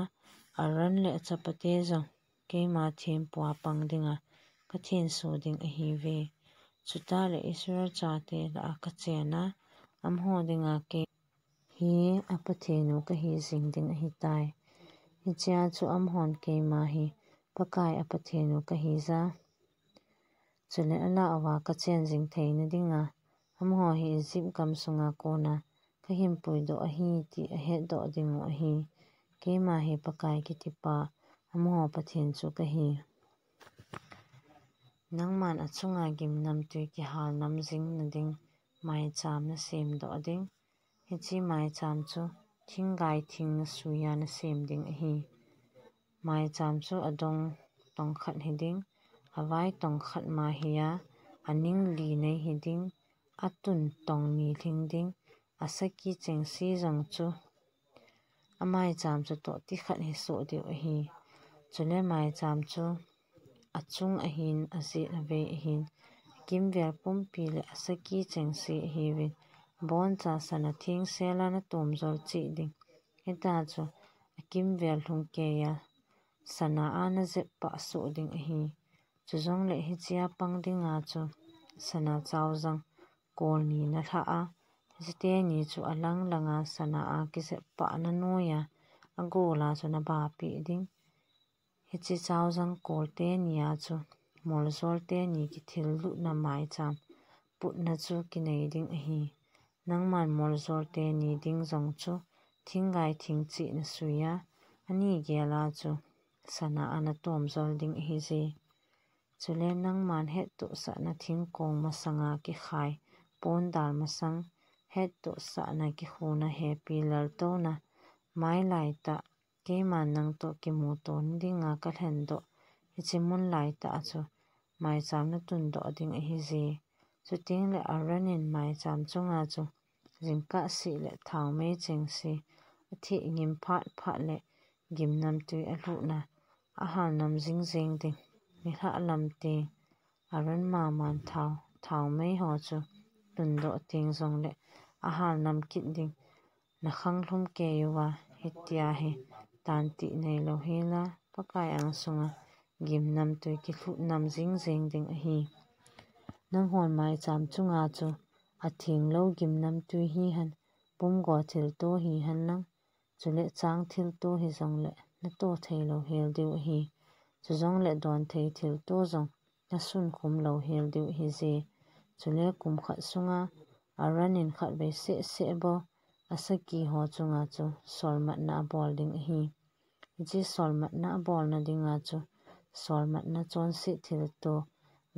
Aron le achapate jong keima thempua pang dinga kathenso ding ahiuve. Chuteng le Israel chate lah a kachen a, amaho dinga kei hi a Pathen u kahi jing ding ahitai. Hichea chu amahon keima hi Pakai a Pathen u kahija, chule alah uva kachen jing theina dinga, amaho hi Egypt gamsunga kona kahin puidoh ahi ti ahetdoh dingu ahi. Keima hi Pakai kitipa, amaho Pathen chu kahi. Nangman achunga gimnamtui kihal nam jing nading maicham nasemdoh ding. Hiche maicham chu thinggai thing nasuiya nasem ding ahi. Maicham chu adong tongkhat hiding, avai tongkhat ma hiya, aning li nei hiding, atun tong ni lhing ding, asaki chengse jong chu amaicham chutoh tikhat hisoh diu ahi. Chule maicham chu achung ahin, ajet avei ahin, akimvel pumpi le asaki chengse ahiuvin, boncha sana thengsela natomjol cheh ding. Hitia chu akimvel lhungkeiya sana a na jep pah soh ding ahi. Chujongle hichea pang dinga chu sana chaojang kol ni na lha a, hiche teni chu alang langa sana a kijep pah na noiya, agola chu na bapeh ding. Hiche chaojang kol teni a chu moljol teni kithil lutna maicham putna chu kinei ding ahi. Nangman moljol teni ding jong chu thinggai thingcheh na suiya, ani gela chu sana a na tomjol ding ahije. Chule nangman hettohsahna thingkong masanga kikhai pondal masang, hettohsahna kikhuna hepi laltouna, mailaitah keiman nangtoh kimuto na dinga kalhendoh hiche mun laitah a chu maicham na tundoh ding ahije. Chutengle Aaron in maicham chunga chu jingkah seh le thaomei chengse atheh ngim phat phat le gimnamtui alhuhna ahalnam jingjeng ding. Nilhah lam teng Aaron maman thao, thaomei ho chu tundoh teng jongle ahalnam kit ding. Na khanglhum kei uva, hitia hi tantih neilou hela, Pakai angsunga gimnamtui kilhuh nam jingjeng ding ahi. Nanghon maicham chunga chu athenglou gimnamtui hihen, pumgo thilto hihen lang, chule chang thilto hijongle nato theilou hel diu ahi. Chujongle donthei thilto jong nasunkhum lou hel diu ahije. Chule kum khat sunga Aaron in khatvei sehseh bou asaki ho chunga chu solmatna abol ding ahi. Hiche solmatna abolna dinga chu solmatna chonset thilto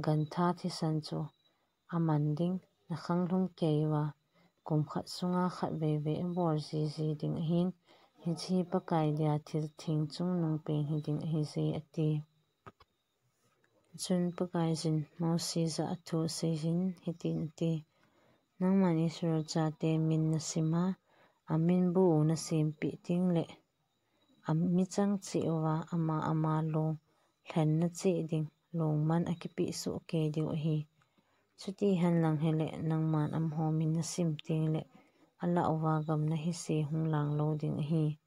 gantha thisan chu aman ding. Na khanglhum kei uva, kum khat sunga khatvei vei abol jiji ding ahin, hiche hi Pakai dia thil theng chungnung pen hiding ahije, ati. Chun Pakaiyin Mosi jah a thu aseijin hitin ati, Nangman Israel chate min nasima, aminbu u nasempeh tengle, amichang cheh uva ama ama long lhenna cheh ding longman akipeh soh kei diu ahi. Chuti henlang hile nangman amaho min nasim tengle, alah uva gam nahise hung lang lou ding ahi.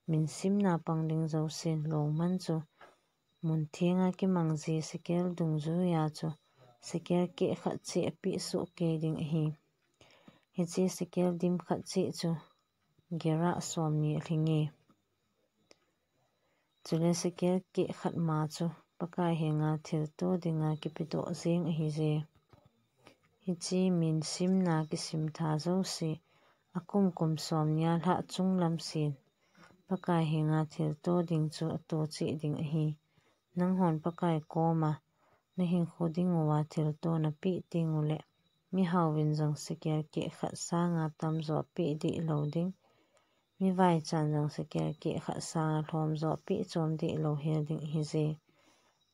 Min simna pang ding jousen longman chu mun thenga kimang ji sekel dungjuiya chu sekel keh khat cheh apeh soh kei ding ahi. Hiche sekel dim khat cheh chu gerah somni alhinge. Chule sekel keh khat ma chu Pakai henga thilto dinga kipedoh jeng ahije. Hiche min simna kisimtha jouse akum kum somnia lhah chunglam sen Pakai henga thilto ding chu ato cheh ding ahi. Nanghon Pakai koma nahinkho dinguva thilto napeh tengule, mihaovin jong sekel keh khat sanga tamjo peh deh lou ding, mivaichan jong sekel keh khat sanga lhomjo peh chom deh lou hel ding ahije.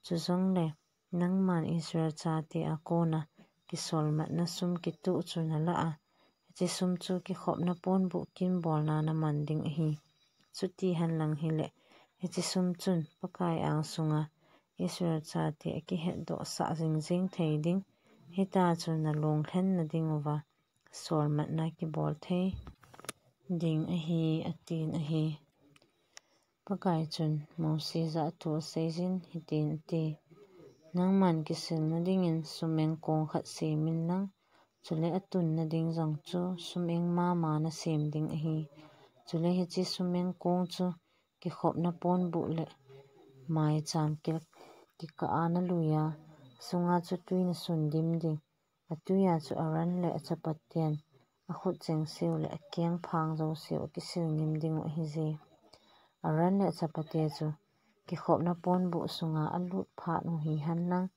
Chujongle nangman Israel chate a kona kisolmatna sum kitoh chu nalah a, hiche sum chu kikhopna ponbuh kimbolna naman ding ahi. Chuti henlang hile, hiche sum chun Pakai angsunga Israel chate akihetdohsah jingjeng thei ding, hita chu nalong lhenna dinguva solmatna kibol thei ding ahi, atin ahi. Pakai chun Mosi jah a thu aseijin hitin ati, Nangman kisilna dingin sumeng kong khat semin lang, chule atunna ding jong chu sumeng mama nasem ding ahi. Chule hiche sumeng kong chu kikhopna ponbuh le maicham kikah a naluiya, sunga chu twi nasun dim ding. Atwiya chu Aaron le achapaten akhut chengseu le akengphang jouseu akisil ngim dingu ahije. Aaron le achapate chu kikhopna ponbuh sunga alut phat u hihenlang,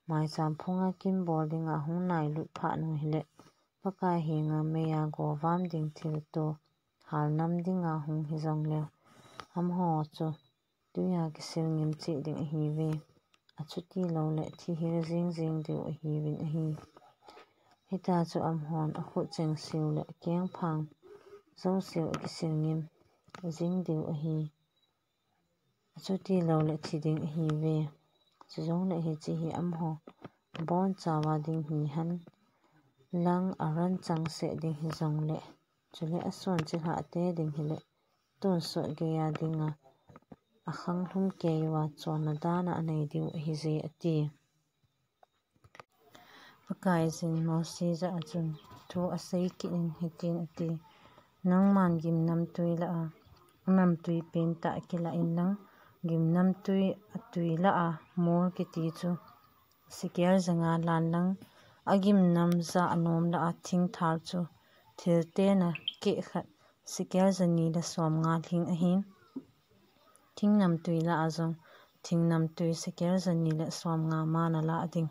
maicham phunga kimbol dinga hung nailut phat u hile, Pakai henga meiya govam ding thilto halnam dinga hung hijongleu, amaho chu twiya kisil ngim cheh ding ahiuve. Achuti loule thihil jingjing diu ahiuvin ahi. Hita chu amahon akhut chengseu le akengphang jouseu akisil ngim jing diu ahi. Achuti loule thi ding ahiuve. Chujongle hiche hi amaho abonchauva ding hihenlang, Aaron changseh ding hijongle, chule asonchilhahte ding hile, tonsot geiya dinga a khang hlum kei uva chonna dan a anei diu ahi je ati. Pakaiyin Mosi jah a chun thu asei kit in hitin ati, Nangman gimnamtui lah a, anamtui pentah kilah in lang, gimnamtui atui lah a mol kiti chu sekel janga lan lang, agimnam ja anom lah a thingthal chu thil tena keh khat sekel jani le somnga lhing ahin. Thingnamtui lah a jong thingnamtui sekel jani le somnga mana lah ding.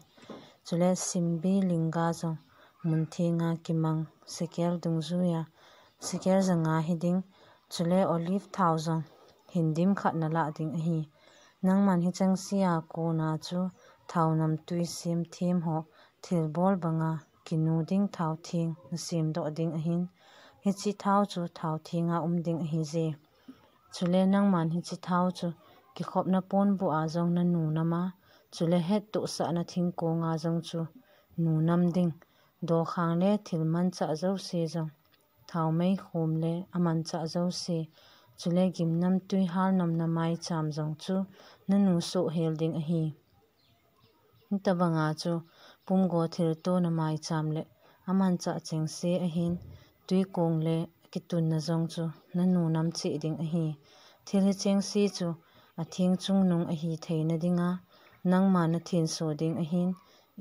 Chule simbi lingga jong mun thenga kimang sekel dungjuia sekel janga hiding. Chule olive thao jong hindim khat nalah ding ahi. Nangman hicheng sea kona chu thao namtui semthem ho thilbol banga kinu ding thao theng nasemdoh ding ahin. Hiche thao chu thao thenga um ding ahi je. Chule nangman hiche thao chu kikhopna ponbuh a jong nanu nama, chule hettohsahna thingkonga jong chu nu nam ding. Dokhang le thil manchah jouse jong, thaomei khom le amanchah jouse, chule gimnamtui halnamna maicham jong chu nanu sohhel ding ahi. Hitobanga chu pumgo thiltona maicham le amanchah chengse ahin, tuikong le akitunna jong chu nanu nam cheh ding ahi. Thil hichengse chu atheng chungnung ahi theina dinga nangma nathenso ding ahin,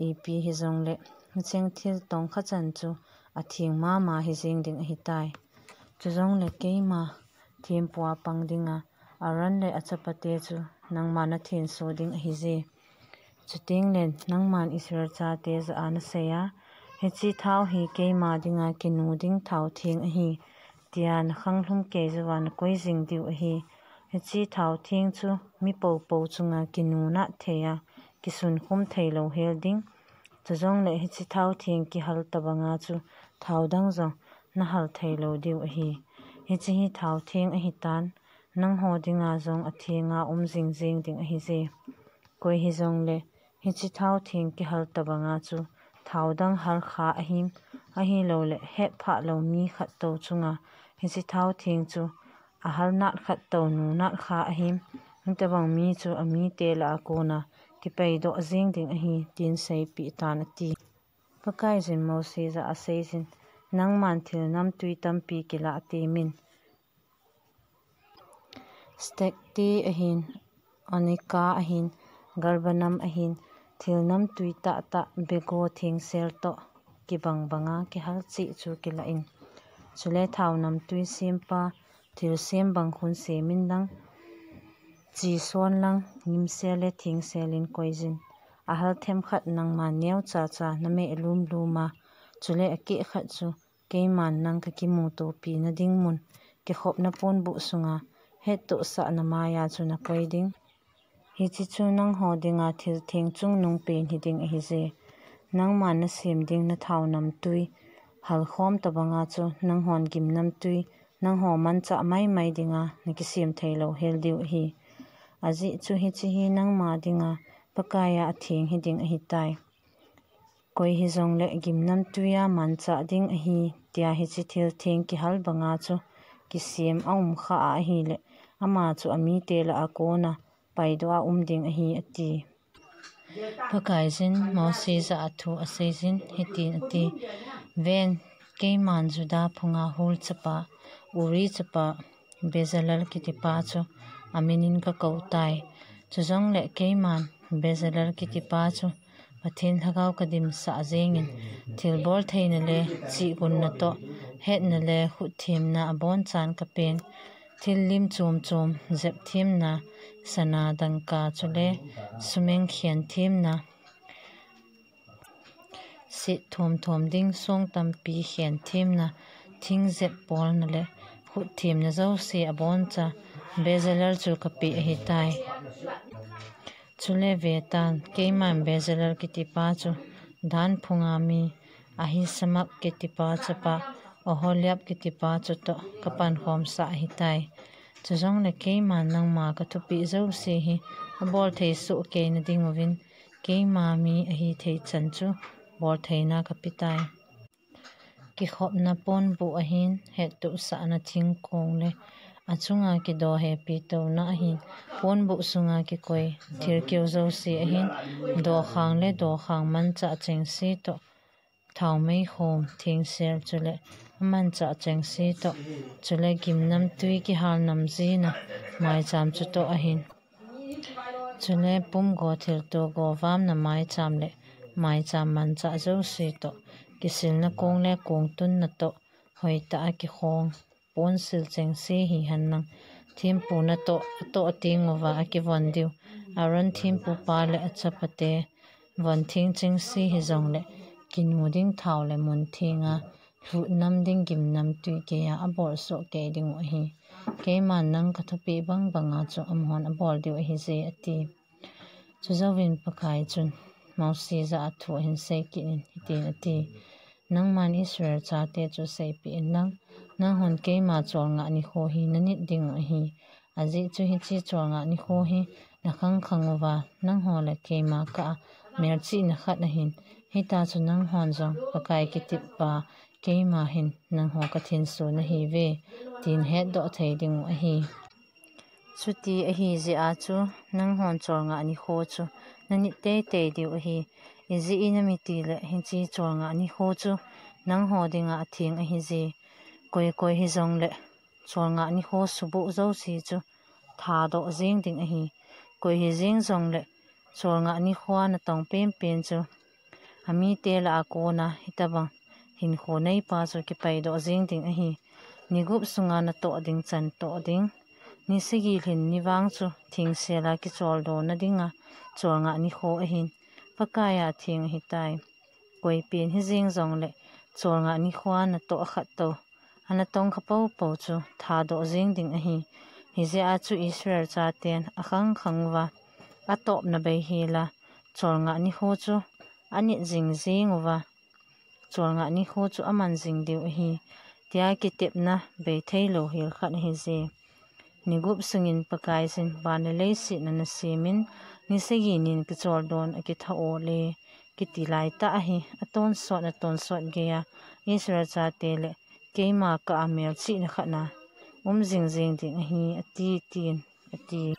ipi hijongle hicheng thil tongkha chan chu atheng mama hijeng ding ahitai. Chujongle keima thempu a pang dinga Aaron le achapate chu nangma nathenso ding ahije. Chutengle nangman Israel chate jah a naseiya, Hiche thao hi keima dinga kinu ding thao theng ahi, tia nakhang lhum kei jouva nakoi jing diu ahi. Hiche thao theng chu mi poupou chunga kinu nat theiya kisunkhum thei louhel ding. Chujongle hiche thao theng kihal tobanga chu thao dang jong nahal thei lou diu ahi. Hiche hi thao theng ahitan, nangho dinga jong athenga um jingjing ding ahije. Koi hijongle hiche thao theng kihal tobanga chu thao dang halkha ahim, ahiloule hetphah lou mi khattou chunga hiche thao theng chu ahal nat khattou nu natkha ahim, hitobang mi chu amite lah a kona kipeidoh jeng ding ahi, tin seipeh tan ati. Pakaiyin Mosi jah a aseiyin, Nangman thil namtui tampi kilah temin, stacte ahin, onycha ahin, galbanum ahin, thil namtui tahtah bego thengsel toh kibang banga kihal cheh chu kilah in. Chule thao namtui sempa thilsem bang khun semin lang, chison lang, ngimsel le thengselin koiyin. Ahal themkhat nangman neochacha nameh lumluma, chule akeh khat chu keiman nang kakimutopina ding mun, kikhopna ponbuh sunga hettohsahna maiya chu nakoi ding. Hiche chu nangho dinga thil theng chungnung pen hiding ahije. Nangman nasem ding nathao namtui halkhom tobanga chu nanghon gimnamtui, nangho manchah maimai dinga nakisem thei louhel diu ahi. Ajeh chu hiche hi nangma dinga Pakaiya atheng hiding ahitai. Koi hijongle gimnamtuiya manchah ding ahi, tia hiche thil theng kihal banga chu kisem aumkha a ahile, ama chu amite lah a kona paidoh a um ding ahi, ati. Pakaiyin Mosi jah a thu aseiyin hitin ati, Ven, keiman Juda phunga Hur chapa, Uri chapa, Bezalel kitipa chu aminin kakou tai. Chujongle keiman Bezalel kitipa chu Pathen lhagao kadimsah jengin, thilbol theina le chihgunna toh, hetna le khutthemna abonchan kapen, thil lim chom chom jep themna, sana dangka chule sumeng khen themna, set thom thom ding song tampi khen themna, thing jep bolna le khutthemna jouse aboncha Bezalel chu kapeh ahitai. Chule vetan, keiman Bezalel kitipa chu Dan phunga mi Ahisamak kitipa chapa Oholiab kitipa chutoh kapankhomsah ahitai. Chujongle keiman nangma kathupeh jouse hi abolthei sohkeina dinguvin, keima mi ahithei chan chu boltheina kapetai. Kikhopna ponbuh ahin, hettohsahna thingkong le Achunga kidoh hepi touna ahin, ponbuh sunga kikoi thilkeu jouse ahin, dokhang le dokhang manchah chengse toh, thaomei khom, thengsel chule amanchah chengse toh, chule gimnamtui kihal namjina maicham chutoh ahin. Chule pumgo thilto go vamna maicham le maicham manchah jouse toh, kisilna kong le kong tunna toh, hoitah a kikhong ponsil chengse hihen lang, thempu natoh, atoh teng uva akivon diu, Aaron thempupa le achapate von theng chengse hijongle, kinu ding thao le mun thenga lhut nam ding gimnamtui geiya abolsoh kei dingu ahi. Keiman nang kathupeh bangbanga chu amahon abol diu ahije, ati. Chujouvin Pakai chun Mosi jah a thu ahin sei kit in, hitin ati, Nangman Israel chate chu seipeh inlang, nanghon keima cholngah nikho hi nanit dingu ahi. Ajeh chu hiche cholngah nikho hi nakhang khang uva, nangho le keima kah a melchihna khat ahin, hitia chu nanghon jong Pakai kiteppa keima hin nangho kathinso nahiuve, tin hetdoh thei dingu ahi. Chuti ahijeh a chu, nanghon cholngah nikho chu nanit teitei diu ahi. Ijeh inem itile hiche cholngah nikho chu nangho dinga atheng ahije. Koi koi hijongle cholngah nikho suboh jouse chu thadoh jeng ding ahi. Koi hijeng jongle cholngah nikhoa natong penpen chu amite lah a kona hitobang hinkho neipa chu kipaidoh jeng ding ahi. Ni gup sunga natoh ding chan toh ding, ni sagi lhin ni vang chu thengsel a kicholdo nadinga cholngah nikho ahin, Pakaiya atheng ahitai. Koipen hijeng jongle cholngah nikhoa natoh khat tou, anatong kha poupou chu thadoh jeng ding ahi. Hijeh a chu Israel chaten akhang khang uva, atopna beihela cholngah nikho chu anit jing jeng uva, cholngah nikho chu aman jing diu ahi, tia kitepna bei theilou hel khat ahije. Ni gup sungin Pakaiyin van le leiset ana semin, ni sagi nin kicholdo a kitha ole, kiti laitah ahi, atonsot, atonsot geiya Israel chate le keima kah a melchihna khat na um jing jeng ding ahi, ati, tin ati.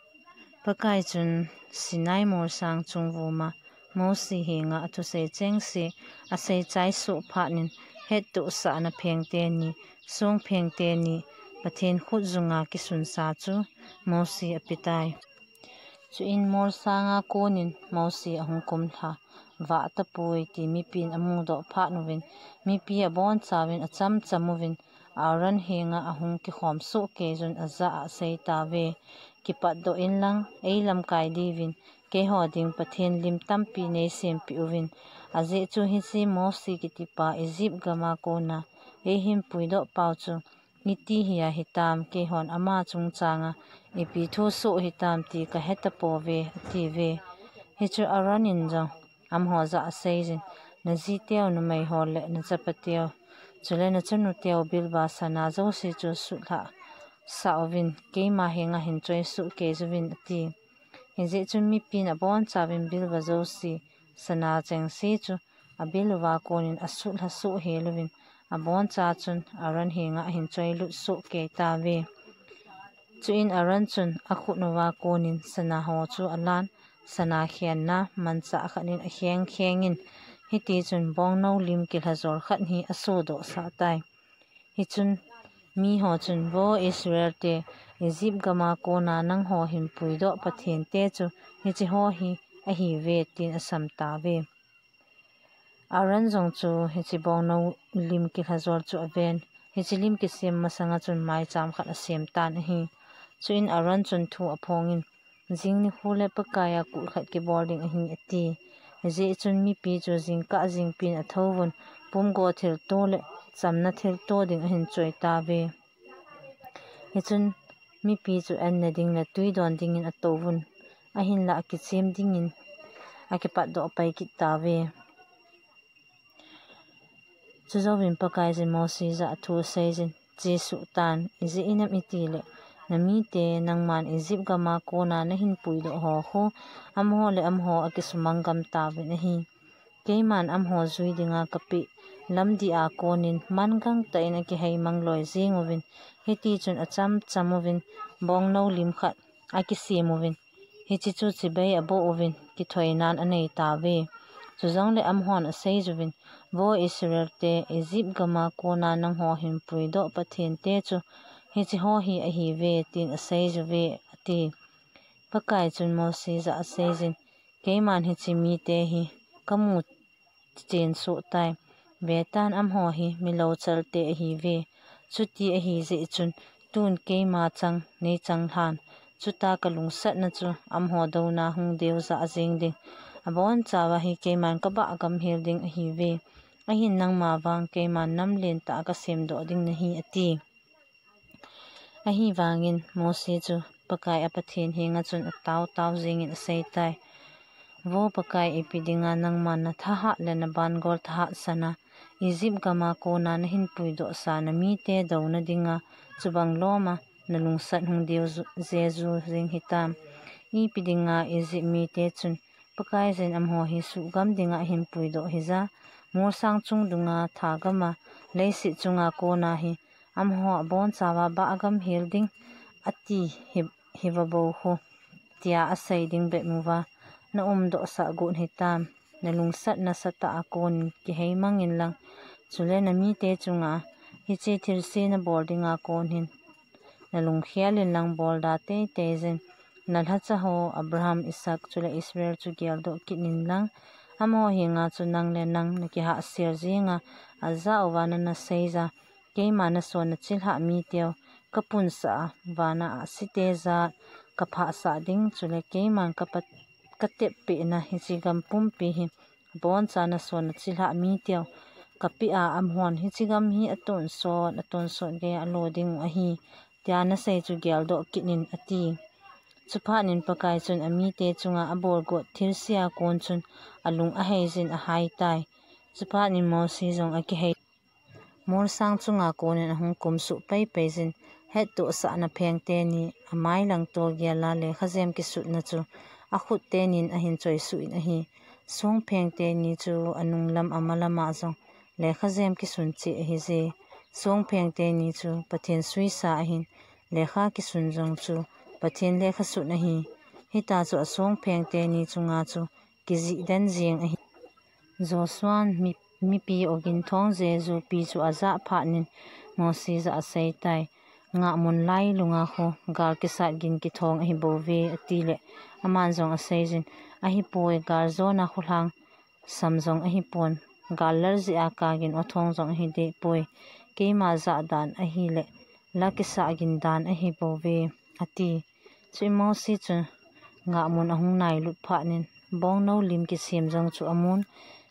Pakai chun Sinai molsang chungvuma Mosi henga athusei chengse asei chai soh phatnin, hettohsahna pheng teni, song pheng teni, Pathen khutjunga kisunsa chu Mosi apetai. Chuin molsanga konin Mosi ahung kumlha, vah tapoi ti mipin amudoh phatnuvin, mipi abonchauvin achamcham uvin, Aaron henga ahung kikhom soh keiyun ajah a aseitauve, Kipatdoh inlang, eilamkai diuvin, keiho ding Pathen lim tampi neisempeh uvin, ajeh chu hiche Mosi kitipa Egypt gama kona eihin puidoh pau chu, iti hia hitam, keihon ama chungchanga ipi thu soh hitam ti kahetapouve, atiuve. Hichu Aaron in jong amaho jah a aseijin, najiteu numeiho le nachapateu, chule nachanuteu bilba sana jouse chu sutlhah sah uvin, keima henga hin choi soh kei uvin, ati. Hijeh chun mipin abonchauvin bilba jouse sana chengse chu abil uva konin asutlha soh hel uvin, aboncha chun Aaron henga ahin choi lut soh kei tauve. Chuin Aaron chun akhut uva konin sana ho chu alan, sana khenna manchah khat in akheng khengin, hitichun bongnou lim kilhajol khat hi asodohsah tai. Hichun miho chun, Vo Israel te, Egypt gama kona nangho hin puidoh Pathen te chu hiche ho hi ahiuve, tin asam tauve. Aaron jong chu hiche bongnou lim kilhajol chu aven, hiche lim kisem masanga chun maicham khat asem tan ahi. Chuin Aaron chun thu aphongin, Jing nikho le Pakaiya kut khat kibol ding ahi, ati. Hijeh chun mipi chu jingkah jingpin athouvun, pumgo thilto le chamna thilto ding ahin choi tauve. Hichun mipi chu an ne ding le tui don dingin atouvun, ahinlah akichem dingin akipatdoh pai kit tauve. Chujouvin Pakaiyin Mosi jah a thu aseijin, Chesuh tan, ijeh inem itile, namite nangman Egypt gama kona nahin puidoh ho khu, amaho le amaho akisumang gam tauvin ahi. Keiman amaho jui dinga kapeh lamdih a konin man gangtah in akihei mang loi jeng uvin, hiti chun acham cham uvin bongnou lim khat akisem uvin, hiche chu chibai aboh uvin, kithoinan anei tauve. Chujongle amahon asei uvin, Vo Israel te, Egypt gama kona nangho hin puidoh Pathen te chu hiche ho hi ahiuve, tin asei uve, ati. Pakai chun Mose jah a aseijin, Keiman hiche mite hi kamu chen soh tai. Vetan, amaho hi milou chalte ahiuve. Chuti ahi jeh chun tun keima chang nei chang lhan. Chuti kalungsatna chu amaho douna hung deuja jeng ding. Abonchauva hi keiman kabah gam hel ding ahiuve. Ahin nangma vang keiman nam lentah a kasemdoh ding nahi, ati. Ahivangin Mose chu Pakai a Pathen henga chun atao tao jengin asei tai. Vo Pakai, ipi dinga nangman nathahat le nabangol thahat sana Egypt gama kona nahin puidoh sa namite douna dinga chubang loma nalungsat hung deuju, jeju jeng hitam. Ipi dinga Egypt mite chun Pakaiyin amaho hi suhgam dinga ahin puidoh hija, molsang chung dunga thagama leiset chunga kona hi amaho abonchauva bah gam hel ding ati hi, hiva bou khu, tia asei ding bep uva naumdoh sah got hitam. Nalungsat nasatah a konin kihei mangin lang, chule namite chunga hiche thilse nabol dinga kon hin nalungkhel in lang bol da teitei jin. Nalhacha ho Abraham, Isaac chule Israel chu geldoh kit in lang, amaho henga chu nang le nang nakihahsel jenga, ajah uva nana seija, keima nason nachilhah miteu kapunsah a, vana ahsi te jat kaphahsah ding, chule keiman kapa, katep pehna hiche gam pumpi hi aboncha nason nachilhah miteu kapeh a, amahon hiche gam hi atonsot, atonsot geiya alo ding u ahi, tia nasei chu geldoh kit in, ati. Chuphat in Pakai chun amite chunga abol got thilse a kon chun alung aheijin ahai tai. Chuphat in Mose jong akihei. Molsang chunga konin ahung kumsuh peipei jin, hettohsahna pheng teni, amai lang tol gel a lekhajem kisutna chu akhut tenin ahin choisuh in ahi. Songpheng teni chu anung lam ama lama jong lekhajem kisun cheh ahije. Songpheng teni chu Pathen suisa ahin, lekha kisun jong chu Pathen lekha sun ahi. Hita chu asongpheng teni chunga chu kijih den jeng ahi. Joshua'n mi, mipi ogin thong jeju pi chu ajah phat in Mose jah a asei tai. Ngahmun lailunga khu gal kisat gin kithong ahi bouve, ati le, aman jong aseijin, ahipoi, gal jona khu lhang sam jong ahipon, gal lal jeh a kagin othong jong ahi dehpoi, keima jah dan ahile la kisat gin dan ahi bouve, ati. Chuin Mose chun ngahmun ahung nailut phat in, bongnou lim kisem jong chu amun,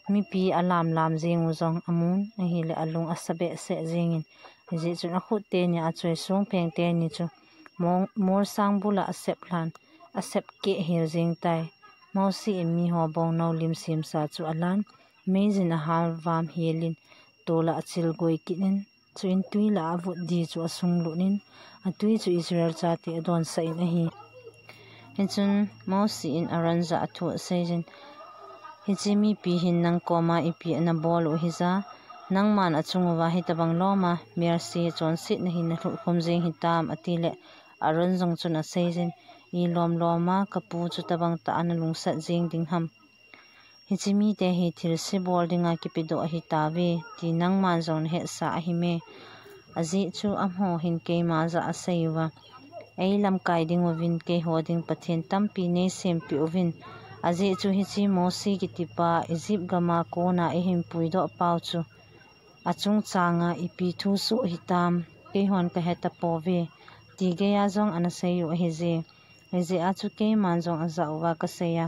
mipi alamlam jeng u jong amun, ahile alung asa behseh jengin, hijeh chun akhut teni a achoi songpheng teni chu mol, molsang bula asep lhan, asep keh hel jeng tai. Mose in miho bongnou lim semsa chu alan, meijin ahal vam helin, tol a achil goi kit in, chuin tui lah a avut di chu asunglut in, atui chu Israel chate adonsah in ahi. Hichun Mose in Aaron jah a thu aseijin, hiche mipi hin nang koma ipi ana bol u hija, nangman achung uva hitabang loma melchihna chonsetna hin nalhut khum jeng hitam, ati le, Aaron jong chun aseijin, ilom loma kapu chu tabang tah a nalungsat jeng ding ham. Hiche mite hi thilse bol dinga kipedoh ahitauve, ti nangman jong nahetsah ahime. Ajeh chu amaho hin keima jah a asei uva, eilamkai ding uvin keiho ding Pathen tampi neisempeh uvin. Ajeh chu hiche Mose kitipa Egypt gama kona eihin puidoh pau chu achungchanga ipi thu soh hitam, keihon kahetapouve, ti geiya jong ana sei u ahije. Hijeh a chu keiman jong ajah uva kaseiya,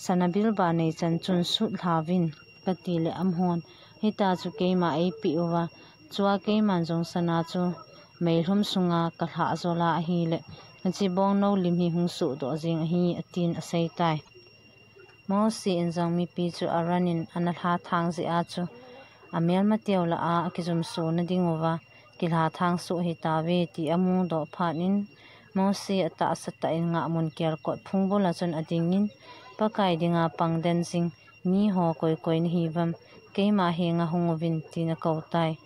sana bilba neichan chun sut lhauvin, kati le amahon, hita chu keima eipeh uva, chua keiman jong sana chu meilhum sunga kalhah jol a ahile, hiche bongnou lim hi hung sohdoh jeng ahi, atin asei tai. Mose in jong mipi chu Aaron in ana lha thang jeh a chu, amelmateu lah a akijumsona ding uva, kilha thang soh hitauve, ti amudoh phat in, Mose atahsa tah in ngahmun kelkot phung bula chun adingin, Pakai dinga pang den jing, Mi ho koi koi nahiuvam, keima henga hung uvin, tin akou tai.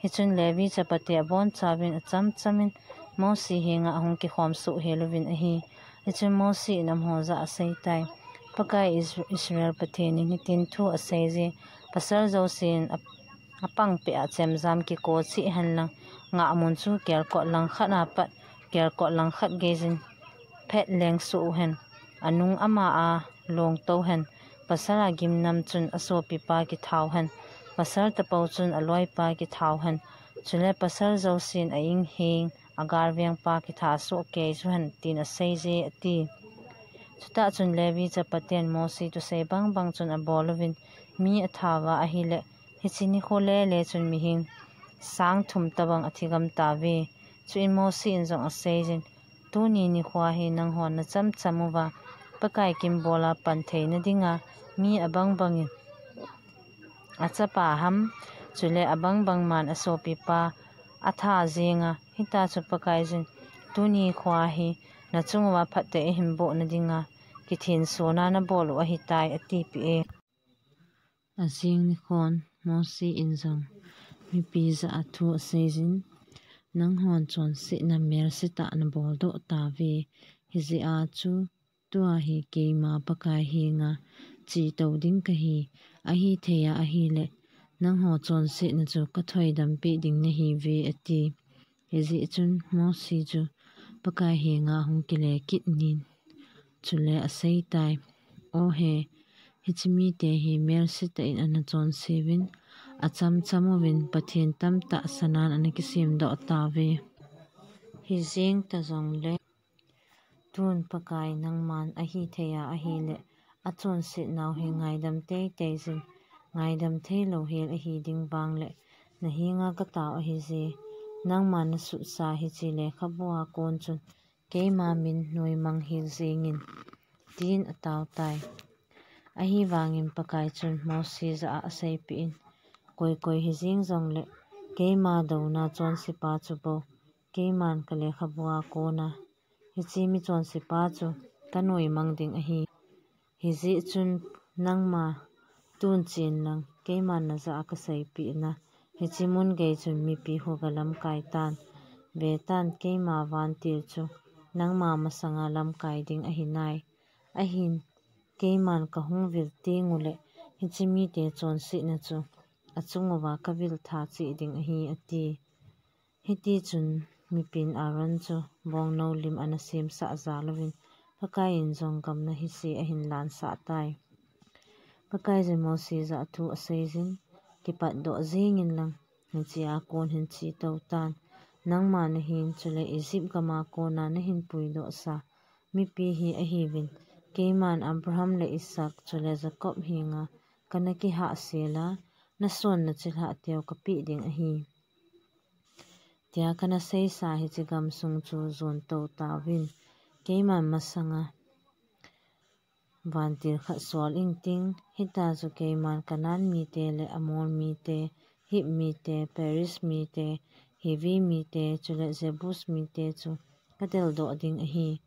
Hichun Levi chapate abonchauvin achamchamin Mosi henga ahung kikhom sohhel uvin ahi. Hichun Mosi in amaho jah a aseitai, Pakai Is-, Israel Pathen in hitin thu aseiye, pasal jousen a, apangpeh a chemjam kiko cheh henlang, ngahmun chu kelkot langkhat apat kelkot langkhat geiyin phet leng soh uhen, anung ama a long tou hen, pasal a gimnam chun asopipa kitha uhen, pasal tapou chun aloipa kitha uhen, chule pasal jousen a-ingheng agalvengpa kitha soh kei uhen, tin aseiye, ati. Chutah chun Levi chapaten Mosi thusei bangbang chun abol uvin, mi athauva ahile, hiche nikho lele chun mihem sang thum tobang athigam tauve. Chuin Mosi in jong aseiyin, Tuni nikhoa hi nanghon nachamcham uva Pakai kimbola pan theina dinga mi abangbangin achapa ham, chule abangbang man asopipa atha jenga, hita chu Pakaiyin tuni nikhoa hi nachung uva phatthei ahin bohna dinga kithin sona nabol u ahitai, atipeh e. Ajing nikhon Mosi in jong mipi jah a thu aseiyin, Nanghon chonsetna melsetah nabol doh tauve, hijeh a chu tua hi keima Pakai henga chetou ding kahi, ahithei a ahile, nangho chonsetna chu kathoidam peh ding nahiuve, ati. Hijeh chun Mosi chu Pakai henga ahung kile kit in, chule aseitai, O he, hiche mite hi melsetah in ana chonse uvin, achamcham uvin, Pathen tamtah sanan ana kisem doh tauve. Hijeng tajongle, tun Pakai nangman ahithei a ahile, achonsetnau hi ngaidam teitei jin, ngaidam theilou hel ahi ding vangle, nahenga katao ahije, nangman nasutsa hiche lekhabua kon chun, keima min noimang hel jengin, tin atao tai. Ahivangin Pakai chun Mosi jah a aseipeh in, Koi koi hijeng jongle, keima douna chonsepa chu bou, keiman kalekhabua kona hiche mi chonsepa chu kanoimang ding ahi. Hijeh chun nangma tun chen lang keiman najah a kaseipeh na, hiche mun gei chun mipi ho galamkai tan. Vetan, keima vantil chu nangma masanga lamkai ding ahinai. Ahin, keiman kahung vil tengule, hiche mite chonsetna chu achung uva kavil tha cheh ding ahi, ati. Hitichun mipin Aaron chu bongnou lim ana semsah jal uvin, Pakaiyin jong gamna hise ahin lansah tai. Pakaiyin Mosi jah a thu aseiyin, Kipatdoh jengin lang, hichea kon hin chetou tan. Nangma nahin, chule Egypt gama kona nahin puidohsa mipi hi ahiuvin, keiman Abraham le Isaac chule Jacob henga kana kihahsel a, nasonna chilhahteu kapeh ding ahi, tia kana seisa hiche gamsung chu jontou tauvin, keiman masanga vantil khat sol ingting, hita chu keiman Canaan mite le Amor mite, Hit mite, Periz mite, Hivi mite, chule Jebus mite chu kadeldoh ding ahi.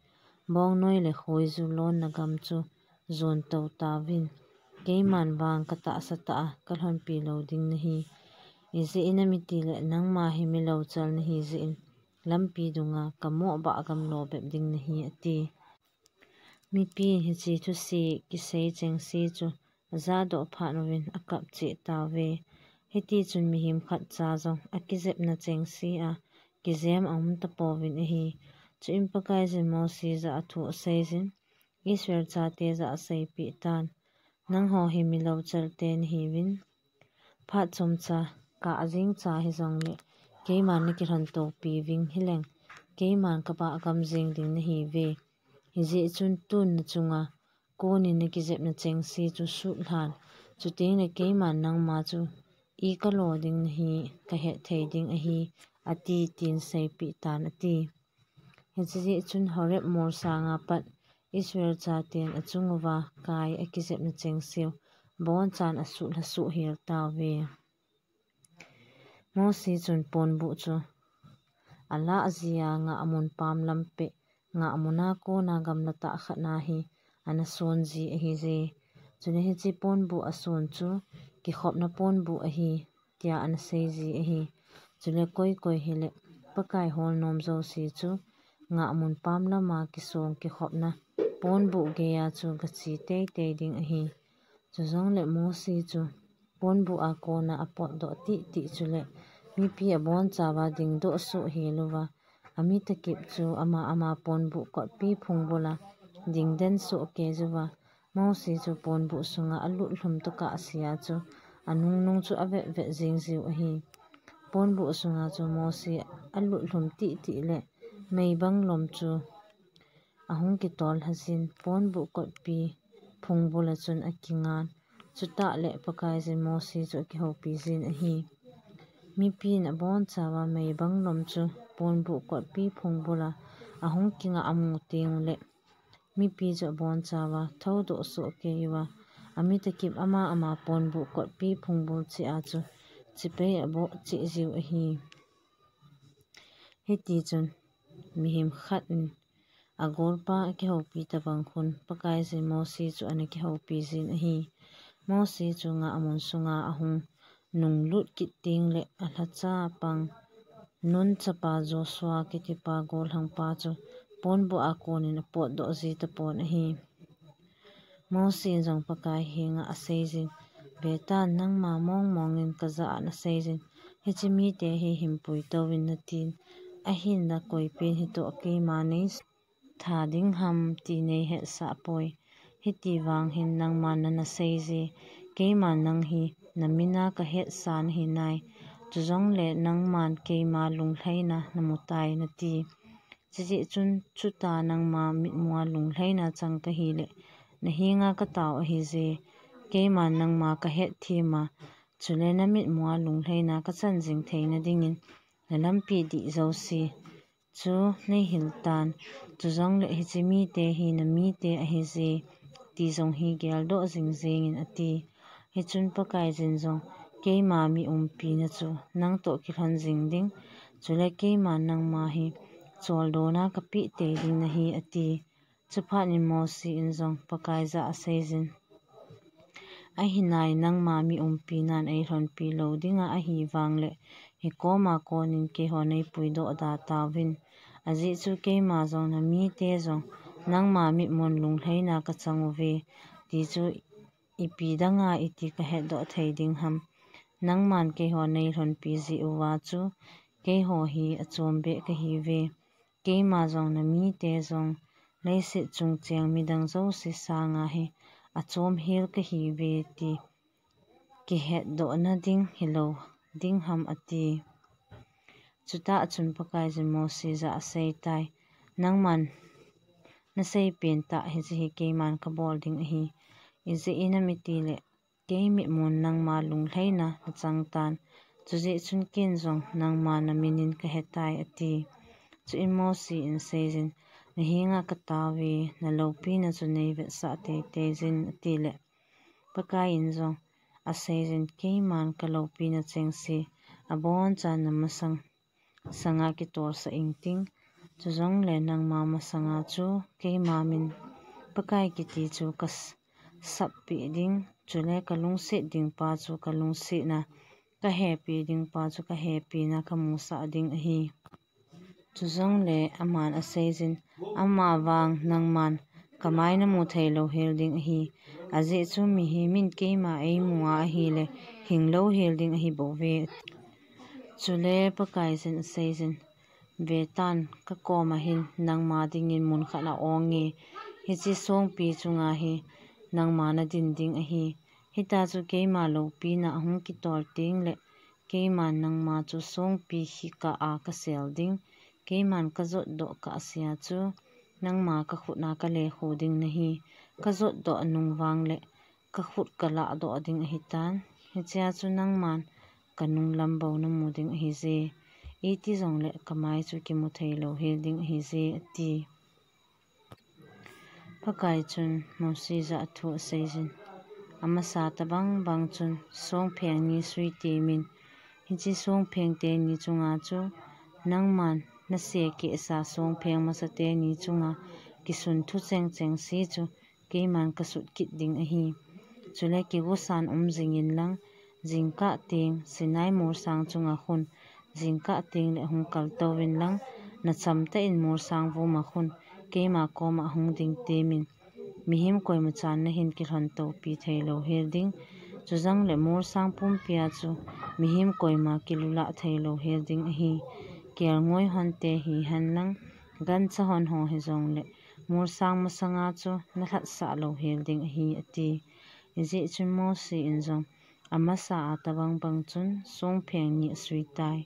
Bongnoi le khoiju lonna gam chu jontou tauvin, keiman vang katahsa tah a kalhonpi lou ding nahi. Ijeh inem itile nangma hi milouchal nahi jeh in, lampi dunga kamoh bah gamlo bep ding nahi, ati. Mipin hiche thuse kisei chengse chu ajahdoh phat uvin akap cheh tauve. Hitichun mihem khatcha jong akijepna chengse a kijem aum tapouvin ahi. Chuin Pakaiyin Mosi jah a thu aseiyin, Israel chate jah a aseipeh tan, Nangho hi milouchal te nahiuvin, phat chomcha kah jengcha hijongle, keiman nakilhontopi ving hileng, keiman kabah gam jeng ding nahiuve. Hijeh chun tun nachunga konin nakijepna chengse chu sutlhan, chutengle keiman nangma chu i kalo ding nahi, kahet thei ding ahi, ati, tin seipeh tan, ati. Hiche jeh chun Horeb mol sanga pat Israel chaten achung uva kai akijepna chengseu bonchan asutlha soh hel tauve. Mosi chun ponbuh chu alah jia ngahmun pam lam peh, ngahmuna kona gamla tah khatna hi ana sonji ahije. Chule hiche ponbuh ason chu kikhopna ponbuh ahi, tia ana seiji ahi. Chule koi koi hile Pakai hol nom jouse chu ngahmun pam lama kisong kikhopna ponbuh geiya chu gache teitei ding ahi. Chujongle Mosi chu ponbuh a kona apotdoh tihtih chule mipi abonchauva dingdoh soh hel uva, amitakip chu ama ama ponbuh kotpi phungbula dingden soh kei uva, Mosi chu ponbuh sunga alut lhum tokah sea chu anungnung chu avetvet jing jiu ahi. Ponbuh sunga chu Mosi alut lhum tihtih le meibang lom chu ahung kitol lhajin, ponbuh kotpi phungbula chun akingan. Chutah le Pakaiyin Mosi chu akihoupi jin ahi. Mipin abonchauva meibang lom chu ponbuh kotpi phungbula ahung kingah amu tengule mipi chu abonchauva thoudoh soh kei uva, amitakip ama ama ponbuh kotpi phungbul cheh a chu chepei aboh cheh jiu ahi. Hitichun mihem khat in agolpa akihoupi tobang khun Pakaiyin Mosi chu ana kihoupi jin ahi. Mosi chu ngahmun sunga ahung nunglut kit tengle alhacha pang Nun chapa Joshua kitipa gollhangpa chu ponbuh a konin apotdoh ji tapon ahi. Mosi in jong Pakai henga aseijin, Vetan, nangma mongmong in kajah a naseijin, hiche mite hi hinpui touvin natin, ahinla koipen hitoh keima neitha ding ham ti neihetsah poi. Hitivang hin nangman nana seije, keiman nang hi namin a kahetsa nahinai. Chujongle nangman keima lunglhaina namutai nati. Chujeh chun chutia nangma mitmua lunglhaina chang kahile, nahenga katao ahije, keiman nangma kahetthem a, chule namitmua lunglhaina kachan jing theina dingin nalampi dih jouse chu neihil tan, chujongle hiche mite hi namite ahije, ti jong hi geldoh jing jengin ati. Hichun Pakaiyin jong, keima mi umpina chu nangtoh kilhon jing ding, chule keiman nangma hi choldona kapeh tei ding nahi ati. Chuphat in Mosi in jong Pakai jah a aseijin, ahinai nangma mi umpi nan eilhonpi lou dinga ahi vangle, hikoma konin keiho neipuidoh da tauvin. Ajeh chu keima jong namite jong nangma mitmun lunglhaina kachang uve, ti chu ipi danga iti kahetdoh thei ding ham. Nangman keiho neilhonpi jeh uva chu keiho hi achom beh kahiuve. Keima jong namite jong leiset chungcheng midang jouse sanga hi achom hel kahiuve ti kihetdohna ding hilou ding ham ati. Chutah chun Pakaiyin Mosi jah a aseitai, nangman naseipen tah hiche hi keiman kabol ding ahi. Ijeh inem itile, kei mitmun nangma lunglhaina nachang tan. Chujeh chun ken jong nangma naminin kahetai ati. Chuin Mosi in aseijin, nahenga kataove, naloupina chu neivetsah teitei jin atile, Pakaiyin jong aseijin, keiman kaloupina chengse abonchan namasang sanga kitolsah ingting, chujongle nangma masanga chu keima min Pakai kiti chu kas-, sappeh ding, chule kalungset dingpa chu kalungsetna, kahepi dingpa chu kahepina kamusah ding ahi. Chujongle aman aseijin, amavang nangman kamai namu theilou hel ding ahi. Ajeh chu mihem in keima eimu a ahile, hinglou hel ding ahibouve. Chule Pakaiyin aseijin, vetan, kakoma hin nangma dingin mun khat a-onge, hiche songpi chunga hi nangma nadin ding ahi. Hitia chu keima loupina ahung kitol tengle, keiman nangma chu songpi khikah a kasel ding, keiman kajotdoh kahsea chu nangma kakhut a kalekhu ding nahi, kajotdoh nung vangle kakhut kalahdoh ding ahitan, hichea chu nangman kanung lam bou namu ding ahije, iti jongle kamai chu kimu theilou hel ding ahije, ati. Pakai chun Mosi jah a thu aseijin, amasa tobang bang chun songpheng ni suitemin, hiche songpheng teni chunga chu nangman nasekehsa songpheng masa teni chunga kisun thu chengchengse chu keiman kasut kit ding ahi. Chule kigosan um jingin lang, jingkah teng Sinai molsang chunga khun, jingkah teng le hung kaltouvin lang, nachamtah in molsang vuma khun, keima koma hung ding temin, mihem koima chan nahin kilhon topi thei lou hel ding. Chujong le molsang pumpia chu mihem koima kilulah thei lou hel ding ahi. Kelngoi hon te hihen lang, gancha hon ho hijongle, molsang masanga chu nalhatsah lou hel ding ahi, ati. Hijeh chun Mosi in jong amasa a tabang bang chun songpheng ni asui tai.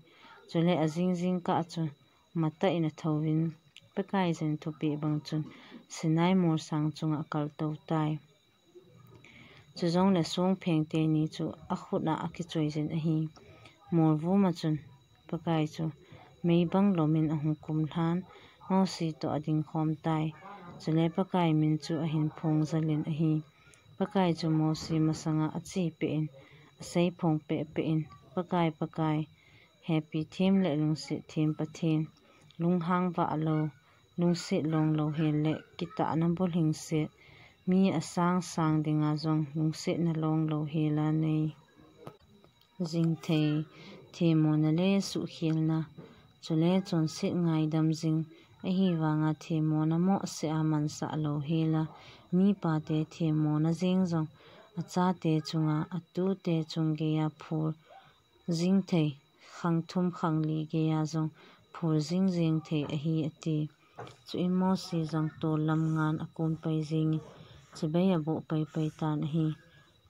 Chule ajing jingkah chu matah in athouvin, Pakai jin thupeh bang chun Sinai molsang chunga akaltou tai. Chujong le songpheng teni chu akhut a akichoi jin ahi. Molvuma chun Pakai chu meibang lomin ahung kum lhan, Mosi toh ading khom tai. Chule Pakai min chu ahin phong jalin ahi. Pakai chu Mosi masanga ache peh in, asei phong peh peh in, Pakai, Pakai, hepi them le lungset them Pathen, lunghang vah lou, lungset long lou hel le kitahna bulhingset, mi asang sang dinga jong lungsetna long lou hel a nei jing thei, themmona le suhkhelna, chule chonset ngaidam jing, ahivanga themmona mohseh a mansah lou hel a, mipa te themmona jeng jong, achate chunga, atute chung geiya phul jing thei, khang thum khang li geiya jong phul jing jeng thei ahi, ati. Chuin Mosi jong tol lam ngan akum pai jingin, chibai aboh pai pai tan ahi.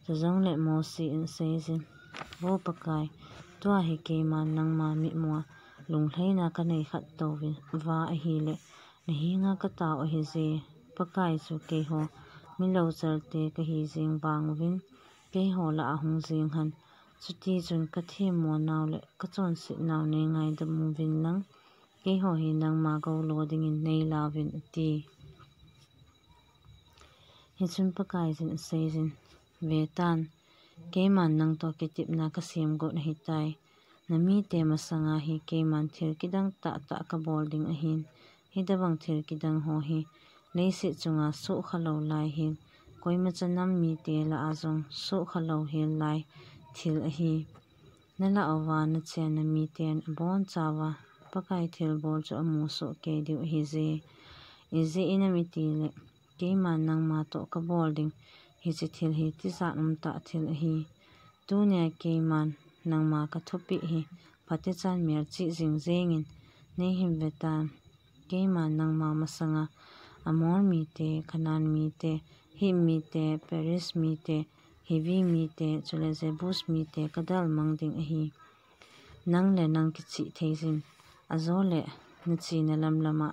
Chujong le Mosi in asei jin, Vo Pakai, tua hi keiman nangma mitmua lunglhaina kanei khat tou uva ahile, nahenga katao ahije. Pakai chu keiho milou chalte kahi jeng vang uvin, keiho lah a hung jeng hen. Chuti chun kathemmo nau le kachonset nau nei ngaidam uvin lang, keiho hi nangma goulo dingin nei lauvin, ati. Hichun Pakaiyin aseiyin, Vetan, keiman nangtoh kitepna kasem got ahitai. Namite masanga hi keiman thil kidang tahtah kabol ding ahin, hitobang thil kidang ho hi leiset chunga sohkha lou lai hin, koimacha nam mite lah a jong sohkha lou hel lai thil ahi. Nalah uva nachenna miten abonchauva Pakai thilbol chu amu soh kei diu ahije. Ijeh inem itile, keiman nangma toh kabol ding hiche thil hi tijat umtah thil ahi. Tunia keiman nangma kathupeh hi phatechan melchih jing jengin, neihil vetan. Keiman nangma masanga Amor mite, Canaan mite, Hit mite, Periz mite, Hivi mite, chule Jebus mite kadalmang ding ahi. Nang le nang kichih theiyin, ajole nachena lamlama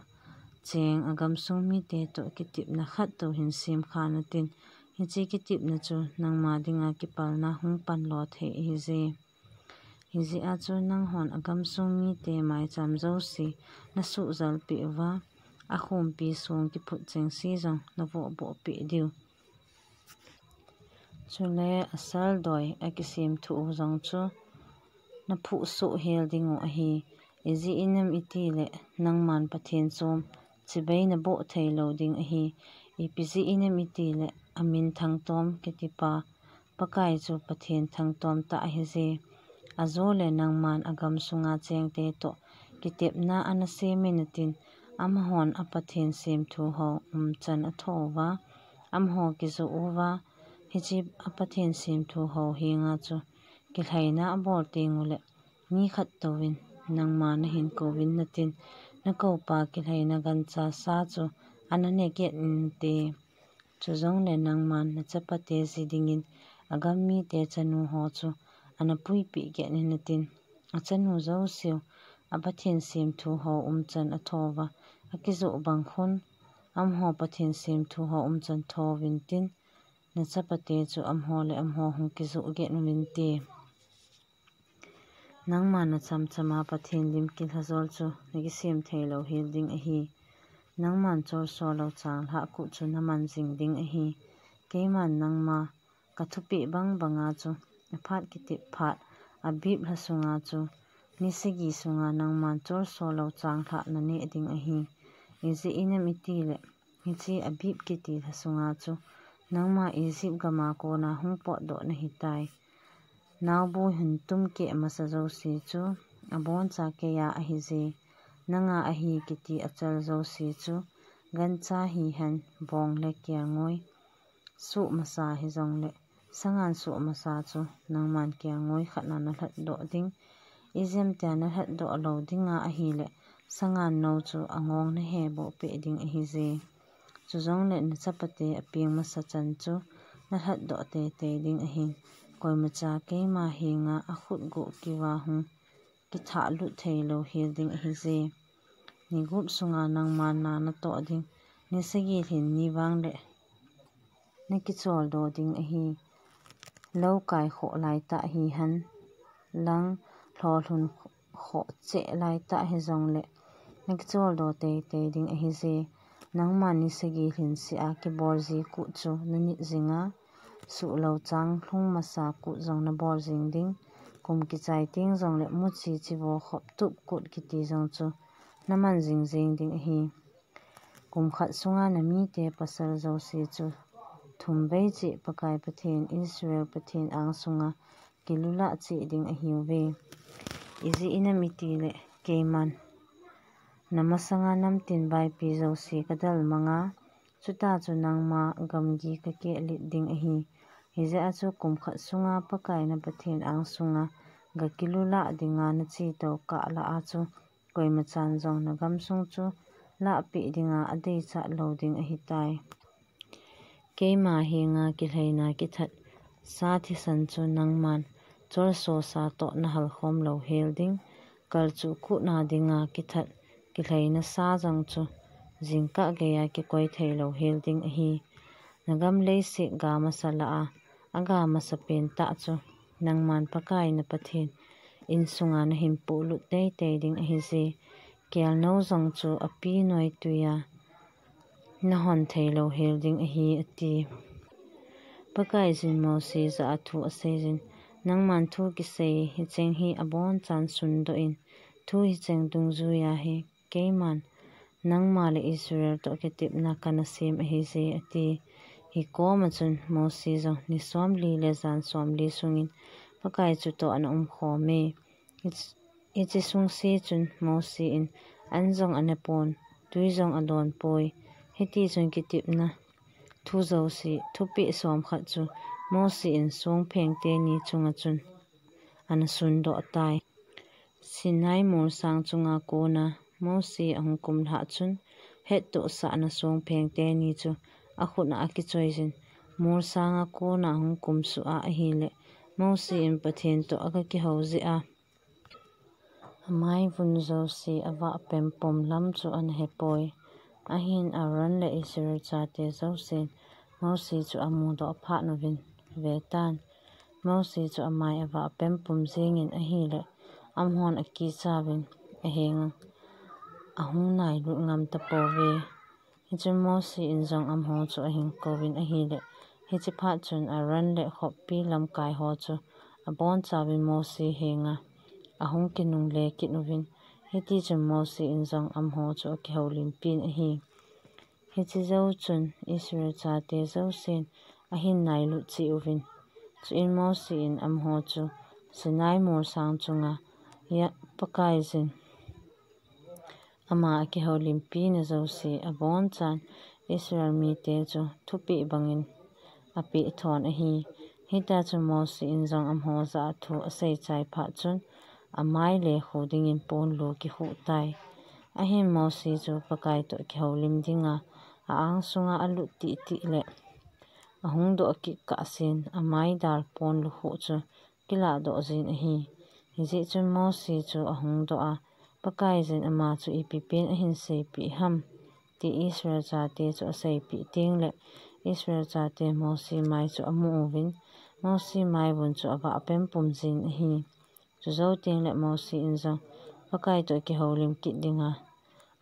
cheng agamsung mite toh kitepna khat tou hin semkha natin, hiche kitepna chu nangma dinga kipalna hung panlo thei ahije. Hijeh a chu nanghon agamsung mite maicham jouse nasuhjalpeh uva, akhompi song kiphut chengse jong navohbohpeh diu. Chule asaldoi akisemthu u jong chu naphuhsoh hel dingu ahi. Ijeh inem itile, nangman Pathen chom chibai naboh theilou ding ahi. Ipi jeh inem itile, amin Thangtom kitipa Pakai chu Pathen thangtom tah ahije. Ajole nangman agamsunga chengte toh kitepna anasemin atin, amahon aPathen semthu ho umchan athouva, amaho kijoh uva, hiche aPathen semthu ho henga chu kilhaina abol tengule, mi khat touvin nangma nahin kouvin natin, nakoupa kilhaina ganchasa chu anane kit inte. Chujongle nangman nachapate ji dingin agam mite chanu ho chu anapuipeh kit in natin, achanu jouseu aPathen semthu ho umchan athouva, akijoh bang khun, amaho Pathen semthu ho umchan thouvintin, nachapate chu amaho le amaho hung kijoh kit uvinte. Nangman nachamchama Pathen lim kilhajol chu nakisem theilou hel ding ahi. Nangman cholso lou changlhah kut chu naman jing ding ahi. Keiman nangma kathupeh bang banga chu, aphat kitep phat, Abib lha sunga chu, ni sagi sunga nangman cholso lou changlhah naneh ding ahi. Ijeh inem itile, hiche Abib kiti lha sunga chu, nangma Egypt gama kona hung potdoh nahitai. Naobu hin tumkeh masa jouse chu aboncha keiya ahije. Nanga ahi kiti achal jouse chu gancha hihen, bong le kelngoi suh masa hijongle sangan suh masa chu nangman kelngoi khatna nalhatdoh ding. Ijemtia nalhatdoh lou dinga ahile sangan nou chu angong naheboh peh ding ahije. Chujongle nachapate apeng masa chan chu nalhatdoh teitei ding ahin, koimacha keima henga akhut goh kiuva hung kithahlut theilou hel ding ahije. Ni gup sunga nangman na natoh ding, ni sagi lhin ni vangle nakicholdo ding ahi. Lou kai khoh laitah hihen, lang lholhun khoh cheh laitah hijongle nakicholdo teitei ding ahije. Nangman ni sagi lhin sea kibol ji kut chu nanit jinga, suhlou chang lhung masa kut jong nabol jing ding. Kum kichai teng jongle muchi chivo khop tup kut kiti jong chu naman jingjing ding ahi. Kum khat sunga namite pasal jouse chu thum vei cheh Pakai Pathen, Israel Pathen angsunga kilulah cheh ding ahiuve. Ijeh inem itile keiman namasanga namtin vaipi jouse kadalmanga, chuta chu nangma gamgi kakehlet ding ahi. Hijeh a chu kum khat sunga Pakai na Pathen angsunga gakilulah dinga nachetou kah lah a chu koimachan jong nagamsung chu lahpeh dinga adeichat lou ding ahitai. Keima henga kilheina kithat sa thisan chu nangman cholso sa toh nahalkhom lou hel ding. Kalchuh kutna dinga kithat kilheina sa jong chu jingkah geiya kikoi theilou hel ding ahi. Nagam leiset ga masa lah a, aga masapen tah chu nangman Pakai na Pathen insunga nahin puhlut teitei ding ahije. Kelnou jong chu api noitwi a nahon theilou hel ding ahi, ati. Pakaiyin Mosi jah a thu aseijin, nangman thu kisei hicheng hi abonchan sundoh in, thu hicheng dungjuiya hi keiman nangma le Israel toh kitepna kanasem ahije, ati. Hikoma chun Mosi jong ni somli le jan somli sungin Pakai chutoh ana umkhome. Hiche sungse chun Mosi in an jong anepon, twi jong adonpoi. Hitichun kitepna thu jouse, thupeh somkhat chu Mosi in songpheng teni chunga chun ana sundoh tai. Sinai molsang chunga kona Mosi ahung kumlhah chun, hettohsahna songpheng teni chu akhut a akichoiyin, molsanga kona ahung kumsuh a ahile, Mosi in Pathen toh aga kihou jeh a, amaivun jouse avah pempum lam chu ana hepoi. Ahin Aaron le Israel chate jousen Mosi chu amudoh phat uvin, vetan, Mosi chu amai avah pempum jengin ahile, amahon akichauvin ahenga, ahung nailut ngam tapouve. Hichun Mosi in jong amaho chu ahin kouvin ahile, hiche phat chun Aaron le khoppi lamkai ho chu abonchauvin Mosi henga ahung kinungle kit uvin, hitichun Mosi in jong amaho chu akihoulimpin ahi. Hiche jou chun Israel chate jousen ahin nailut cheh uvin, chuin Mosi in amaho chu Sinai molsang chunga Pakaiyin ama akihoulimpina jouse abonchan Israel mite chu thupeh bangin apeh thon ahi. Hitichun Mosi in jong amaho jah a thu aseichai phat chun, amai le khu dingin ponlu kikhuh tai. Ahin Mosi chu Pakai toh kihoulim dinga a-angsunga alut tihtih le ahung doh kit kahsen, amai dal ponlu khuh chu kilahdoh jin ahi. Hijeh chun Mosi chu ahung doh a, Pakaiyin ama chu ipi pen ahin seipeh ham, ti Israel chate chu aseipeh tengle, Israel chate Mosi mai chu amu uvin, Mosi maivun chu avah pempum jin ahi. Chujou tengle Mosi in jong Pakai toh kihoulim kit dinga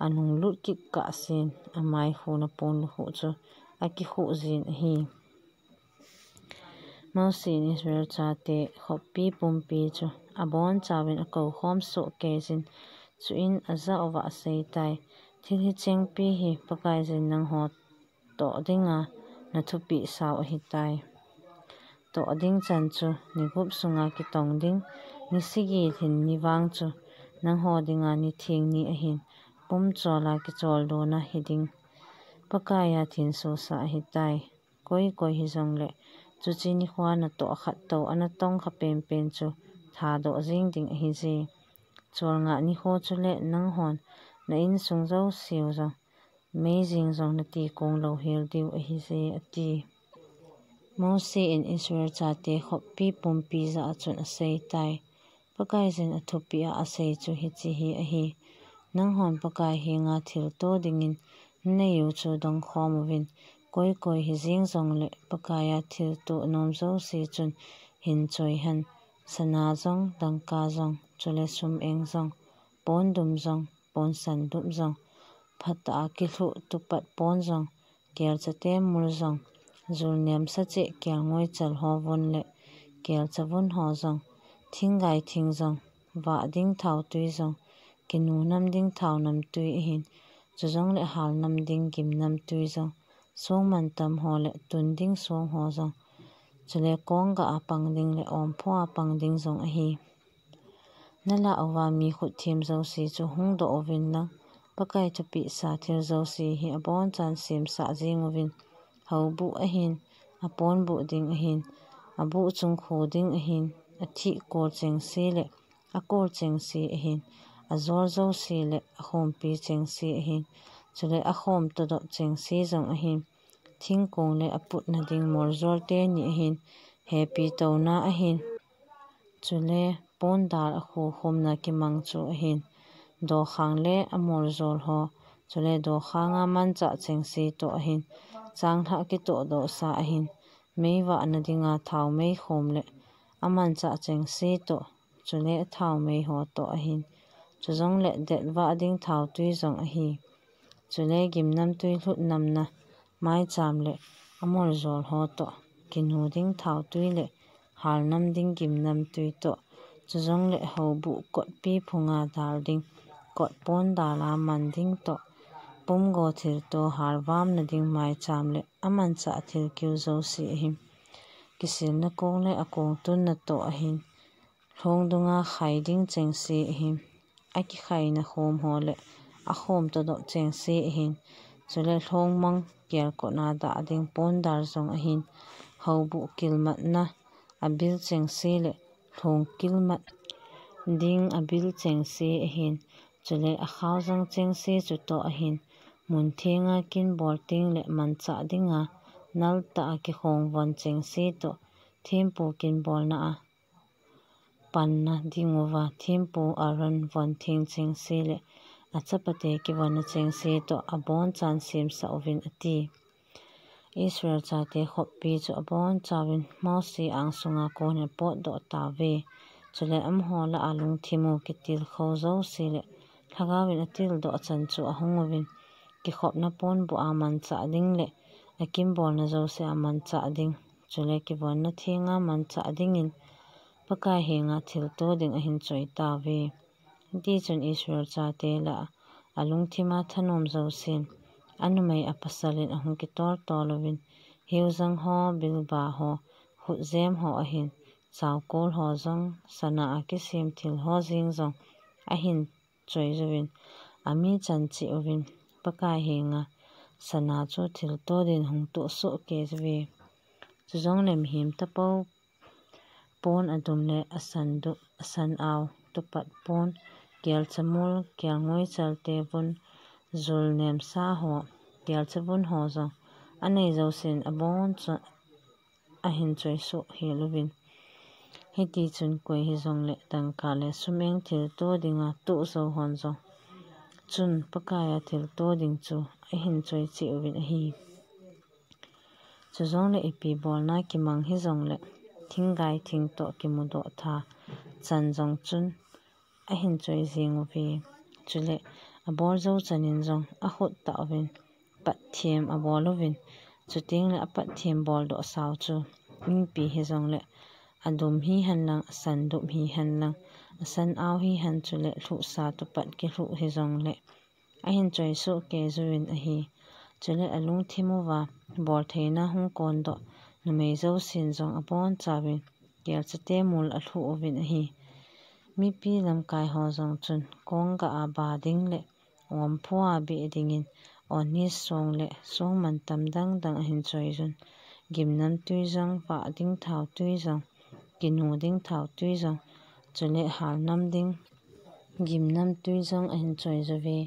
anunglut kit kahsen, amai khu na ponlu khuh chu akikhuh jin ahi. Mosi in Israel chate khoppi pumpi chu abonchauvin akoukhom sohkeijin, chuin ajah uva aseitai, thil hichengpi hi Pakaiyin nangho toh dinga nathupeh sau ahitai. Toh ding chan chu ni gup sunga kitong ding, ni sagi lhin ni vang chu nangho dinga ni theng ni ahin, pumchola kicholdo na hiding Pakaiya thinsosa ahitai. Koi koi hijongle, chuche nikhoa natoh khat tou anatong kha penpen chu thadoh jing ding ahije. Cholngah nikho chule nanghon na insung jouseu jong, meijing jong nati kong louhel diu ahije, ati. Mosi in Israel chate khoppi pumpi jah a chun aseitai. Pakaiyin athupeh a asei chu hiche hi ahi. Nanghon Pakai henga thilto dingin nanei u chu dongkhom uvin, koi koi hijing jongle Pakaiya thilto nom jouse chun hin choi hen. Sana jong, dangka jong, chule sum-eng jong, pon dum jong, pon sandup jong, phatah a kilhuh tupat pon jong, kelcha temul jong, jul nemsa cheh kelngoi chal ho vun le kelcha vun ho jong, thinggai thing jong, vah ding thaotui jong, kinu nam ding thaonamtui ahin, chujongle hal nam ding gimnamtui jong, song mantam ho le tun ding song ho jong, chule kong gah a pang ding le ompho a pang ding jong ahi. Nalah uva mi khut them jouse chu hungdoh uvin lang, Pakai thupeh sa thil jouse hi abonchan semsah jing uvin, houbuh ahin, aponbuh ding ahin, abuh chung kho ding ahin, athih kol chengse le akol chengse ahin, ajol jouse le akhompi chengse ahin, chule akhom todop chengse jong ahin, thingkong le aputna ding moljol teni ahin, hepi touna ahin, chule pondal akhukhumna kimang chu ahin, dokhang le amoljol ho, chule dokhanga manchah chengse toh ahin, changlhah kitohdohsa ahin, meivahna dinga thaomei khom le amanchah chengse toh, chule athaomei ho toh ahin, chujongle detvah ding thaotui jong ahi. Chule gimnamtui lhut namna maicham le amoljol ho toh, kinu ding thaotui le halnam ding gimnamtui toh, chujongle houbuh kotpi phunga dal ding, kot pondala man ding toh, pumgo thilto halvamna ding maicham le amanchah thilkeu jouse ahin, kisilna kong le akong tunna toh ahin, lhong dunga khai ding chengse ahin, akikhaina khom ho le akhom todop chengse ahin, chule lhong mang kelkotna dah ding pondal jong ahin, houbuh kilmatna abil chengse le lhong kilmat ding abil chengse ahin, chule akhaojang chengse chutoh ahin, mun thenga kinbol teng le manchah dinga naltah a kikhong von chengse toh, thempu kinbolna a panna dinguva thempu Aaron von theng chengse le achapate kivonna chengse toh abonchan semsah uvin, ati. Israel chate khoppi chu abonchauvin Mosi angsunga konin apotdoh tauve. Chule amaho lah a lungthim u kitilkhou jouse le lhagaovin atildoh chan chu ahung uvin, kikhopna ponbuh a manchah ding le akimbolna jouse a manchah ding, chule kivonna thenga manchah dingin Pakai henga thilto ding ahin choi tauve. Hitichun Israel chate lah a alungthima thanom jousen, anumei apasalin ahung kitoltol uvin, hiujang ho, bilba ho, khutjem ho ahin, chaokol ho jong, sana a kisem thil ho jeng jong ahin choi uvin, ami chan cheh uvin, Pakai henga sana chu thilto din hung toh sohkei uve. Chujongle mihem tapou pon adum le asandup, asan-ao, tupat pon, kelchamul, kelngoi chalte vun, jul nemsa ho, kelcha vun ho jong anei jousen aboncha ahin choi soh hel uvin. Hitichun koi hijongle dangka le sum-eng thilto dinga toh jou hon jong chun Pakaiya thilto ding chu ahin choi cheh uvin ahi. Chujongle ipi bolna kimang hijongle thinggai thing toh kimudoh tha chan jong chun ahin choi jeng uve. Chule abol jou chanin jong akhut tah uvin patthem abol uvin, chutengle apatthem boldoh sau chu, ipi hijongle adum hihen lang, asandup hihen lang, asan-ao hihen, chule lhuhsa tupat kilhuh hijongle ahin choi sohkei uvin ahi. Chule alungthim uva boltheina hung kondoh numei jousen jong abonchauvin kelchate mul alhuh uvin ahi. Mipi lamkai ho jong chun kongah a ba ding le omphoa beh dingin onis song le song mantam dangdang ahin choiyun. Gimnamtui jong, vah ding thautui jong, kinu ding thautui jong, chule halnam ding gimnamtui jong ahin choiyuve.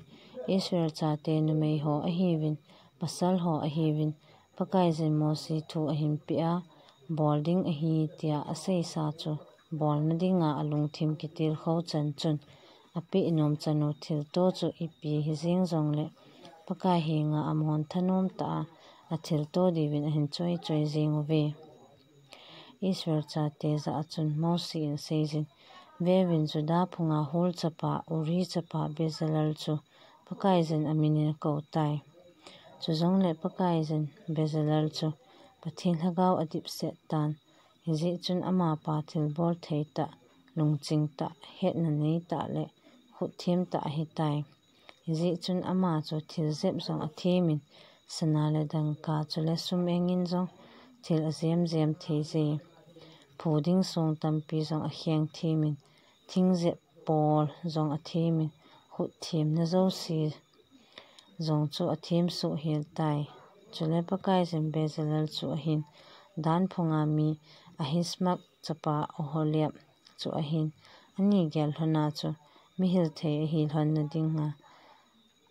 Israel chate numei ho ahiuvin, pasal ho ahiuvin, Pakaiyin Mosi thu ahin peh a, bol ding ahi tia aseisa chu bolna dinga alungthim kitilkhou chan chun, apeh nom chan u thilto chu ipi hijeng jongle, Pakai henga amahon thanom tah a athilto diuvin ahin choi choi jeng uve. Israel chate jah a chun Mosi in aseiyin, Veuvin, Juda phunga Hur chapa, Uri chapa Bezalel chu Pakaiyin amin in akou tai. Chujongle Pakaiyin Bezalel chu Pathen lhagao adipset tan, hijeh chun amapa thilbol thei tah, lungching tah, hetna nei tah le khutthem tah ahitai. Hijeh chun ama chu thil jep jong athemin, sana le dangka chule sum engin jong thil ajem jem thei je. Phu ding song tampi jong akheng themin, thing jep pol jong athemin, khut themna jouse jong chu athem soh hel tai. Chule Pakaiyin Bezalel chu ahin, Dan phunga mi Ahisamak chapa Oholiab chu ahin, ani gel lhona chu mihil thei ahi lhonna dinga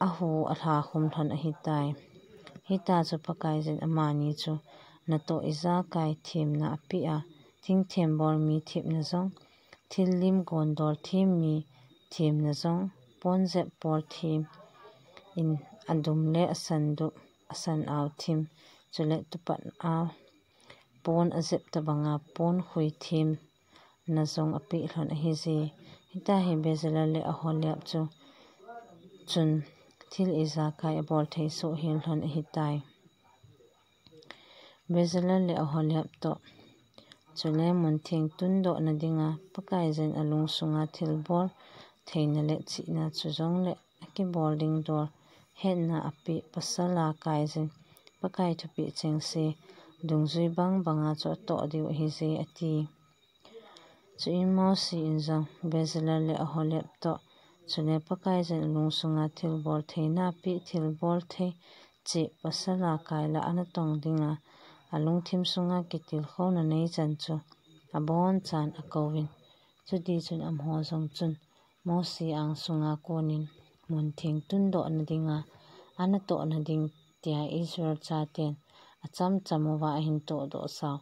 ahu alha khum lhon ahitai. Hita chu Pakaiyin amani chu natoh ijakai themna apeh a, thingthem bol mi themna jong, thil lim gondol them mi themna jong, pon jep pol them in adum le asan dup, asan ao them, chule tupat a pon ajep tabanga pon khui them na jong apeh lhon ahije. Hita hi Bezalel le Aholiab chu chun thil ijakai abol thei soh hel lhon ahitai. Bezalel le Aholiab toh chule muntheng tundohna dinga Pakaiyin alungsunga thilbol theina le chihna chujongle akibol ding dol hetna apeh pasal a kaiyin Pakai thupeh chengse dungjui bang banga chu atoh diu ahije ati. Chuin Mosi in jong Bezalel le Aholiab toh, chule Pakaiyin alungsunga thilbol theina apeh thilbol thei cheh pasal a kai lah a anatong dinga, alungthim sunga kitilkhouna nei chan chu abonchan akouvin. Chutichun amaho jong chun Mosi angsunga konin muntheng tundohna dinga anatohna ding tia Israel chaten achamcham uva ahin tohdoh sau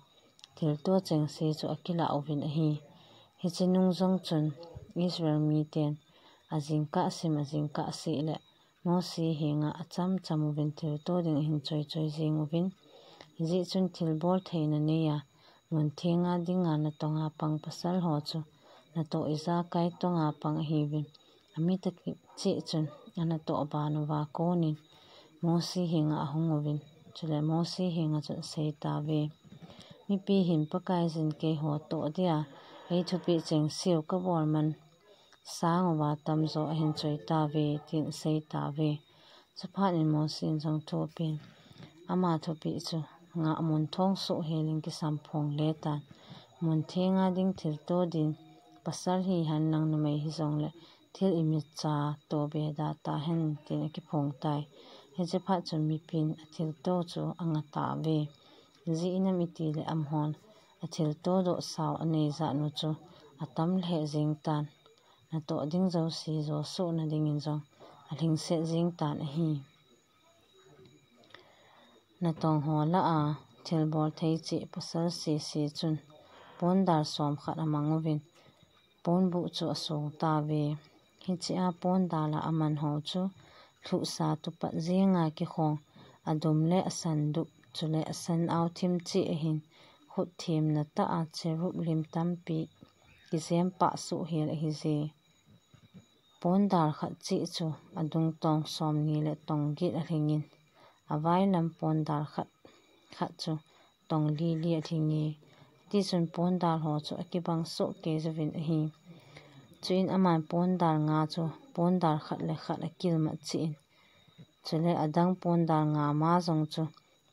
thilto chengse chu akilah uvin ahi. Hiche nung jong chun Israel miten ajingkah sim ajingkah seh le Mosi henga achamcham uvin thilto ding ahin choichoi jing uvin. Hijeh chun thilbol theina neiya munthenga dinga natonga pang pasal ho chu natoh ijakai tonga pang ahiuvin. Amita kicheh chun anatoh ban uva konin Mosi henga ahung uvin. Chule Mosi henga chun asei tauve. Mipi hin Pakaiyin keiho toh dia eithupeh chengse u kabol man sang uva tamjo ahin choi tauve, tin asei tauve. Chuphat in Mosi in jong thu apen. Ama thupeh chu ngah mun thong soh helin kisamphong le tan. Munthenga ding thilto din pasal hihen lang numei hijongle thil imitcha toh be da tahen tin akiphong tai. Hiche phat chun mipin athilto chu anga tauve. Ijeh inem itile amahon athilto doh sau anei jat u chu atam lheh jeng tan. Natoh ding jouse josohna dingin jong alhingset jeng tan ahi. Natong ho lah a thilbol thei cheh pasal sese chun pondal som khat amang uvin, ponbuh chu asong tauve. Hichea pondal a aman ho chu lhuhsa tupat jenga kikhong adum le asan dup chule asan ao thim cheh ahin, khut themna tah a cherub lim tampi kijem pah soh hel ahije. Pondal khat cheh chu adung tong somni le tong get alhingin, availam pondal khat, khat chu tong li li alhinge. Tichun pondal ho chu akibang soh kei jouvin ahi. Chuin aman pondal nga chu pondal khat le khat akilmat cheh in, Chule adang pondal nga ma jong chu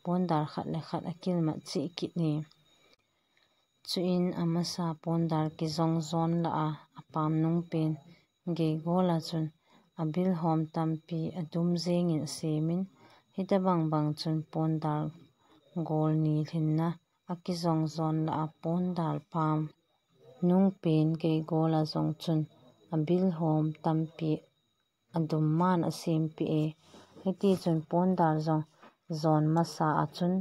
pondal khat le khat akilmat cheh kit e. Chuin amasa pondal kijong jon lah a, apam nungpen geigola chun abilhom tampi adum jengin asemin, hitabang bang chun pondal gol ni lhinna akijong jon lah a pondal pam nungpen geigola jong chun abilhom tampi adum man asempeh e. Hitichun pondal jong jon masa a chun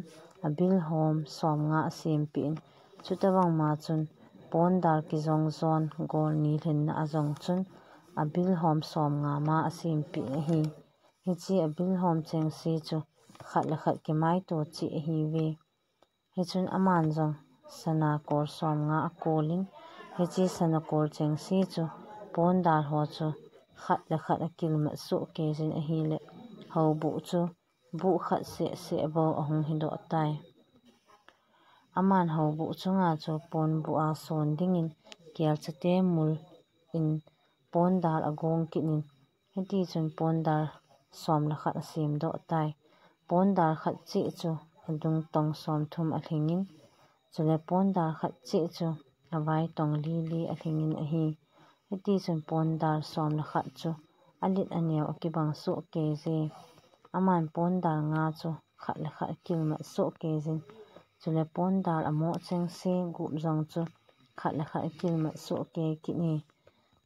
abilhom somnga asempeh in, chutabang ma chun pondal kijong jon gol ni lhinna a jong chun abilhom somnga ma asempeh ahi. Hiche abilhom chengse chu khat le khat kimaito cheh ahiuve. Hichun aman jong sana kol somnga akolin, hiche sana kol chengse chu pondal ho chu khat le khat akilmat soh keijin ahile, houbuh chu buh khat seh seh bou ahung hidoh tai. Aman houbuh chunga chu ponbuh a son dingin kelchate mul in pondal agong kit in, hitichun pondal som le khat asemdoh tai. Pondal khat cheh chu adung tong somthum alhingin, chule pondal khat cheh chu avai tong li li alhingin ahi. Hitichun pondal som le khat chu alet aneo akibang soh keije. Aman pondal nga chu khat le khat akilmat soh keijin, chule pondal amoh chengse gup jong chu khat le khat akilmat soh kei kit e.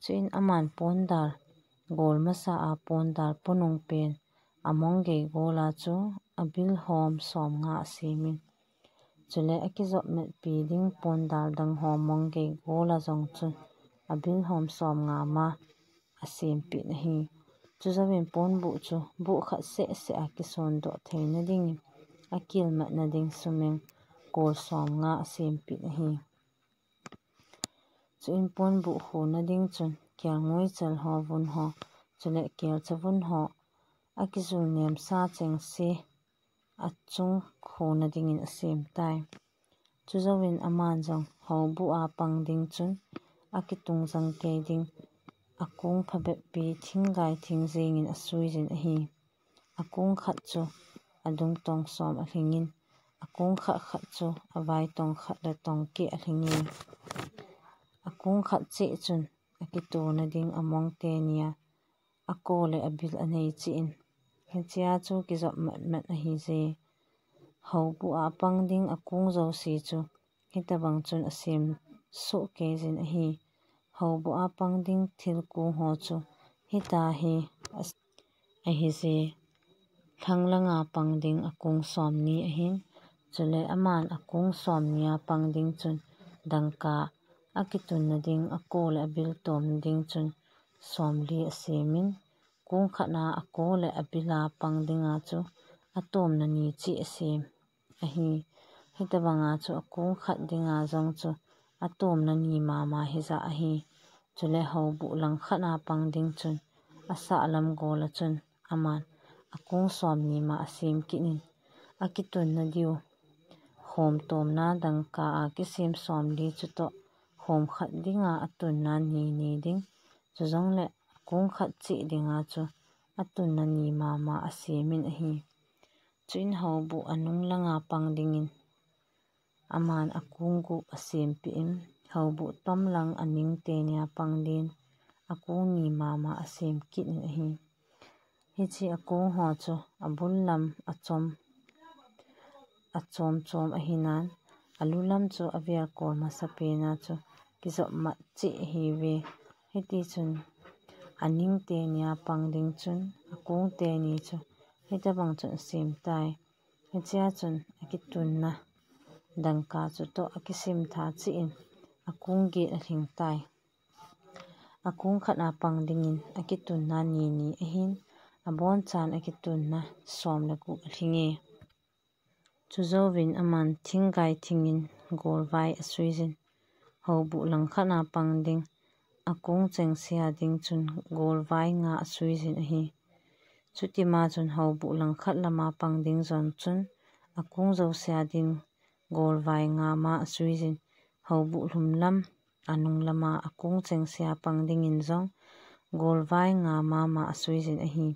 Chuin aman pondal gol masa a pondal punung pen among geigola chu abilhom somnga asemin, chule akijopmatpi ding pondal dang ho mong geigola jong chu abilhom somnga ma asempeh in ahi. Chujouvin ponbuh chu buh khat seh seh a kisondoh theina dingin akilmatna ding sumeng kol somnga asempeh in ahi. Chuin ponbuh khuna ding chun kelngoi chal ho vun ho, chule kelcha vun ho akijul nemsa chengse achung khuna dingin asem tai. Chujouvin aman jong houbuh a pang ding chun akitung jang kei ding akung phabeppi thinggai thing jengin asuijin ahi. Akung khat chu adung tong som alhingin, akung khat khat chu avai tong khat le tong keh alhinge. Akung khat cheh chun akitona ding among tenia ako le abil anei cheh in, hichea chu kijop matmat ahije. Houbuh a pang ding akung jouse chu hitabang chun asem soh keijin ahi. Houbuh a pang ding thilkung ho chu hita hi ahije. Lhang langa pang ding akung somni ahin, chule aman akung somni a pang ding chun dangka akitunna ding ako le abil tomna ding chun somli asemin, kung khat a ako le abil a pang dinga chu atomna ni cheh asem ahi. Hitabanga chu akung khat dinga jong chu atomna ni mama hija ahi. Chule houbuh langkhat a pang ding chun asahlam gola chun aman akung somni ma asem kit in, akitunna diu khom tomna dangka a kisem somli chutoh khom khat dinga atunna ni ni ding, chujongle akung khat cheh dinga chu atunna ni mama asemin ahi. Chuin houbuh anung langa pang dingin aman akung gup asempeh in, houbuh tom lang aning tenia pang din akung ni mama asem kit in ahi. Hiche akung ho chu abul lam achom, achom chom ahinan, alu lam chu avel kol masapena chu kijop mat cheh ahiuve. Hitichun aning tenia pang ding chun akung teni chu hitabang chun asem tai. Hichea chun akitunna dangka chutoh akisim tha cheh in akung get alhing tai. Akung khat a pang dingin akitunna ni ni ahin, abonchan akitunna som le gup alhinge. Chujouvin aman thinggai thingin golvai asuijin, houbuh langkhat a pang ding akung chengsea ding chun golvai nga asuijin ahi. Chutima chun houbuh langkhat lama pang ding jong chun akung jousea ding golvai nga ma asuijin, houbuh lhum lam anung lama akung chengsea pang dingin jong golvai nga mama asuijin ahi.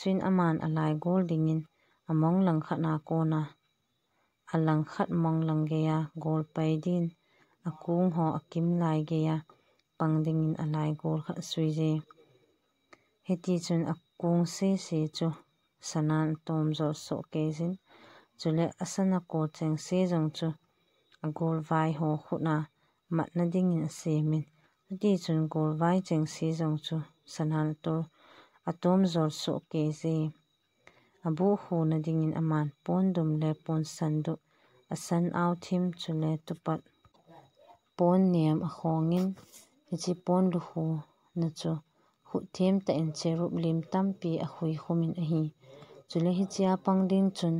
Chuin aman alaigol dingin among langkhat a kona alangkhat mong lang geiya gol pai din, akung ho akim lai geiya pang dingin alaigol khat asui je. Hiti chun akung sese chu sanan atom jol soh kei jin, chule asana kol chengse jong chu agol vai ho khut a matna dingin asemin, hiti chun gol vai chengse jong chu sanan atom jol soh kei je. Abuh huna dingin aman pon dum le pon sandup, asan au thim chule tupat pon nem akhongin, hiche pon luhuna chu khut them tah in cherub lim tampi ahui khumin ahi. Chule hichea pang ding chun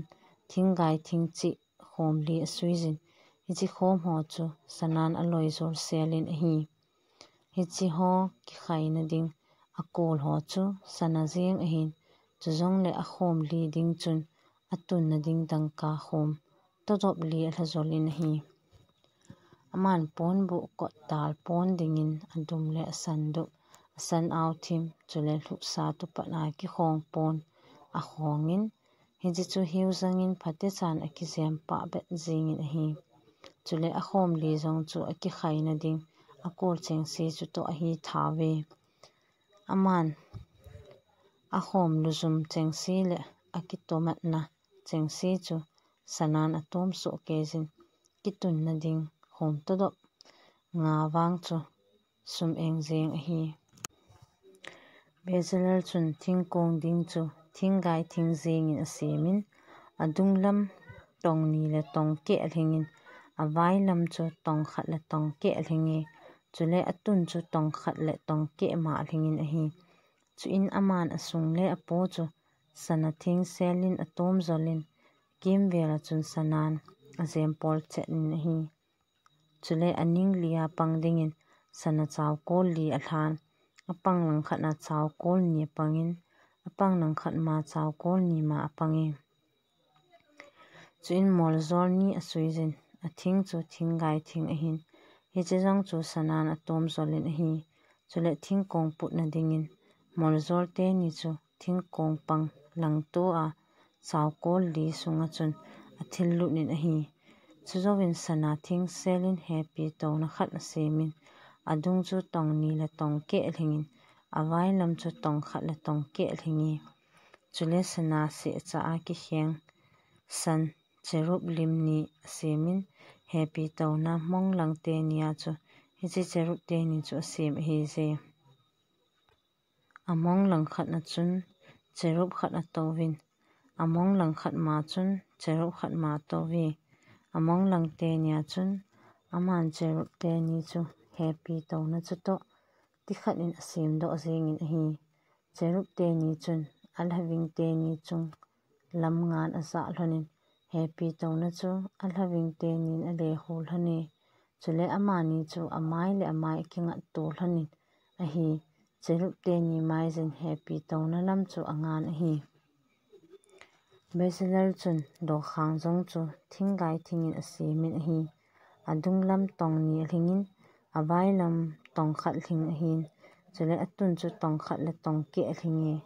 thinggai thingchih khom li asui jin, hiche khom ho chu sanan aloi jol selin ahi. Hiche ho kikhaina ding akol ho chu sana jeng ahin, chujongle akhom li ding chun atunna ding dangka khom todop li alha jolin ahi. Aman pon buh kot tal pon dingin adum le asandup, asan au thim, chule lhuhsa tupat a kikhong pon akhongin, hiche chu hiu jangin phatechan akijem pah bet jingin ahi. Chule akhom li jong chu akikhaina ding akol chengse chu toh ahi thauve. Aman akhom lujum chengse le akitomatna chengse chu sanan atom soh kei jin, kitunna ding khom todop nga vang chu sum eng jeng ahi. Bezalel chun thingkong ding chu thinggai thing jengin asemin, adung lam tong ni le tong keh alhingin, avai lam chu tong khat le tong keh alhinge, chule atun chu tong khat le tong keh ma alhingin ahi. Chuin aman asung le apo chu sana thingselin atom jolin, kimvel a chun sanan ajem pol chet in ahi. Chule aning lia pang dingin sana chaukol li alhan, apang langkhat a chaukol ni apangin, apang langkhat ma chaukol ni ma apange. Chuin moljol ni asui jin, athing chu thinggai thing ahin, hiche jong chu sanan atom jolin ahi. Chule thingkong putna dingin moljol teni chu thingkong pang langto a chaukol li sunga chun athil lut in ahi. Chujouvin sana thingselin hepi touna khat asemin, adung chu tong ni le tong keh alhingin, avai lam chu tong khat le tong keh alhinge. Chule sana sehcha a kikheng san cherub lim ni asemin, hepi touna mong lang teni a chu hiche cherub teni chu asem ahije. Among langkhat na chun cherub khat atouvin, among langkhat ma chun cherub khat ma atouve. Among lang teni a chun aman cherub teni chu hepi touna chutoh tikhat in asemdoh jengin ahi. Cherub teni chun alhaving teni chung lam ngan ajah lhonin, hepi touna chu alhaving tenin alekhu lhone. Chule amani chu amai le amai akingatto lhonin ahi. Cherub teni maiyin hepi touna lam chu angan ahi. Bezalel chun dokhang jong chu thinggai thingin asemin ahi. Adung lam tong ni alhingin, avai lam tong khat lhing ahin. Chule atun chu tong khat le tong keh alhinge.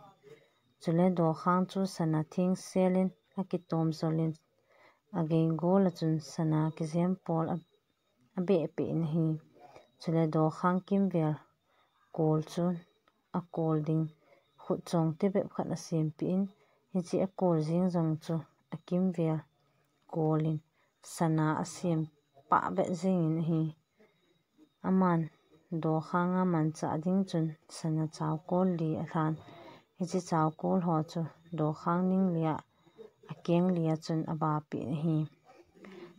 Chule dokhang chu sana thingselin akitom jolin, agei gola chun sana kijem pol a, abehpeh in ahi. Chule dokhang kimvel kol chu akol ding khut chong tibep khat asempeh in, hiche akol jeng jong chu akimvel kolin sana asem pah beh jengin ahi. Aman dokhanga manchah ding chun sana chaukol li alhan. Hiche chaukol ho chu dokhang ning lia akeng lia chun abapeh in ahi.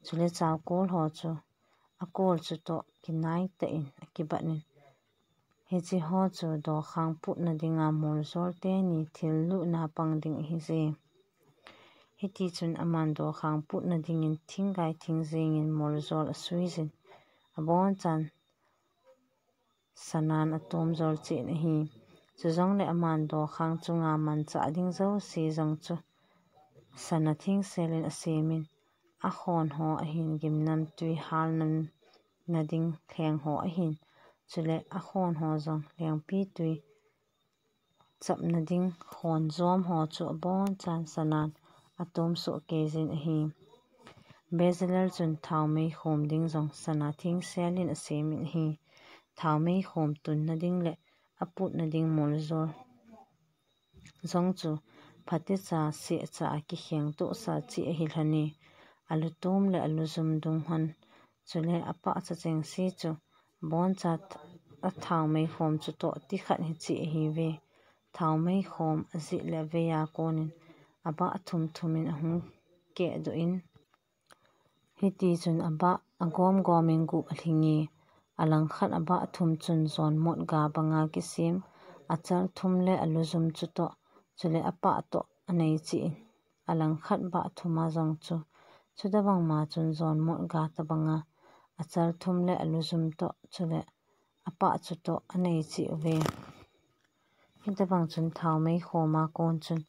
Chule chaukol ho chu akol chutoh kinai tah in akibatnin, hiche ho chu dokhang putna dinga moljol teni thil luhna pang ding ahije. Hitichun aman dokhang putna dingin thinggai thing jengin moljol asuijin, abonchan sanan atom jol cheh in ahi. Chujongle aman dokhang chunga manchah ding jouse jong chu sana thingselin asemin, akhon ho ahin, gimnamtui halna ding lheng ho ahin, chule akhon ho jong lengpitui chapna ding khon jom ho chu abonchan sanan atom soh kei jin ahi. Bezalel chun thaomei khom ding jong sana thengselin asemin ahi. Thaomei khom tunna ding le aputna ding moljol jong chu phatecha, sehcha a kikheng tohsa cheh ahi lhon e. Alutom le alujum dung hon, chule apahcha chengse chu abonchan athaomei khom chutoh tikhat hi cheh ahiuve. Thaomei khom ajih le avei a konin abah thum thumin ahung kehdoh in, hitichun abah agom gomin gup alhinge. Alangkhat abah thum chun jonmot ga banga kisem achal thum le alujum chutoh, chule apah toh anei cheh in, alangkhat bah thuma jong chu chutobang ma chun jonmot ga tobanga achal thum le alujum toh, chule apah chutoh anei cheh uve. Hitobang chun thaomei khoma kon chun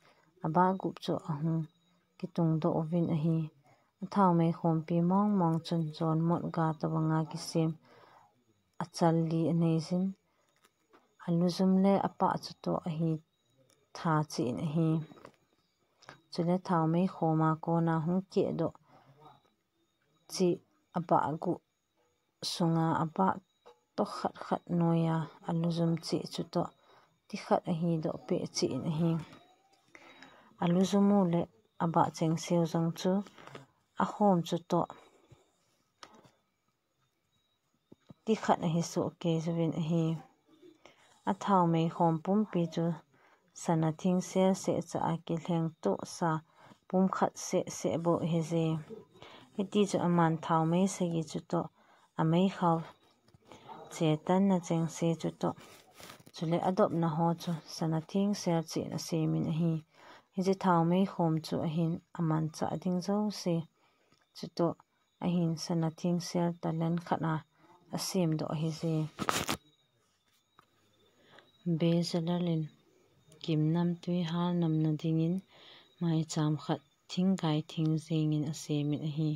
abah gup chu ahung kitungdoh uvin ahi. Athaomei khompi mongmong chun jonmot ga tobanga kisem achal li anei jin, alujum le apah chutoh ahi tha cheh in ahi. Chule thaomei khoma kona hung kehdoh cheh abah gup sunga abah toh khat khat noiya alujum cheh chutoh tikhat ahidoh peh cheh in ahi. Alujum u le abah chengseu jong chu akhom chutoh tikhat ahi soh kei juvin ahi. Athaomei khom pumpi chu sana thengsel sehcha a kilheng tohsa pumkhat sehseh bou ahije. Hitichun aman thaomei sagi chutoh, ameikhao chetanna chengse chutoh, chule adopna ho chu sana thengsel cheh in asemin ahi. Hiche thaomei khom chu ahin amanchah ding jouse chutoh ahin sana thengsel talen khat a asemdoh ahije. Bezalel in gimnamtui halnamna dingin maicham khat thinggai thing jengin asemin ahi.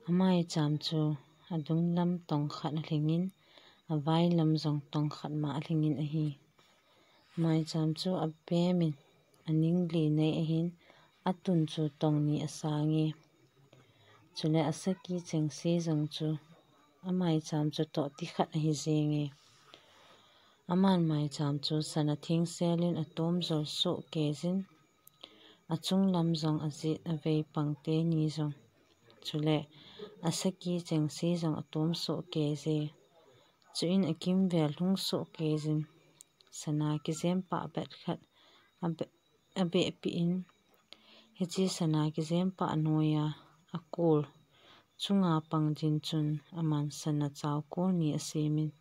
Amaicham chu adunglam tong khat alhingin, availam jong tong khat ma alhingin ahi. Maicham chu abemin, aning li nei ahin, atun chu tong ni asange. Chule asaki chengse jong chu amaicham chutoh tikhat ahi jenge. Aman maicham chu sana thengselin atom jol soh kei jin, achunglam jong ajet avei pangte ni jong, chule asaki chengse jong atom soh kei je. Chuin akimvel lhung soh kei jin, sana kijem pah bet khat abe-, abehpeh in, hiche sana kijem pah noiya akol chunga pang din chun aman sana chao kol ni asemin,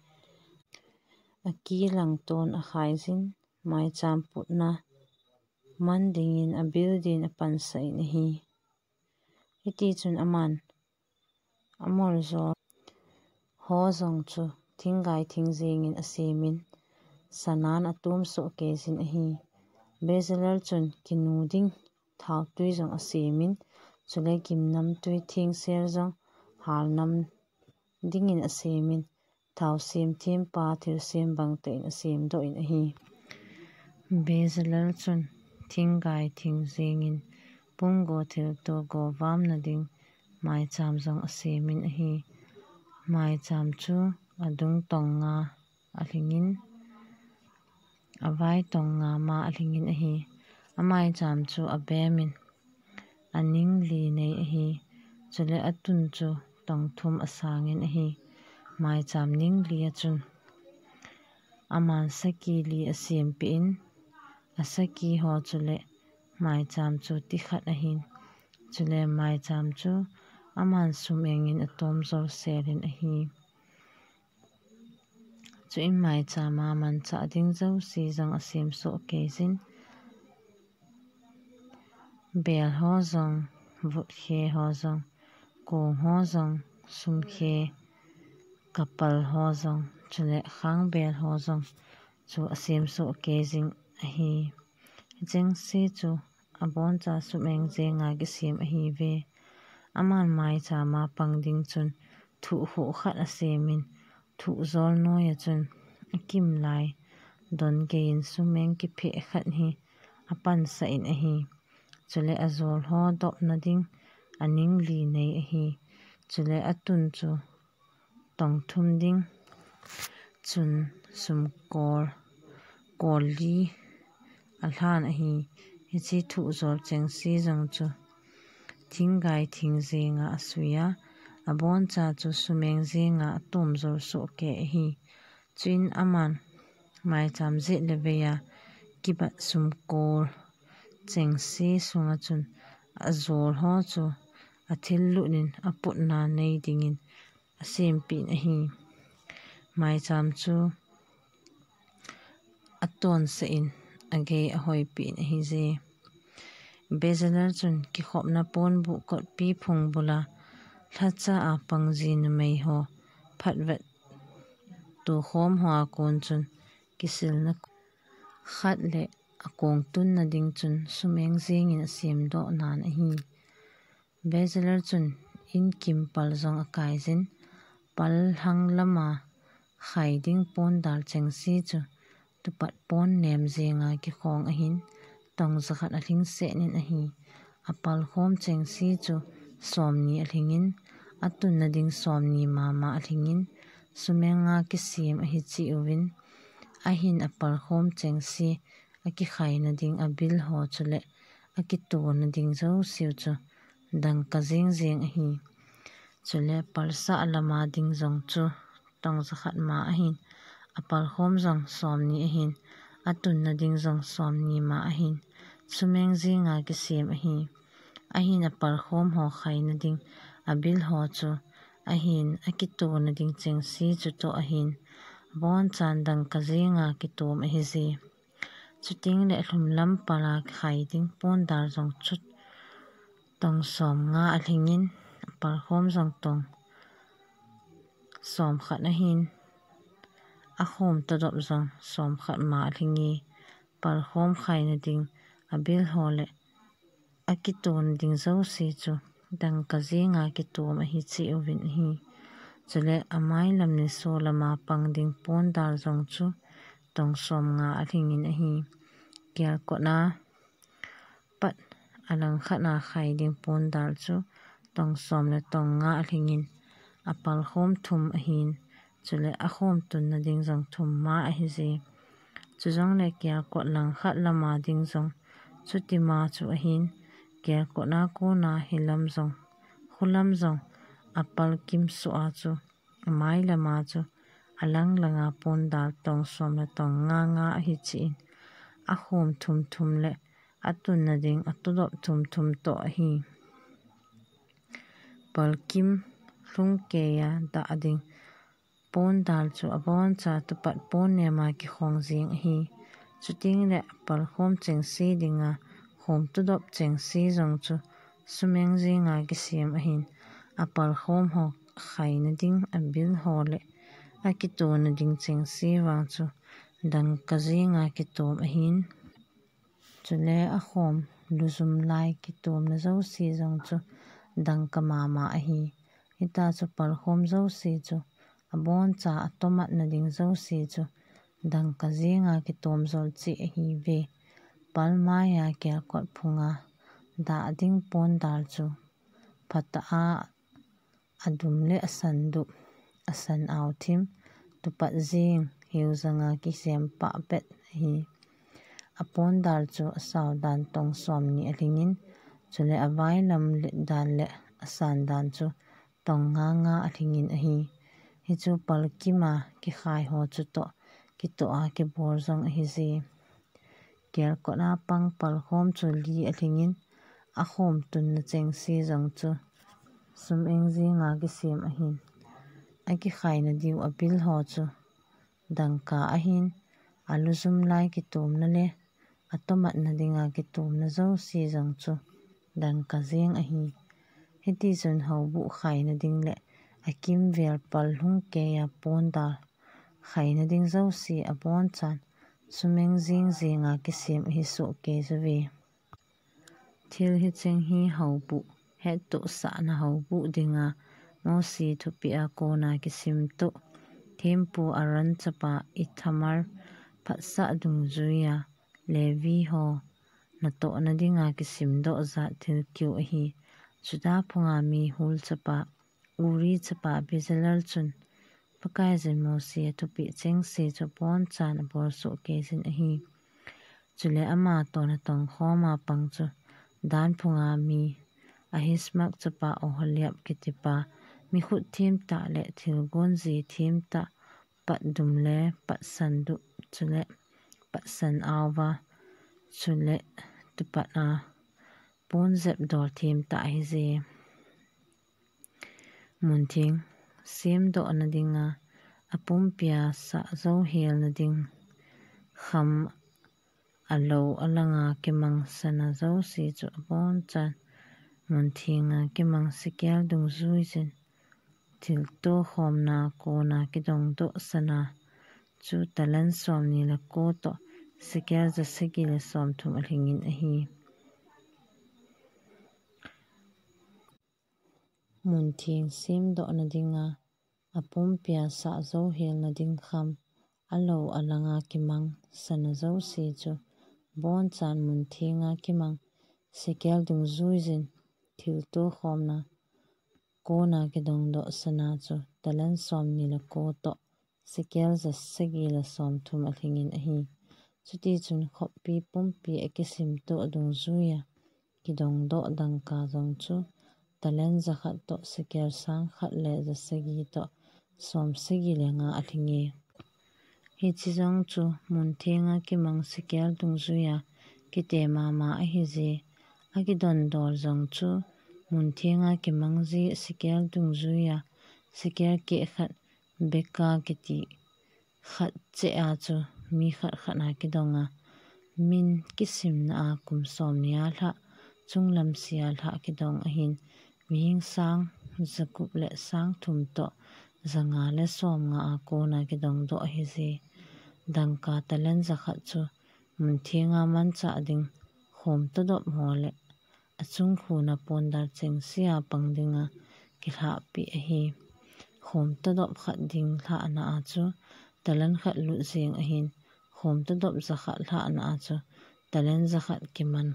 akilang ton akhai jin, maicham putna man dingin abil din apansah in ahi. Hitichun aman amoljol ho jong chu thinggai thing jengin asemin, sanan atom soh kei jin ahi. Bezalel chun kinu ding thaotui jong asemin, chule gimnamtui thengsel jong halnam dingin asemin, thao sem thempa thilsem bangtah in asemdoh in ahi. Bezalel chun thinggai thing jengin pumgo thilto govamna ding maicham jong asemin ahi. Maicham chu adung tong nga alhingin, avai tong nga ma alhingin ahi. Amaicham chu abemin, aning li nei ahi. Chule atun chu tong thum asangin ahi. Maicham ning li a chun aman saki li asempeh in, asaki ho chule maicham chu tikhat ahin, chule maicham chu aman sum engin atom jol selin ahi. Chuin maichama manchah ding jouse jong asem soh kei jin, bel ho jong, vutkhe ho jong, kong ho jong, sumkhe, kapal ho jong, chule khangbel ho jong chu asem soh kei jing ahi. Hichengse chu aboncha sum eng jenga kisem ahiuve. Aman maichama pang ding chun thuh khoh khat asemin, thuh jol noiya chun akim lai don gei in sumeng kipheh khat hi apansah in ahi. Chule ajol ho dopna ding aning li nei ahi. Chule atun chu tong thum ding chun sum kol, kol li alhan ahi. Hiche thuh jol chengse jong chu thinggai thing jenga asui a, aboncha chu sumeng jenga atom jol soh kei ahi. Chuin aman maicham jet le vei a kibat sum kol chengse sunga chun ajol ho chu athil lut in aputna nei dingin asempeh in ahi. Maicham chu atonsah in agei ahoipeh in ahije. Bezalel chun kikhopna ponbuh kotpi phung bula lhacha a pang ji numei ho phatvet tokhom hoa kon chun kisilna khat le akong tunna ding chun sumeng jengin asemdoh nan ahi. Bezalel chun inkim pal jong akai jin, pal lhang lama khai ding pondal chengse chu tupat pon nem jenga kikhong ahin, tong jakhat alhing seh nin ahi. Apal khom chengse chu somni alhingin, atunna ding somni mama alhingin, sumeng a kisem ahi cheh uvin, ahin apal khom chengse akikhaina ding abil ho chule akitona ding jouse chu dangka jeng jeng ahi. Chule palsah lama ding jong chu tong jakhat ma ahin, apal khom jong somni ahin, atunna ding jong somni ma ahin, sumeng jenga kisem ahi. Ahin apal khom ho khaina ding abil ho chu ahin, akitona ding chengse chu toh ahin, abonchan dangka jenga kitom ahije. Chuteng le lhum lam pala khai ding pondal jong chu tong somnga alhingin, apal khom jong tong somkhat ahin, akhom todop jong somkhat ma alhinge. Pal khom khaina ding abil ho le akitona ding jouse chu dangka jenga kitom ahi cheh uvin ahi. Chule amai lam niso lama pang ding pondal jong chu tong somnga alhingin ahi. Kelkot a pat alangkhat a khai ding pondal chu tong som le tong nga alhingin, apal khom thum ahin, chule akhom tunna ding jong thum ma ahije. Chujongle kelkot langkhat lama ding jong chutima chu ahin, kelkot a kona hilam jong, khulam jong apal kim soh a chu amai lama chu alang langa pondal tong som le tong nga nga ahi cheh in, akhom thum thum le atunna ding atodop thum thum toh ahi. Pal kim lhung keiya dah ding pondal chu aboncha tupat pon nema kikhong jeng ahi. Chuteng le apal khom chengse dinga khom todop chengse jong chu sumeng jenga kisem ahin, apal khom ho khaina ding abil ho le akitona ding chengse vang chu dangka jenga kitom ahin. Chule akhom lujum lai kitomna jouse jong chu dangka mama ahi. Hita chu pal khom jouse chu aboncha atomatna ding jouse chu dangka jenga kitom jol cheh ahiuve. Pal maiya kelkot phunga dah ding pondal chu phatah a adum le asan dup, asan ao thim, tupat jeng, hiu janga kisem pah pet ahi. Apondal chu asao dan tong somni alhingin, chule availam let dan le asan dan chu tong nga nga alhingin ahi. Hichu pal kima kikhai ho chutoh kitoh a kibol jong ahije. Kelkot a pang pal khom chu li alhingin, akhom tunna chengse jong chu sumeng jenga kisem ahin, akikhaina diu abil ho chu dangka ahin, alujum lai kitomna le atomatna dinga kitomna jouse jong chu dangka jeng ahi. Hitichun houbuh khaina ding le akimvel pal lhung keiya pondal khaina ding jouse abonchan sumeng jeng jenga kisem ahi soh kei uve. Thil hicheng hi houbuh hettohsahna houbuh dinga Mosi thupeh a kona kisimtoh, thempu Aaron chapa Ithamar phatsah dungjuia Levi ho natohna dinga kisimdoh jat thilkeu ahi. Juda phunga mi Hur chapa, Uri chapa Bezalel chun Pakaiyin Mosi athupeh chengse chu abonchan abolsoh keijin ahi. Chule ama toh natongkhoma pang chu Dan phunga mi Ahisamak chapa Oholiab kitipa, mi khut themtah le thilgon ji themtah, patdum le patsandup, chule patsan auva, chule tupatna pon jep dol themtah ahije. Muntheng semdohna dinga apumpia sah jouhelna ding kham, alou alanga kimang sana jouse chu abonchan munthenga kimang sekel dungjuiyin, thilto khomna kona kidongdoh sana chu talent somni le ko toh sekel jasagi le somthum alhingin ahi. Muntheng semdohna dinga apumpia sah jouhelna ding kham, alou alanga kimang sana jouse chu abonchan munthenga kimang sekel dungjuiyin, thilto khomna kona kidongdoh sana chu talent somni le ko toh sekel jasagi le somthum alhingin ahi. Chutichun khoppi pumpi akisimtoh dungjuia kidongdoh dangka jong chu talent jakhat toh sekel sangkhat le jasagi toh somsagi le nga alhinge. Hiche jong chu munthenga kimang sekel dungjuia kite mama ahije. Akidondol jong chu munthenga kimang ji sekel dungjuia sekel keh khat beka kiti khat cheh a chu mi khat khat a kidonga, min kisimna a kum somni a lhah, chunglam sia lhah kidong ahin, mihing sang jagup le sangthum toh janga le somnga a kona kidongdoh ahije. Dangka talent jakhat chu munthenga manchah ding khomtodop ho le achungkhuna pondal chengse a pang dinga kilhahpeh ahi. Khomtodop khat ding lhahna a chu talent khat lut jeng ahin, khomtodop jakhat lhahna a chu talent jakhat kimang,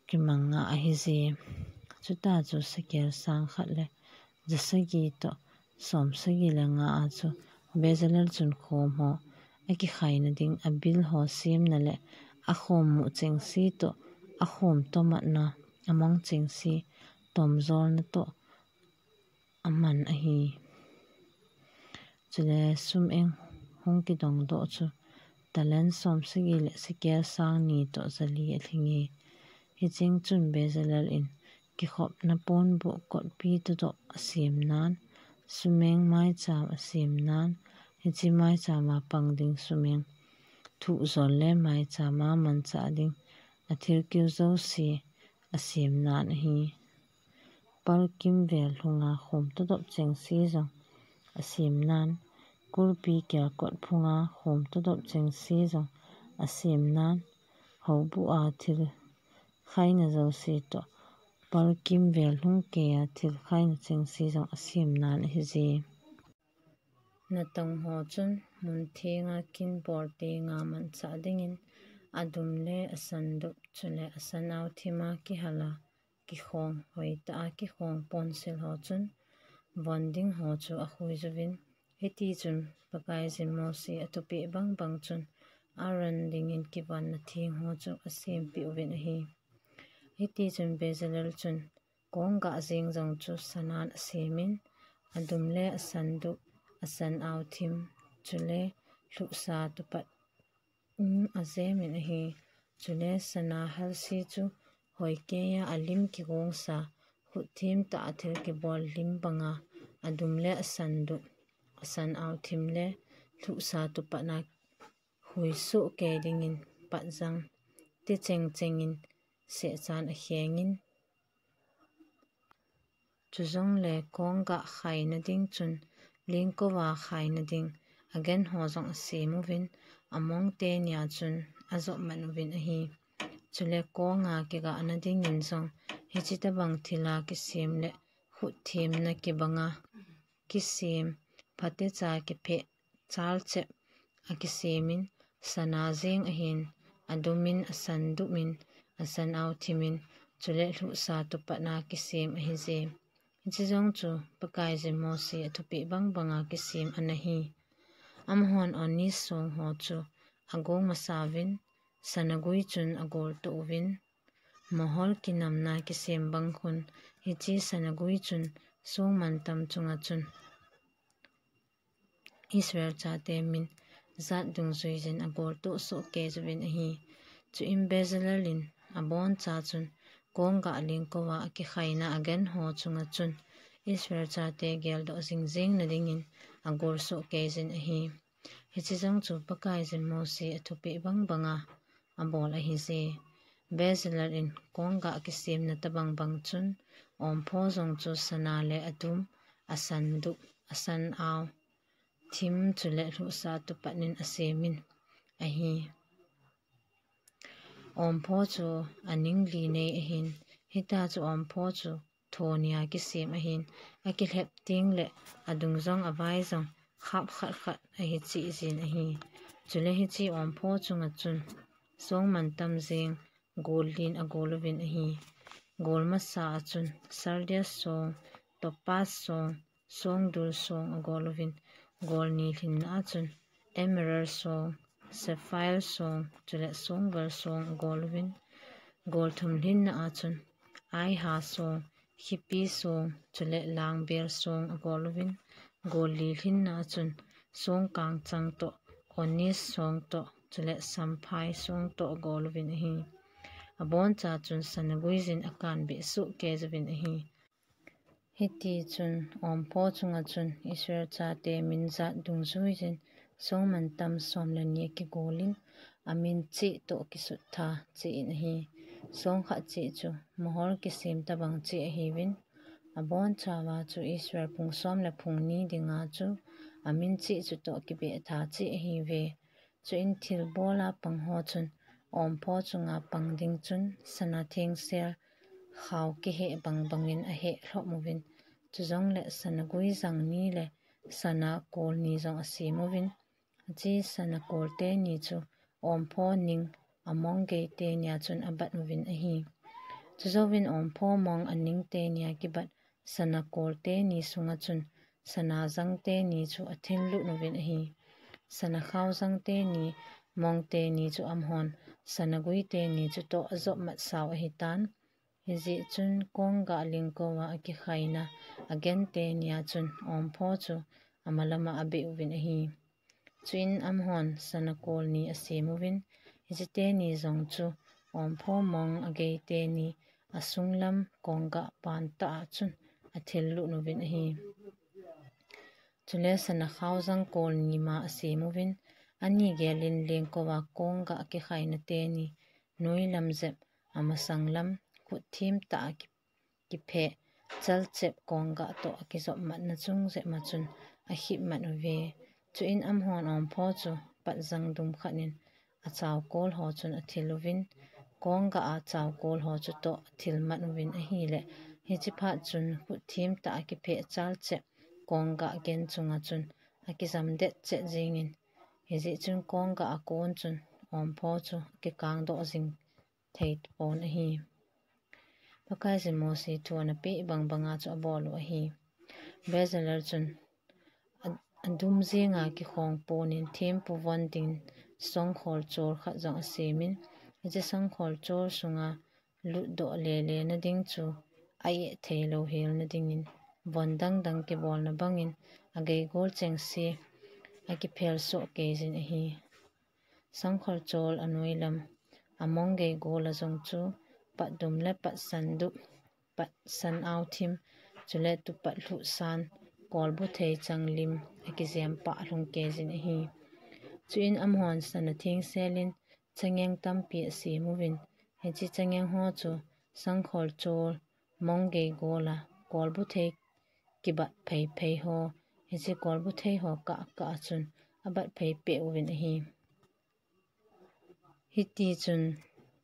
kimang nga ahije. Chuta chu sekel sangkhat le jasagi toh somsagi le nga a chu Bezalel chun khom ho akikhaina ding, abil ho semna le akhommu chengse toh akhom tomatna, among chengse tomjolna toh aman ahi. Chule sum-eng hung kidongdoh chu talent somsagi le sekel sangni toh jali alhinge. Hicheng chun Bezalel in kikhopna ponbuh kotpi todop asemnan, sum-eng maicham asemnan, hiche maicham a pang ding sum-eng thuhjol le maicham a manchah ding athilkeu jouse asemnan ahi. Pal kimvel lhunga khomtodop chengse jong asemnan, kulpi kelkot phunga khomtodop chengse jong asemnan, houbuh a thil khaina jouse toh pal kimvel lhung keiya thil khaina chengse jong asemnan ahije. Natong ho chun munthenga kin bol tenga manchah dingin adum le asandup chule asanau thima kihal a kikhong, hoitah a kikhong ponsil ho chun von ding ho chu akhui juvin, hitichun Pakaiyin Mosi athupeh bangbang chun Aaron dingin kivonna theng ho chu asempeh uvin ahi. Hitichun Bezalel chun konggah jeng jong chu sanan asemin, adum le asandup, asanau thim, chule lhuhsa tupat in ajemin ahi. Chule sana halse chu hoikeiya alim kigongsa, khut themtah a thil kibol lim banga adum le asandup, asanau thim le lhuhsa tupatna huisoh kei dingin patjang ticheng chengin sehchan akhengin, chujongle konggah khaina ding chun lengkouva khaina ding agen ho jong asem uvin, among tenia chun ajop man uvin ahi. Chule konga kigahna dingin jong hiche tobang thila kisem le khut themna kibanga kisem, phatecha kipheh, chalchep, akisemin, sana jeng ahin, adumin, asan dumin, asan au thimin, chule lhusa tupatna kisem ahije. Hiche jong chu Pakaiyin Mose athupeh bang banga kisem ana hi. Amahon onis song ho chu agong masa uvin, sana gui chun agol to uvin, mohor kinamna kisem bang khun, hiche sana gui chun song mantam chunga chun Israel chate min jat dungjuiyin agol to soh kei uvin ahi. Chuin Bezalel in aboncha chun kongah lengkouva akikhaina agen ho chunga chun Israel chate geldoh jingjing nadingin agol soh keiyin ahi. Hiche jong chu Pakaiyin Mose athupeh bang banga abol ahije. Bezalel in kongah kisemna tabang bang chun ompho jong chu sana le adum, asan dup, asan au thim chule lhusa tupatnin asemin ahi. Ompho chu aning li nei ahin, hitia chu ompho chu tho nia kisem ahin, akilhep teng le adung jong avai jong khap khat khat ahi cheh jin ahi. Chule hiche ompho chunga chun song mantam jeng gol lin agol uvin ahi. Gol masa a chun sardius song, topaz song, songdul song agol uvin, gol ni lhinna a chun emerald song, sapphire song, chule songval song agol uvin, gol thum lhinna a chun aiha song, khipi song, chule langbel song agol uvin, gol li lhinna a chun song kangchang toh, onis song toh, chule samphai song toh agol uvin ahi. Aboncha chun sana guiyin akan beh soh kei uvin ahi. Hiti chun ompho chunga chun Israel chate min jat dungjuiyin song mantam som le ni akigol in, amin cheh toh kisut tha cheh in ahi. Song khat cheh chu mohor kisem tabang cheh ahiuvin, abonchauva chu Israel phung som le phung ni dinga chu amin cheh chu toh kibeh tha cheh ahiuve. Chuin thilbol a pang ho chun ompho chunga pang ding chun sana thengsel khao kiheh bang bangin aheh lhop uvin, chujongle sana gui jang ni le sana kol ni jong asem uvin, hiche sana kol teni chu ompho ning among gei tenia chun abat uvin ahi. Chujouvin ompho mong aning tenia kibat sana kol teni sunga chun sana jang teni chu athil lut uvin ahi. Sana khao jang teni, mong teni chu amahon sana gui teni chu toh ajop mat sau ahitan. Hijeh chun kongah lengkouva akikhaina agen tenia chun ompho chu amalama abeh uvin ahi. Chuin amahon sana kol ni asem uvin, hiche teni jong chu ompho mong agei teni asunglam kongah pantah a chun athil lut uvin ahi. Chule sana khao jang kol ni ma asem uvin, ani gelin lengkouva kongah kikhaina teni noilam jep amasang lam khut thim tah a ki kipheh chalchep kongah toh akijop matna chung jep ma chun akhip mat uve. Chuin amahon ompho chu pat jang dum khat in achao kol ho chun athil uvin, kongah achao kol ho chu toh athil mat uvin ahile, hiche phat chun khut thim tah a kipheh chalchep kongah gen chunga chun akijam det chet jingin, hijeh chun kongah akon chun ompho chu akikang doh jing thei tapon ahi. Pakaiyin Mose thu ana peh bang banga chu abol u ahi. Bezalel chun a, adum jinga kikhong ponin thempu von ding songkhol chol khat jong asemin, hiche songkhol chol sunga lutdoh lele nading chu a-eh thei lou hel nadingin von dang dang kibolna bangin agei gol chengse akiphel soh kei jin ahi. Songkhol chol anoi lam, among gei gol a jong chu, pat dum le pat san dup, pat san au thim, chule tupat lhuh san, kolbu thei chang lim, akijem pah lhung kei jin ahi. Chuin amahon sana thengsel in, changeng tampi asem uvin, hiche changeng ho chu, songkhol chol, mong gei gol a, kolbu thei kibat phei phei ho, hiche kolbu thei ho kah kah a chun abat phei peh uvin ahi. Hiti chun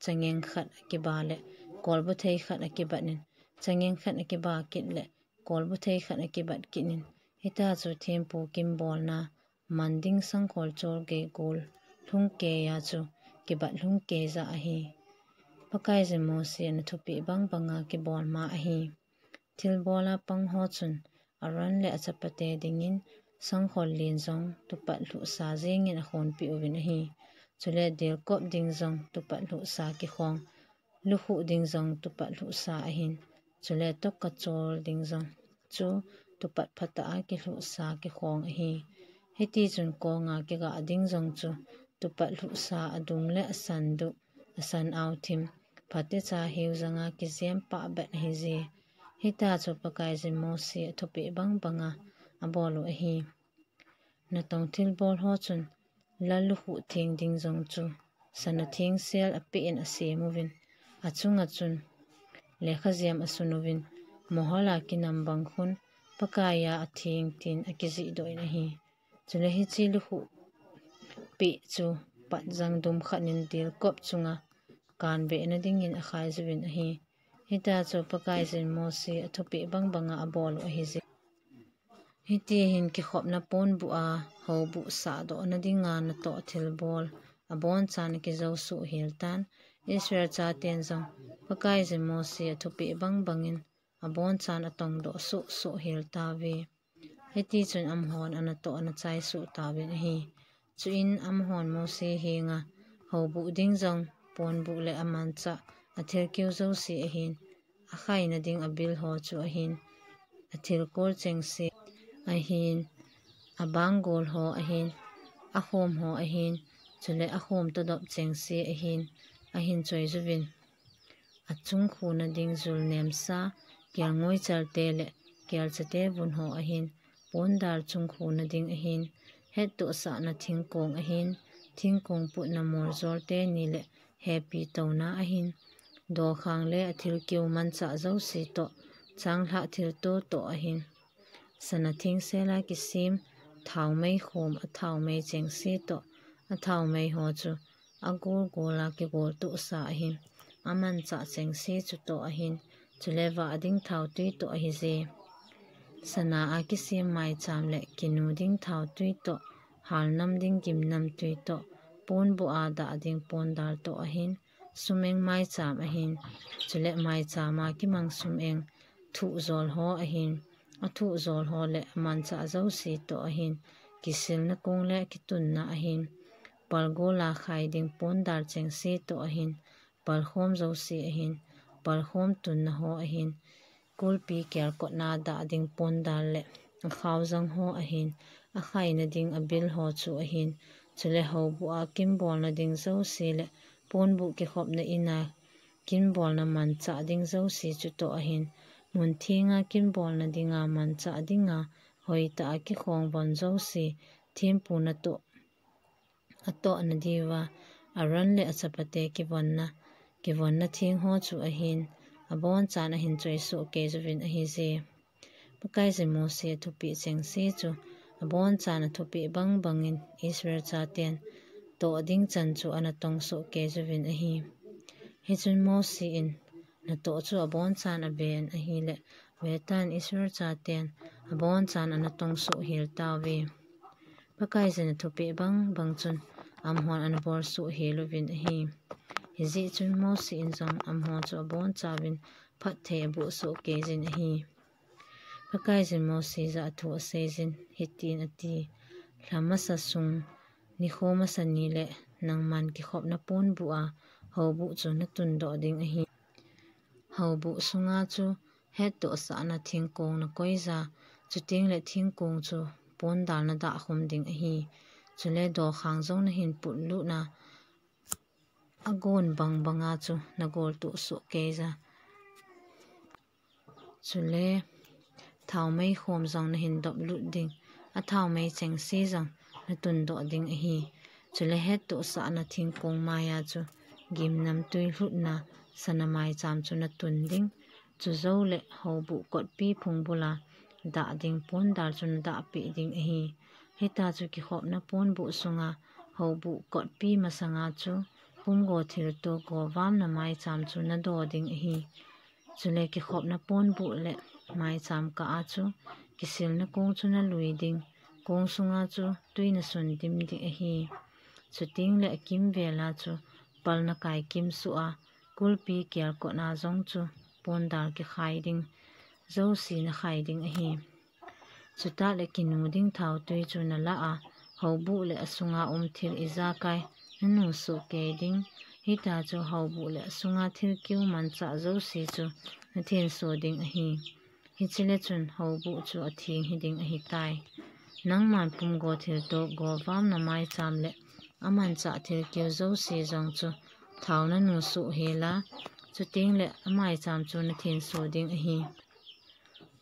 changeng khat akiba le kolbu thei khat akibat in, changeng khat akiba kit le kolbu thei khat akibat kit in, hitia chu thempu kimbolna man ding sangkhol chol gei gol lhung kei a chu kibat lhung kei ja ahi. Pakaiyin Mosi ana thupeh bang banga kibol ma ahi. Thilbol a pang ho chun Aaron le achapate dingin sangkhol len jong tupat lhuhsa jengin akhonpeh uvin ahi. Chule delkop ding jong tupat lhuhsa kikhong, lukhuh ding jong tupat lhuhsa ahin, chule tokachol ding jong chu tupat phatah a kilhuhsa kikhong ahi. Hitichun konga kigah ding jong chu tupat lhuhsa adum le asan duh, asan ao thim, phatecha hiu janga kijem pah bet ahije. Hitia chu Pakaiyin Mosi athupeh bang banga abol u ahi. Natong thilbol ho chun lal lukhuh theng ding jong chu sana thengsel apeh in asem uvin, achunga chun lekhajem asun uvin, mohol a kinam bang khun Pakaiya atheng tin akijihdoh in ahi. Chule hiche lukhuh peh chu patjang dum khat in delkop chunga kanbehna dingin akhai jiuvin ahi. Hitia chu Pakaiyin Mosi athupeh bang banga abol u ahije. Hiti hin kikhopna ponbuh a houbuh sahdohna dinga natoh thilbol abonchan akijou soh hel tan, Israel chaten jong Pakaiyin Mosi athupeh bang bangin abonchan atongdoh soh soh hel tauve. Hitichun amahon anatoh ana chai soh tauvin ahi. Chuin amahon Mosi henga houbuh ding jong, ponbuh le amanchah athilkeu jouse ahin, akhaina ding abil ho chu ahin, athilkol chengse ahin, abang gol ho ahin, akhom ho ahin, chule akhom todop chengse ahin, ahin choi jiuvin. Achung khuna ding jul nemsa, kelngoi chalte le kelchate vun ho ahin, pondal chung khuna ding ahin, hettohsahna thingkong ahin, thingkong putna moljol teni le hepi touna ahin, dokhang le athilkeu manchah jouse toh, changlhah thilto toh ahin, sana thengsel a kisem thaomei khom, athaomei chengse toh, athaomei ho chu agol gol a kigol tohsa ahin, amanchah chengse chutoh ahin, chule vah ding thaotwi toh ahije. Sana a kisem maicham le kinu ding thaotwi toh, halnam ding gimnamtwi toh, ponbuh a dah ding pondal toh ahin, sum-eng maicham ahin, chule maicham a kimang sum-eng, thuhjol ho ahin, athuhjol ho le amanchah jouse toh ahin, kisilna kong le kitunna ahin, palgol a khai ding pondal chengse toh ahin, palkhom jouse ahin, palkhom tunna ho ahin, kulpi kelkotna dah ding pondal le akhaojang ho ahin, akhaina ding abil ho chu ahin, chule houbuh a kinbolna ding jouse le ponbuh kikhopna in a kinbolna manchah ding jouse chutoh ahin, mun thenga kinbolna dinga manchah dinga hoitah a kikhong von jouse, thempu natoh, atohna diuva Aaron le achapate kivonna, kivonna theng ho chu ahin, abonchan ahin choi soh kei jiuvin ahije. Pakaiyin Mosi athupeh chengse chu abonchan athupeh bang bangin Israel chaten toh ding chan chu ana tong soh kei jiuvin ahi. Hichun Mosi in natoh chu abonchan aven ahile, vetan Israel chaten abonchan ana tong soh hel tauve. Pakaiyin athupeh bang bang chun amahon ana bol soh hel uvin ahi. Hijeh chun Mosi in jong amaho chu abonchauvin phatthei aboh soh kei jin ahi. Pakaiyin Mosi jah a thu asei jin, hitin ati, lha masa sung, nikho masa ni le nangman kikhopna ponbuh a houbuh chu natundoh ding ahi. Houbuh sunga chu hettohsahna thingkong nakoi ja, chuteng le thingkong chu pondal nadah khum ding ahi. Chule dokhang jong nahin put lut na, agon bang banga chu nagol toh soh kei ja. Chule thaomei khom jong nahin dop lut ding, athaomei chengse jong natundoh ding ahi. Chule hettohsahna thingkong maiya chu gimnamtwi lhutna sana maicham chu natun ding. Chujou le houbuh kotpi phungbul a dah ding pondal chu nadahpeh ding ahi. Hitia chu kikhopna ponbuh sunga houbuh kotpi masanga chu pumgo thilto govam na maicham chu nadoh ding ahi. Chule kikhopna ponbuh le maicham kah a chu kisilna kong chu nalui ding, Kong sunga chu tui nasun dim ding ahi. Chuteng le akimvel a chu pal nakai kimsuh a, kulpi kelkot na jong chu pondal kikhai ding, jouse nakhai ding ahi. Chuteng le kinu ding thautui chu nalah a, houbuh le asunga um thil ijakai nanusuh kei ding. Hitia chu houbuh le asunga thil kiu manchah jouse chu nathenso ding ahi. Hiche le chun houbuh chu atheng hiding ahitai. Nangman pumgo thilto govam namaicham le amanchah thil kiu jouse jong chu thao nanusuh hel a, chuteng le amaicham chu nathenso ding ahi.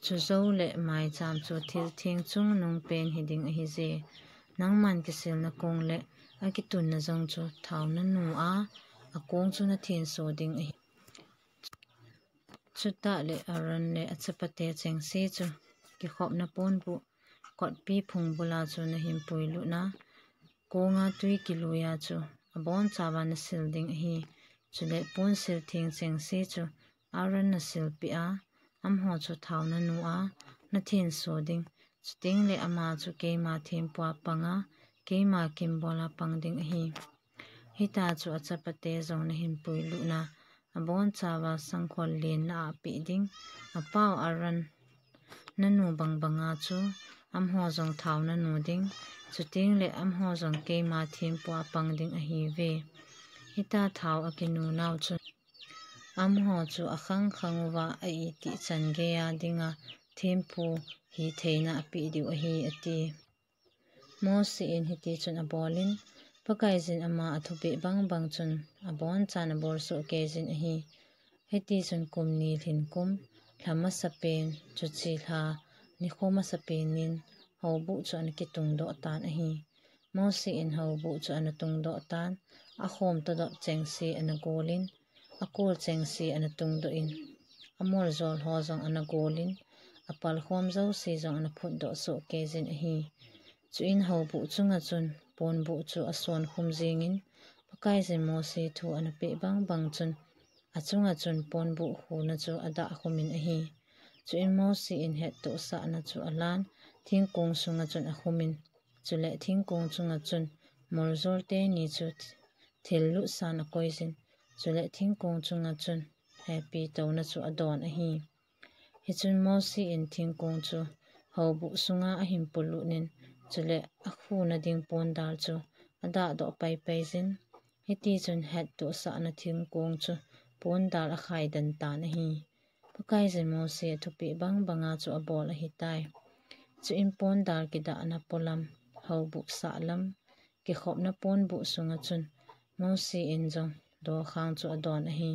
Chujou le maicham chu thil theng chungnung pen hiding ahije. Nangman kisilna kong le akitunna jong chu thao nanu a, akong chu nathenso ding ahi. Chuteng le Aaron le achapate chengse chu kikhopna ponbuh kotpi phung bula chu nahin puilut a, konga tui kilui a chu abonchauva nasil ding ahi. Chule ponsil theng chengse chu Aaron nasilpeh a, amaho chu thao nanu a, nathenso ding. Chuteng le ama chu keima thempua panga, keima kimbola pang ding ahi. Hitia chu achapate jong nahin puilut a, abonchauva sangkhol len na ahpeh ding. Apau Aaron nanu bangbanga chu amaho jong thao nanu ding. Chuteng le amaho jong keima thempua pang ding ahiuve. Hitia thao akinu nau chun amaho chu akhang khang uva a-itih chan geiya dinga thempu hitheina apeh diu ahi, ati. Mose in hitichun abolin, Pakaiyin ama athupeh bangbang chun abonchan abolsoh keijin ahi. Hitichun kum ni lhin kum, lha masapen, chuche lha nikho masapen in houbuh chu ana kitungdoh tan ahi. Mose in houbuh chu ana tungdoh tan, akhom todop chengse ana golin, akol chengse ana tungdoh in, amoljol ho jong ana golin, apalkhom jouse jong ana phutdoh soh keijin ahi. Chuin houbuh chunga chun ponbuh chu asonkhum jingin, Pakaiyin Mose thu ana peh bangbang chun, achunga chun ponbuh khuna chu adahkhumin ahi. Chuin Mose in hettohsahna chu alan, thingkong sunga chun akhumin, chule thingkong chunga chun moljol teni chu thil lutsan akoijin, chule thingkong chunga chun hepi touna chu adon ahi. Hichun Mose in thingkong chu houbuh sunga ahin pulutin, chule akhuna ding pondal chu adahdoh paipaijin, hitichun hettohsahna thingkong chu pondal akhaidan tan ahi. Pakaiyin Mose athupeh bangbanga chu abol ahitai. Chuin pondal kidahna polam, houbuh sahlam, kikhopna ponbuh sunga chun Mose in jong dokhang chu adon ahi.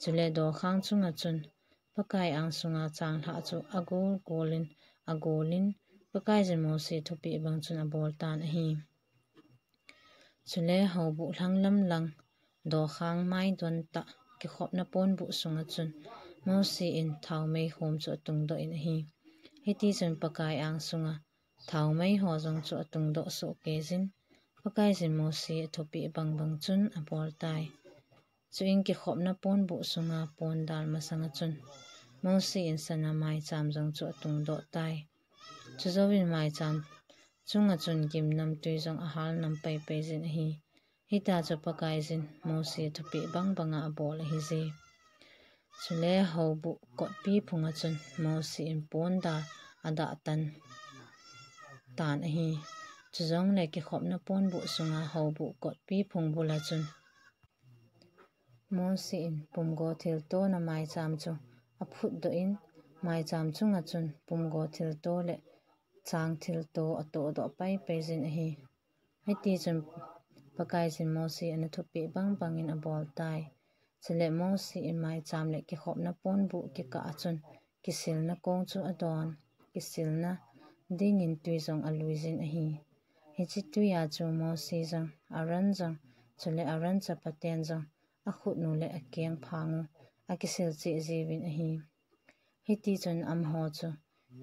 Chule dokhang chunga chun Pakai angsunga changlhah chu agol golin, agolin, Pakaiyin Mose thupeh bang chun abol tan ahi. Chule houbuh lhanglam lang, dokhang maidon tah, kikhopna ponbuh sunga chun Mose in thaomei khom chu atungdoh in ahi. Hitichun Pakai angsunga thaomei ho jong chu atungdoh soh keijin, Pakaiyin Mose athupeh bangbang chun aboltai. Chuin kikhopna ponbuh sunga pondal masanga chun Mose in sana maicham jong chu atungdoh tai. Chujouvin maicham chunga chun gimnamtui jong ahal nam paipaijin ahi. Hitia chu Pakaiyin Mose thupeh bangbanga abol ahije. Chule houbuh kotpi phunga chun Mose in pondal adah tan, tan ahi. Chujongle kikhopna ponbuh sunga houbuh kotpi phung bula chun Mose in pumgo thiltona maicham chu aphutdoh in, maicham chunga chun pumgo thilto le chang thilto atohdoh paipaijin ahi. Hitichun Pakaiyin Mose ana thupeh bangbangin aboltai. Chule Mose in maicham le kikhopna ponbuh kikah a chun kisilna kong chu adon, kisilna dingin tui jong aluijin ahi. Hiche tuia chu Mose jong, Aaron jong, chule Aaron chapaten jong, akhutnu le akengphang u akisil cheh jiuvin ahi. Hitichun amaho chu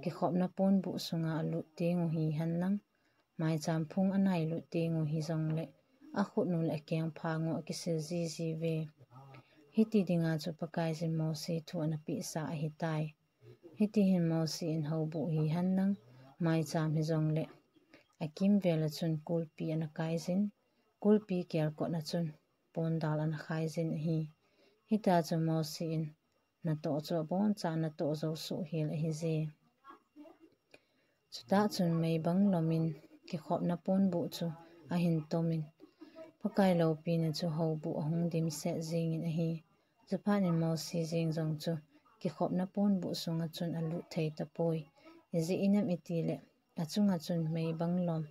kikhopna ponbuh sunga alut tengu hihenlang, maicham phung anailut tengu hijongle, akhutnu le akengphang u akisil jijiuve. Hiti dinga chu Pakaiyin Mose thu ana pehsa ahitai. Hitihin Mose in houbuh hihenlang, maicham hijongle, Akimvel a chun kulpi ana kaijin, kulpi kelkot a chun pondal ana khaijin ahi. Hitia chu Mosi in natoh chu aboncha natoh jou soh hel ahije. Chutah chun meibang lom in kikhopna ponbuh chu ahin tom in, Pakai loupina chu houbuh ahung dimset jengin ahi. Chuphat in Mosi jeng jong chu kikhopna ponbuh sunga chun alut thei tapoi. Ijeh inem itile achunga chun meibang lom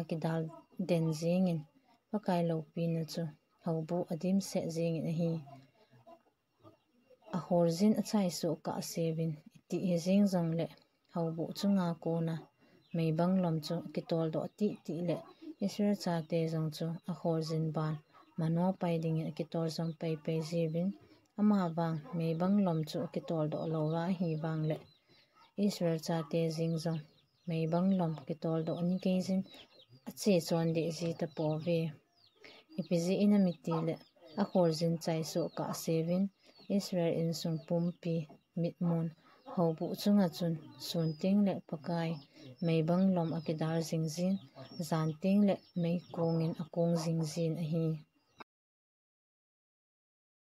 akidal den jengin, Pakai loupina chu houbuh adimset jengin ahi. Akholjin achaisoh kahseuvin, iti hijeng jongle houbuh chunga kona meibang lom chu akitoldoh titile Israel chate jong chu akholjin ban Manoah pai dingin akitol jom peipei jiuvin, amavang meibang lom chu akitoldoh louva ahivangle Israel chate jeng jong meibang lom kitoldoh ni geijin ache chondeh ji tapouve. Ipi jeh inem itile akholjin chaisoh kahseuvin, Israel insung pumpi mitmun houbuh chunga chun sun tengle Pakai meibang lom akidal jingjin, jan tengle meikongin akong jingjin ahi.